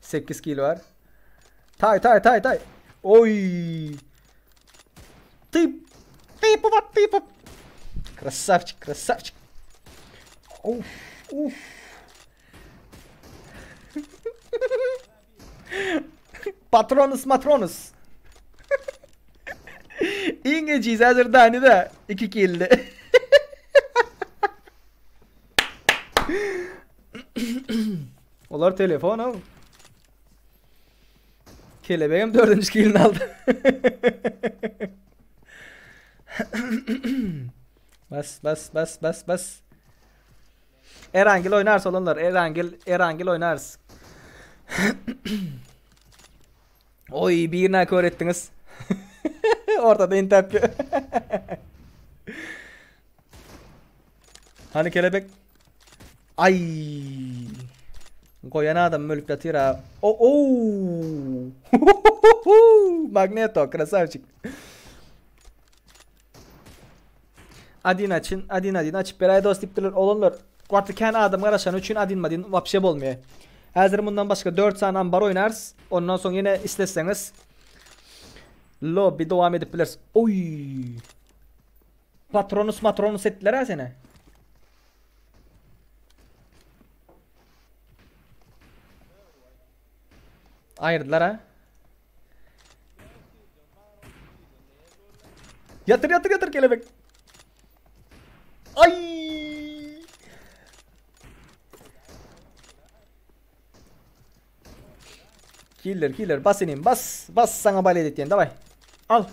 8 kilo var. Tay tay tay tay. Oy. Tip. Tip hop tip hop. Krasavçik krasavçik. Uf uf. Patronus matronus. İngilizce hazır da da 2 kildi. Olar telefon al. Kelebeğim dördüncü kilini aldı. bas bas bas bas bas. Erangel oynarsa olanlar. Erangel Erangel oynarız. Oy birine kör ettiniz. Ortada intap. hani kelebek? Ay. Goýan adam ölüp ýatyr ha. O o. Magneto krasavçik. Adin açın, adin adin açıp beray dost diýipdirler. Olanlar gaty kän adam garaşany üçin adin madin wapşe bolmaýar. Häzir mundan başga 4 sany ambar oýnarys. Ondan soň ýene isleseňiz lobby dowam edip bileris. Oý. Patronus matronus etdiler ha seni. Aýyrdylar ha. Ýatyr ýatyr ýatyr kelebek. Ay! Killer killer bas inim bas bas sana balet etýän daway. Al.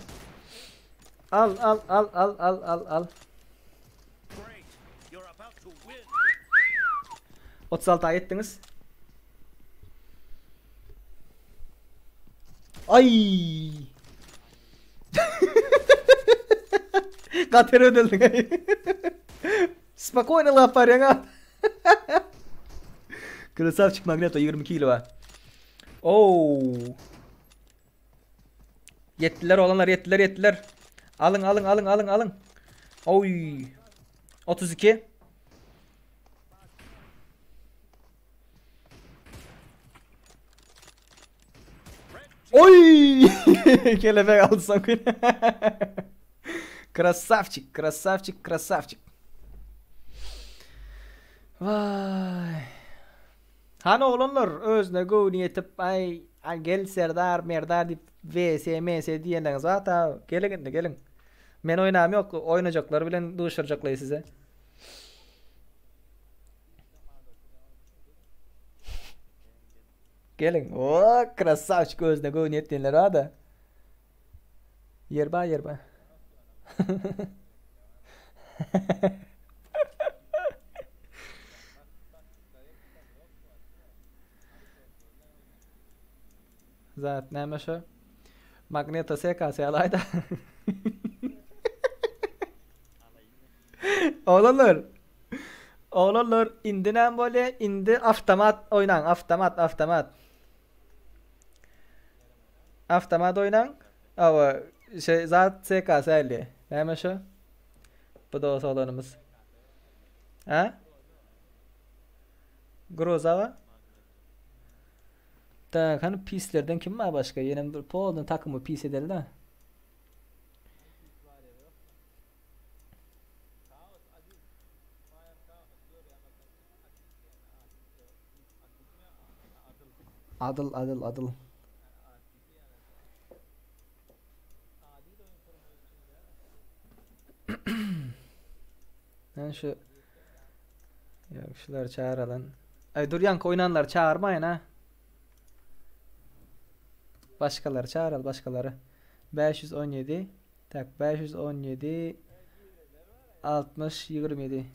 Al al al al al al al. Great. You're about to win. 36 etdiňiz. Ay! Gater ödüldün. Spokojno lap barýaň ha. Krasavçik Magneto 22 kilo var. Oo. Ýetdiler olanlar ýetdiler ýetdiler. Alyň alyň alyň alyň alyň. Oy. 32. Oy! Kelebek aldy soňky. Krasavçik, krasavçik, krasavçik. Vay. Hany oglanlar özüne göwni ýetip aý aý gel Serdar Merdar diýip VS MS diýenleriňiz bar ta geliň indi geliň. Men oýnam ýok oýnajaklar bilen duşurjaklaý size. Geliň. O krasavçik özüne göwni ýetýänler bar da. Ýer bar ýer bar. Zat näme şo? Magneto SKS alaýda. Oglanlar. Oglanlar indi näme bolýar? Indi awtomat oýnaň, awtomat, awtomat. Awtomat oýnaň. Awa, şey zat SKS elli. Näme şo? Bu da oglanymyz. Ha? Groza Tak, hani pislerden kim var başka? Ýene bir polny takymy pis edeli da. Adyl, adyl, adyl. Ben şu Ýok, şulary çağıralan. Ay dur ýanky oýnanlary çağırmaýyn ha. Başgalary çağıral, başgalary. 517 Tak 517 60 27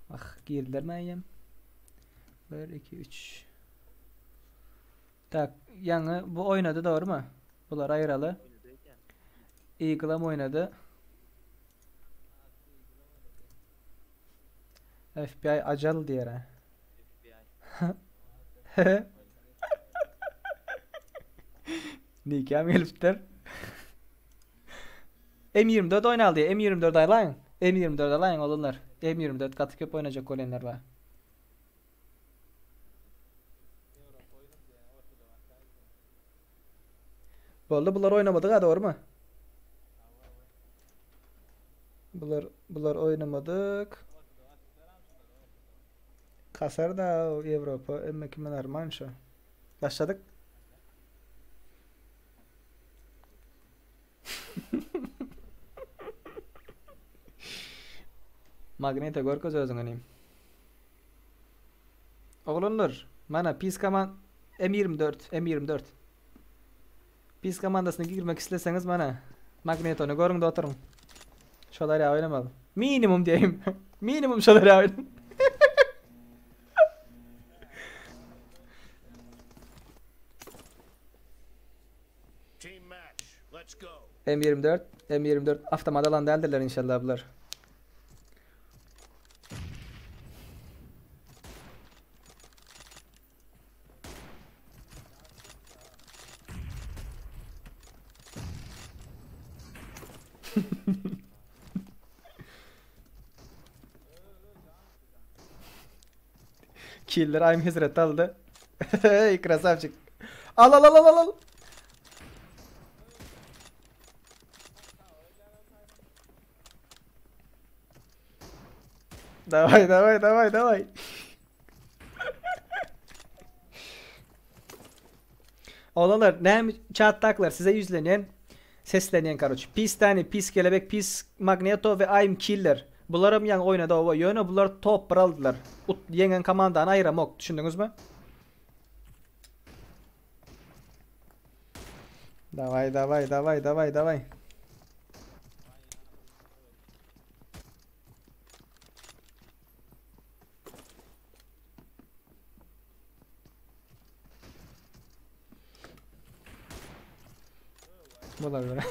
Ah girdiler mi eýýäm? 1 2 3 Tak ýaňy bu oýnady dogrymy? Bular aýraly. Eagle'am oýnady. FBI ajal diýer. FBI. Nikäm gelipdir. M24 oýnaly diýýär. M24 aýlaýyň. M24 alaýyň oglanlar. M24 gaty köp oýnajak bolýanlar bar. Boldy bular oýnamadyk ha dogrymy? Bular bular oýnamadyk. Kasar da Ýewropa emme kime normal şo. Başladyk. Magneta görkez özüňi inim. Oglanlar, mana pis komand M24, M24. Pis komandasyna girmek isleseňiz mana Magnetony görüň de oturyň. Şolar ýa oýnamaly. Minimum diýeyim. Minimum şolar ýa oýnamaly. Team match. Let's go. M24, M24 avtomat alan däldirler inşallah bular. Killer I'm Hezret aldy. Hey krasavçik. Al al al al al. Daway daway daway daway. Oglanlar näme çatdaklar size ýüzlenýän seslenýän karoç. Pis Dani, pis Kelebek, pis Magneto we I'm Killer. Bularam ýaňy oýnady oba. Ýöne bular top bir aldylar. Ut ýeňen komandany aýyramok. Düşündiňizmi? Daway daway daway daway daway. Bular böyle.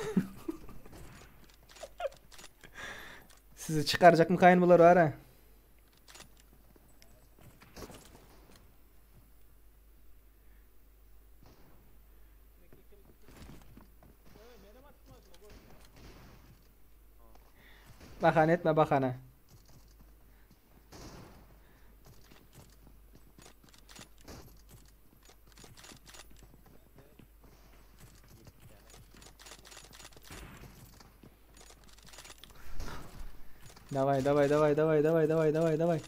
Sizi çıkaracak mı kayın bular var ha? Bahane etme bahane. Dawaj, dawaj, dawaj, dawaj, dawaj, dawaj, dawaj, dawaj.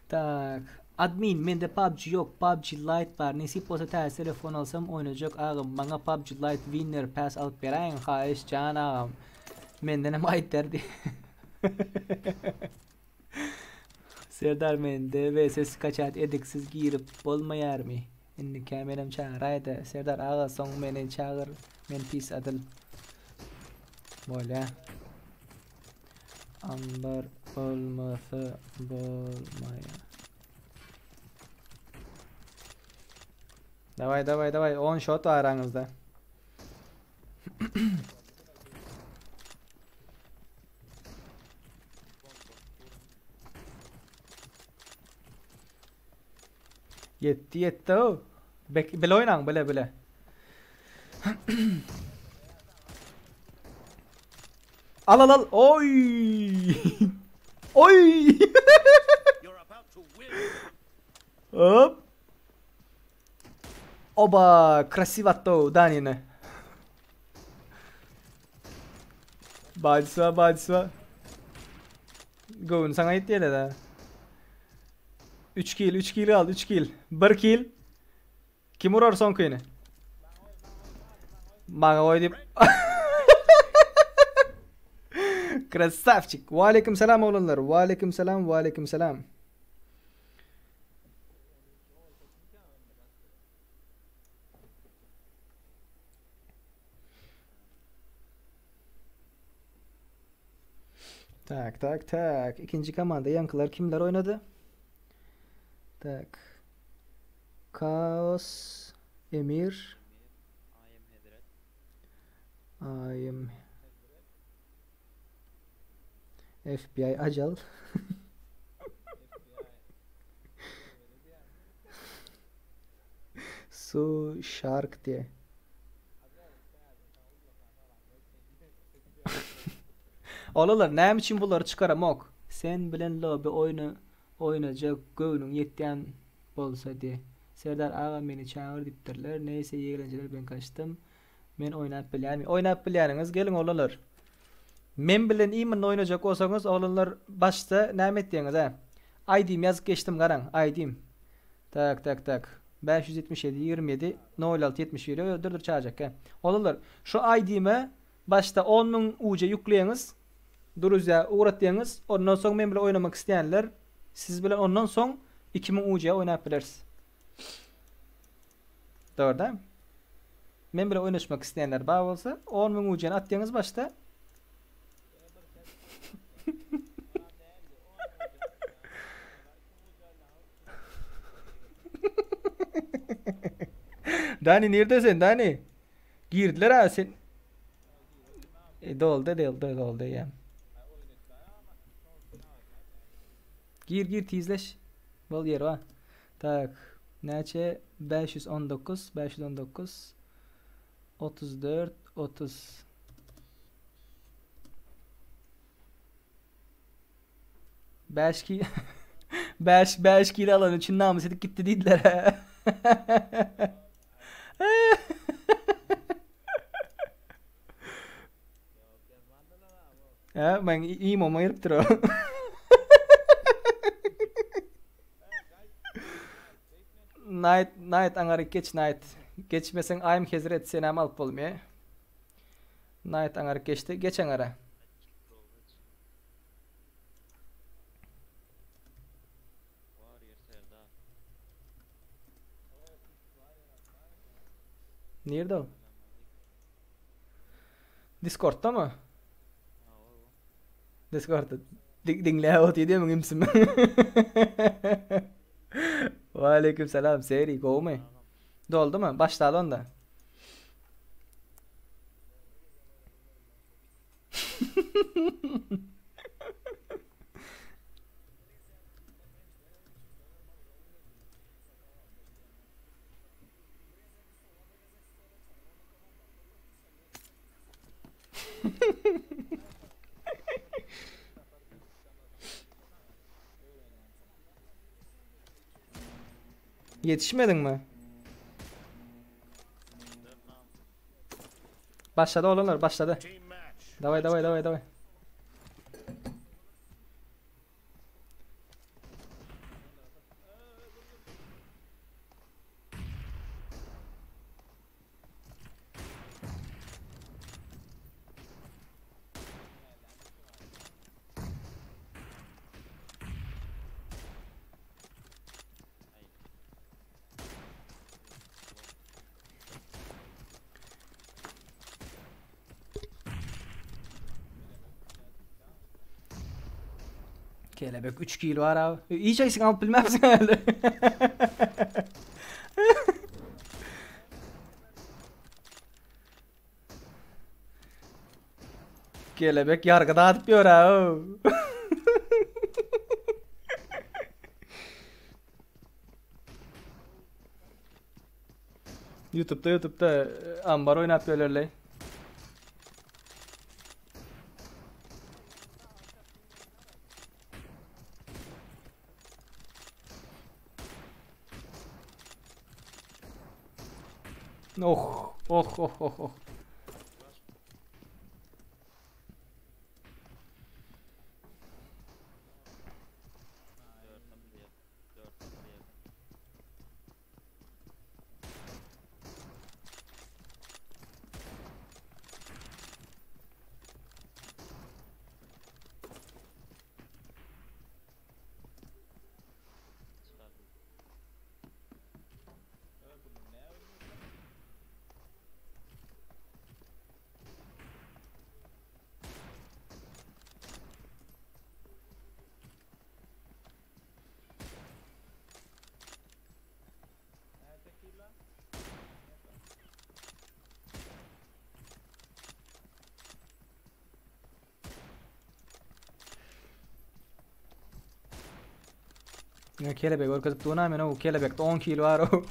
Tak. Admin mende PUBG yok. PUBG Lite bar. Nesip bolsa täze telefon alsam oýnajak agam. Maňa PUBG Lite Winner Pass alyp beräýiň haýyş jan agam. Mendenem aýt derdi. Serdar mende VS skaçat ediksiz girip bolmaýarmy? Indikä menem çagyraýda. Serdar aga soň meni çagyr. Men pis adyl. Bolýa. Ambar bolmasa bolmaýar. Daway daway daway 10 shot bar araňyzda. Ýetdi ýetdi o. Bek bile oýnaň bile bile. Al al al. Oy. Oy. You're about to win. Hop. Oba, krasiwa to Danine. Bajswa bajswa. Göwün saňa ýetýär da. 3 kill, 3 kill al, 3 kill. 1 kill. Kim urar soňkyny? Maňa goý diýip. Krasavçik. Wa aleyküm selam oglanlar. Wa aleyküm selam, wa aleyküm selam. Tak tak tak. Ikinji komanda ýaňkylar kimler oýnady? Tak. Kaos, Emir, I am Hezret. I am FBI Ajal. Su Shark diýe. Olalar näme üçin bulary çykaramok? Sen bilen lobby oýny oýnajak göwnüň ýetýän bolsa diý. Serdar aga meni çagyr diýipdirler. Neýse ýigrenjiler ben kaçdym. Men oýnap bilýänmi? Oýnap bilýäniňiz geliň oglanlar. Men bilen immенно oýnajak bolsaňyz oglanlar başda näme etýäňiz hä? ID-mi ýazyp geçdim garaň ID-m. Tak tak tak. 577 27 06 71 ýo dur dur çagyrjak gel. Oglanlar şu ID-me başda 10000 UC ýükleýäňiz. Druzýa ugratýaňyz. Ondan soň men bilen oýnamak isleýänler siz bilen ondan soň 2000 UC oýnap bileris. Dogry däl? Men bilen oýnaşmak isleýänler bar bolsa 10000 UC-ni atýaňyz başda. Dani nirde sen Dani? Girdiler ha sen. E, doldy doldy doldy ya. Gir gir tizleş. Bol ýer bar. Tak. Näçe? 519 519 34 30 5 ki 5 5 kilo alan üçin namus edip gitti diýdiler. He, men imoma giripdir o. Night, night aňaryk geç night. Geçmeseň aým hezret senem alyp bolmaýa. Night aňaryk geçdi. Geç aňara. Nirde ol? Discordda mı? Discordda. Diňläp otyr diýemiň imsim. Waleýkim salam Seri gowmy? Doldumy? Başlaly onda. Ýetişmediňmi? Başlady oglanlar başlady. Daway daway daway daway. Kelebek 3 kilo var abi. Iýjeksin alyp bilmezsiň hälde. Kelebek ýargy dadyp ýör ha. YouTube'da YouTube'da e, ambar oýnap ýörlerle. Oh, oh, oh, oh, oh. Ýa kelebek görkezip durna men o kelebekde 10 kilo bar o.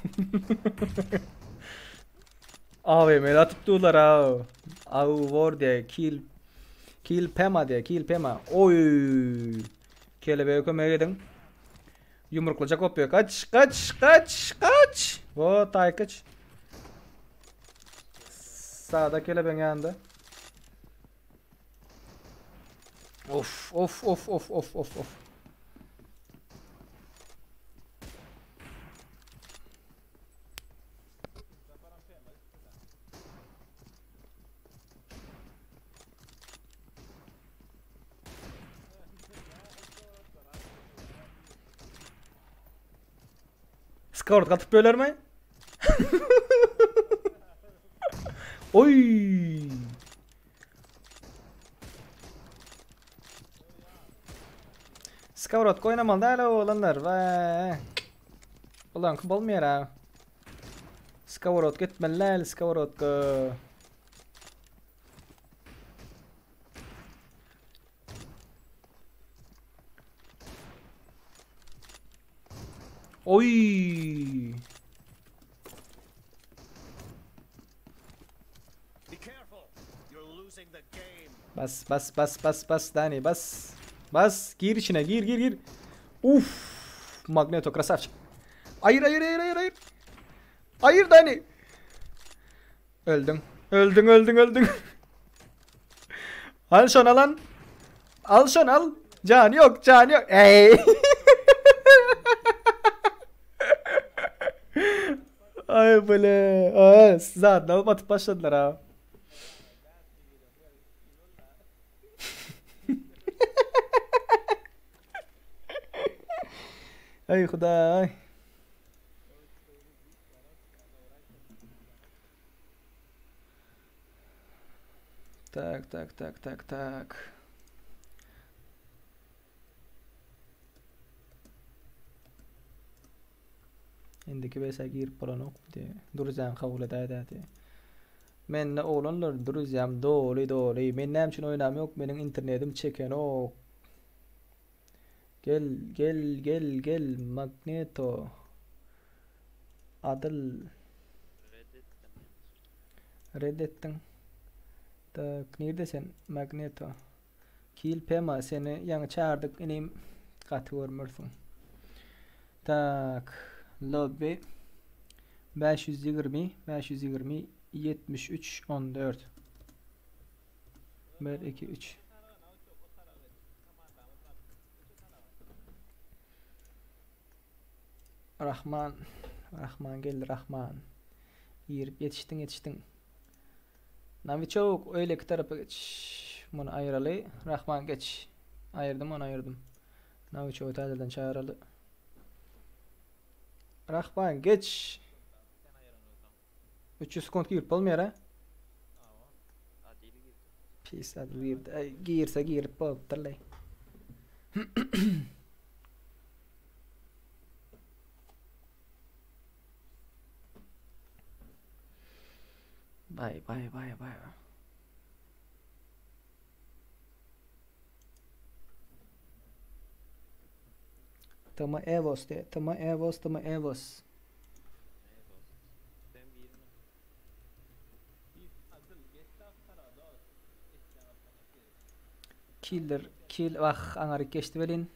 AVM atyp durlar ha. Au war diye kill kill pema diye kill pema. Oy. Kelebeğe kömek edin. Yumruklajak kopýar. Kaç kaç kaç kaç. Wo taýkyç. Sağda kelebeğin yanında. Of of of of of of of. Skor gatyp bölermi? Oy! Skowrot oýnamaly däl olanlar. Vay. Ulan bolmaýar ha. Skoworotka etmeli däl, skoworotka. Oy! Be careful. You're losing the game. Bas bas bas bas bas Dani bas. Bas gir içine gir gir gir. Uf! Magneto krasavçik. Hayır hayır hayır hayır hayır. Hayır Dani. Öldün. Öldün öldün öldün. al şunu lan. Al şunu al. Can yok can yok. Ey. Ay böyle. Ay, zaten alıp atıp başladılar ha. Ay Huday. Tak tak tak tak tak. Indiki bese girip bolanok diye. Druzyany kabul edäýdä diye. Mende oglanlar druzyam doly doly. Men näme üçin oýnam ýok? Meniň internetim çekenok. Gel gel gel gel Magneto. Adyl. Red etdiň. Tak, nirde sen Magneto? Kil Pema seni ýaňy çagyrdyk inim gaty görmersiň. Tak, lobby 520 520 73 14 1 2 3 Rahman Rahman geldi Rahman. Girip ýetişdiň ýetişdiň. Nawiçok öýleki tarapa geç. Muny aýyraly. Rahman geç. Aýyrdym ony aýyrdym. Nawiçogy täzeden çagyraly. Rahman geç. 300 sekund girip bolmaýar ha. Pis adil girdi. Ay, girse girip bolupdyr lay. Bay bay bay bay. Tama Evos de. Tama Evos, Tama Evos. Killer, kill, ah, aňaryk geçdi welin.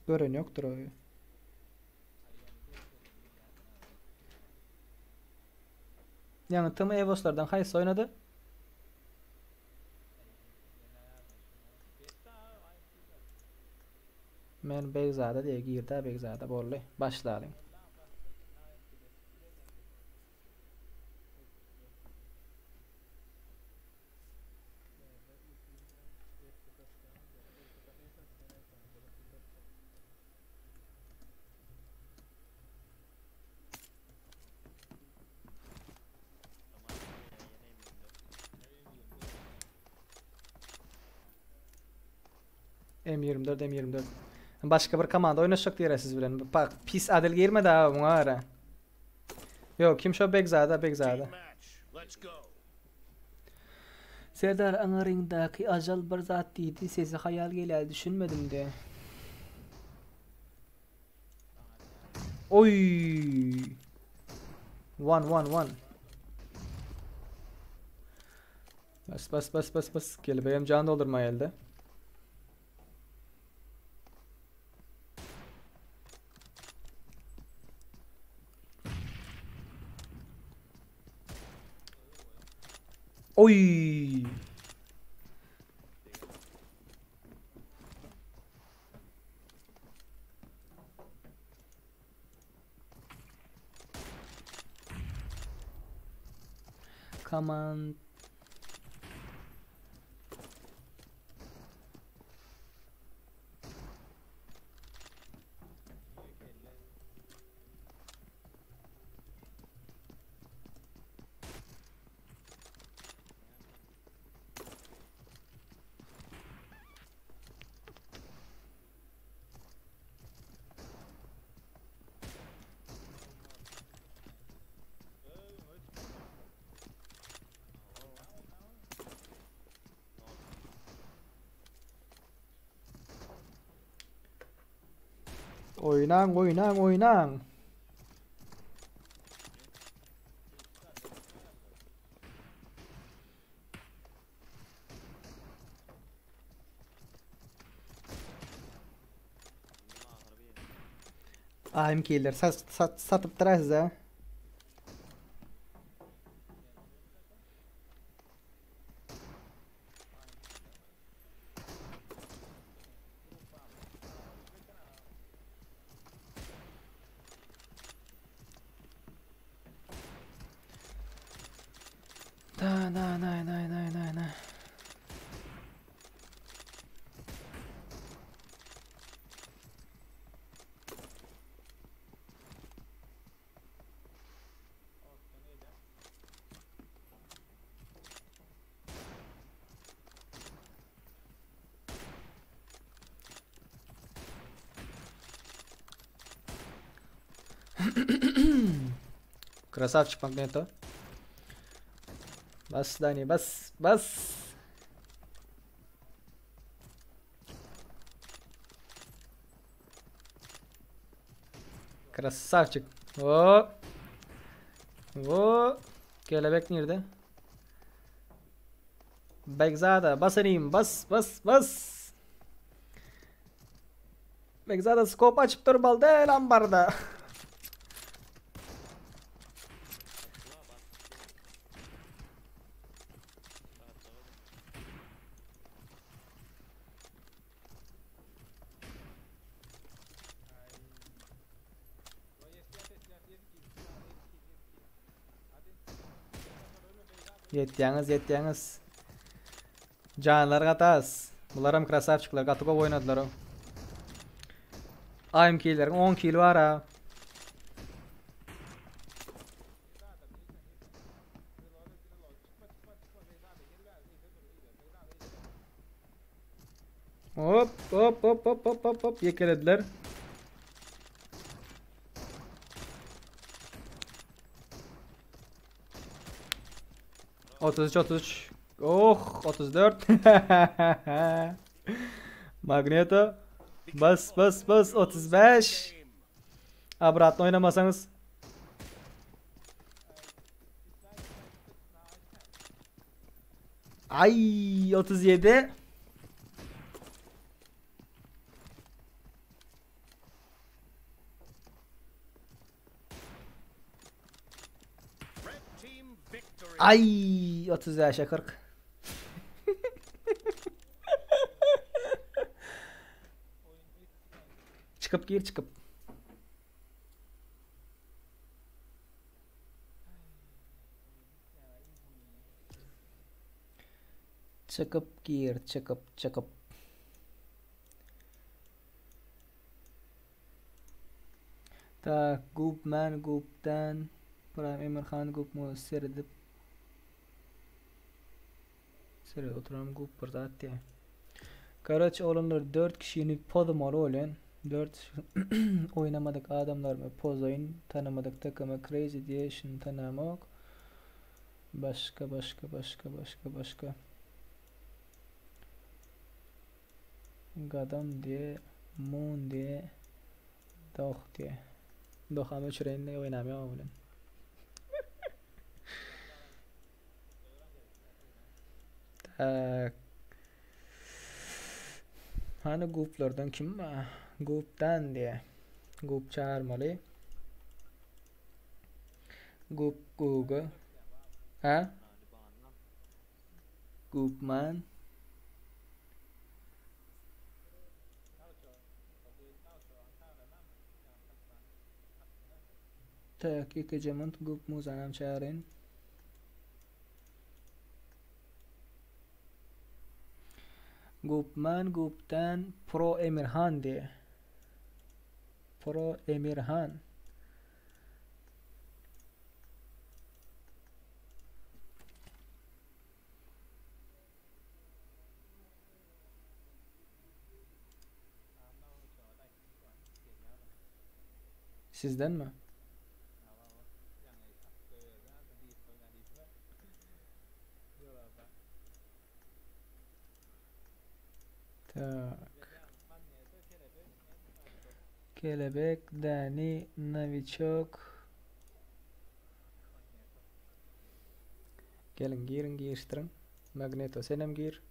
Gören ýokdur o. Ýaňy Tm Evoslardan haýsy oýnady? Men Begzada diýe girdi, Begzada boldy. Başlalyň. M24 M24. Başga bir komanda oýnaşjak diýer siz bilen. Bak pis Adil girmedi ha muňa gara. Ýok, kim şo Begzada, Begzada. Serdar aňaryňdaky ajal bir zat diýdi, sesi haýal gelýär düşünmedim de. Oy! One one one. Bas bas bas bas bas. Gelip can doldurma geldi. Oy! Come on. Oýnaň, oýnaň, oýnaň. Aým killer sat, sat, satypdyr size. Da da da da da da da. Krasavçik Magneto. Bas Dani bas bas. Krasavçik. O. O. Kelebek nerede? Begzada basayım bas bas bas. Begzada skop açıp durmalı değil ambarda. Ýetýäňiz, ýetýäňiz. Janlar gatas. Bularam krasavçikler, gaty gowy oýnadylar. AMK-leriň 10 kili bar ha. Hop hop hop hop hop hop hop ýekelediler. 33 33. Oh 34. Magneto. Bas bas bas 35. Abratno oynamasanız. Ay 37. Ay 30 yaşa 40. Çykyp gir çykyp. Çykyp gir çykyp çykyp. Tak Gupman Gupdan Prime Emirhan Gup mu seredip Seredip oturan Gup bir zat diýe. Karoç oglanlar 4 kişini pozmaly bolýan. 4 oýnamadyk adamlarymy pozaýyn tanamadyk takamy crazy diýe şuny tanamok. Başga başga başga başga başga. Gadam diýe Moon diýe Doh diýe. Doham öçüreýin diýe oýnamýar bilen. Tak. Hany guplardan kim bar? Gupdan diýe. Gup çağırmaly. Gup Google. Ha? Gupman. Tak, ýekeje munt gup muzanam çağıryn. Gupman Gupdan Pro Emirhan diye. Pro Emirhan. Sizden mi? Tak. Kelebek, Dani, Nowiçok. Geliň giriň girişdiriň. Magneto senem gir.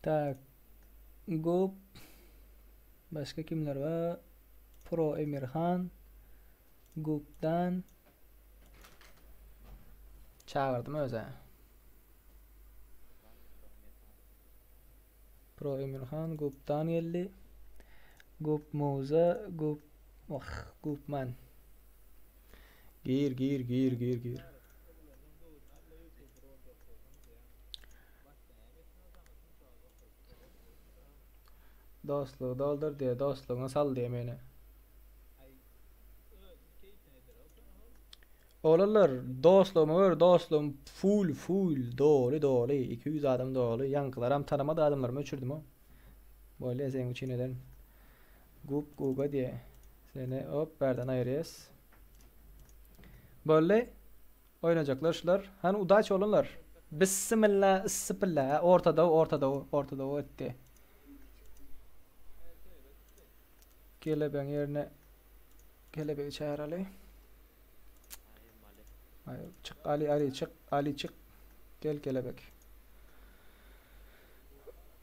Tak. Gup. Başga kimler bar? Pro Emirhan. Gupdan. Çagyrdym özä. Pro Emirhan Gupdan geldi. Gup Muza, Gup Wah, Gupman. Gir, gir, gir, gir, gir. Dostlugy doldur diýe, dostlugyňa sal diýe meni. Oglanlar dostlugyma gör dostlugym full full doly doly 200 adam doly ýaňkylaram tanamady adamlarymy öçürdim o. Bolýa seň üçin eden. Gup guga diýe. Seni hop bärden aýyrýas. Boldy. Oýnajaklar şular. Hany udaç oglanlar. Bissimilla issipilla ortada ortada ortada etdi. Kelebeň ýerine kelebegi çağıraly. Ay, çık Ali Ali çık Ali çık. Gel kelebek.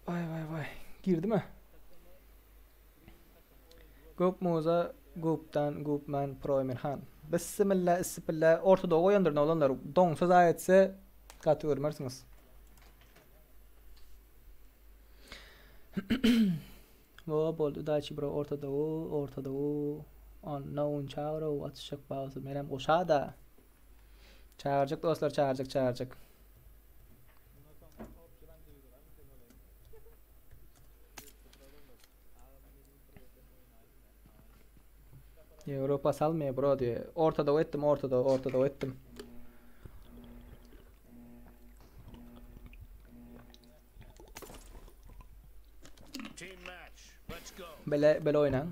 Vay vay vay. Girdi mi? Gup Muza Gupdan Gupman Pro Emirhan. Bismillah Bismillah. Orta Doğu oýandyryn oglanlar. Doňsa zaý etse gaty görmersiňiz. Bo boldy udaçi bro orta doğu orta doğu unknown çagyrow atyşjak bagysy menem goşada çagyrjak dostlar çagyrjak çagyrjak. Ýewropa salmaýar bro diýe. Orta Doğu etdim orta Doğu orta Doğu etdim. Bele bele oýnaň.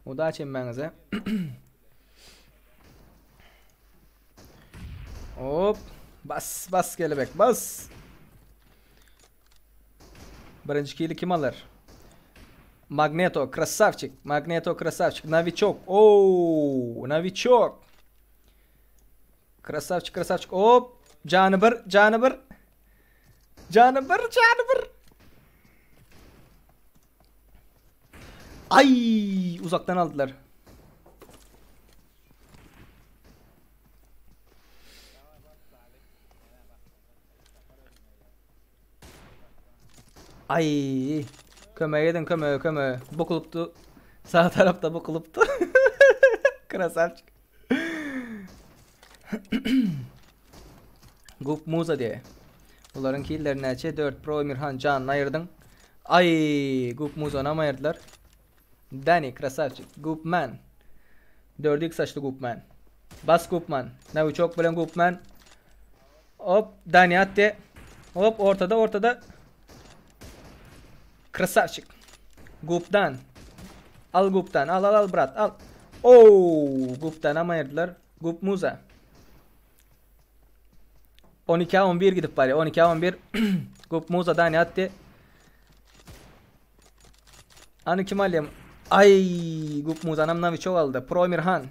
Udaç hemmäňize. Hop. Bas bas kelebek bas. Birinji kili kim alar? Magneto krasavçik. Magneto krasavçik. Noviçok. Oo, noviçok. Krasavçik krasavçik. Hop. Jany bir, jany bir. Jany bir, jany bir. Ay, uzakdan aldylar. Ay, kömek ediň, kömege, kömege. Bukulypdy. Sag tarapda bukulypdy. Krasavçik. Gup Muza diýe. Bularyň killeri näçe? 4 Pro Emirhan janyny aýyrdyň. Ay, Gup Muzanam aýyrdylar. Dani krasavçik. Gupman. 4x saçly Gupman. Bas Gupman. Novichok bilen Gupman. Hop, Dani atdy. Hop, ortada, ortada. Krasavçik. Gupdan. Al Gupdan. Al al al brat, al. Oo, Gupdanam aýyrdylar. Gup Muza. 12 11 gidip barýar. 12 11. Gup Muza Dani atdy. Any kim alýar? Ay, Gup Muzanam Novichok aldy. Pro Emirhan.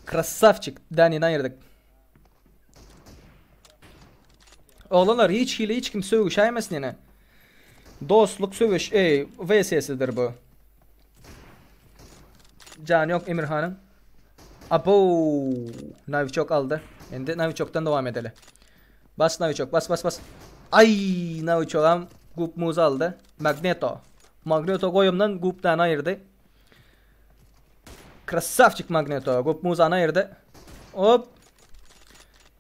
Krasavçik. Dani'ni aýyrdyk. Oglanlar hiç hili hiç kim sögüşäýmesin ýene. Dostluk söweş, ey, VS-sidir bu. Jany ýok Emirhanyň. Abo, Novichok aldy. Indi Novichokdan dowam edeli. Bas Novichok, bas bas bas. Ay, Novichokam Gup Muz aldy. Magneto. Magneto goýumdan Gupdan aýyrdy. Krasavçik Magneto. Gup Muzany aýyrdy. Hop.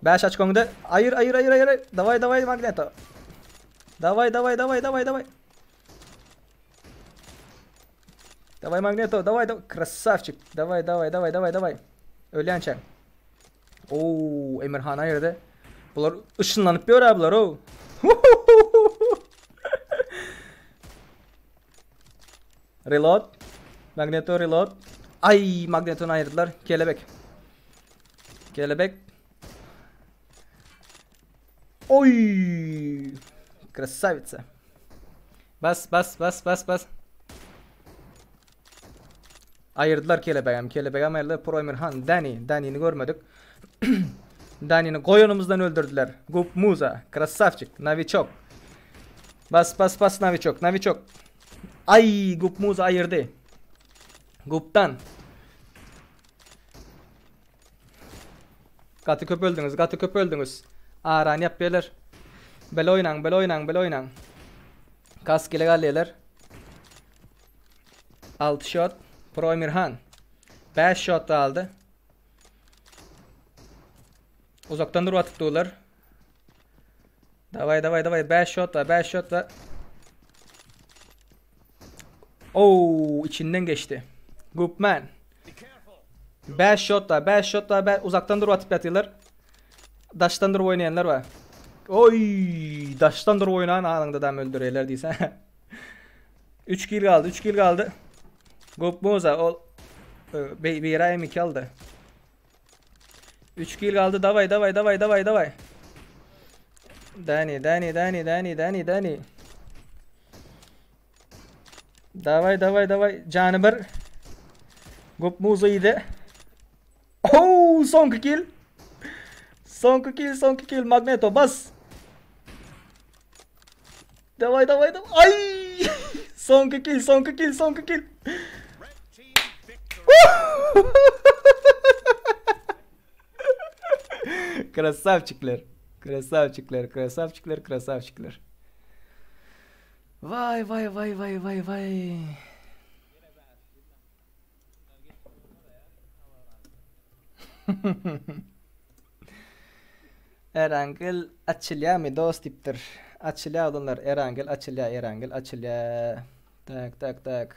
5 açkoňda. Aýyr, aýyr, aýyr, aýyr. Daway, daway Magneto. Daway, daway, daway, daway, daway. Daway Magneto, daway, daway. Krasavçik. Daway, daway, daway, daway, daway. Ölýänçäň. Oo, Emirhan aýyrdy. Bular ışınlanyp ýör bular o. Reload. Magneto reload. Ay Magneto'nu ayırdılar. Kelebek. Kelebek. Oy! Krasavitsa. Bas bas bas bas bas. Aýyrdylar kelebegem. Kelebegem aýyrdylar. Pro Emirhan. Dani. Danini görmedik. Danini goýanymyzdan öldürdüler. Gup Muza. Krasavçik. Naviçok. Bas bas bas Naviçok. Naviçok. Ay Gup Muza aýyrdy. Gupdan. Gaty köp öldüňiz, gaty köp öldüňiz. Arany ýapýarlar. Bele oýnaň, bele oýnaň, bele oýnaň. Kask ile galýarlar. 6 shot. Pro Emirhan. 5 shot aldy. Uzakdan durup atyp durlar. Daway daway daway 5 shot var 5 shot var. Oo içinden geçdi. Gupman. 5 shot var 5 shot var be uzakdan durup atyp ýatyrlar. Daşdan durup oýnaýanlar bar. Oy daşdan durup oýnan anyňda dam öldürýärler diýse. 3 kill galdy 3 kill galdy. Gupmuza ol e, bir M2 aldy. 3 kill galdy. Daway daway daway daway daway. Dani Dani Dani Dani Dani Dani. Daway daway daway. Jany bir. Gup muza ýedi. Oh, soňky kill. Soňky kill, soňky kill. Magneto bas. Daway daway daway. Ay! Soňky kill, soňky kill, soňky kill. Red team victory. Krasavçikler. Krasavçikler, krasavçikler, krasavçikler. Vay vay vay vay vay vay. Erangel açylýarmy dost diýipdir. Açylýar oglanlar Erangel açylýar Erangel açylýar. Tak tak tak.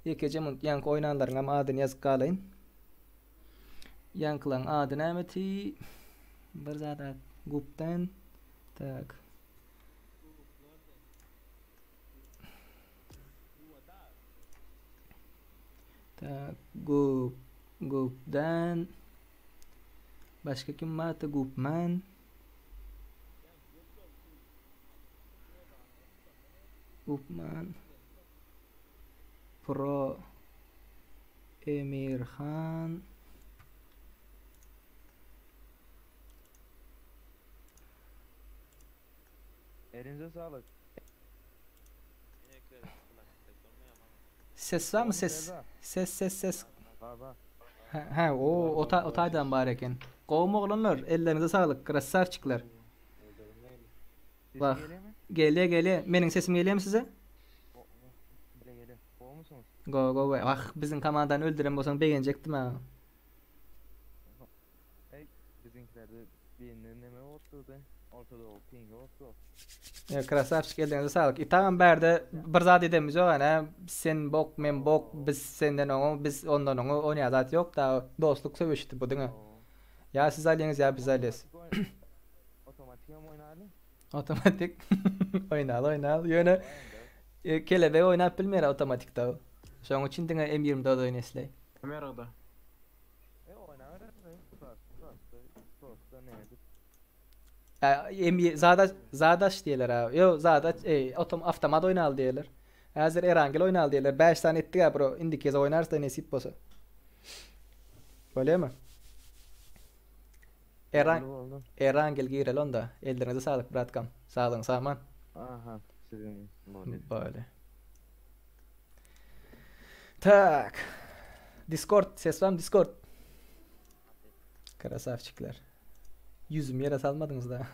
Ýekeje munt ýaňky oýnanlaryňam adyny ýazyp galaýyn. Ýaňkylaň ady nämeti? Bir zat at. Gupdan. Tak. Tak gup gupdan. Başga kim bardy? Gupman. Gupman. Pro Emirhan. Elinize sağlık. Ses var mı ses? Ses ses ses. Var var. Ha, ha o o, ta, o taýdan bar eken. Gowmy oglanlar? Ellerinize saglyk. Krasavçikler. Sesim Bak. geliyor mu? Gelýä gelýä. Meniň sesim gelýärmi size? Bile geliyor. Boğ musunuz? Go go. Ah biziň komandany öldüren bolsaň begenjekdim ha. Hey, bizimkilerde birinin neme oturdu. Ortada o pingi oturdu. Ya krasavçik ellerinize saglyk. E, tamam bärde bir zat edemiz ýok ana. Sen bok men bok biz senden oňa biz ondan oňa onýa zat ýok da dostluk söweşdi bu diňe. Oo. Ýa siz alýaňyz ýa biz alýas. Otomatik oyn- Otomatik hem oynarlı. Otomatik oýnaly oýnaly. Ýöne e, kelebek oýnap bilmeýär otomatikde. Şonuň üçin diňe M24 oýnaýsly. Kamerada. E oynar. Bas bas. Bas ne edip. Ya, M Zadaş Zadaş diýerler ha. Yo Zadaş e, otom avtomat oýnaly diýerler. Häzir Erangel oýnaly diýerler. 5 tane etdik ha bro. Indi kez oýnarsa nesip bolsa. Bolýarmy? Eran Oldu oldu. Erangel gireli onda. Ellerinize sağlık bratkam. Sağlığın saman. Aha sizin böyle. Böyle. Tak. Discord. Ses var mı Discord? Krasavçikler. Yüzüm yere salmadınız da.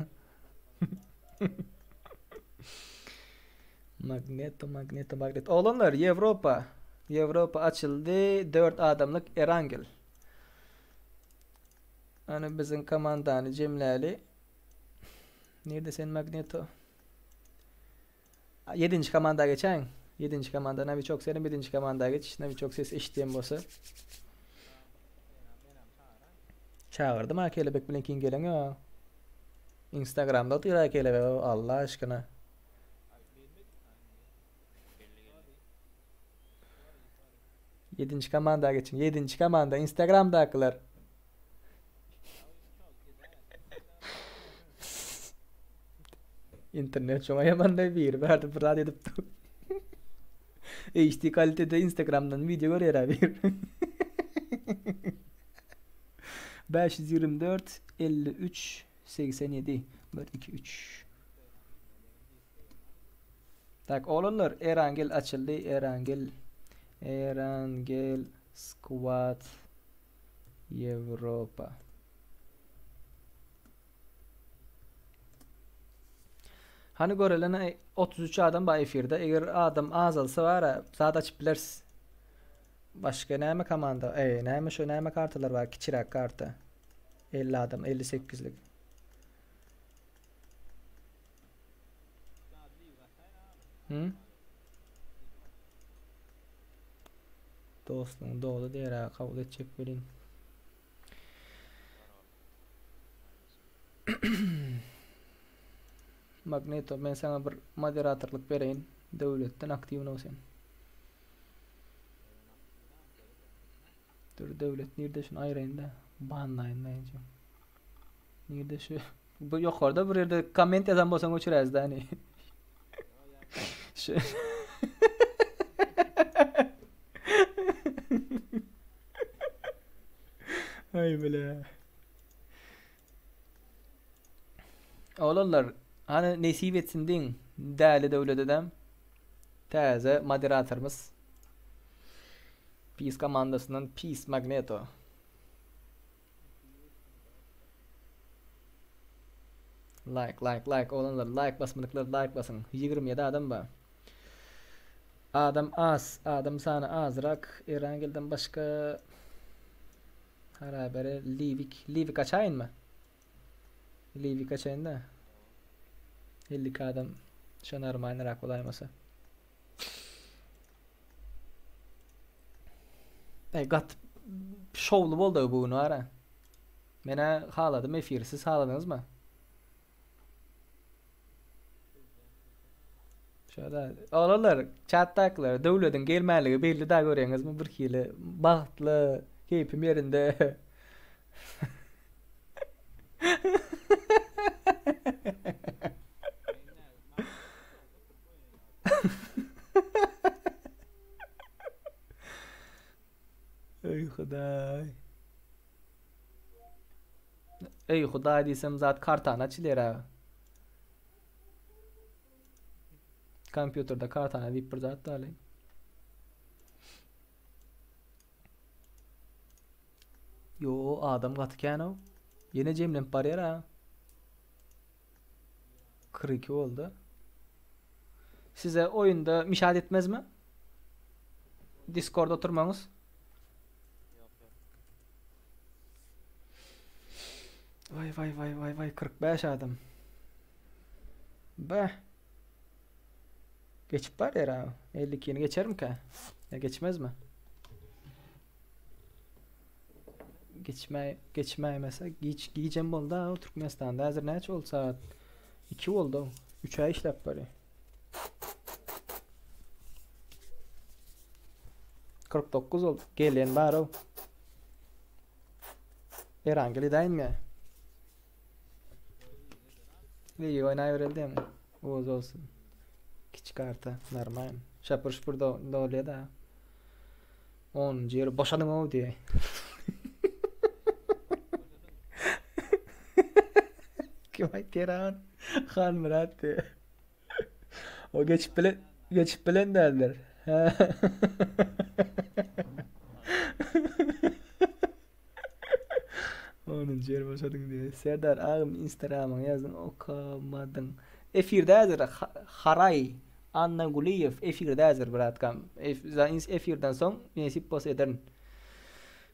Magneto, Magneto, Magneto. Oğlanlar Avrupa. Avrupa açıldı. 4 adamlık Erangel. Hani bizim komandany Cemlali. Nerede sen Magneto? 7. komanda geçen. 7. komanda Navi çok senin 7. komanda geç. Navi çok ses eşitliğim bolsa. Çağırdım ha kelebek bilen kim gelen ya. Instagram'da atıyor ha kelebek Allah aşkına. Yedinci komanda geçin. Yedinci komanda Instagram'da akılar. Internet şoňa ýamandy biri bärde bir zat edip dur. HD kalitede Instagramdan video görýär bir. 524 53 87 1 2 3 Tak oglanlar Erangel açyldy Erangel Erangel squad Ýewropa. Hany görelen 33 adam bar efirde. Eger adam azalsa bara zat açyp bileris. Başga näme komanda? Eý, näme şu näme kartalar bar? Kiçiräk karta. 50 adam, 58-lik. Hı? Dostlugyň dogdy diýer-ä, kabul etjek welin. Magneto, men saňa bir moderatorlyk bereýin. Döwletden aktiwnow sen. Dur, Döwlet nirde şuny aýyraýyn-da. Banlaýyn daýynjam. Nirde şu? Bu ýokarda bir ýerde komment ýazan bolsaň öçüräýiz-dä indi. Şu. Aý bile. Oglanlar, hany nesip etsin diň Däli Döwlededem täze moderatorymyz. Pis komandasyndan Pis Magneto. Like like like oglanlar like basmadyklar like basyň 27 adam bar. Adam az, adam sany azrak. Erangelden başga harabere Livik. Livik açaýynmy? Livik açaýyn da. 52 adam şo normalnyrak bolaýmasa. Ey gat şowly boldy bu gün ara. Menä haladym efiri siz haladyňyzmy? Şöyle oglanlar chatdakylar döwlediň gelmänligi belli da görýäňizmi bir hili bagtly keýpim ýerinde. Eý hudaý. Eý hudaý diýsem zat kartany açylýar ha. Kompýuterde kartana diýip bir zat bar. Yo adam gaty kän o. Ýene jemlenip barýar ha. 42 boldy. Size oýunda mişat etmezmi? Discord oturmaňyz. Ýok ýok. Vay vay vay vay vay 45 adam. Beh. Geçip barýar ha. 52-ni geçerimkä? Ya geçmezmi? Geçme geçmäýmese giç gijem boldy ha Türkmenistanda häzir näçe boldy sagat? 2 boldy. 3-ä işläp barýar. 49 oldu. Gelen bar o. Erangel edäýinmi? Ligi oýnaýbereli diýme. Oz olsun. Kiçi karta, normal. Şapur şupur dolýa da. 10-njy ýeri boşadyň ow diýe. Kim aýtýar han? Hanmyrat diýe. O geçip bilen geçip bilen däldir. Onuncu ýer boşadyň diýe. Serdar agam Instagramyňy ýazdyň okamadyň. Efirde häzir Haraý Annagulyýew efirde häzir bratkam. Efirden soň nesip bolsa ederin.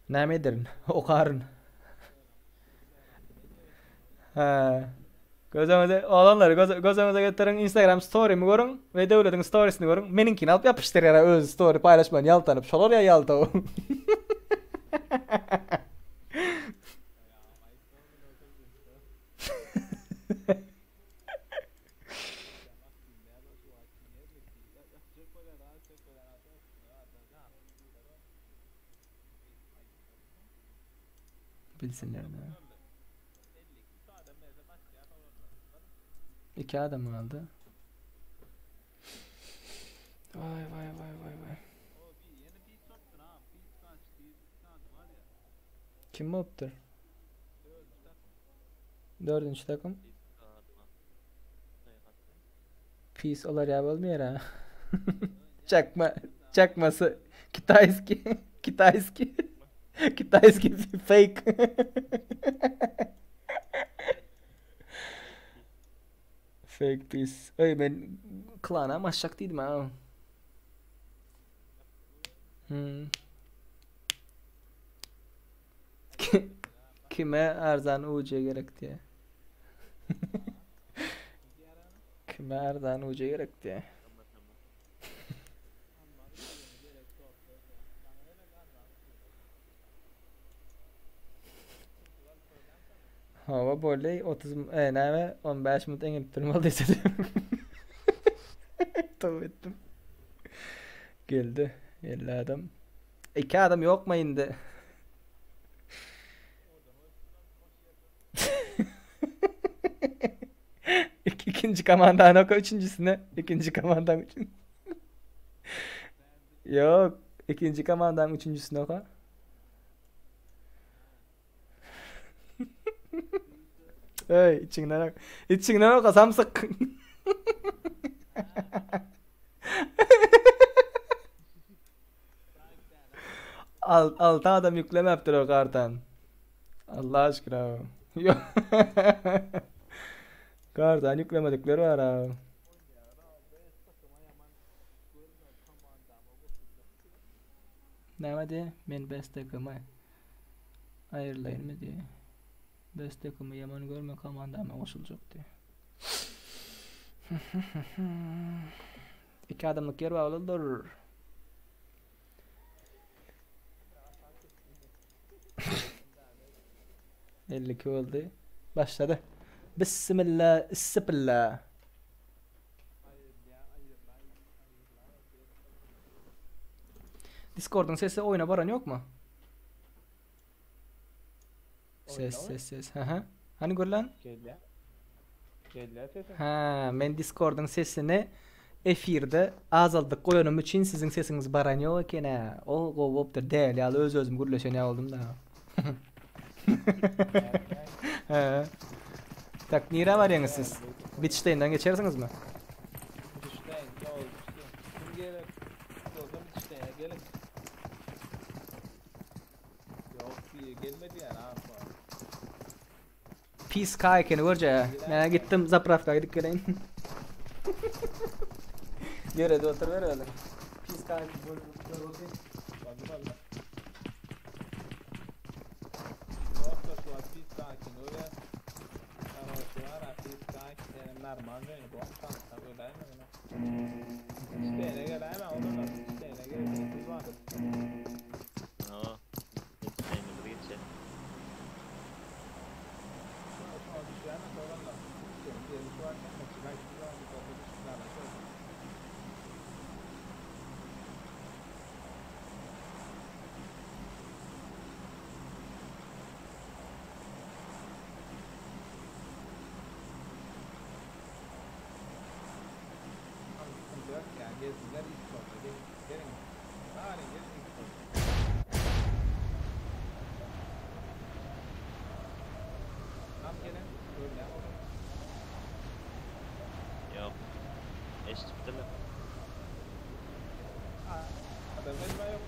Näme ederin? Okaryn. Hä. Gözüňize oglanlar göz gözüňize getiriň Instagram storymy görüň we Döwletiň storiesini görüň. Meniňkini alyp ýapyşdyrýar özi story paýlaşman ýaltanyp. Şolar ýa ýalta. Bilsinler. İki adam galdy. Vay vay vay vay vay. Kim bolupdyr? Dördünji takym. Pis olar ýa bolmaýar ha. Çakma, çakmasy kitayski, kitayski. Kitayski fake. Fake pis. Öý men klana maşak diýdim ha. Hmm. Kime arzan UC gerek diýe. Kime arzan UC gerek diýe. Hawa boldy 30 e, näme 15 minut eňilip durmaly diýse. Tövbe etdim. Geldi 50 adam. Iki adam ýokmy indi? İkinci komandany oka üçünjisine. İkinci komandan üçün. Yok. İkinci komandan üçünjisine oka. Ey içiňden ok. Içiňden oka samsyk. Al, altı adam yüklemepdir o kartan. Allah aşkına. abi. Yok. Kartan yüklemedikleri var abi. Näme diye? Men best takımı aýrylaýynmy diye. Best takımı ýaman görme komandama goşuljak diye. İki adamlyk ýer bar olar. 52 oldu. Başladı. Bismillah, Bismillah. Discord'un sesi oyuna baran yok mu? Ses ses ses. Hı hı. Hani gör lan? Gelýär. Gelýär sesim. Ha, men Discord'un sesini efirde azaldyk goýanym üçin siziň sesiňiz baran ýok eken ha. Ol gowy bolupdyr däl ýaly öz özüm gürleşen ýaly boldum da. He. Tak nirä barýaňyz siz? Bitşteýnden geçersiňizmi? Bitşteýn, ýol, Bitşteýn. Kim gerek bolsa Bitşteýne geliň. Ýok, biri gelmedi ýa ha. Pis K ekeni görje. Men gitdim zapravka gidip geleýin. Ýere otur ber öyle. Pis K ekeni. Boldy, boldy. Ýok, şu wagt pis sakin görýär. Karoçe bar, pis sakin. Senem normal ýöne bu şansa öläýme ýöne. Bitşteýne geläýme, oglum. Bitşteýne gel, bar. Ha. Bitşteýne bir geçe. Şoňa düşýärmi, oglanlar? Bitşteýne gelip şu wagt Sıkıntı yok ya. Gelsinler ilk orada. Gelin. Gelin. Bari gelin ilk orada. Tam gelin. Öyle oğlum. Yok. Eşittirler. Adam elma yok.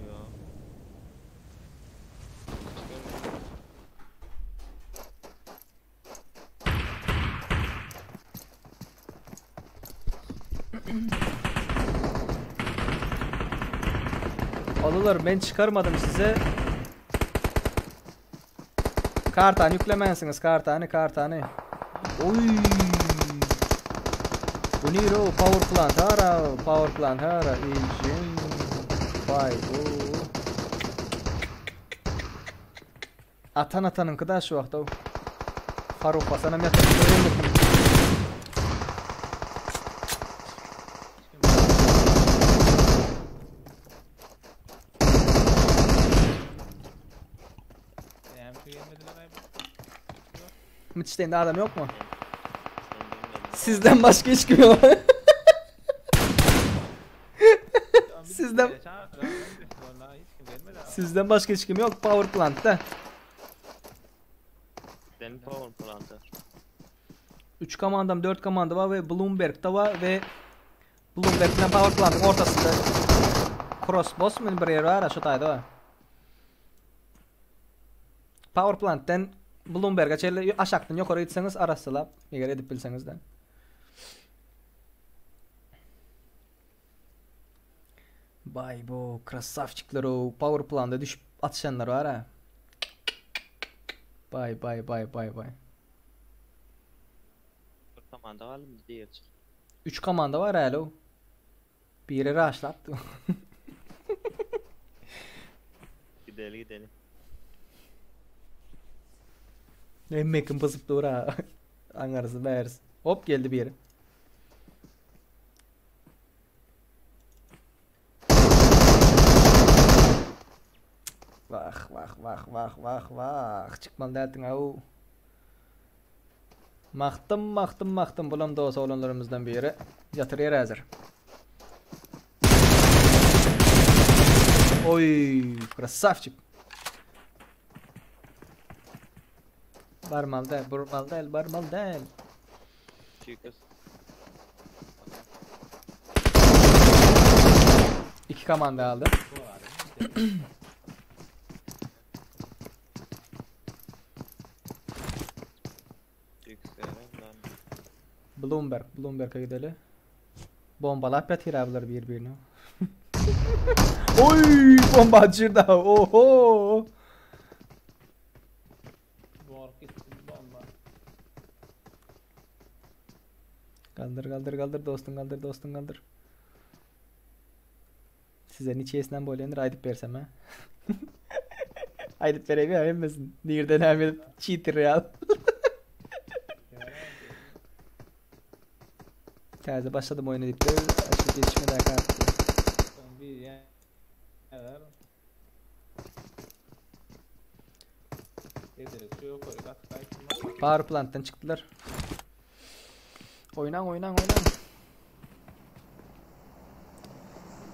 Yok. Hiç görmedim. Alılar ben çıkarmadım size. Kartany yüklemensiniz kartany kartany. Oy. Bu ne o power plant ara power plant ara engine vay o. Atan atanınkı da şu wagtda. Faruk basanam ýatyp Näme şu gelmediler ay? Mitsteýnde adam ýokmy? Sen Sizden başga hiç kim yok. Sizden sizden başga hiç kim yok Power Plant'ta. Sen power plant'a. 3 komandam 4 komanda var ve Bloomberg'da var ve Bloomberg bilen Power Plant'ın ortasında Crossboss mu bir yer var şu taýda var. Power Plant'ten Bloomberg'e çenli aşakdan yukarı gitseniz arasılap eger edip bilseniz de. Bay bu krasavçikler o Power Plant'a düşüp atışanlar var ha. Bay bay bay bay bay. Bir komanda var mı diye çık. 3 komanda var hele o. Biri rushlattı. Gidelim gidelim. Emmekin basıp dur ha. Angarısı bäris. Hop geldi bir yere. Vah vah vah vah vah vah. Çıkmalı derdin au. Mahtım mahtım mahtım bulam da olsa olanlarımızdan biri. Yatır yer hazır. Oy, krasavçik. Barmalı değil, burmalı değil, barmalı değil. Çıkız. İki komanda aldı. Çıkız ben. Bloomberg, Bloomberg'e gidelim. Bombalap yatır birbirini. Oy, bomba açırdı. Oho. Bork gitti bomba. Kaldır kaldır kaldır dostum kaldır dostum kaldır. Size niçesinden boylanır aydıp versem ha. aydıp vereyim ya emmesin. Nereden hemen cheater ya. Täze başladım oyunu deyip de açık yetişme daha kalktı. Sen bir yer. Yedirip şu yukarı kat kaysın. Power plant'tan çıktılar. Oynan oynan oynan.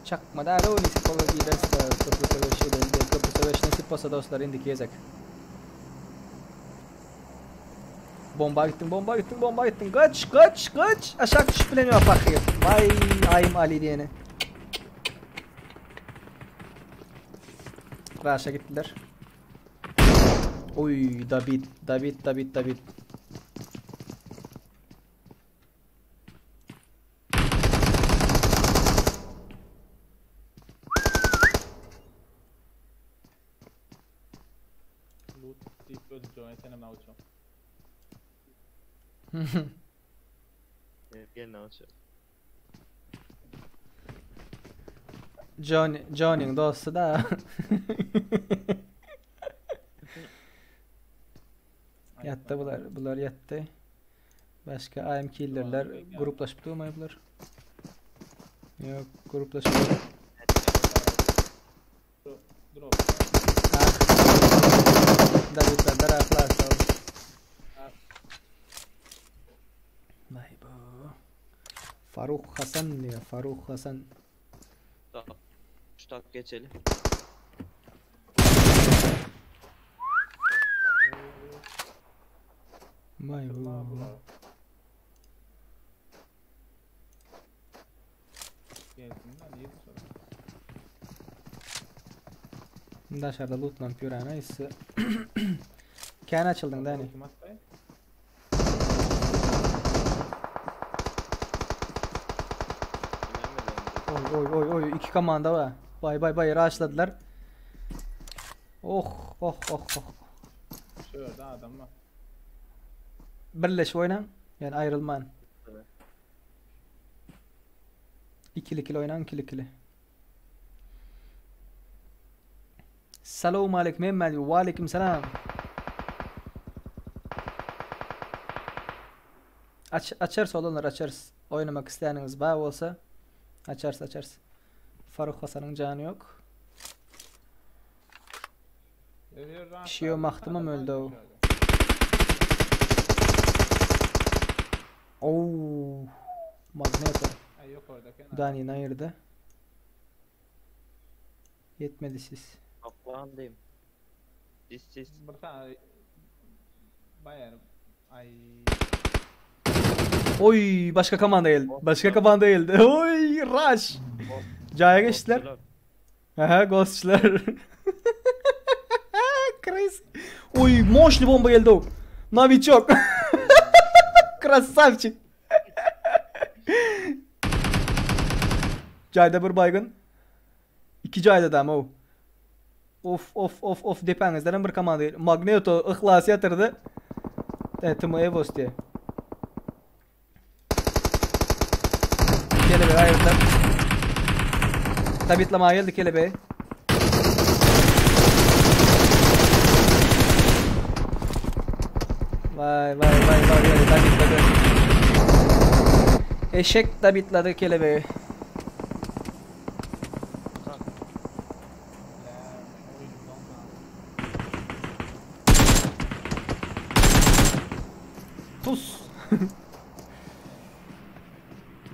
Çakma da o nasip olur giderse Köprü savaşı değil. Köprü savaşı nasip olsa dostlar indik yiyecek. Bomba gittin, bomba gittin, bomba gittin. Kaç, kaç, kaç. Aşağı düşüp bilemiyor bakıyor. Vay ayım Ali diyene. Raşa gittiler. Oy David, David, David, David. Loot deyip öldüreceğim. Senem ne uçuyorum. Evet gel ne olacak? Johnny, Johnny'nin dostu da. Yattı bular, bular yattı. Başka I'm Killer'ler gruplaşıp durmuyor bular. Yok gruplaşıp. Drop. Ah. David'ler beraber Ah. Vay be. Faruk Hasan diyor. Faruk Hasan. Tamam. Şu tak geçelim. Vay be. Gelsin lan iyi sonra. Daşarda lootlan pürana ise. Kän açıldın da hani. Kim attı? Oy oy oy oy iki komanda var. Bay bay bay rushladılar. Oh oh oh oh. Şurada adam var. Birleşip oynan. Yani ayrılman. Evet. İkili ikili oynan ikili ikili. Selamun aleyküm Mehmet. Ve aleyküm selam. Aç, açarsa olanlar açarız. Oynamak isteyeniniz var olsa açarız açarız. Faruk Hasan'ın canı yok. Şio mahtımam öldü o. Ow. Magneto. Ay ýokarda eken. Dani aýyrdy. Ýetmedi siz. Saklandym. Sis sis. Bir sany baýar. Ay. Oy başga komanda geldi. Başga komanda geldi. Oy rush. Jaýa geçdiler. Aha ghostçylar. Crazy. Oy moşly bomba geldi o. Novichok. Krasavçik. Jaýda bir baýgyn. Iki jaýda da o. Of of of of depäňizden bir komanda geldi. Magneto yhlas ýatyrdy. E, Timo Evos diye. Kelebeği ayırdılar. Tabitlamağa geldi kelebeği. Vay vay vay vay vay tabitladı. Eşek tabitladı kelebeği. Tus.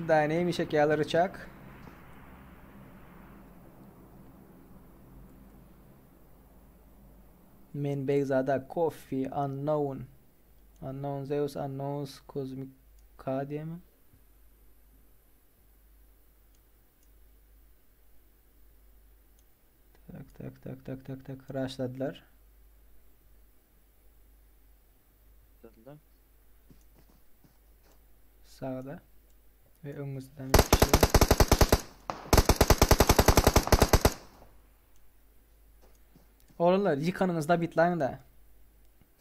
Daha neymiş şekerleri çak. Men Begzada Coffee Unknown. Unknown Zeus Unknown Cosmic K diye mi? Tak tak tak tak tak tak rushladylar. Sağda. Ve öňümizden bir kişi var. Oglanlar ýykanyňyzda bitlaň da.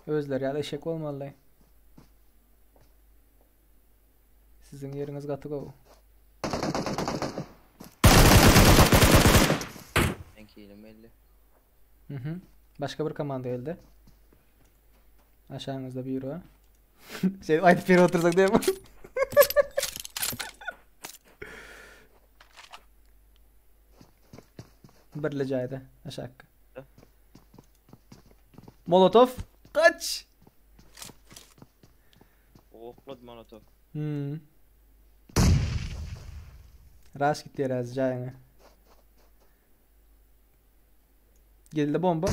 Özleri ýaly eşek bolmaly. Siziň ýeriňiz gaty gowy. Meňki ýyly belli. Mhm. Başga bir komanda geldi. Aşağıňyzda biri bar. Şey aýdyp berip otursak diýip. Birli jaýda aşakky. Molotov kaç. Oklady molotov. Hmm. Ras gitdi ýere jaýyňa. Geldi bomba.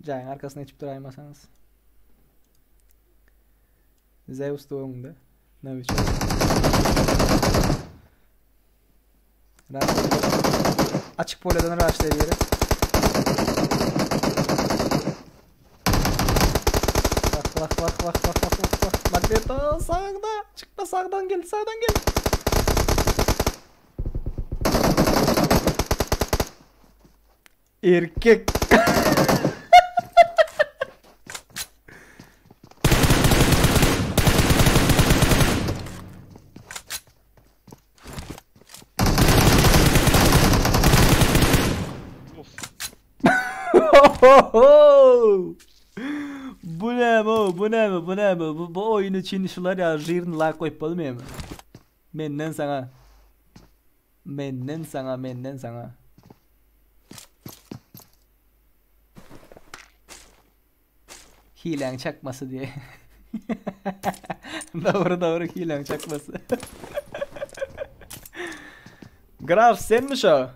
Jaýyň arkasyna geçip duraýmasaňyz. Zeus da öňünde. Ne biçim. Açık poleden rushlaýar ýere. Bak bak bak bak bak bak bak bak. Magneto sağda. Çıkma sağdan gel sağdan gel. Erkek. Bu näme bu? Bu näme? Bu näme? Bu, bu oyun üçin şular ya žirny like goýup bolmaýarmy? Menden sana. Menden sana, menden sana. Hiläň çakmasy diýe. Dogry dogry hiläň çakmasy. Graf senmi şo?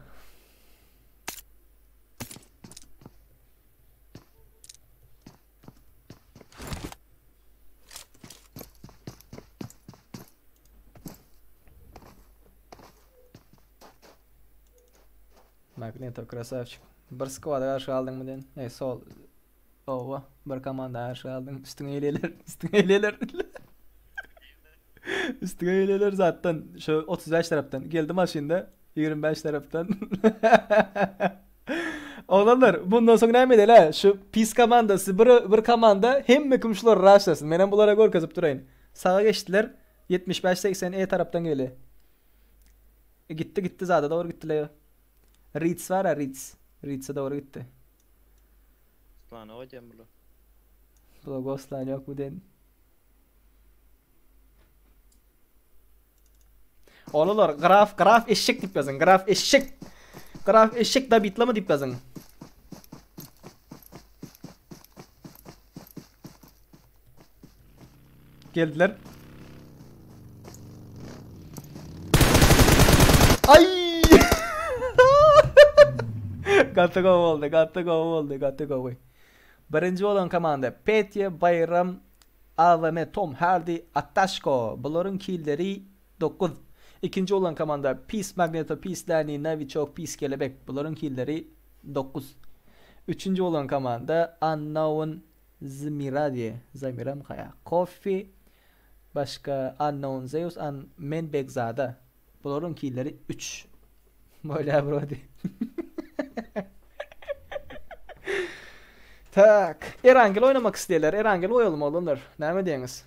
Magneto krasavçik. Bir squad'a garşy aldyňmy den? Ey sol. Owa, bir komanda garşy aldyň. Üstüňe gelýärler, üstüňe gelýärler. Üstüňe gelýärler zatdan. Şu 35 tarapdan. Geldi maşynda 25 tarapdan. Oglanlar, bundan soň näme edeli? Şu pis komandasy bir bir komanda hemme kim şular raşlasyn. Menem bulara görkezip duraýyn. Saga geçdiler. 75-80 E tarapdan gelýär. E, gitti gitti zada dogry gitdiler. Ritz var ya Ritz. Ritz'e doğru gitti. Lan o diýen bular. Bu da Ghostlan yok bu den. Oğlular graf graf eşek diýip ýazyň. Graf eşek. Graf eşek da bitlama diýip ýazyň. Geldiler. Ay! Gaty gowy boldy, gaty gowy boldy, gaty gowy. Birinji bolan komanda Petya, Baýram, AWM, Tom Hardy, Ataşko. Bularyň killeri 9. Ikinji bolan komanda Pis Magneto, Pis Dani, Naviçok, Pis Kelebek. Bularyň killeri 9. Üçünji bolan komanda Unknown Zmira diýe. Zamiram haýa. Coffee başga Unknown Zeus an Men Begzada. Bularyň killeri 3. Bolýa brody. Tak. Erangel oýnamak isleýärler. Erangel goýalym oglanlar. Näme diýeňiz?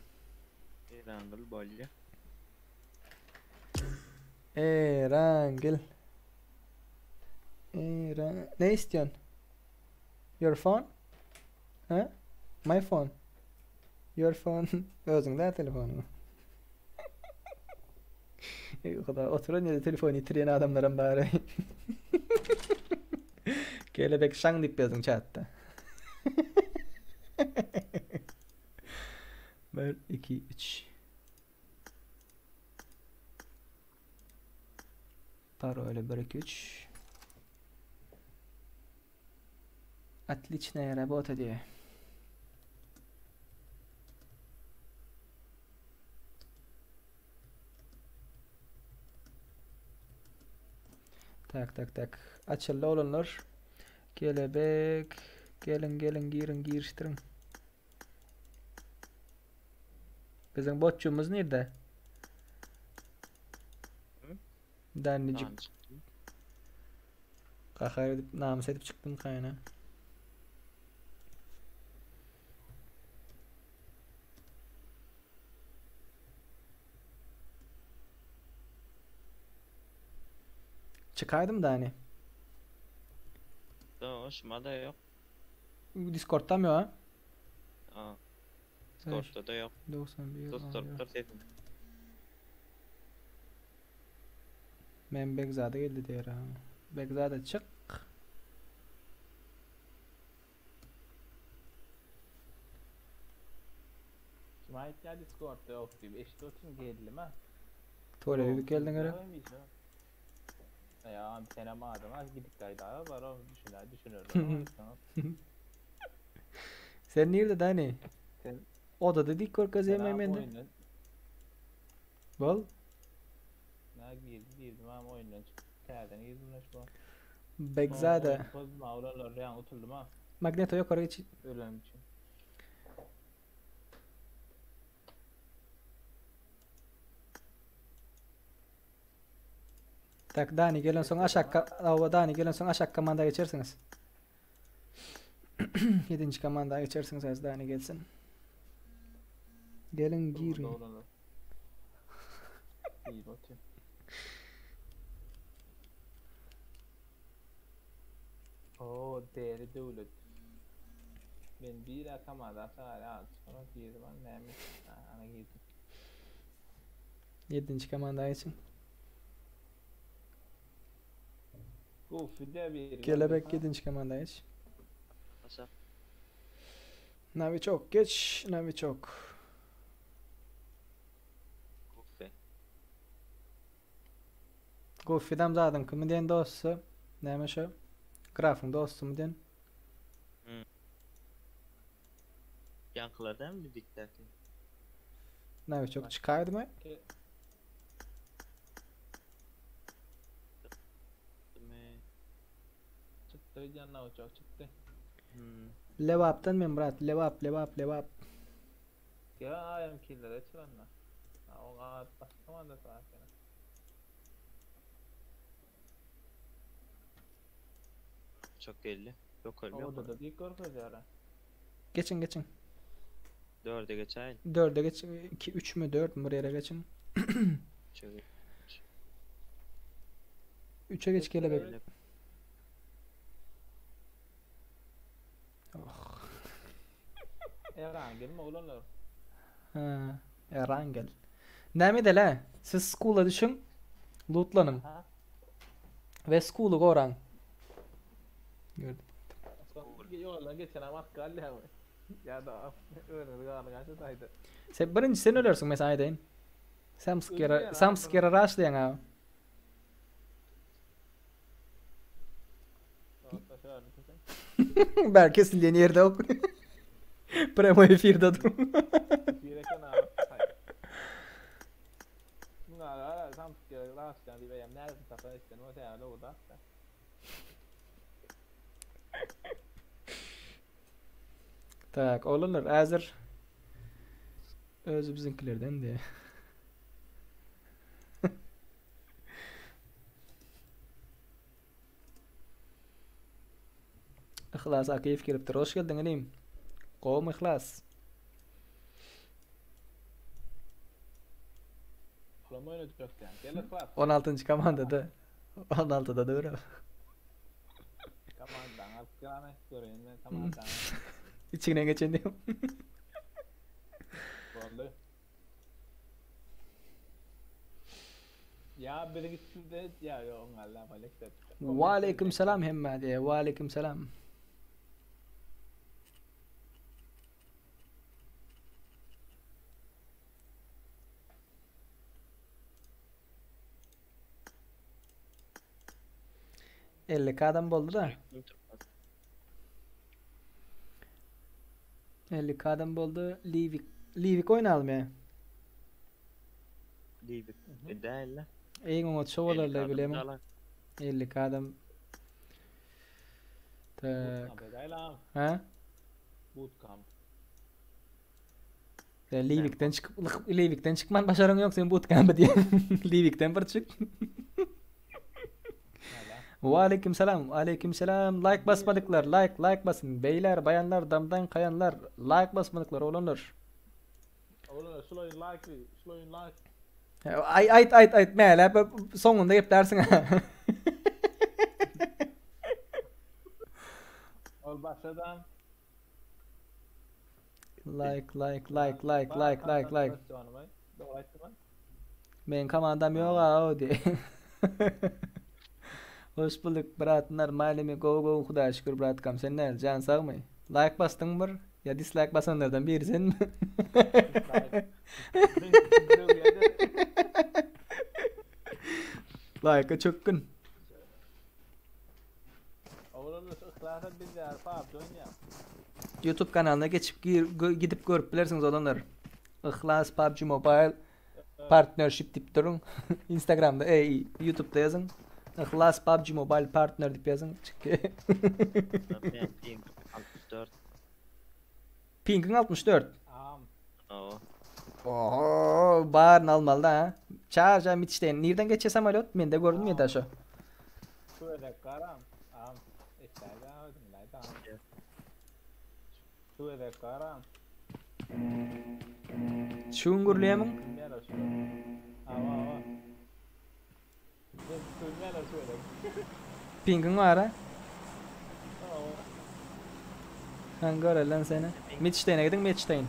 Erangel bolýa. Erangel. Era ne istiyorsun? Your phone? Ha? My phone. Your phone. Özüň dä telefonyň. Ey Huda, oturan ýerde telefon ýitirýän adamlaram bar. Kelebek şaň diýip ýazyň chatda. 1 2 3 Parole 1 2 3 Отличная работа diýýär. Tak tak tak. Açyldy oglanlar. Kelebek. Geliň geliň giriň girişdiriň. Biziň botçumyz nirde? Dannicik. Gahar edip namys edip çykdym kaýna. Çykaýdym Dani. Ýok, şumada ýok. Discord'da mı ýok? Ha. Discord'da da ýok. 91. Susturypdyr sesini. Men Begzada geldi diýer. ha. Begzada çyk. Kim aýtýar Discordda ýok diýip. Eşidip oturyn geldim ha. Tuvalete gidip geldiň gerek. Ya senem adam az gidip gaýda bar o düşüner düşüner. Sen nirde Dani? Sen Odada dik görkezýän Sen mende. oyundan Bol. Ne girdi girdim ama oyundan çıktım. Täzeden girdim lan şu. Begzada. Bozma oralar yani oturdum ha. Magneto ýokary geç. Ölüm için. Tak Dani gelen soň aşak Awa Dani gelen soň aşak komanda geçersiňiz. 7. komanda geçersiňiz az Dani gelsin. Gelin girin. Oralar. İyi bakayım. Oo değeri döwlet. Ben bir atamada aşağı sonra girdim ben näme? Ana girdim. 7. komanda geçin. Go fide bir. Kelebek 7. komanda geç. Aşak. Navi çok geç. Navi çok. Kufe. Goofy'dam zaten kimi diyen dostu. Näme şu? Grafyň dostu mu diyen? Yankılardan mı dikdaki? Navi çok çıkaydı mı? Mi? Çıktı yanına uçak çıktı. Hmm. Levap'tan men brat. Levap, levap, levap. Ya ayam killere çıranla. Ha o at başka da zaten. Çok geldi. Yok ölmüyor. Orada da dik korkacağız. Geçin geçin. Dörde geçeyin. 4'e geç. 2 3 mü 4 mü buraya geçin. Çok 3'e geç kelebek. Oh. Erangel mi olanlar? Ha, Erangel. Näme dele? Siz school'a düşün. Lootlanın. Ha? Ve school'u goran. Gördüm. Yoldan geçen ama kaldı ama. Ýa-da özüňiz galyň aşa taýda. Sen birinji sen ölersiň men sana aýdaýyn. Samsyk ýere, samsyk ýere raşlaýaň ha. Bär kesilýän ýerde ok. Premo efirde dur. Tak, oglanlar häzir özi biziňkilerden diýe. Yhlas Akyýew gelipdir. Hoş geldiň inim. Gowmy Yhlas? Olam oýnajak diýen. Gel Yhlas. 16-njy komandada. 16-da dur. Komandaňy alyp gel ana göreýin men komandaňy. Içiňden geçen diýip. Boldy. Ya biziň içimizde ya ýok Allah malek de. Waleýkim salam hemmä diýe. Waleýkim salam. 52 adam boldy da. 52 adam boldy. Livik Livik oýnalymy ýa? Livik däl. Eň oňat şo bolarlar bilemi. 52 adam. Tak. Ha? Bootcamp. Sen Livikden çykyp, Livikden çykman başaryň ýok, sen bootcamp'a diýen. Livikden bir çyk. Waleýkim salam, aleýkim salam. Like basmadyklar, like, like basyn. Beýler, baýanlar, damdan kaýanlar, like basmadyklar oglanlar. Oglanlar, şul oýun like, şul oýun like. Aý, aýt, aýt, aýt, mäläp soňunda geplersiň. Ol başladam. Like like like like like like like. Men komandam ýok a o diý. Hoş bulduk brat normalmy gowy gowy hudaýa şükür bratkam sen näl jan sagmy? Like basdyň bir ýa dislike basanlardan biri senmi? Like-a çökgün. Youtube kanalyna geçip gidip görüp bilersiňiz olanlar. Yhlas PUBG Mobile Partnership diýip duruň. Instagramda, ey, YouTube'da ýazyň. Yhlas PUBG Mobile Partner diýip ýazyň. Çykýar. Ping 64. Pingiň 64. Am. Oho. Oho, baryny almaly da. ha. Çarja mitişden. Nirden geçýär samolýot? Mende görünmeýär şo. Şöyle garam. Am. Eşäge ödüm laýda. Şöyle garam. Çüň gürleýärmiň? Bilmeýärler şu. Awa awa. Bilmeýärler şöyle. Pingiň bar ha? Awa. Han görelen seni. Mitişdeýne gidiň Mitişdeýn.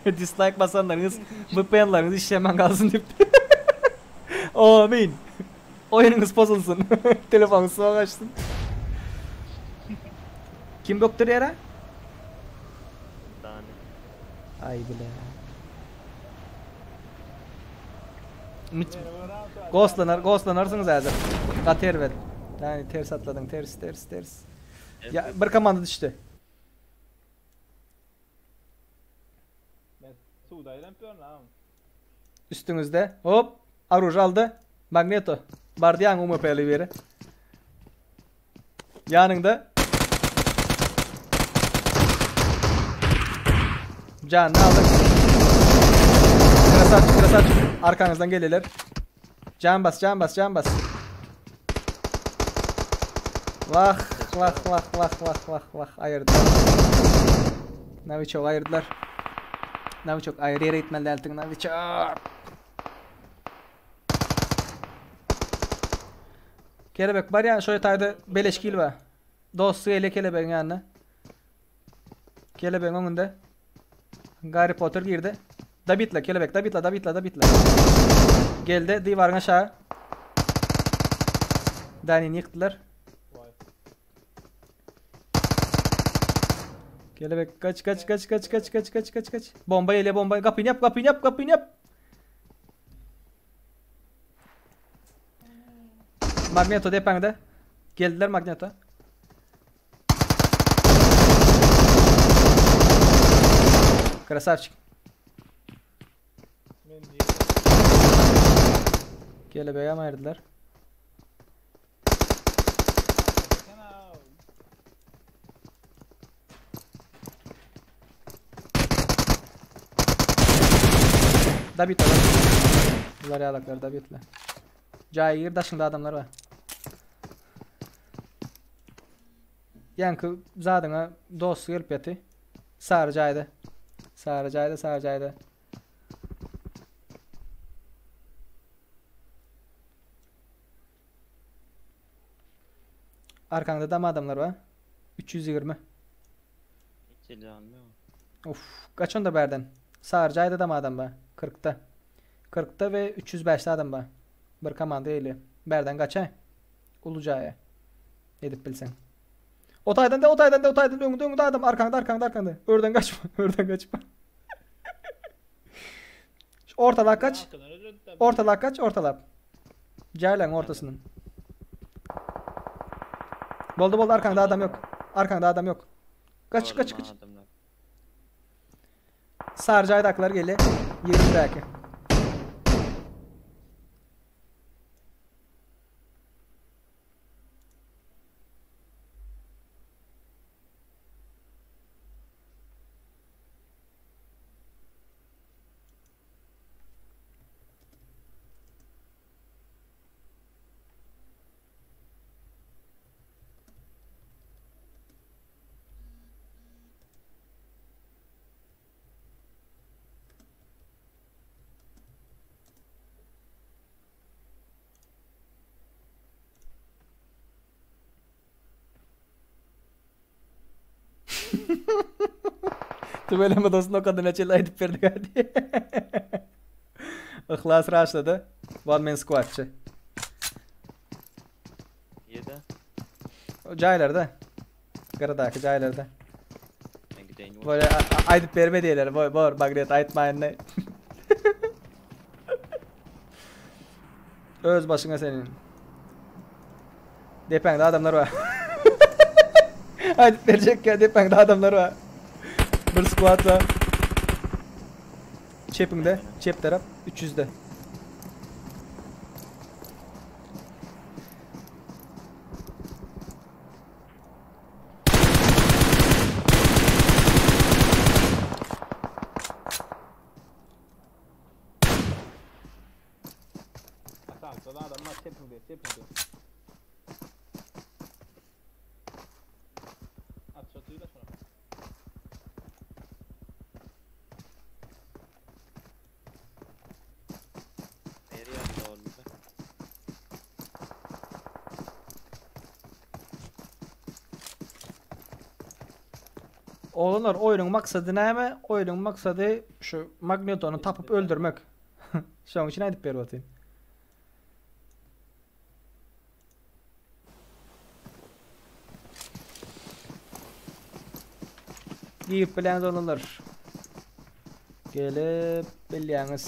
Dislike basanlaryňyz VPN-leriňiz işlemän galsyn diýip. Amin. Oýnuňyz bozulsyn. Telefonyňyz suwa gaçsyn. Kim bökdürýär ha? Dani. Ay bile. Ghostlanar, ghostlanarsyňyz häzir. Gaty erbet. Yani ters atladyň, ters, ters, ters. Ya bir komanda düşdi. Men suwda aýlanyp ýörün agam. Üstüňizde. Hop. Oruž aldy. Magneto. Bardy ýaňy UMP-li biri. Ýanyňda. Janyny aldy. Krasavçik, krasavçik. Arkaňyzdan gelýärler. Jan bas, jan bas, jan bas. Wah, wah, wah, wah, wah, wah, wah. Aýyrdylar. Nowiçok aýyrdylar. Nowiçok aýry ýere gitmeli däldiň, Nowiçok. Kelebek barýan şo taýda beleş kil bar. Dosty gelýär kelebegiň ýanyna. Kelebegiň öňünde. Garry Potter girdi. Dabitla kelebek, dabitla, dabitla, dabitla. Geldi diwaryň aşağı. Danini ýykdylar. Vay. Kelebek kaç kaç kaç kaç kaç kaç kaç kaç kaç. Bomba geliyor bomba. Kapıyı yap kapıyı yap kapıyı yap. Magneto depende. Geldiler Magneto. Krasavçik. Men diýdim. Kelebeğe mi ayırdılar? Sen ha. Da bit adam. Bunlar yalaklar da bitler. Cayir daşında adamlar var. Yankı zadyňa dost gelip ýaty. Sary jaýda. Sary jaýda, sary jaýda. Arkaňda dam adamlar bar. 320. Hiç eli almıyor. Of, kaç onda berden? Sary jaýda dam adam bar. 40-da. 40-da ve 305-de adam bar. Bir komanda eli. Berden kaça? Ulu jaýa. Edip bilsen. O taydan da, o taydan da, o taydan öňünde öňünde adam arkanda arkanda arkanda. Örden kaçma, örden kaçma. Şu Ortalak kaç. Arkadan öldürdü tabii. Ortalak kaç, ortalak. Caylan ortasının. Boldu boldu arkanda adam yok. Arkanda adam yok. Kaç kaç Gördüm kaç. ha adamlar. Sarı caydaklar geliyor. 20 belki. Tümeleme dostun o kadar açıyla edip verdik hadi. Ihlas raşladı. One man squadçı. Yedi. O Caylarda. Karadaki caylarda. Ben gideyim. Böyle a- a- aydıp berme diyorlar. Boy bor magnet aytmayın ne. Öz başına senin. Depende adamlar var. Aydıp verecek ya depende adamlar var. Bir squad var. Çepinde, çep taraf 300'de. Asansörde adam var çepinde çepinde. At çatıyı da şuna. Nereye yandı oğlum? Oğlanlar oyunun maksady näme? Oyunun maksady şu Magnetonu tapyp öldürmek. Şoň üçin aýdyp berip otyryn. Diýip bilen olanlar. Gelip bilýäňiz.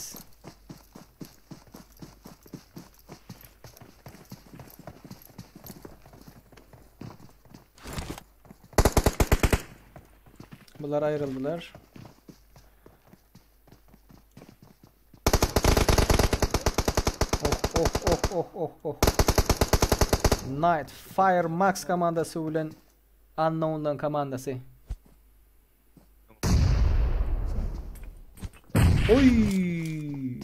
Bunlar ayrıldılar. Oh oh oh oh oh oh. Night Fire Max komandasy bilen Unknown'dan komandasy. Oy!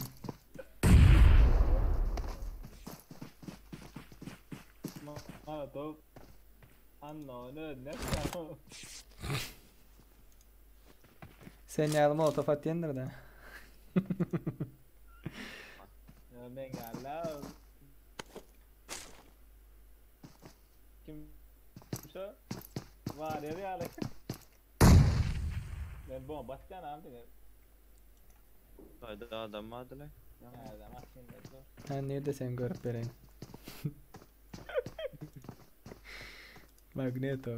Molotov. Unknown ne? Sen ýaly molotow atýandyr da. Ya ben geldim. Kim? Şu? Var ya bir alek. Ben bomba atacağım abi. Haydi adam vardı lan. Nereden atayım ben dur. Ha nerede sen görüp vereyim. Magneto.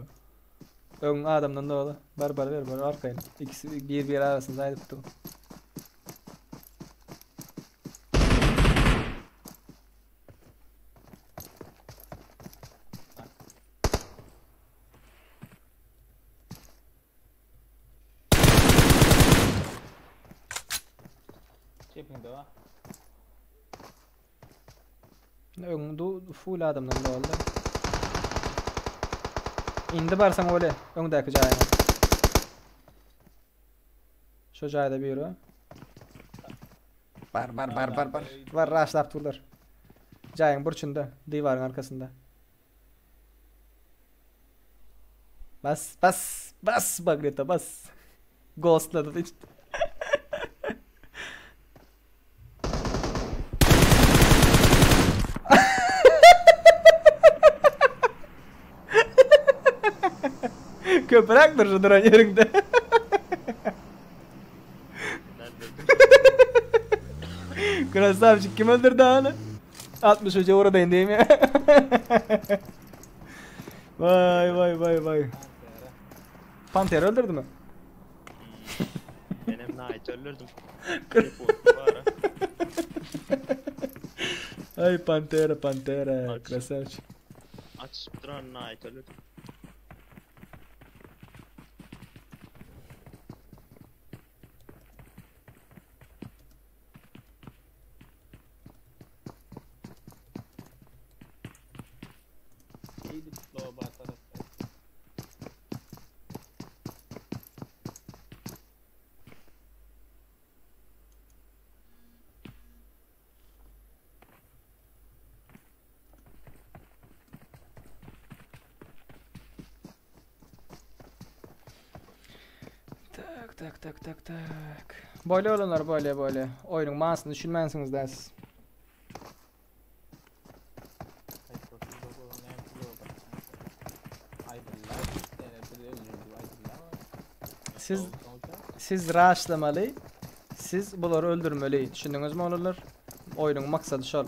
Öň adamdan doly. Bar bar ber bar arkaýyn. Ikisi bir bir arasynda aýdypdy. Çepiňde bar. Öň du full adamdan doldy. Indi barsaň öle öňdäki jaýyna. Şu jaýda biri bar. Bar bar bar bar bar. Bar raşlap durlar. Jaýyň burçunda, diwaryň arkasynda. Bas bas bas Bagreta bas. Ghostladı işte. Köpräk dur duran ýeriňde. Krasavçik kim öldürdü anı? 63'e uğradayın değil mi? vay vay vay vay. Pantera öldürdü mü? Menem Knight öldürdüm. Ay Pantera Pantera Krasavçik. Açyp duran Knight öldürdüm. Tak tak tak tak tak. Böyle olanlar böyle böyle. Oýnuň manysyny düşünmänsiňiz dä siz. Siz siz raşlamaly. Siz bulary öldürmeli. Düşündiňizmi olanlar? Oýnuň maksady şol.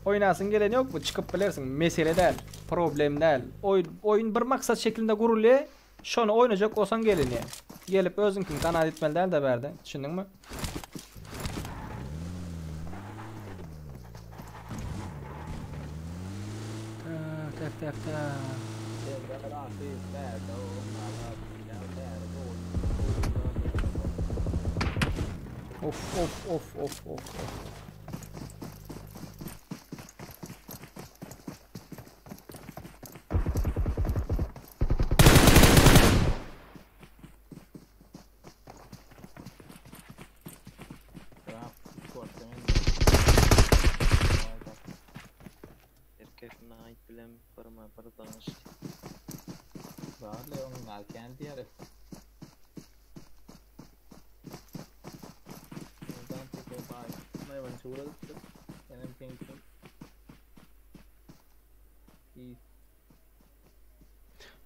Oýnasyň geleni ýokmy? Çykyp bilersiň. Mesele däl. Problem däl. Oýun oýun bir maksat şeklinde gurulýar. Şony oýnajak bolsaň gelini. Gelip özüňkini kanaat etmeli däl de bärde. Düşündiňmi? Tak tak tak tak. Of of of of of. of. Erkek Knight bilen birma bir danışdy. Barly onuň alkän diýer.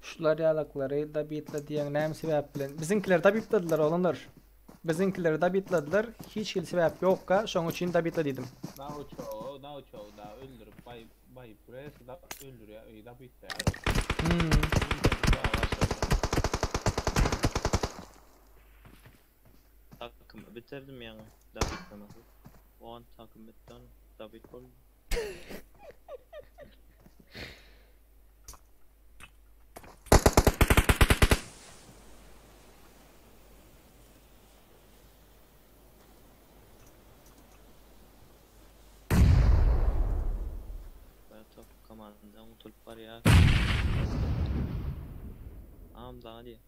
Şular ýalaklary da bitla diýen näme sebäp bilen? Biziňkiler da bitladylar oglanlar. Biziňkiler da bitladylar. Hiç hili sebäp ýokka, şoň üçin da bitla diýdim. Da uçağı, da uçağı da öldürüp bay bay buraya da öldürüyor, öyle da bitti. Hmm. Takımı bitirdim ýaňy. David namazı. O an takım bitti onu. David oldu. Ben top komandan utulyp barýar. Am daha diye.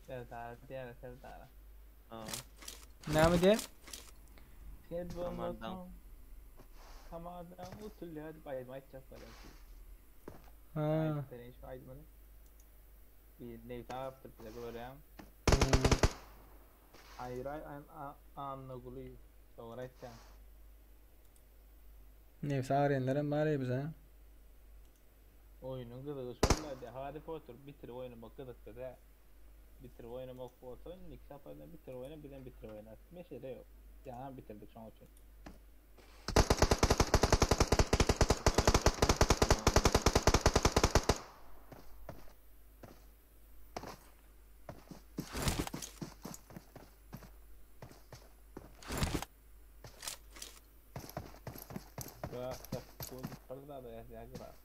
Serdar diýer Serdar. Aa, Näme diýen? Kamardan. Kamardan utulýar bay bay çapar. Ha. Bir ne tapdyr bize görýän. Hmm. Aýry an anna guly. Dogry aýtýan. Nefsi ağrıyanlarım bar ya bize. Oýnuň gyzygy şol Harry Potter bitir oýnamak gyzykly da. Bitir oýnamak bolsa ilk sapardan bitir oýna bizem bitir oýnar. Mesele ýok. Ýa bitirdik şoň üçin. Graf ýapyk bir zada ýazýar graf.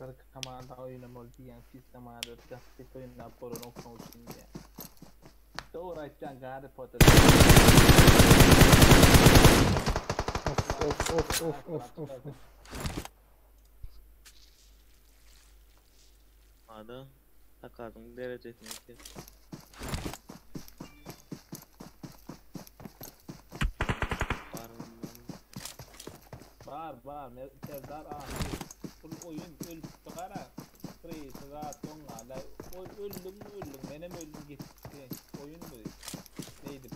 Bir komanda oýnamaly diýen sistemada justice oýnap bolanok şoň üçin diýen. Dogry aýtýaň Garry Potter. Of of of of of of of. Ada takadyň derejesini kes. Bar bar Serdar ahyry bul oýun ölüpdi gara Kreýsi zat oňňala oý öldüňmi öldüň menem öldüm gitdi oýun bu neýdip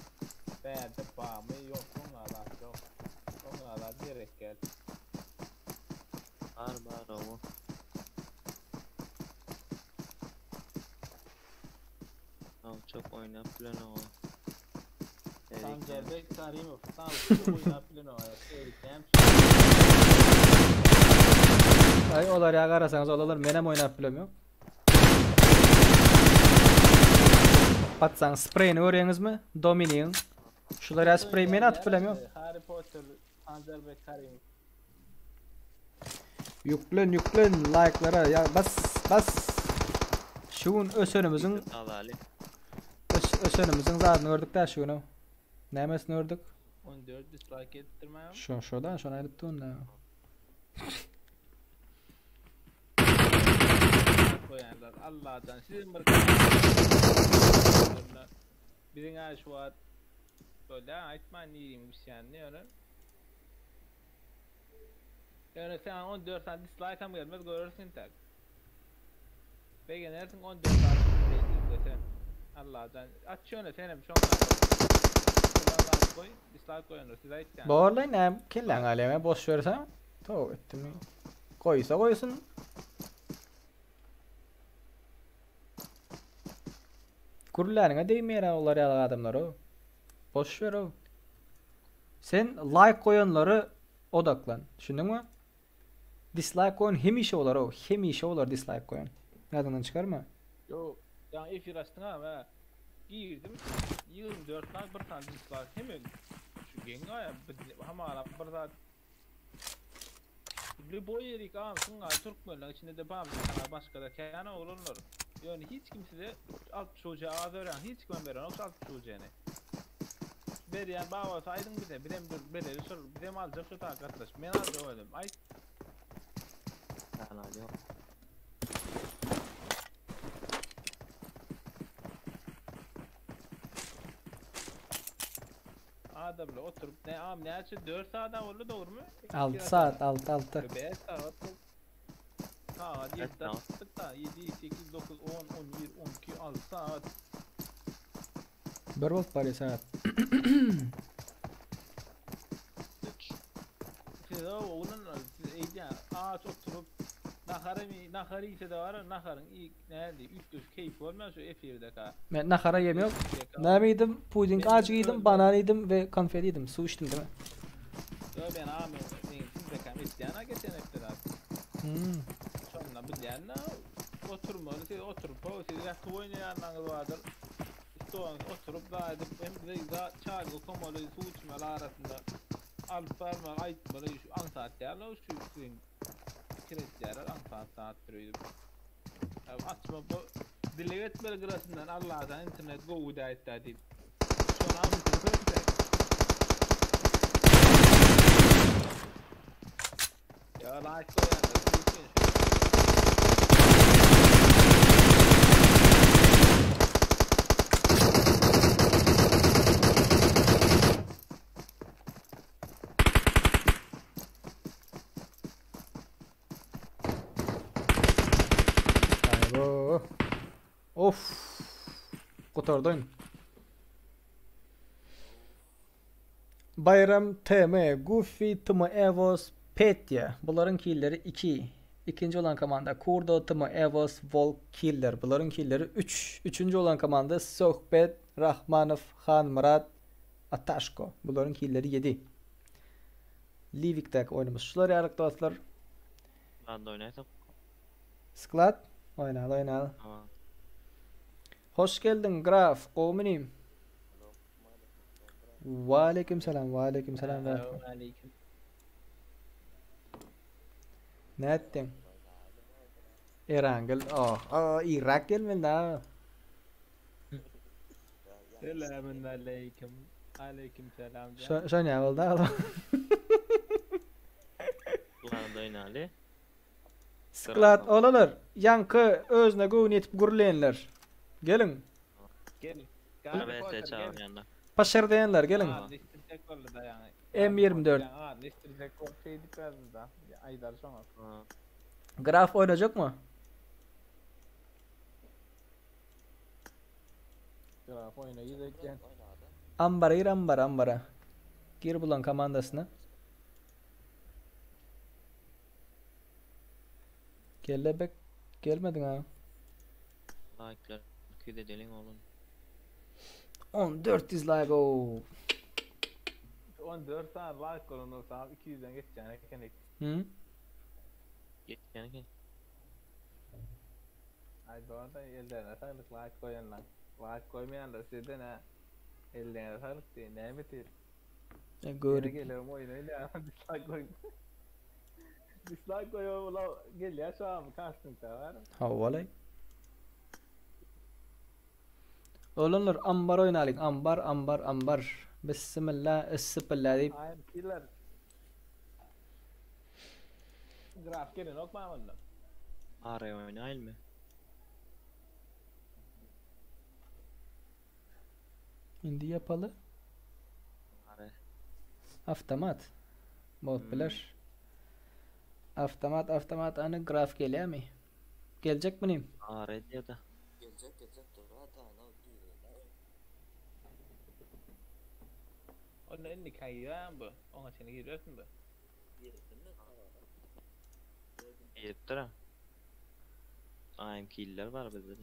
bärde bamy ýok oňňa zat ýok oňňa zat gerek däl. Bar bar owo. Çok oynap bilen o. Sanjarbek Karimow sag oýnap bilen o. Ay olar ya garasaňyz olalar menem oýnap bilem ýok. Batsaň spreyini görýäňizmi? Dominigiň. Şular ya spreý men atyp bilem ýok. Harry Potter Sanjarbek Karimow. Ýüklen ýüklen laýklara ya bas bas. Şu gün ösenimiziň ös, ösenimiziň zadyny gördük da şu günü. Nämesini gördük? 14 dislike etdirmem. Şu şodan şony aýdyp durun da. Koýanlar Allah'dan sizin bir Biziň ha şu wagt böyle aýtman nireymiş yani ýöne. Ýöne sen 14 sany dislike hem gelmez görersin tak. Begenersin 14 sany izlesen. Allah'dan aç ýöne senem şoňa. Koy, dislike goýanlar siz aýtýan. Borlaý näme kelläň alýa boş bersem. Tow etdim. Goýsa goýsun. Gürläniňe degmeýär olar ýaly adamlar o. Boş ber o. Sen like goýanlary odaklan. Düşündiňmi? Dislike goýan hemişe bolar o. Hemişe bolar dislike goýan. Ýadyňdan çykarma. Yo, ýa efir açdyň ha, ben girdim. 24 tane bir tane dislike hemen. Şu geň aýa hamala bir zat Lüboý ýerik am şuňa türkmenleň içinde de bar bir başga da kän oglanlar. Ýöne hiç kim size 60 uja az ören hiç kim berenok 60 ujany. Berýän babasy aýdyň bize, bizem bir bereli şol, bizem aljak şu takatlaş. Men aljak özüm. Aýt. Ben alıyorum. Adamla oturup ne am näçe 4 saat oldu doğru mu? 6 saat 6 6. 5 saat. Saat Evet, 7 tamam. attık da 7 8 9 10 11 12 6 saat. Bir bolup barýar saat. Siz o oğlun siz eýdýän aç oturup nahary mi nahary ise de var naharyň ilk nädi üç göz keyif bolmaýar şu efirde ka. Men nahara ýem ýok. Näme ýedim? Puding acı yedim, banan yedim ve konfeti yedim. Su içtim değil mi? Yo ben abi siz de kam etýän geçen hepde abi. Hmm. Şonda bilýän oturmaly siz oturup o siz ýatyp oýnaýanlaryňyz bardyr. Stolun oturup da edip hem de da çay komaly suw içmeli arasynda alyp barmaly aýtmaly şu aňsat däl o şu siziň pikir etýärler aňsat saat öýdüp. Açma bu dileg etmeli gyrasyndan Allah'dan internet gowy däýtdi diýip. Şona Ya like koýanlar. Aybo. Of. Gutardy oýun. Bayram TM, Goofy, TM Evos, Petya. Bularyň killleri 2. İkinci olan komanda Kurdo, TM Evos, Volk Killer. Bularyň killleri 3. Üçüncü olan komanda Sohbet, Rahmanov, Han Murat, Ataşko. Bularyň killleri 7. Livik'däki oýnumyz şular ýalyk dostlar. Ben de oynaysak. Sklad oýnaly oýnaly. Tamam. Hoş geldiň Graf, gowmy inim? Waleýkim salam, waleýkim salam Graf. Aleyküm. Nätdiň? Erangel, oh, oh, Irak gelmeli da. Selamün aleyküm. Aleyküm selam. Şo, şo näme boldy agam? Lan oýnaly. Sklad olalar, ýaňky özüne göwni ýetip gürleýänler. Geliň. Gel. Evet, çağır yanına. Paşer diýenler geliň. Adleştirjek boldy da ýaňy. M24. Adleştirjek bolup şey diýip ýazdy da. Aýdar şoňa. Ha. Graf oýnajakmy? Graf oýna gideken. Ambara gir ambara ambara. Gir bulan komandasyna. Gellebek gelmedin ha. Like'lar 200 edelim oğlum. 14 dislike o. 14 tane like bolan olsa 200'den geçeceğine eken. Hı? Geçen ki. Ay doğru da ellerine sağlık like koyanlar. Like koymayanlar sizden ha. Ellerine sağlık diye ne bitir. E, Gene görüp. geliyorum oyuna ya dislike koy. dislike koyuyor ula gel ya şu an kastın da var. Havalay. Olanlar ambar oynalyk. Ambar ambar ambar. Bismillah issipilla diýip. I am killer. Graf gelin okma onda. Araya oynayalım mı? Indi yapaly. Are. Avtomat. Bot Hmm. biler. Avtomat avtomat any graf gelýärmi? Geljek mi Are diyor da. Gelecek gelecek dur hata ne giriyor. Onda indi kayyam bu. Ona seni giriyorsun bu. Girdin mi? Giriptir ha. I'm killer var bizde de.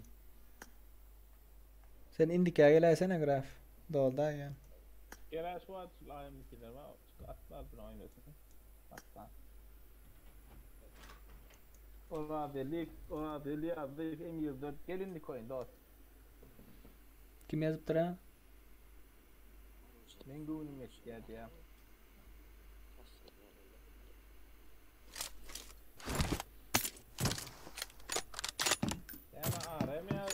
Sen indiki geläýsene graf. Dolda yani. Gel şu an I am killer var. Atlar bunu oynasın. Hatta. Ora delik, ora deli yazdı M24 gelin koyun dost. Kim ýazypdyr ha? Men göwnüm geçdi ya. Ama ARM ya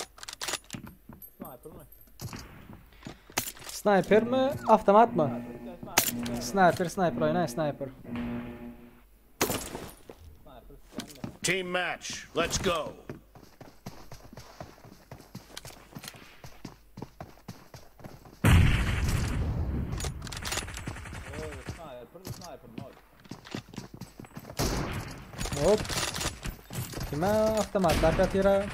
Sniper mı? Sniper mi, avtomat mı? Sniper, Sniper, sniper oýna, sniper. sniper, sniper. Team match. Let's go. Oo, sniper, sniper mod. Hop. Kime avtomatlar katýar?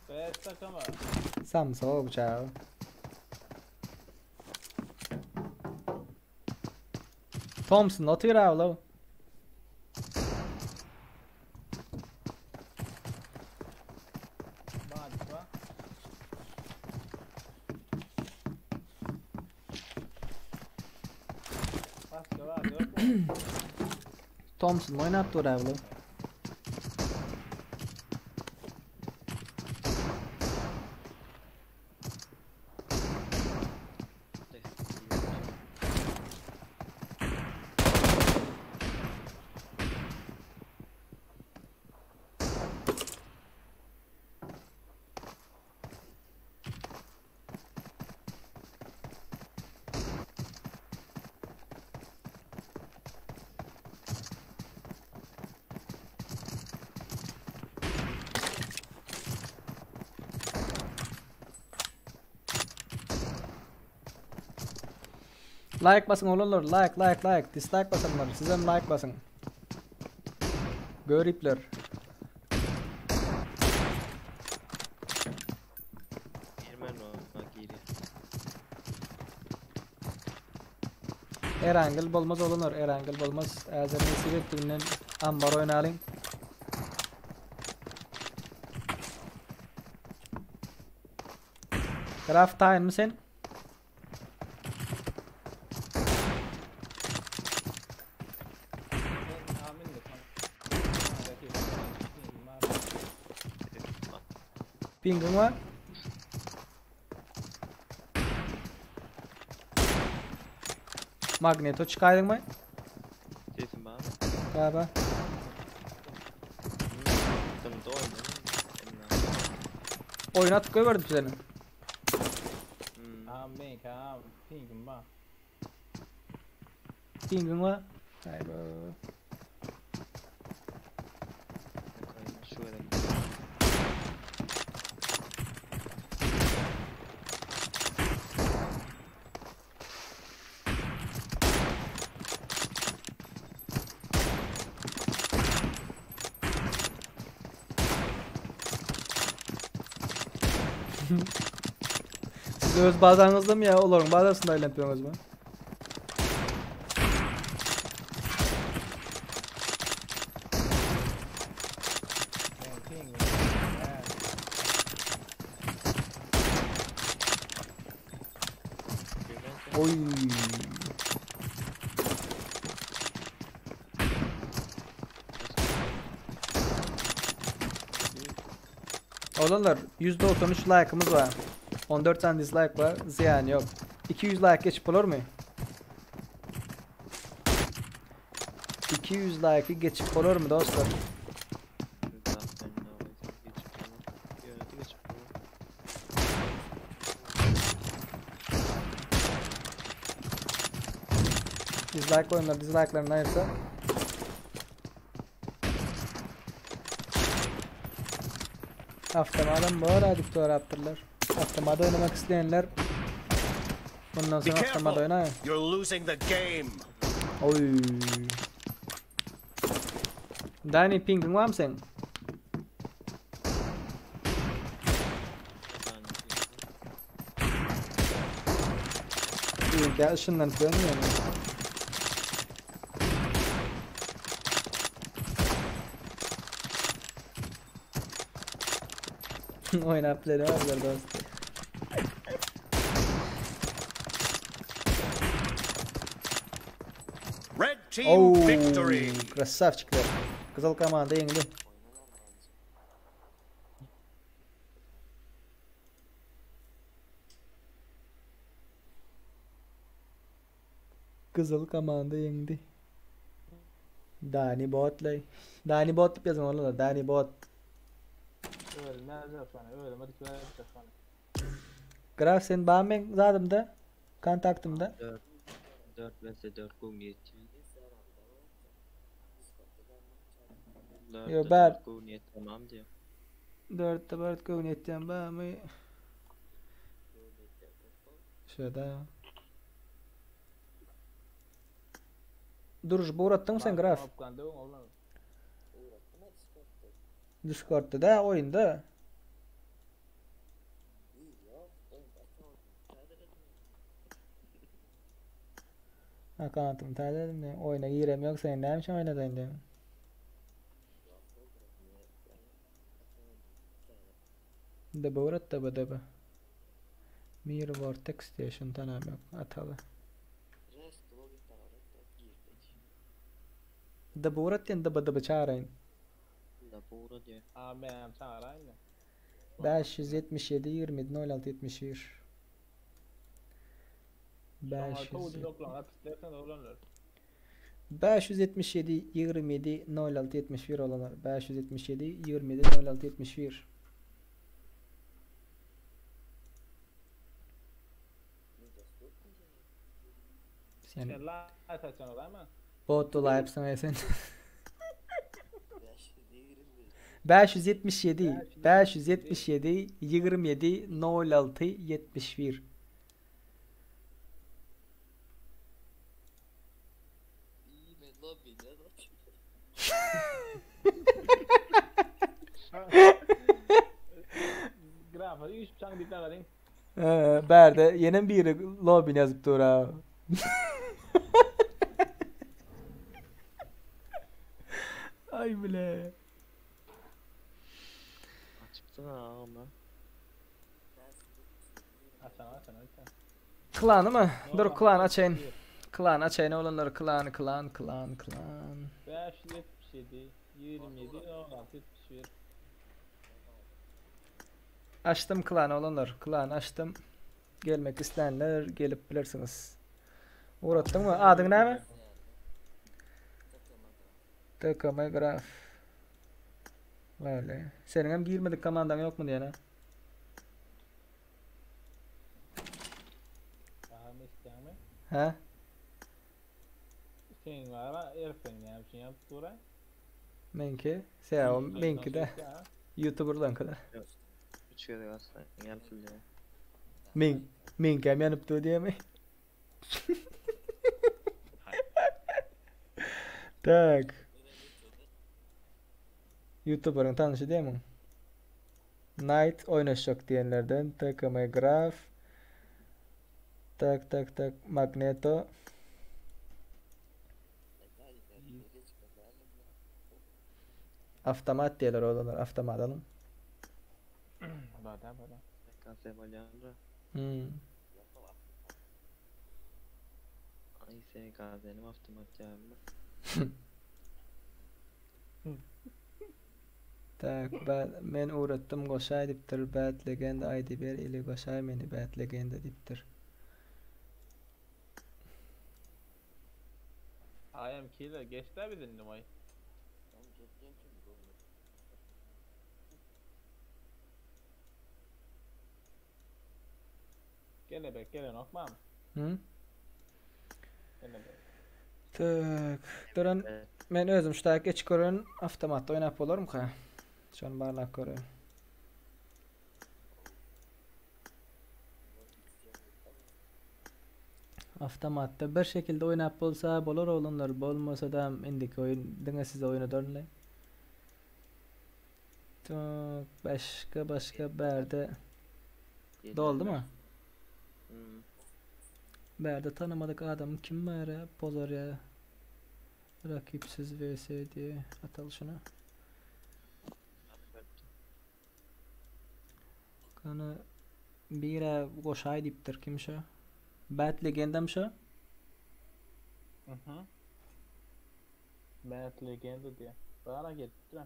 Beş takama. Samsa bıçağı. Thompson otyr awlaw. Bad ba. Başka var yok mu? Thompson oýnap dur awlaw. Like basın olanlar like like like dislike basanlar sizem like basın. Göripler. Girmen o. Bak giriyor. Erangel bolmaz olanlar Erangel bolmaz. Ezer nesip ettiğinden ambar oynalyň. Graf taýyn mı sen? Ben amin de tam. Pingiň bar. Magneto çykaýdyňmy? Sesim bar. Baba. Dymdy oýun. Oyun atyp goýberdim seni. Am men kam pingim bar. Pingiň bar. Aý bu. Şu gerek. Siz öz bazaňyzda mı ya? Olaryň bazasynda aýlanyp ýörüňizmi? Men pingim. bar. Oy. Olanlar %93 like'ımız var. 14 tane dislike var. Ziyan yok. 200 like geçip olur mu? 200 like'ı geçip olur mu dostlar? Dislike koyunlar dislike'larını ayırsa. Avtomadan bu ara diktor yaptırlar. Avtomada oynamak isteyenler Bundan Be sonra avtomada careful. oynayın. You're losing the game. Oy. Dani pingin var mı senin? Gel ışından dönmüyor mu? Oynap var dost. Red team Oo, victory. Красавчикler. Kızıl komanda ýeňdi. Kızıl komanda ýeňdi. Dani Botlay. Dani Bot diýip ýazan olar. Dani Bot. Ölmez yok bana. Ölmedik ölecek bana. Graf sen ba men zadymda, kontaktymda. 4 4 vs 4 gun yetýär. Yo, ber. Gun yet tamam diýär. 4 4 göwün etýän ba my. Şurada. Duruş buratdyň sen graf. Knopkan döwüň oğlum. Discord'da da oyunda. Akantım täzedim de oyuna girem yok sen näme üçin oýnadyn diýen. Da burat da da Mir Vortex diye şunu tanım yok atalı. Rest login tararat da girdik. Da burat diyen da da çağırayın. Da bura diýär. Aa ben çağırayım da. 577 27 06 71 Ama 500 toğucu yok lan. Hapis dersen oğlum. 577 27 06 71 olanlar 577 27 06 71 Sen Sen light açan olayım mı? bot dolayıpsın sen. 520 577 577 27 06 71 İyi men lobby ne zaten. Grafa üç bıçak bir tane alayım. Ee, Berde yenen biri lobby yazıp dur ha. Ay bile. Açypsyň ama. Açan açan açan. Klanı mı? Dur klan açayım. Klan açayım olanlar klan klan klan klan. 577 27 16 71. Açdym klany oglanlar. Klany açdym. Gelmek islänler gelip bilersiňiz. Ugratdyňmy? Adyň näme? TKM Graf. Wale. Seniň hem girmedik komandaň ýokmy diýene? Bahamy isleýäňmi? Hä? Seň bara erpeň näme üçin ýanyp dur-a? Meňki? Sebäbi meňki-de. Youtuberlaňky-da. Üç gezek aslan ýalpyldy. Men meňkem ýanyp dur diýemi? Tak. Youtuberyň tanşy diýemiň? Night oýnaşjak diýenlerden TKM Graf. Tak tak tak Magneto. Avtomat diýerler oglanlar, avtomat alyň. Bada bada. Kase bolýandyr. Hmm. Ay SKS'nin avtomat ýaly. Tak, bad, men ugratdym goşaý diýipdir. Bad Legenda ID ber ili goşaý meni Bad Legenda diýipdir. I am killer geçdi biz indi moý. Kelebek gelenok mam. Hı? Kelebek. Tak, duran men özüm şu taýy geçip gören avtomatda oýnap bolarmyka? Şony barlap göreýin. Avtomatda bir şekilde oýnap bolsa bolar oglanlar, bolmasa da indiki oýun diňe size oýnadaryn. Tak, başga başga bärde doldumy? Hmm. Bärde tanamadyk adam kim bar ya? Pozar ya. Rakipsiz vs diye atal şuna. Kana bire goşaý diýipdir kim şo? Bad Legendam şo? Mhm. Bad Legenda diýe. Bara gelipdir.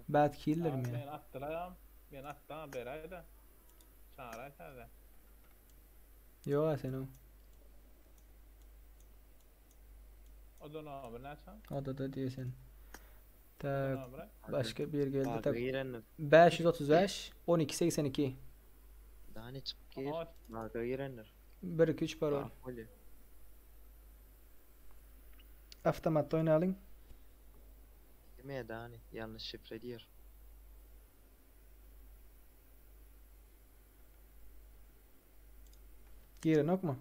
Bad Killer mi? Men atdylar. Men atdan beräýde. Çağıray täze. Ýok sen o. O da nomer näçe? Odada diýesen. Tak Nomer. başga bir geldi Baka tak. girendir. 535 1282 Daha ne çık gir. Hoş. Baka girendir. 1 2 3 parol. Öyle. Avtomatda oýnalyň. Girmeye daha ne? Yanlış şifre diyor. Giren okmy?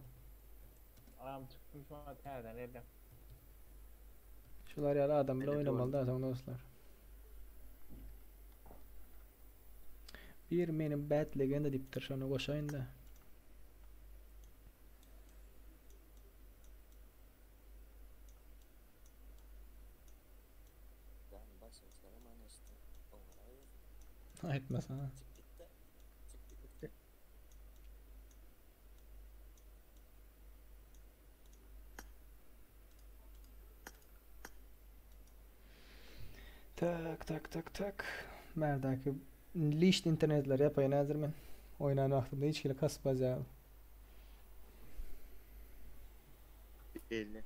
Aram çıktım şu an täzeden geldim. Şular ýaly adam bile Meni oýnamaly da soň dostlar. Bir menim Bad Legenda diýipdir şony goşaýyn da. Aýtmasana. Tak tak tak tak. Merdaki lişt internetler ýapaýyn häzir men. Oýnan wagtymda hiç hili kasmaz ýa. Belli.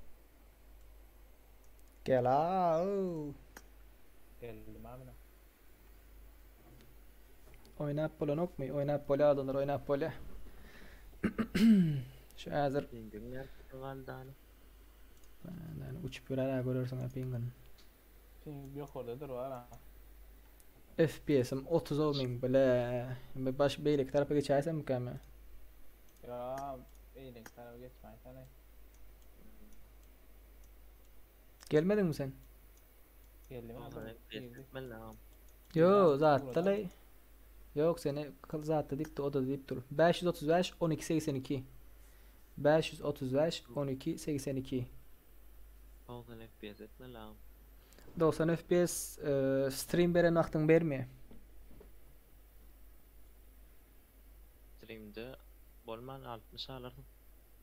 Gel au. Geldim amına. Oýnap bolanokmy? Oýnap bolýa adamlar, oýnap bolýa. Şu häzir Pingin yaptı galdı hani. yani uçup ýörer görersiň ha pingin. Şimdi yok oradadır var ha. FPS'im 30 olmayayım bile. Ben baş beýleki tarapa geçersem mükemmel. Ya eýlik tarafa geçmeyin sen. Gelmedin mi sen? Geldim Vallahi abi. Girdi. etmen lazım. Yo Buradan- zatda Yok seni kıl zatta deyip de o da deyip dur. 535 12 82. 535 12 82. 90 FPS etmen lazım. 90 FPS e, stream beren wagtyň bermeýär. Stream'de bolman 60 alırsın.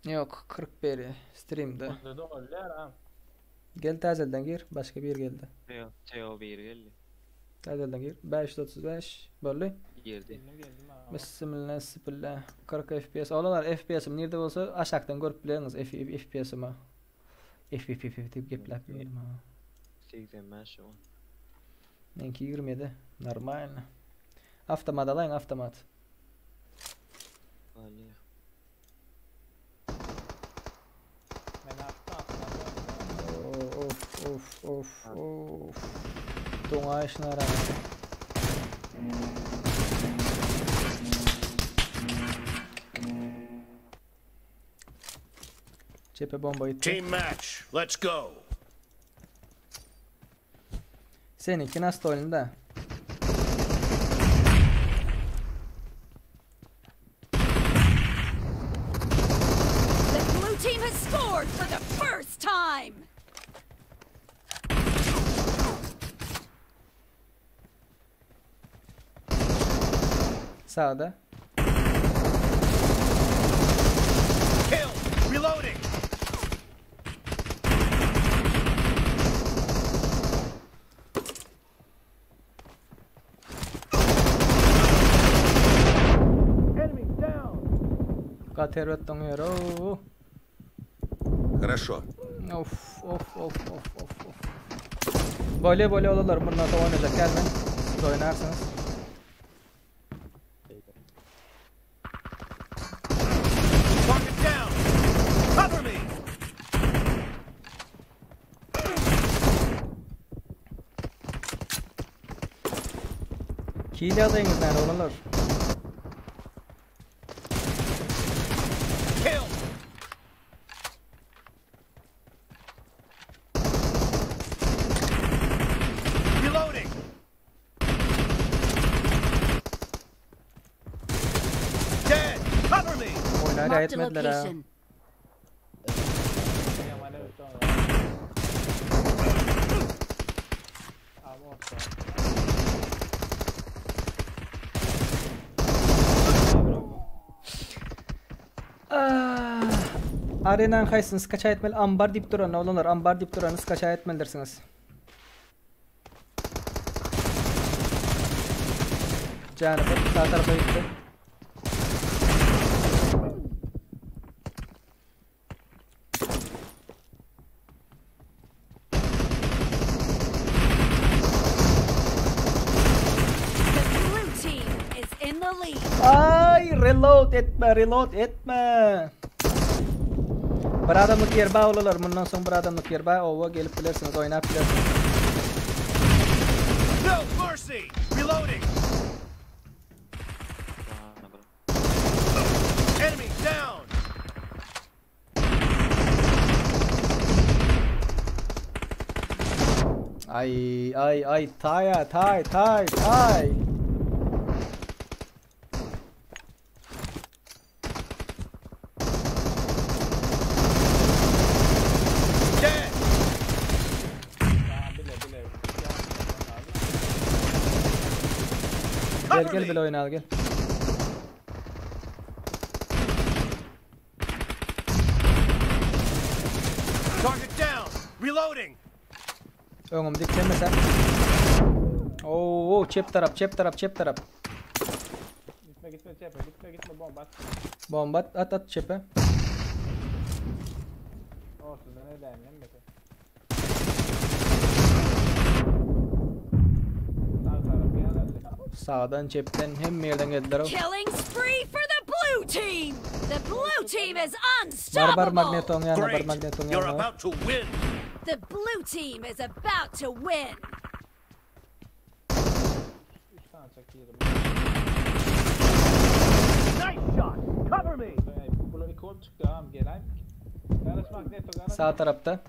Yok 40 beri streamde. Burada da oluyor ha. Gel täzelden gir. Başka bir geldi. Teo, Teo 1 geldi. Täzelden gir. 535 boldy. Girdi. Geldim geldim abi. Bismillah, bismillah. 40 FPS. Olanlar FPS-im nirde bolsa aşakdan görüp bileriniz FPS-imi. F F F diýip gepläp ýördim ha. 85 o. Meňki 27. Normalno. Avtomat alaýyň avtomat. Alýa. Men attı attı. Of of of of. Doňaýşyna ara. Çepe bomba gitdi. Team match. Let's go. Seninki nasıl oyunda? The blue team has scored for the first time. Sağda. Kill. Reloading. Enemy down. Gater doňuyor. Oo. Хорошо. Of of of of of of. Böyle böyle olurlar. Bunlar da oynayacak gelme. Siz oynarsınız. Target down. Cover me. Kill alayınız nerede olurlar. Kill. Reloading. Dead. Cover me. Oynar Marked a etmediler ha. location. Kemal evet tamam. Abi orta. Ah. Arenan haýsyny skaça etmeli ambar diýip duran olanlar ambar diýip durany skaça etmelidirsiňiz. Jany bir sağ tarafa gitti. The blue team is in the lead. Ay reload etme reload etme. Bir adamlyk ýer ba olalar. Mundan soň bir adamlyk ýer ba. Owa gelip bilersiňiz, oýnap bilersiňiz. No mercy. Reloading. Jana bro. Enemy down. Ay ay ay taya tay tay tay. Dead. Tamam bile bile. Abi. Gel Cover gel me. bile oyna al gel. Target down. Reloading. Öňüm dikleme sen. Oo çep tarap çep tarap çep tarap. Gitme gitme çepe gitme gitme bomba at. Bomba at at, at çepe. Ortadan öyle mi be? Sağ tarafı yanardı. Sağdan çepten hem yerden geldiler. o. Killing spree for the blue team. The blue team is Bar bar unstoppable. magneton yanına bar Great. magneton You're yanına. about to win. The blue team is about to win. 3 tane çak yedim. Nice shot. Cover me. Ey, Bular iki olup çıktı ağam geleyim. Karış magneto karış. Sağ tarafta.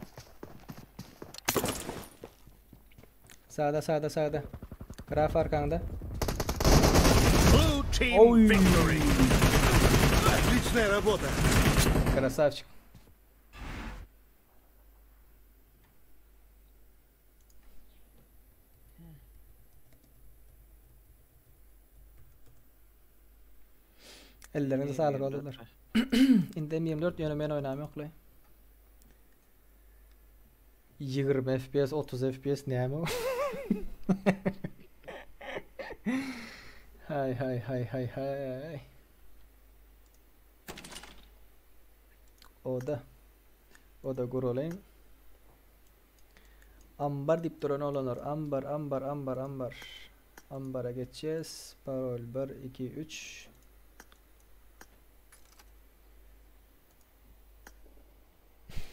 Sağda sağda sağda. Graf arkanda. Blue team Oy. victory. Отличная работа. Красавчик. Ellerinize sağlık oğullar. Indi M24 ýöne men oýnam ýokly. 20 FPS, 30 FPS näme o? Hay hay hay hay hay. Oda. Oda guralyň. Ambar diýip duran oglanlar. Ambar, ambar, ambar, ambar. Ambara geçýäs. Parol 1 2 3.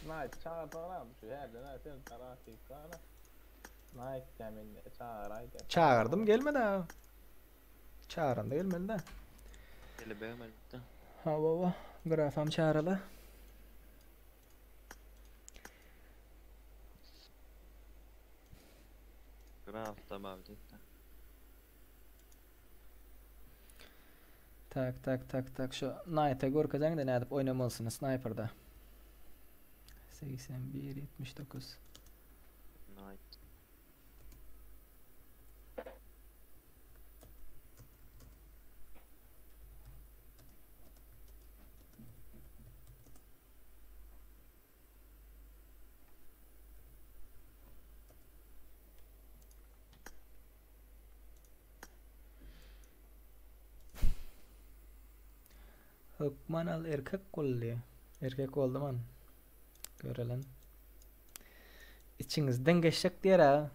Night çagyrsaňam şu ýerden ha sen tarafik gana. Night diýen çagyraýdy. Çagyrdym gelmedi ha. Çagyranda gelmedi de. Gelip beğenmedim. Ha baba. Grafam çağıralı. Graf tamam dedi. Tak tak tak tak şu Knight'a görkezäň de nädip oýnamalsyny sniperda. 81 79. Night. Hökman al erkek boldy. Erkek boldy man. Görelen. Içiňizden geçjek diýer ha.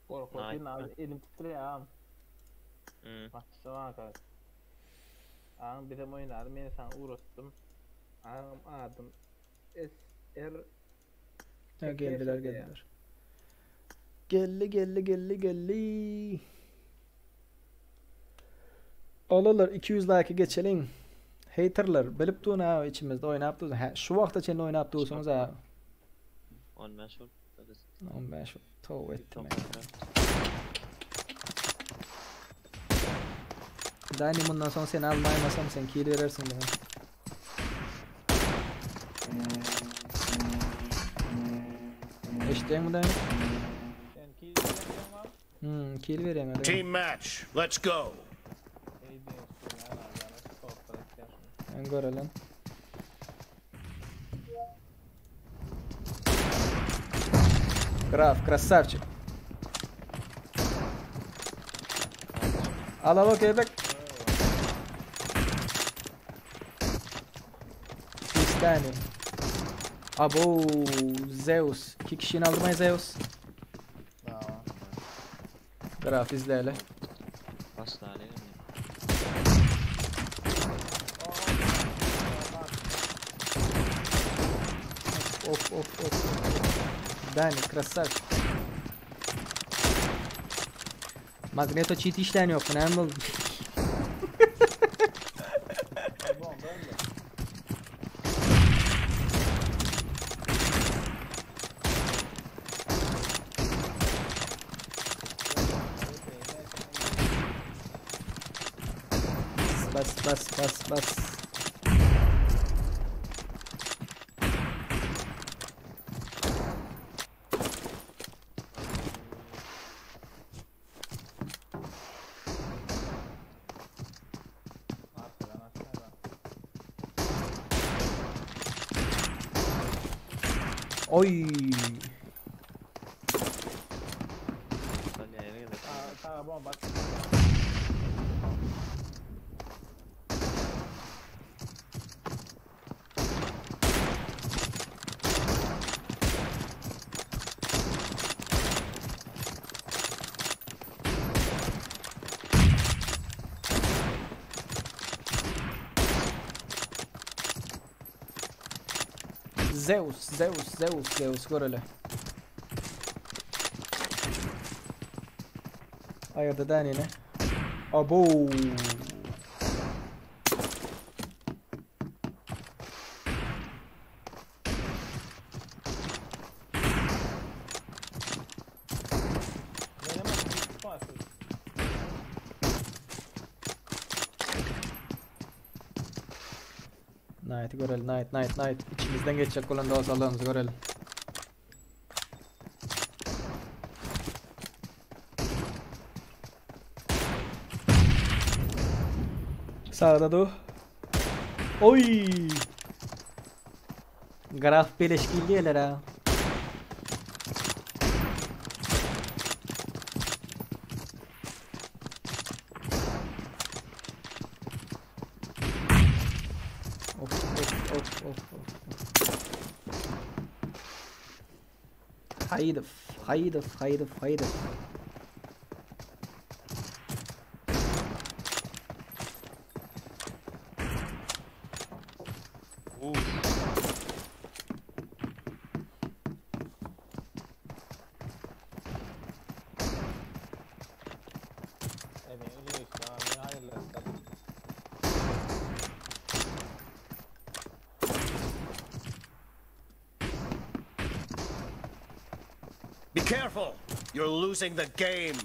Korkutun abi elim titriyor ağam. Hmm. Başla bak. Ağam bizim oynardı ben sana uğraştım. Ağam adım S R Ha, geldiler geldiler. Geldi geldi geldi geldi. Olalar 200 like geçelim. Haterlar bilip durun ha içimizde oynap durun. Ha, şu vakta çenli oynap dursunuz ha. 15 oldu. 15 tövbe ettim. Dani bundan sonra seni almaymasam sen kill verirsin bana. Eşittin mi Dani? Sen kill vereceğim abi. Kill vereyim hadi. Team match. Let's go. İyi diyorsun ya abi. Yani korkak Ben görelim. Graf, красавчик. Al al okey bek. Bir tane. Abo Zeus. İki kişini aldım ay Zeus. Tamam. Graf izle hele. Hastane mi? Of of of. Dani красавчик. Magneto cheat işleyen yok. Ne oldu? Bomba öldü. Bas bas bas bas. Arkadan aşağıdan. Oy. Ben eve geldim. Aa, tamam bomba. Zeus, Zeus, Zeus, Zeus göreli. Ayırdı Dani'ni. Abo. Benim adım pasız. Knight göreli, Knight, Knight, Knight. İçimizden geçecek olan da olsa görelim. Sağda dur. Oy! Graf beleşkil diyeler ha. Of of of. Haýdow, haýdow, haýdow, haýdow. Be careful! You're losing the game!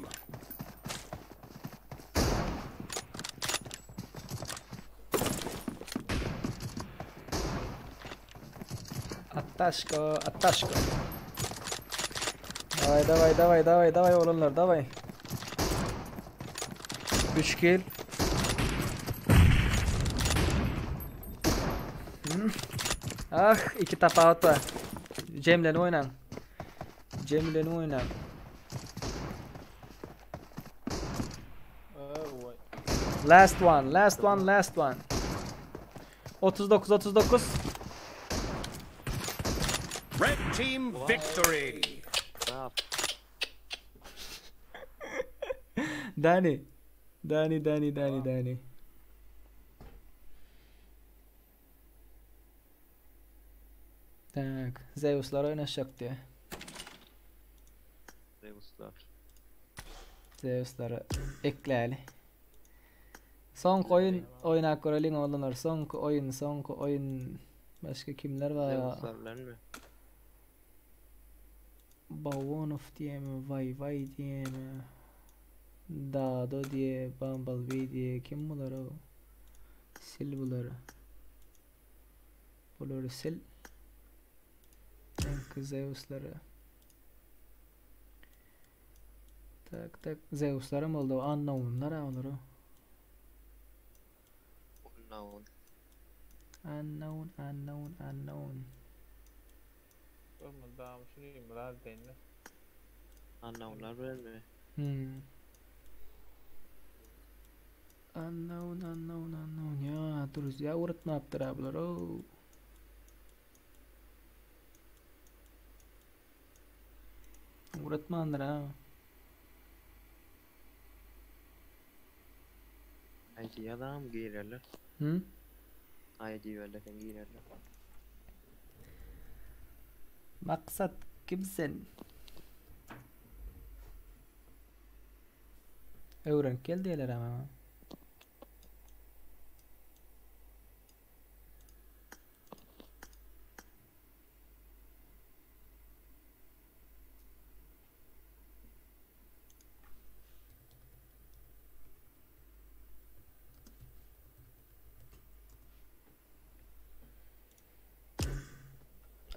Attaşko, attaşko. Daway, daway, daway, daway, daway oglanlar, daway. 3 kill. Hmm. Ah, iki tapawut bar. Jemleni oýnaň. Jemleni oýnaň. Last one, last one, last one. 39 39. Red team victory. Dani. Dani, Dani, Dani, Dani. Tak, Zeuslar oýnaşjak diýe. Zeuslar. Zeuslara ekläli. Soňky oýun oýnap göreliň oglanlar. Soňky oýun, soňky oýun. Başga kimler bar? Zeuslar bilenmi? Bawonow diýemi, Waý Waý diýemi? Dado diýe, Bumblebee diýe, kim bular o? Sil bulary. Bulary sil. Öňki Zeuslary. Tak tak Zeuslaram boldy. Unknownlar ha olar. Unknown. Unknown, unknown, unknown. Görme dam şunu biraz denli. Unknownlar bilenmi? Hmm. Unknown, unknown, unknown. Ya druzya uğratmapdyr ha bular. Oh. Ugratmandyr ha. ID ýazam girerler. Hı? ID berlesen girerler. Maksat kimsin? Öwrenip gel diýerler ama.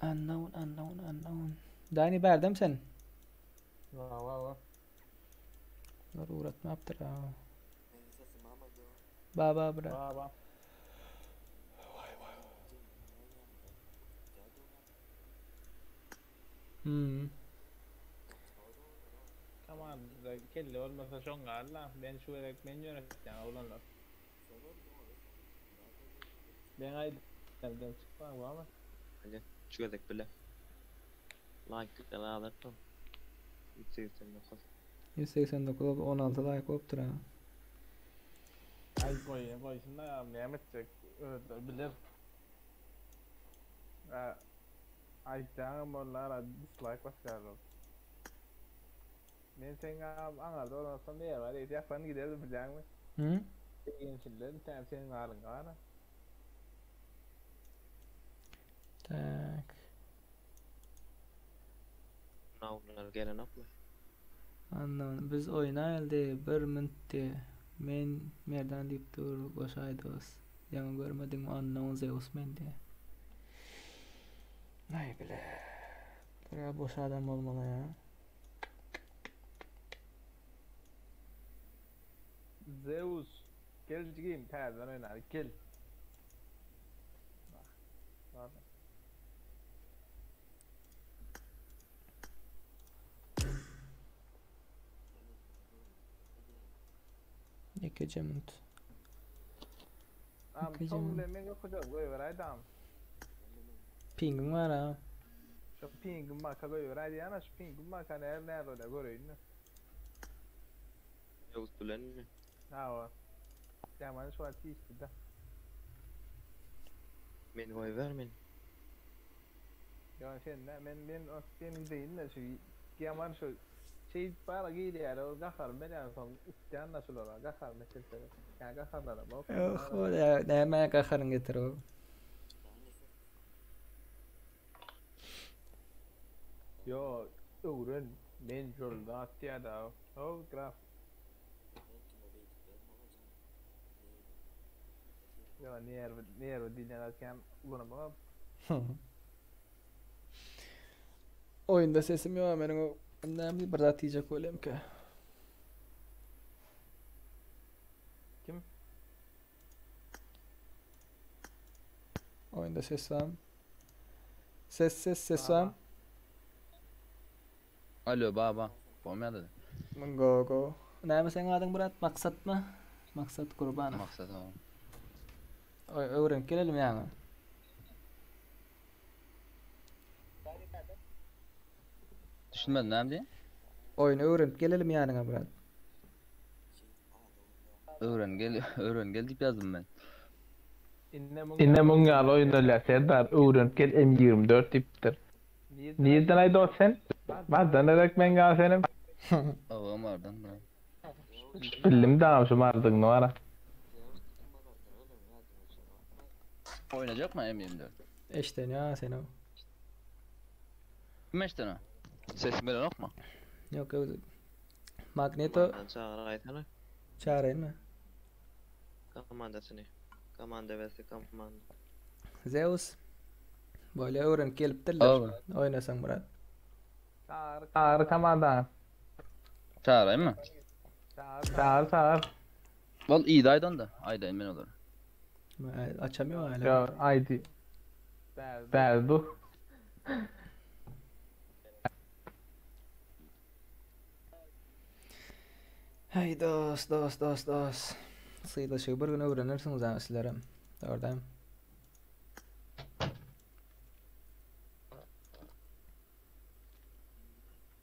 Unknown, unknown, unknown. Dani bärdem sen? Wa wa wa. Bular ugratmapdyr ha. Ba ba bra. Ba ba. Hmm. Tamam kelle olmasa şoň galla. Ben şu gezek men ýönetýän oglanlar. Ben aýdym çykma barmy? Hadi şu gezek bile. Like alartım. 389. 189 16 like bolupdyr ha. Ay goý, goýsun da näme etjek? Özleri biler. Ha, Aýtýaňam bollara dislike basýarlar. Men seň aňarda bolmasam näme diýip ýapan giderdim bilýäňmi? Hı? Begençinden täm seň halyň bar. Tak. Unknownlar gelenokmy? Unknown. Biz oýna geldi bir mintdi. Men Merdan diýip dur goşaý dos. Ýaňy görmediňmi unknown Zeus men diýe. Aý bile. Bular boş adam bolmaly ya. Zeus gel jigim täzeden oýnaly gel. Bak, bak. Ýekeje minut. Am Ýekeje soň minut. bilen men okajak goýber aýdam. Pingiň bar ha. Şu pingim barka goýber aýdýan-a şu pingim barka näl näl bolýar göreýin-de. Ýowuz bilenmi? Hawa. Ýaman şu wagt işde-de. Meni goýber meni. Ýok sen dä men men sen gideýin-de şu ýaman şu şeýdip bara girýär ol gaharym gelýär soň utýan-da şulara gaharym getirse. Ýa gaharlanamok. Ýok ol ýa nämä gaharyň getir o. Ýo öwren men şol zat diýýär-dä o graf. Ýo nerwi nerwi diýlen zat kän ulanamok. Oýunda sesim ýok meniň o näme bir zat diýjek bolýamka. Kim? Oýunda ses barmy? Ses ses ses barmy? Alo baba. Bolmaýar dedi. Go go. Näme seň adyň brat? Maksatmy? Maksat Gurbanow. Maksat ha. Oý öwrenip gelelim ýaňy. Düşünmedim näme diýen? Oýny öwrenip gelelim ýanyňa brat. Öwren gel, öwren gel diýip ýazdym men. Ine muň ýaly oýnalýar Serdar öwrenip gel M 24 diýipdir. Nirden aý dost sen? Mardan gerek meň ýaly senem. Hawa Mardan brat. Bildim dagam şu Mardygyny bara. Oýnajakmy M 24? Eşden ýa sen o. Kim eşden o? Sesim gelenokmy? Ýok ýok. Magneto Komandan çagyr aýtsana. Çagyrayynmy? Komandaçyny. Komanda berse komanda. Zeus. Bolýa öwrenip gelipdirler. Oýnasaň Murat. Çagyr komandany. Çagyrayynmy? Çagyr çagyr. Bol iydi aýt onda. Aýdaýyn men olara. Açamýok hala. Ýok aýdy. Bäri dur. Hey dost dost dost dost. Sylaşygy bir gün öwrenersiňiz ha sizlerem. Dogry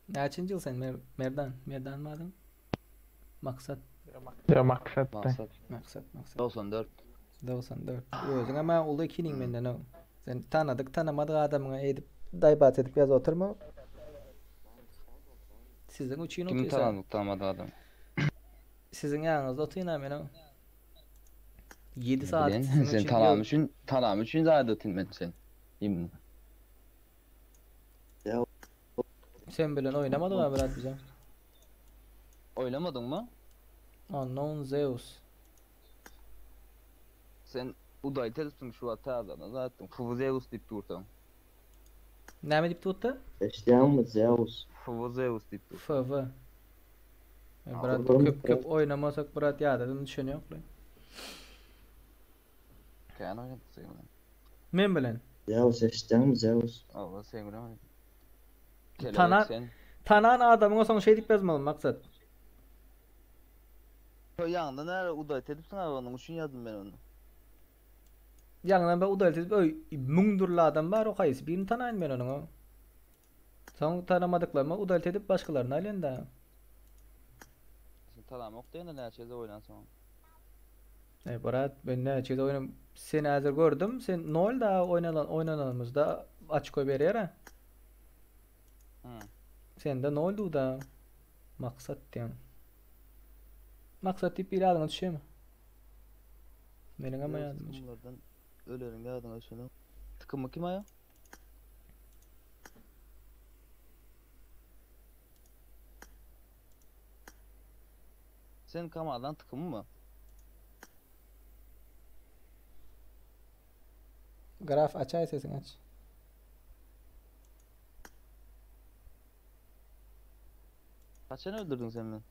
Näçinji ýyl sen Merdan? Merdan mı adyň? Maksat. Ýa Maksat. Maksat. Maksat, Maksat. 94. 94. Özüň hem uly ekiniň menden o. Sen tanadyk tanamadyk adamyňa edip daýbat edip ýazyp oturma. Siziň üçin Kim otyrsa. tanadyk tanamadyk adam? Siziň ýanyňyzda otyryn men o. 7 saat Bilen, siziň sen üçin tanam üçin, tanam üçin zat otyryn men sen. Ýim. Sen bilen oýnamadyk ha brat bizem. Oýnamadyň mı? Unknown Zeus. Sen udaý teripsiň şu wagt täzeden zaten. Fuvu Zeus diýip dursaň. Näme diýip durdy? Eşidýäňmi Zeus? Fuvu Zeus diýip dur. FV. E, brat köp köp oýnamasak brat ýadadan düşen ýok lan. Kän oýnadyk sen bilen. Men bilen. Zeus eşidýäňmi Zeus? Awa sen bilen oýnadyk. Kelebek Tanan sen. tanan adamyňa soň şeý diýip ýazmaly maksat. Şo ýaňyda näre udaý edipsiň abi onuň üçin ýazdym men ony. Ýaňydan ben udaý edip öý müň dürli adam bar o haýsy birini tanaýyn men onuň o. Soň tanamadyklarymy udaý edip başgalaryny alýan da. Sen tanamok diýende näçe ýerde oýnansoň. Ey brat ben näçe ýerde oýnam seni häzir gördüm sen nol da oýnalan oýnananymyzda açko berýär ha. Hı. Sende noldu da maksat diýen. Maksat diýip bir adyňa düşýärmi? Meniň hem ýadyma düşýär. Bunlardan öleriň ýadyňa düşeni. Tıkımı kim aýa? Sen Kamal'dan tıkımı mı? Graf açaý sesiňi aç. Kaçan öldürdün sen beni?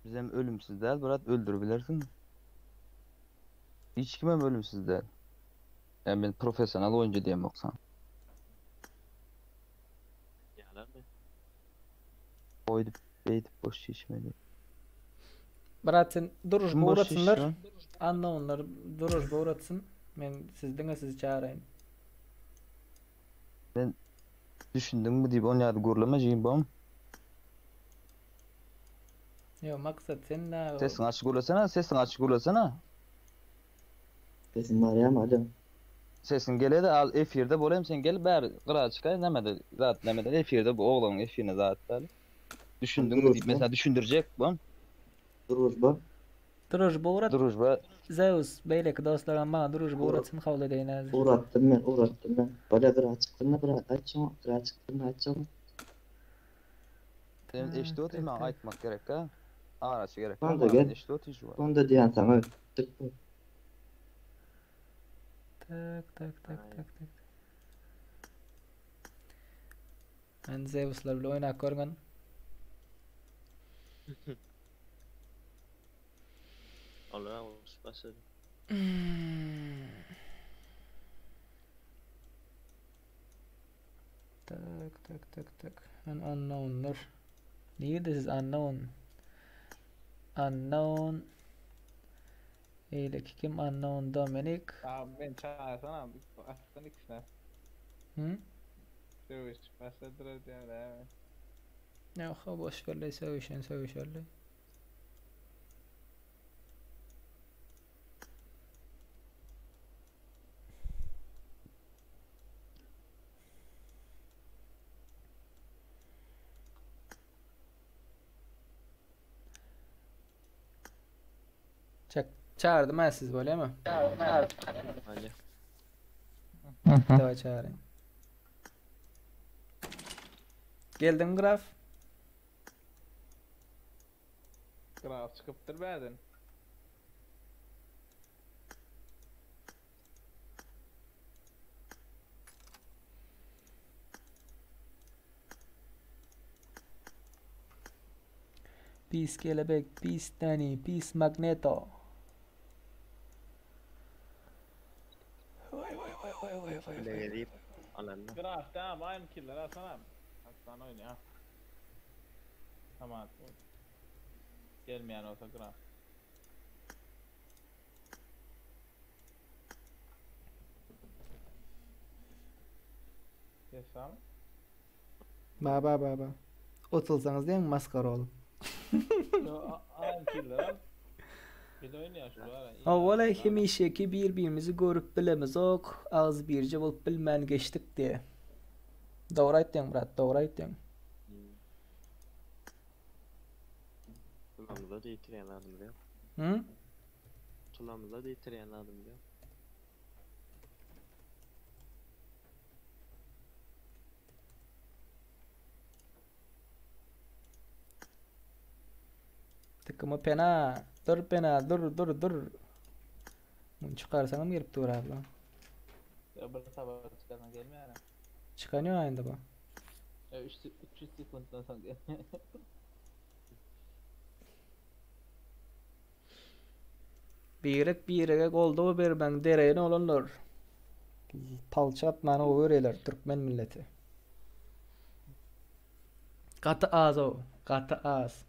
Bizem ölümsüz değil brat öldürebilirsin. Hiç kimem ölümsüz değil. Yani ben profesyonel oyuncu diyeyim yoksa. Ýalar mı? Oydup beydip boş şişmedi. Brat sen duruş Kim boş ugratsynlar. işi? Unknownlar duruş ugratsyn. Men siz diňe sizi çağırayyn. Ben düşündüňmi diýip on ýady gürleme jigim bom. Yo maksat sen na Sesiňi açyk gürlesene, sesiňi açyk gürlesene. Sesim barýarmy alo? Sesiň gelede al efirde bolayım sen gel bäri gyra çykaý nämede zat nämede efirde bu oglanyň efirine zat däl. Düşündiňmi diýip Duruşma. mesela düşündirjek bom. Duruşma. Družba ugrat. Družba Zeus beýleki dostlaram maňa družba ugratsyn kabul edeýin häzir. Uğrattım ben, uğrattım ben. Bana gyra çykdym da gyra aýtjak, gyra çykdym da aýtjak. sen Tak, eşitip tak, oturma tak. aýtmak gerek ha. Araçy gerek. Onda gel. Eşitip otur Onda diýen sana çıktı. Tak tak tak tak tak. Men Zeuslar bilen oýnap görgen. Olar uruş başlady. Tak tak tak tak. Men unknownlar. Nirede siz unknown? Unknown. Eýleki kim unknown Dominic? Abi ben çağırsana. Aslan ikisine. Hı? Dövüş başladılar diýen dämi? Yok ha boş verle sövüşen sövüşerle. Çak çağırdım ben siz böyle mi? Hadi. Dawa çağırayım. Geldim graf. Graf çykypdyr bäden. Peace Kelebek, Peace Danny, Peace Magneto. Vay vay vay vay vay vay Bile vay. gelip alanna. Graf tamam aynı killer Hasan abi. Aslan oynuyor. Tamam. Gelmeyen olsa graf. Desam. Ba ba ba ba. Otulsanız değil mi maskara oğlum? Yo aynı killer al. Bir de oynuyor şu ara. Avvala hemişeki bir-birimizi görüp bilemizok, ağız birce bolup bilmän geçdik diye. Dogry aýtdyň brat, dogry aýtdyň. Tulamyza da ýitirýän adamyz ýok. Hı? Tulamyza da ýitirýän adamyz ýok. Tıkımı pena. Dur pena, dur dur dur. Bunu çıkarsanam gelip dur abla. Ya bir sabah çıkarsan gelmiyor ya. Çıkanıyor aynı bu. Ya 3 300 sekunddan soň gelmiyor. Birek birege goldaw bermäň deregine olanlar. Palça atmany gowy görýärler türkmen milleti. Gaty az o, gaty az.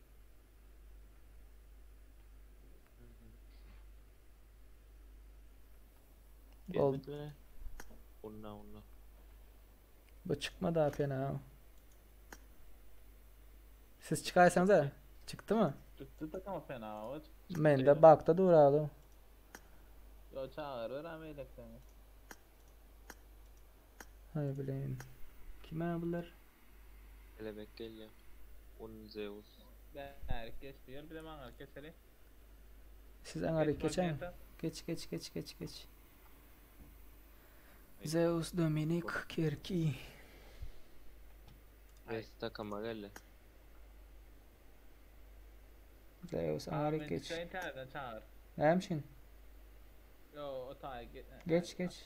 Gol. Gelmedi. Unna unna. Bu çykmady ha fena. Siz çykaýsaňyza, çykdy mı? Çıktı takama fena o. Men de bakda durady. Yo çağırır ama elekten. Hay bileýin. Kime bular? Kelebek gelýär. Un Zeus. Herkes diyor bir de ben herkes hele. Siz aňaryk geçäň. Geç geç geç geç geç. Zeus Dominik Kerki. Zeus takama geldi. Zeus aňaryk geç. Sen internetten çağır. Näme üçin? Yo o tay Geç geç.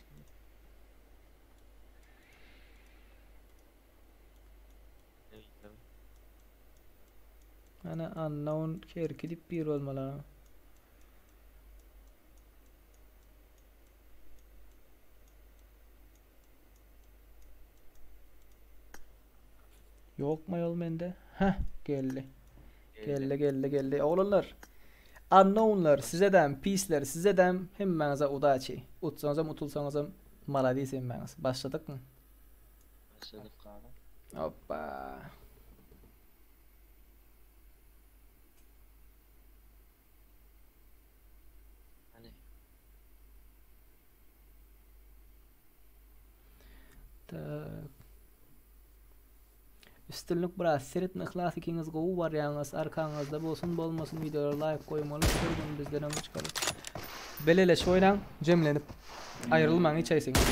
Ana unknown Kerki diýip bir bolmaly. Ýokmy ýol mende? Heh, geldi. Geldi, geldi, geldi. Oglanlar. Unknownlar sizedem, pisler sizedem hemmäňize udaçi. Utsaňyzam utulsaňyzam maladis hemmäňiz. Başladykmy? Başladyk gaga. Hoppa. Hany. Tak. Üstünlik brat seretme yhlas ikiňiz gowy barýaňyz arkaňyzda bolsun bolmasyn wideolara laýk goýmaly bir gün bizdenem çykar. Beleleşip oýnaň jemlenip aýrylmaň hiç haýsyňyz.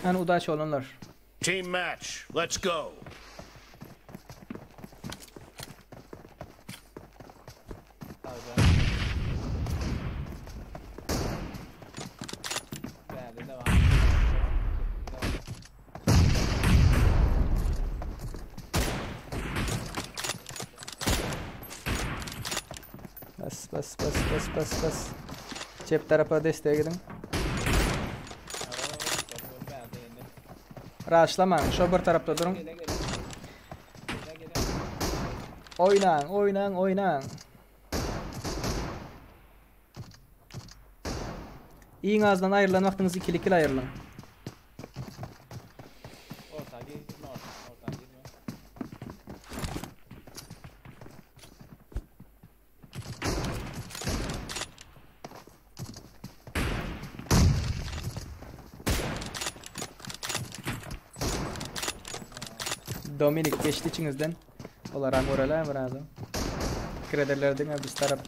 Hany udaçi olanlar. Team match, let's go. Bas bas bas bas bas bas. Çep tarapa desteğe gidin. Raşlamaň, şo bir tarapda durun. Oýnaň, oýnaň, oýnaň. Iň azdan aýrylan wagtyňyz ikili ikili aýrylyň. Orta girme, orta, orta girme. Dominik geçdi içiňizden. Olaram göreläm birazam. Pikir ederler diňe biz tarap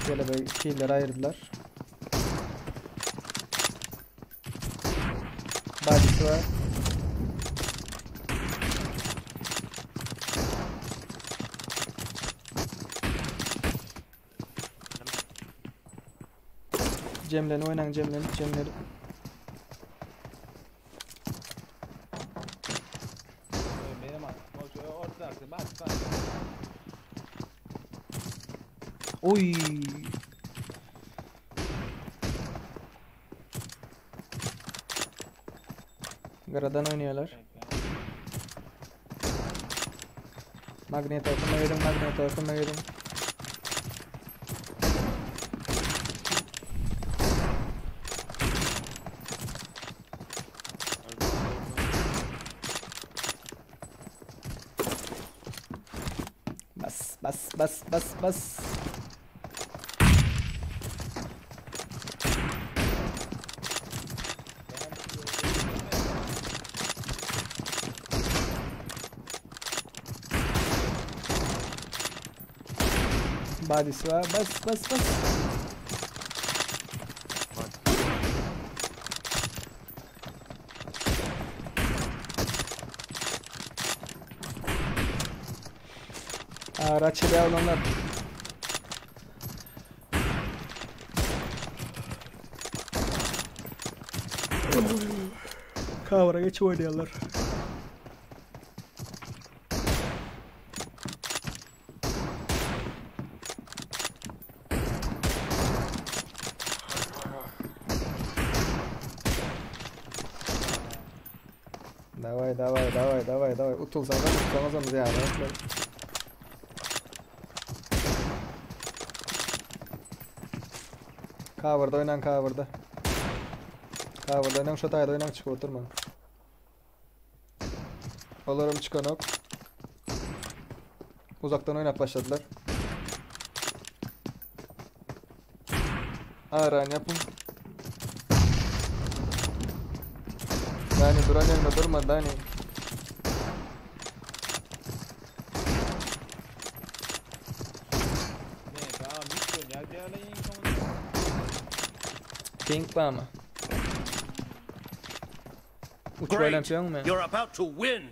Şöyle bir killer ayırdılar. Body'si var. Cemlen oynan Cemlen Cemleri. Benim orta bak bak. Oy. Garadan oynuyorlar. Magneto kömek ediň, magneto kömek ediň. Bas bas bas bas bas. Body'si var. Bas bas bas. Araç olanlar. Kavra geç oynayanlar. Давай, давай, давай, давай, давай. Utulsaňam, utulsaňam zyýany ýok. Coverda oýnaň coverda. Coverda oýnaň şo taýda oýnaň çykyp oturmaň. Olaram çykanok. Uzakdan oýnap başladylar. Aran yapın. Dani duran yerinde durma Dani. Pink var mı? Uç Great. mi? You're about to win.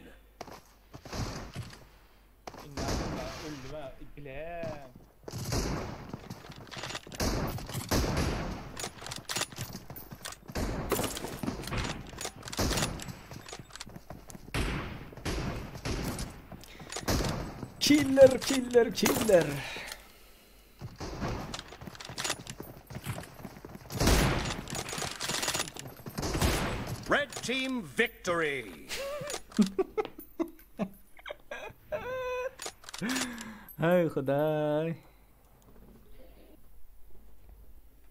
Killer killer killer. team victory. Hay Hudaý.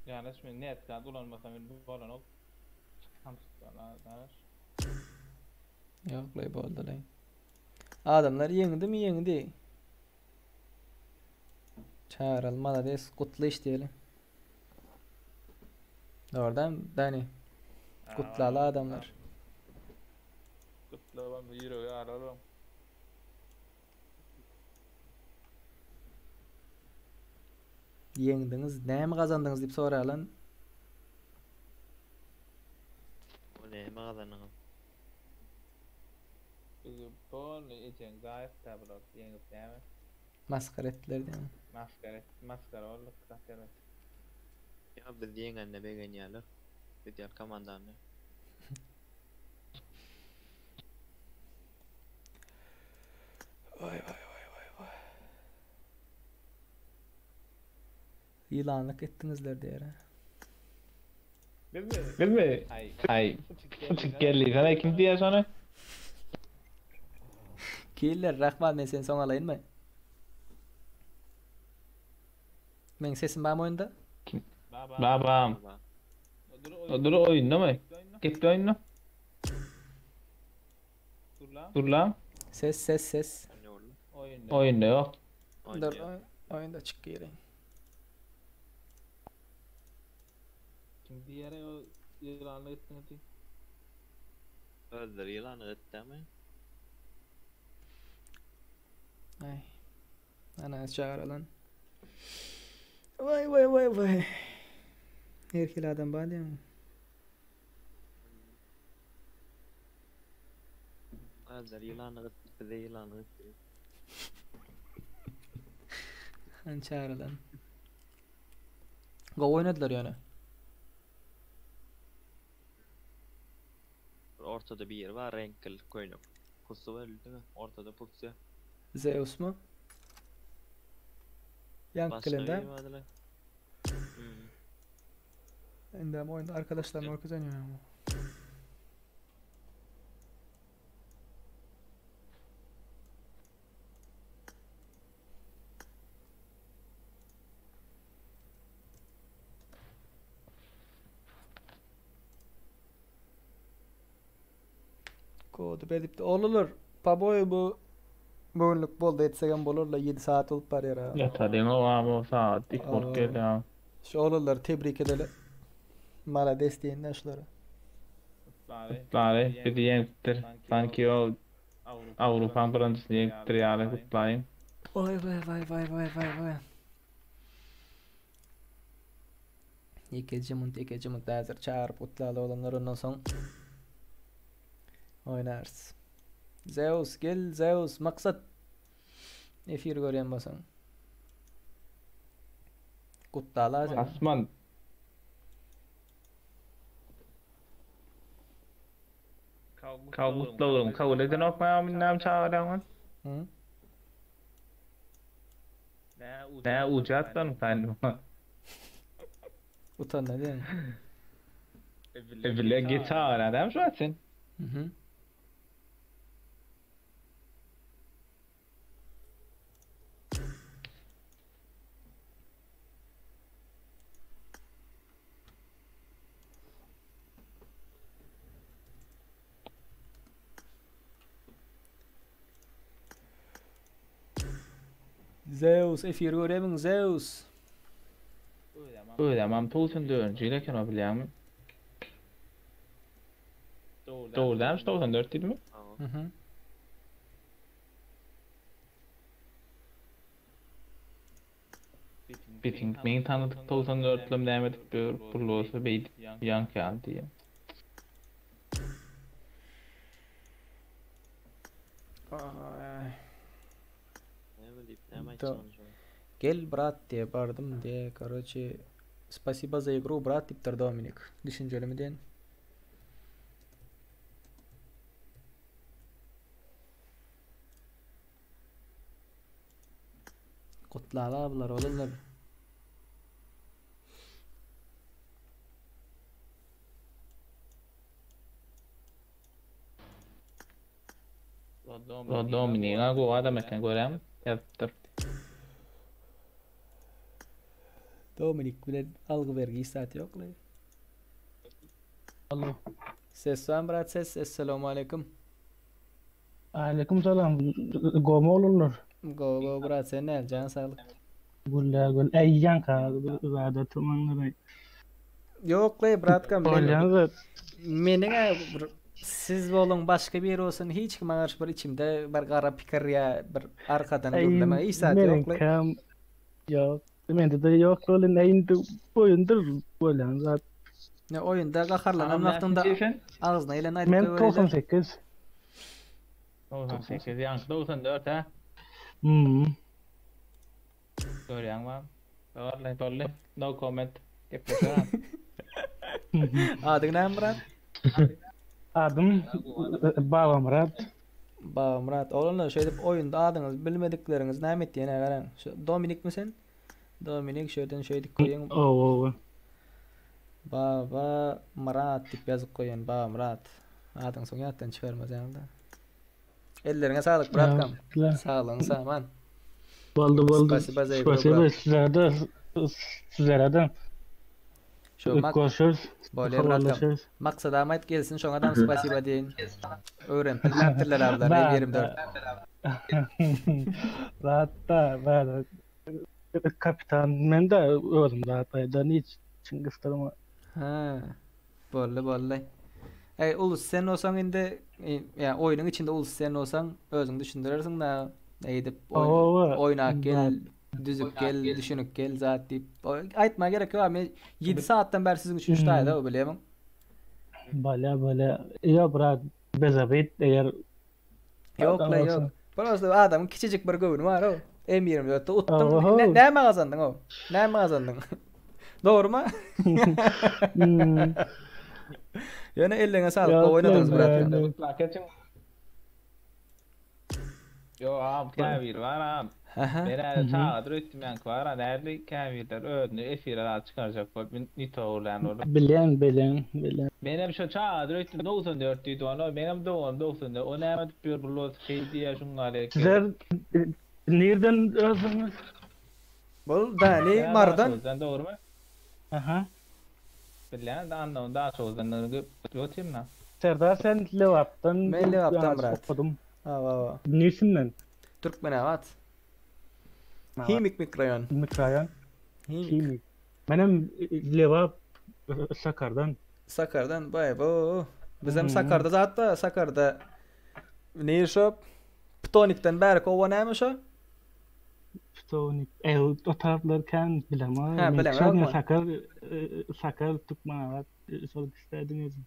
Ýanaş men net zat ulanmasam indi bolanok. Çykamsykdan ýanaş. Ýok, lay boldy lay. Adamlar ýeňdimi ýeňdi. Çagyraly malades gutly iş diýeli. Dogrudan Dani. Gutlaly adamlar. Gutlabam ýüregi ýaralam. Ýeňdiňiz, näme gazandyňyz diýip soralan. O näme gazandyňyz? Bizi polny ejeň zaýat bular ýeňip näme? Masgara etdiler diýýän. Maskara et, maskara bolduk zaten. Ýa biz ýeňende begenýärler. Biz ýaly komandany. Waý waý waý waý waý. Ýylanlyk etdiňizler diýer. Bizmi? Aý. Geldi sana kim diýer şony? Killer Rahman men seni soň alaýynmy? Meň sesim barmy oýunda? Babam. Dur oýunda mı? Gitdi oýunda. Dur lan. Ses ses ses. Oýunda ýok. Dur oýunda çyk gireýin. Kim diýer o ýylanly etdiňiz diý. Özleri ýylanly etdimi? Ay. Ana çağıralan. Vay vay vay vay. Her hili adam bar diýen. Özleri ýylanly etdi, bize ýylanly etdi. Hany çağıralan. Gowy oýnadylar ýöne. Ortada biri bar reňkli köýnek. Pusy belli mi? Ortada pusy. Zeusmy? Ýank Başga gelende. biri bardylar. Hmm. Indem oýunda arkadaşlaryny görkezen ýöne. Kody beripdi. Oglanlar, paboý bu bugünlik boldy etsegem bolar la 7 saat bolup barýar ha. Ýatalyň o o saat 2 bolup gelýär. Şu oglanlary tebrik edeli. Malades diýende şulara. Gutlaly, bizi ýeňipdir. Sanki o Awrupaň birinjisini ýeňipdir ýaly gutlaýyn. Waý waý waý waý waý waý waý. Ýekeje munt, ýekeje munt häzir çagyryp gutlaly oglanlar ondan soň oýnarys. Zeus gel Zeus maksat. Efir görýän bolsaň. Gutlaly seni. Asman. Gutlagyň kabul edenokmy näme çagyrýaň? Hı? Nä ujatdan sen. Utanma diýen. Bile geç çagyrýan şu sen. Mhm. Zeus efir göremiň Zeus. Özem 94-nji ýyl eken o bilýäňmi? Dogry dälmi 94 diýdimi? Mhm. Bitin men tanydyk 94-lem näme edip dur, pul bolsa beýdip ýank ýaly diýýär. Ay. Näme diýip, näme Da. aýtjagyn şoň? Gel brat diýe bardym diýe karoçe spasibo za igru brat diýipdir Dominik. Düşünjelimi diýen. Gutlaly bular oglanlar. O Dominiga gowy adam eken görýäňmi? Ýazypdyr. Dominik bilen algy bergi hiç zat ýokly. Alo. Ses bar brat ses. Essalamu aleýkum. Aleýkum salam. Gowy oglanlar. Gowy gowy brat sen näl jan saglyk. Güllä gül. Äý ýaňka zada tumanlary. Ýokly bratkam men Bolýan zat. meniň bir siz boluň başga biri bolsun hiç kime garşy bir içimde bir gara pikir ýa bir arkadan Äý gürleme hiç zat ýokly. meniňkem ýok. Mende-de ýok welin äý indi oýundyr bolýan zat. Ne oýunda gaharlanan Agam wagtyňda näçinji sen? agzyna geleni aýdyp Men goýberýärler. 98. 98 ýaňky 94 hä? Hmm. Görýäň bam. Boldy, boldy. No comment. Gepleşerin. Adyň näme Myrat? Adym Babamyrat. Babamyrat. Oglanlar şeýdip oýunda adyňyzy bilmedikleriňiz näme etýän garaň. Şu Dominikmi sen? Dominik şu ýerden şeýdip goýuň. Owa owa. Baba Myrat diýip ýazyp goýan Babamyrat. Adyň soň ýatdan çykarmaz ýaňda. Elleriňe saglyk bratkam. Saglygyň saman. Boldy boldy. Spasiba za igru, Spasiba brat. sizlere sizlere Şu mak Görüşürüz. Bolýar bratkam. Habarlaşarys. Maksadam aýt gelsin şoňadam spasiba diýeýin. Öwrenip bilmäpdirler ablar Ba- M24. Zatda bar. Kapitan men de özüm zat aýdan hiç çyn gysdyrma. Ha. Boldy boldy. Eý ulus sen bolsaň indi ýa oýnuň içinde ulus sen bolsaň özüň düşündirersiň da eýdip Owa. oýnap gel, düzüp gel, düşünip gel zat diýip. Aýtma gerek ýok. Men 7 saatdan bäri siziň üçin şu taýda bilýämiň? Bala bala. Ýa brat bez obid eger Ýok la ýok. Prosta adamyň kiçijik bir göwni bar o. M24-de utduň. Oho. Ne, näme gazandyň o? Näme gazandyň? Dogrymy? Hmm. Ýöne elleňe saglyk, Ýok, gowy oýnadyňyz men- brat. Plakeçiň. Yo am käbir bar am. Aha. Men häli çagadyr öýtdüm ýaňky bar a näli käbirler özüni efire zat çykarjak bolup nito urlan bolup. Bilýän bilýän bilýän. Menem şo çagadyr öýtdüm 94 diýdi ony menem doganym 94 o näme edip ýör bu lot şeý diýýär şuňňaly eken. Sizler nirden özüňiz? Bul Dani Bilýän Marydan. Daşoguzdan dogrymy? Aha. Bilýän de Annawyň Daşoguzdandygyny görüp otyryn a. Serdar sen Lebapdan Men Lebapdan ýaňy brat. okadym. Hawa hawa. Nirsinden? Türkmenabat. Himik mikroraýon. Mikroraýon. Himik. Himik. Menem Lebap Sakardan. Sakardan baý bu. Bizem Hmm. Sakarda zat bar, Sakarda. Ne şo? Ptonikden bäri kowa näme şo? Ptonik. E, o taraplar kän bilemok. Ha, Men bilemok şol ma. Sakar, e, Sakar Türkmenabat e, şol isterdim özüm.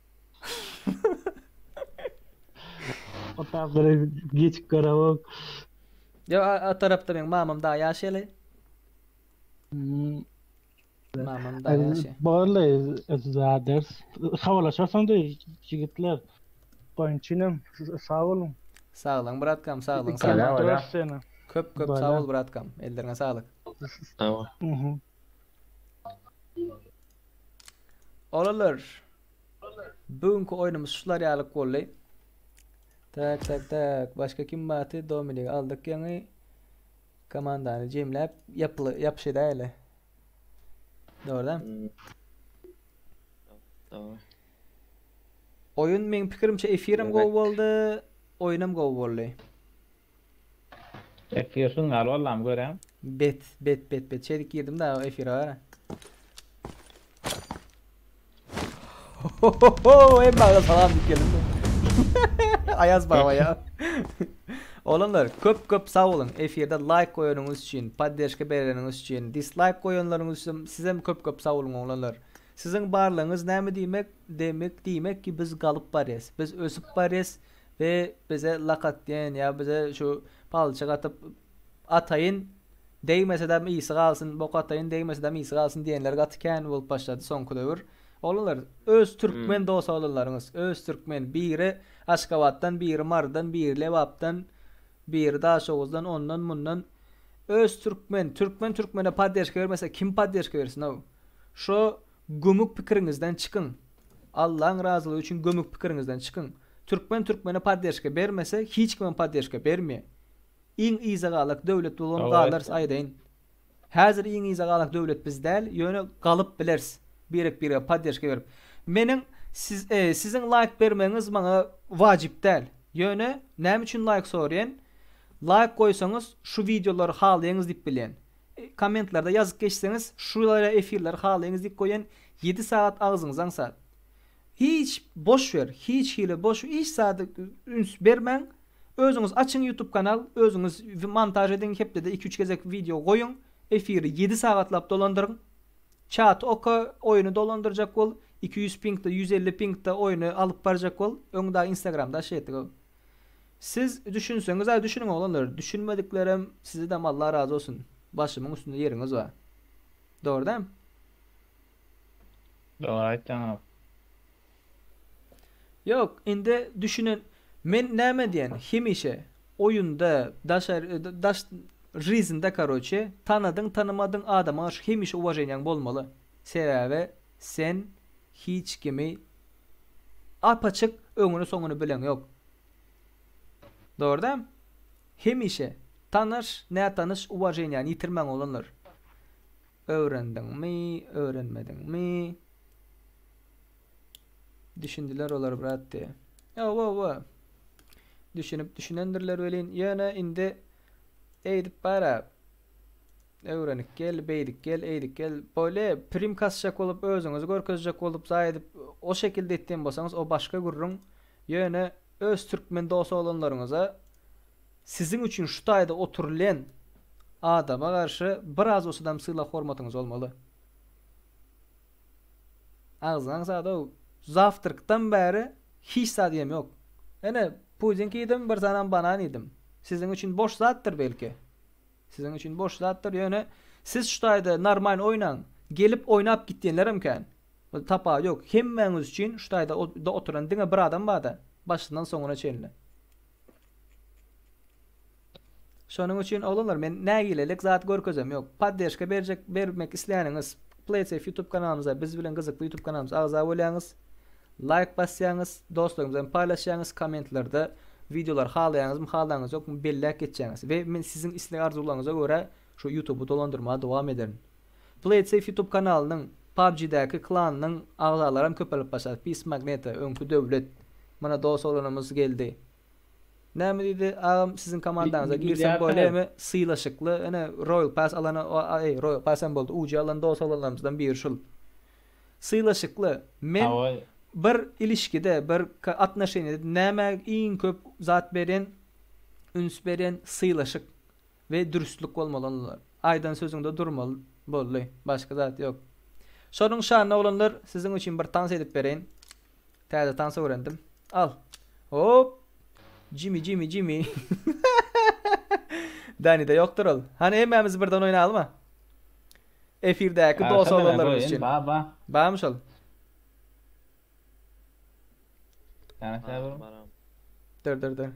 O taraplara geçip garawok. Ýa a, a tarapda meň mamam da ýaşaýaly. Hmm. Mamam da ýaşaýar. Barly zaders. Habarlaşarsan da ýigitler. Goýunçynym sag boluň. Saglyň bratkam, saglyň, Köp saglyň. dört sene. Köp köp Bala. sag bol bratkam. Elleriňe saglyk. Tamam. Mhm. Oglanlar. Bugünkü oýnumyz şular ýalyk boldy. Tak tak tak. Başga kim bardy? Dominik aldyk ýaňy. Komandany jemläp ýapyly ýapyş edäýeli. Dogry Hmm. Tamam. Oýun meň pikirimçe efirem gowy boldy, oýunam gowy boldy. Efir şuňňaly bollam görýäň. Bet bet bet bet şeýdip girdim da efire gara. Ho hemmäňize salam diýip geldim. Aýaz baba ya. Oglanlar köp köp sag boluň. Efirde like goýanyňyz üçin, poddeşka bereniňiz üçin, dislike goýanlaryňyz üçin sizem köp köp sag boluň oglanlar. Siziň barlygyňyz näme diýmek? Demek diýmek ki biz galyp barýas. Biz ösüp barýas we bize lak atýan ýa bize şu palçyk atyp ataýyn degmesedem iyisi galsyn, bok ataýyn degmesedem iyisi galsyn diýenler gaty kän bolup başlady soňky döwür. Oglanlar öz türkmen Hmm. dost oglanlaryňyz, öz türkmen biri Aşgabatdan, biri Marydan, biri Lebapdan, biri Daşoguzdan, ondan mundan öz türkmen, türkmen türkmene poddeşka bermese kim poddeşka bersin o? Şo gömük pikiriňizden çykyň. Allaň razylygy üçin gömük pikiriňizden çykyň. Türkmen türkmene podderşka bermese hiç kimem podderşka bermeýär. Iň yza galak döwlet bolan galarys aýdaýyn. Häzir iň yza galak döwlet biz däl, ýöne galyp bileris birek birege podderşka berip. Meniň siz siziň laýk bermegiňiz maňa wajyp däl. Ýöne näme üçin laýk soraýan? Laýk goýsaňyz şu wideolary halaýaňyz diýip bilýän. Kommentlarda ýazyp geçseňiz şulara efirleri halaýaňyz diýip goýan ýedi sagat agzyňyzy aňsat. Hiç boş ber, hiç hili boş hiç zada üns bermäň. Özüňiz açyň youtube kanal, özüňiz montaž ediň, hepdede iki-üç gezek wideo goýuň, efiri ýedi sagatlap dolandyryň. Çat oka, oýuny dolandyrjak bol, 200 pingde, 150 pingde oýuny alyp barjak bol. Öň dagy instagramda şeýtdik. Siz düşünseňiz-ä düşüniň oglanlar, düşünmediklerem sizedem Allah razy bolsun. Başymyň üstünde ýeriňiz bar. Dogry dämi? Dogry aýtýaň abi. Ýok, indi düşünen men näme diýen, hemişe oýunda, daşary daş žizinde karoçe, tanadyň tanymadyň adama garşy hemişe uwaženiýaň bolmaly. Sebäbi sen hiç kimi apaçyk öňüni soňuny bileňok. Dogry dämi? Hemişe tanyş, nätanyş uwaženiýany ýitirmäň oglanlar. Öwrendiňmi, öwrenmediňmi? Düşündiler olar brat diýe. Hawa hawa. Düşünip düşünendirler welin ýöne indi eýdip bara öwrenip gel, beýdip gel, eýdip gel. Bolýa prim kasjak bolup özüňizi görkezjek bolup zaý edip o şekilde etýän bolsaňyz o başga gürrüň. Ýöne öz türkmen dos oglanlaryňyza siziň üçin şu taýda oturylýan adama garşy biraz bolsadam sylag hormatyňyz bolmaly. Agzyňa zat-ow. Zawtrkdan bäri hiç zat iýem ýok. Ene, puding iýdim, bir sanam banan iýdim. Siziň üçin boş zatdyr belki. Siziň üçin boş zatdyr, ýöne siz şu taýda normalny oýnaň. Gelip oýnap gitýänlerem kän. Tapawut ýok. Hemmäňiz üçin şu taýda oturan diňe bir adam bar-da, başyndan soňuna çenli. Şonuň üçin oglanlar men nägilelik zat görkezem ýok. Podderşka berjek bermek isleýäniňiz Playsafe YouTube kanalymyza biz bilen gyzykly YouTube kanalymyza agza bolýaňyz. Laýk basýaňyz, dostlaryňyz bilen paýlaşýaňyz, kommentlerde wideolary halaýaňyzmy, halaňyz ýokmy belläp geçýäňiz we men siziň isleg arzuwlaryňyza görä şu YouTube-y dolandyrmaga dowam ederin. Playsafe YouTube kanalynyň PUBG-däki klanynyň agzalaram köpelip başlady. Peace Magneta, öňki Döwlet. Mana dos oglanymyz geldi. Näme diýdi agam siziň komandaňyza girsem bolýamy sylaşykly ene royal pass alana eý royal pass hem boldy UC alan dos oglanlarymyzdan biri şul sylaşykly men bir ilişkide bir atnoşeniýede nämä iň köp zat berýän üns berýän sylaşyk we dürüstlik bolmaly onlara aýdan sözüňde durmaly boldy başga zat ýok şonuň şanyna oglanlar siziň üçin bir tans edip bereýin Täze tans öwrendim. Al. Hop. Jimmy Jimmy Jimmy. Dani-de ýokdur ol. Hany hemmämiz birden oýnalyma? Efirdäki dos oglanlarymyz üçin. Ba ba. Barmy şol? Dur dur dur.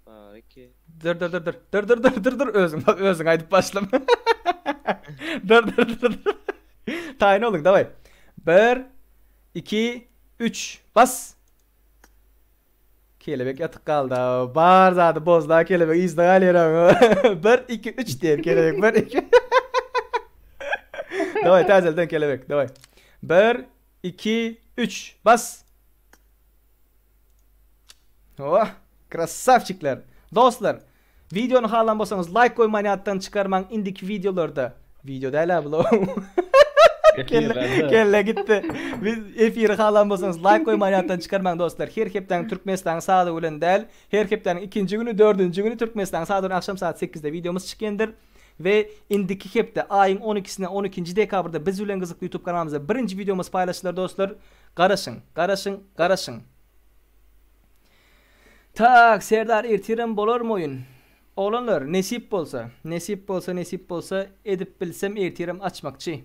Bar iki. Dur dur dur dur. Dur dur dur dur dur özüň özüň aýdyp başlama. Dur dur dur dur. Taýyn boluň daway. 1 2 3 bas. Kelebek ýatyk galdy. Bar zady bozda kelebek yzda galýar. 1 2 3 diýen kelebek 1 2. Daway täzelden kelebek daway. 1 2 3 bas. Oh, krasavçikler. Dostlar, videony halan bolsaňyz laýk goýmany ýatdan çykarmaň. Indiki wideolarda video däl-ä bu. Kelle, kelle gitdi. Biz efiri halan bolsaňyz laýk goýmany ýatdan çykarmaň dostlar. Her hepdäniň Türkmenistanyň sazy bilen däl, her hepdäniň ikinji güni, dördünji güni Türkmenistanyň sazy bilen agşam saat 8-de wideomyz çykýandyr. We indiki hepde aýyň 12-sine 12-nji dekabrda biz bilen gyzykly YouTube kanalymyzda birinji wideomyz paýlaşylar dostlar. Garaşyň, garaşyň, garaşyň. Tak, Serdar ertirem bolarmy oýun? Oglanlar, nesip bolsa, nesip bolsa, nesip bolsa, edip bilsem ertirem açmakçy.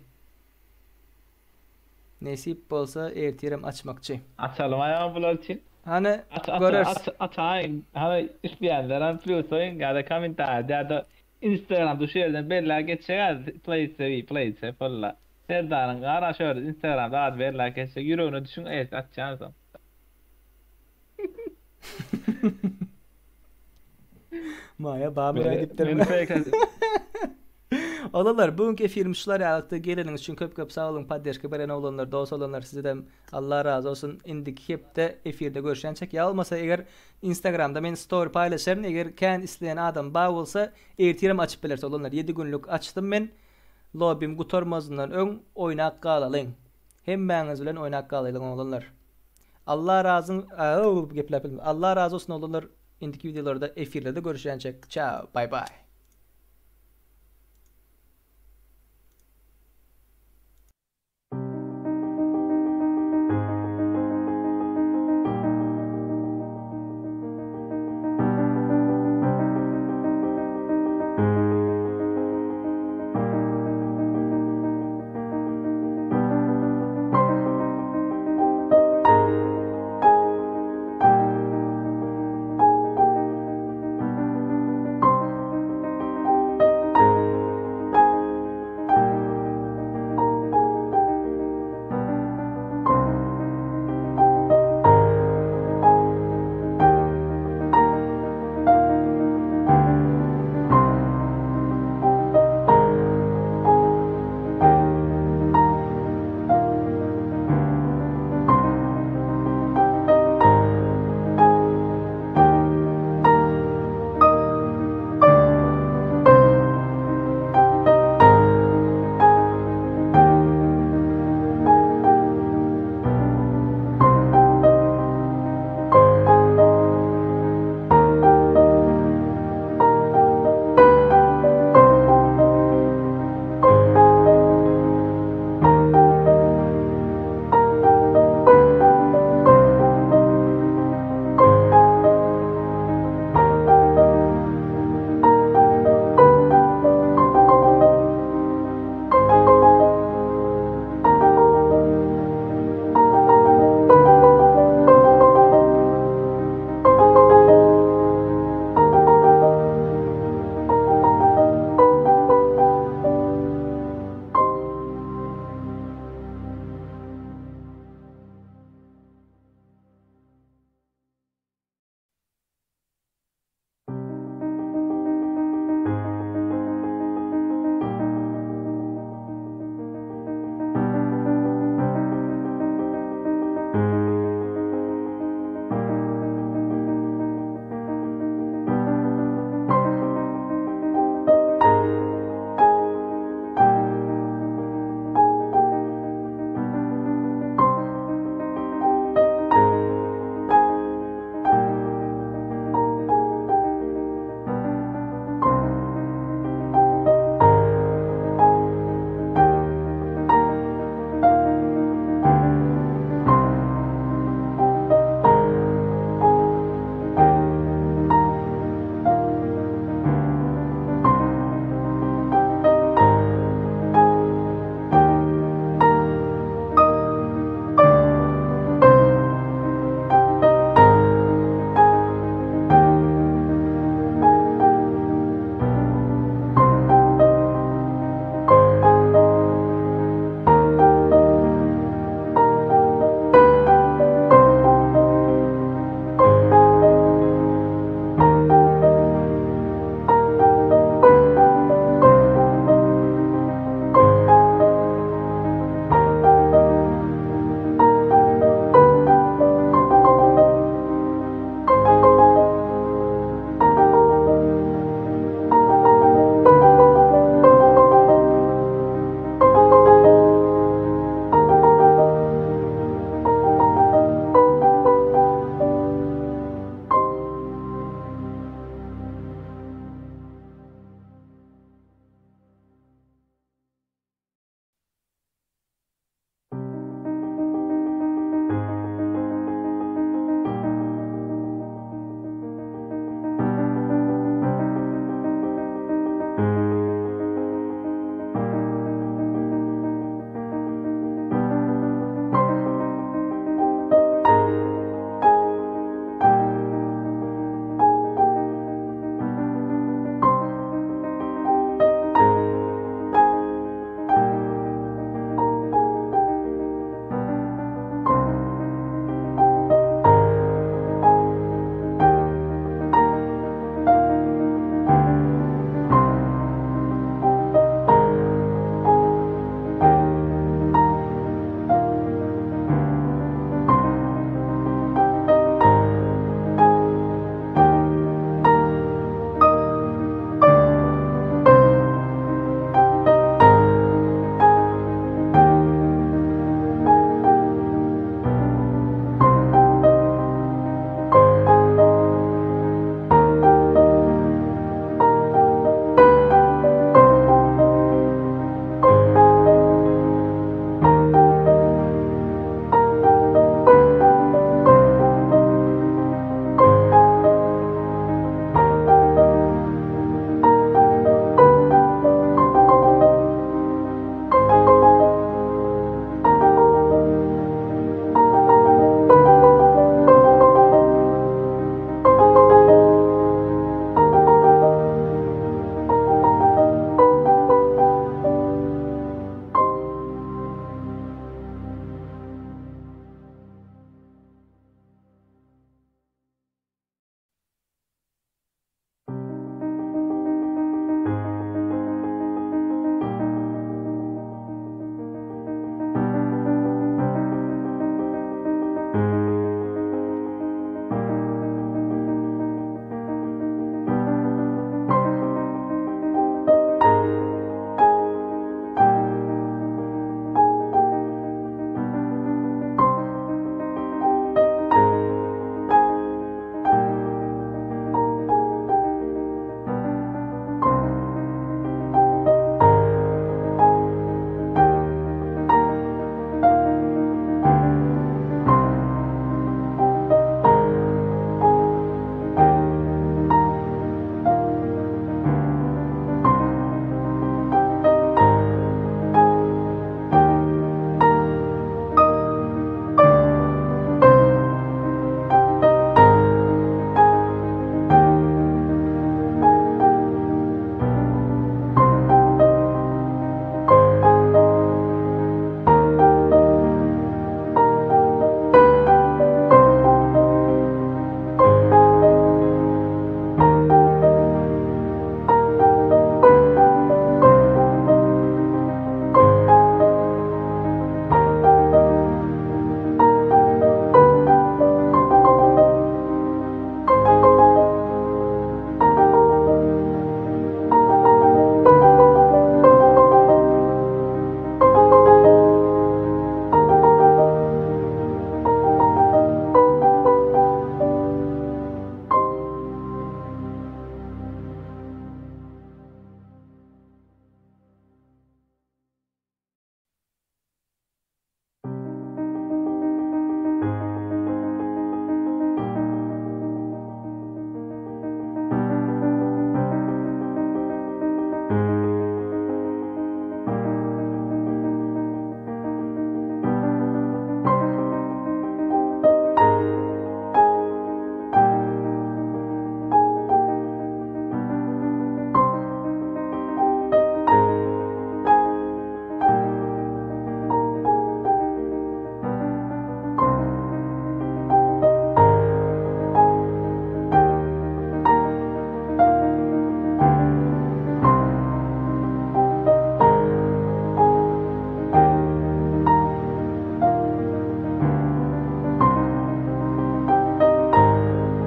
Nesip bolsa ertirem açmakçy. Açalym aýagy bular üçin. Hany, Aç aç göreris. aç açaýyň. Hany isleýänler plýus goýuň ýa-da kommentariýada ýa-da Instagramda şu ýerden belläp geçjek play play walla. Serdaryň gara şöhret Instagramda ady belläp geçjek ýüregine düşüň eýesi açýan soň. Maýa bamy Meni diýipdir. meni PK Oglanlar bu günki efirimiz şular ýalykdy. Geleniňiz üçin köp köp sag boluň. Podderžka beren oglanlar, dost oglanlar sizedem Allah razy bolsun. Indiki hepde efirde görüşýänçäk. Ýa bolmasa eger Instagramda men story paýlaşaryn. Eger kän isleýän adam bar bolsa ertirem açyp bileris oglanlar. 7 günlük açdym men. Lobbim gutarmazyndan öň oýnap galalyň. Hemmäňiz bilen oýnap galaýlyň oglanlar. Allah razyň gepläp bilmedim. Allah razy bolsun oglanlar. Indiki wideolarda efirlerde görüşýänçäk. Çao, bay bay.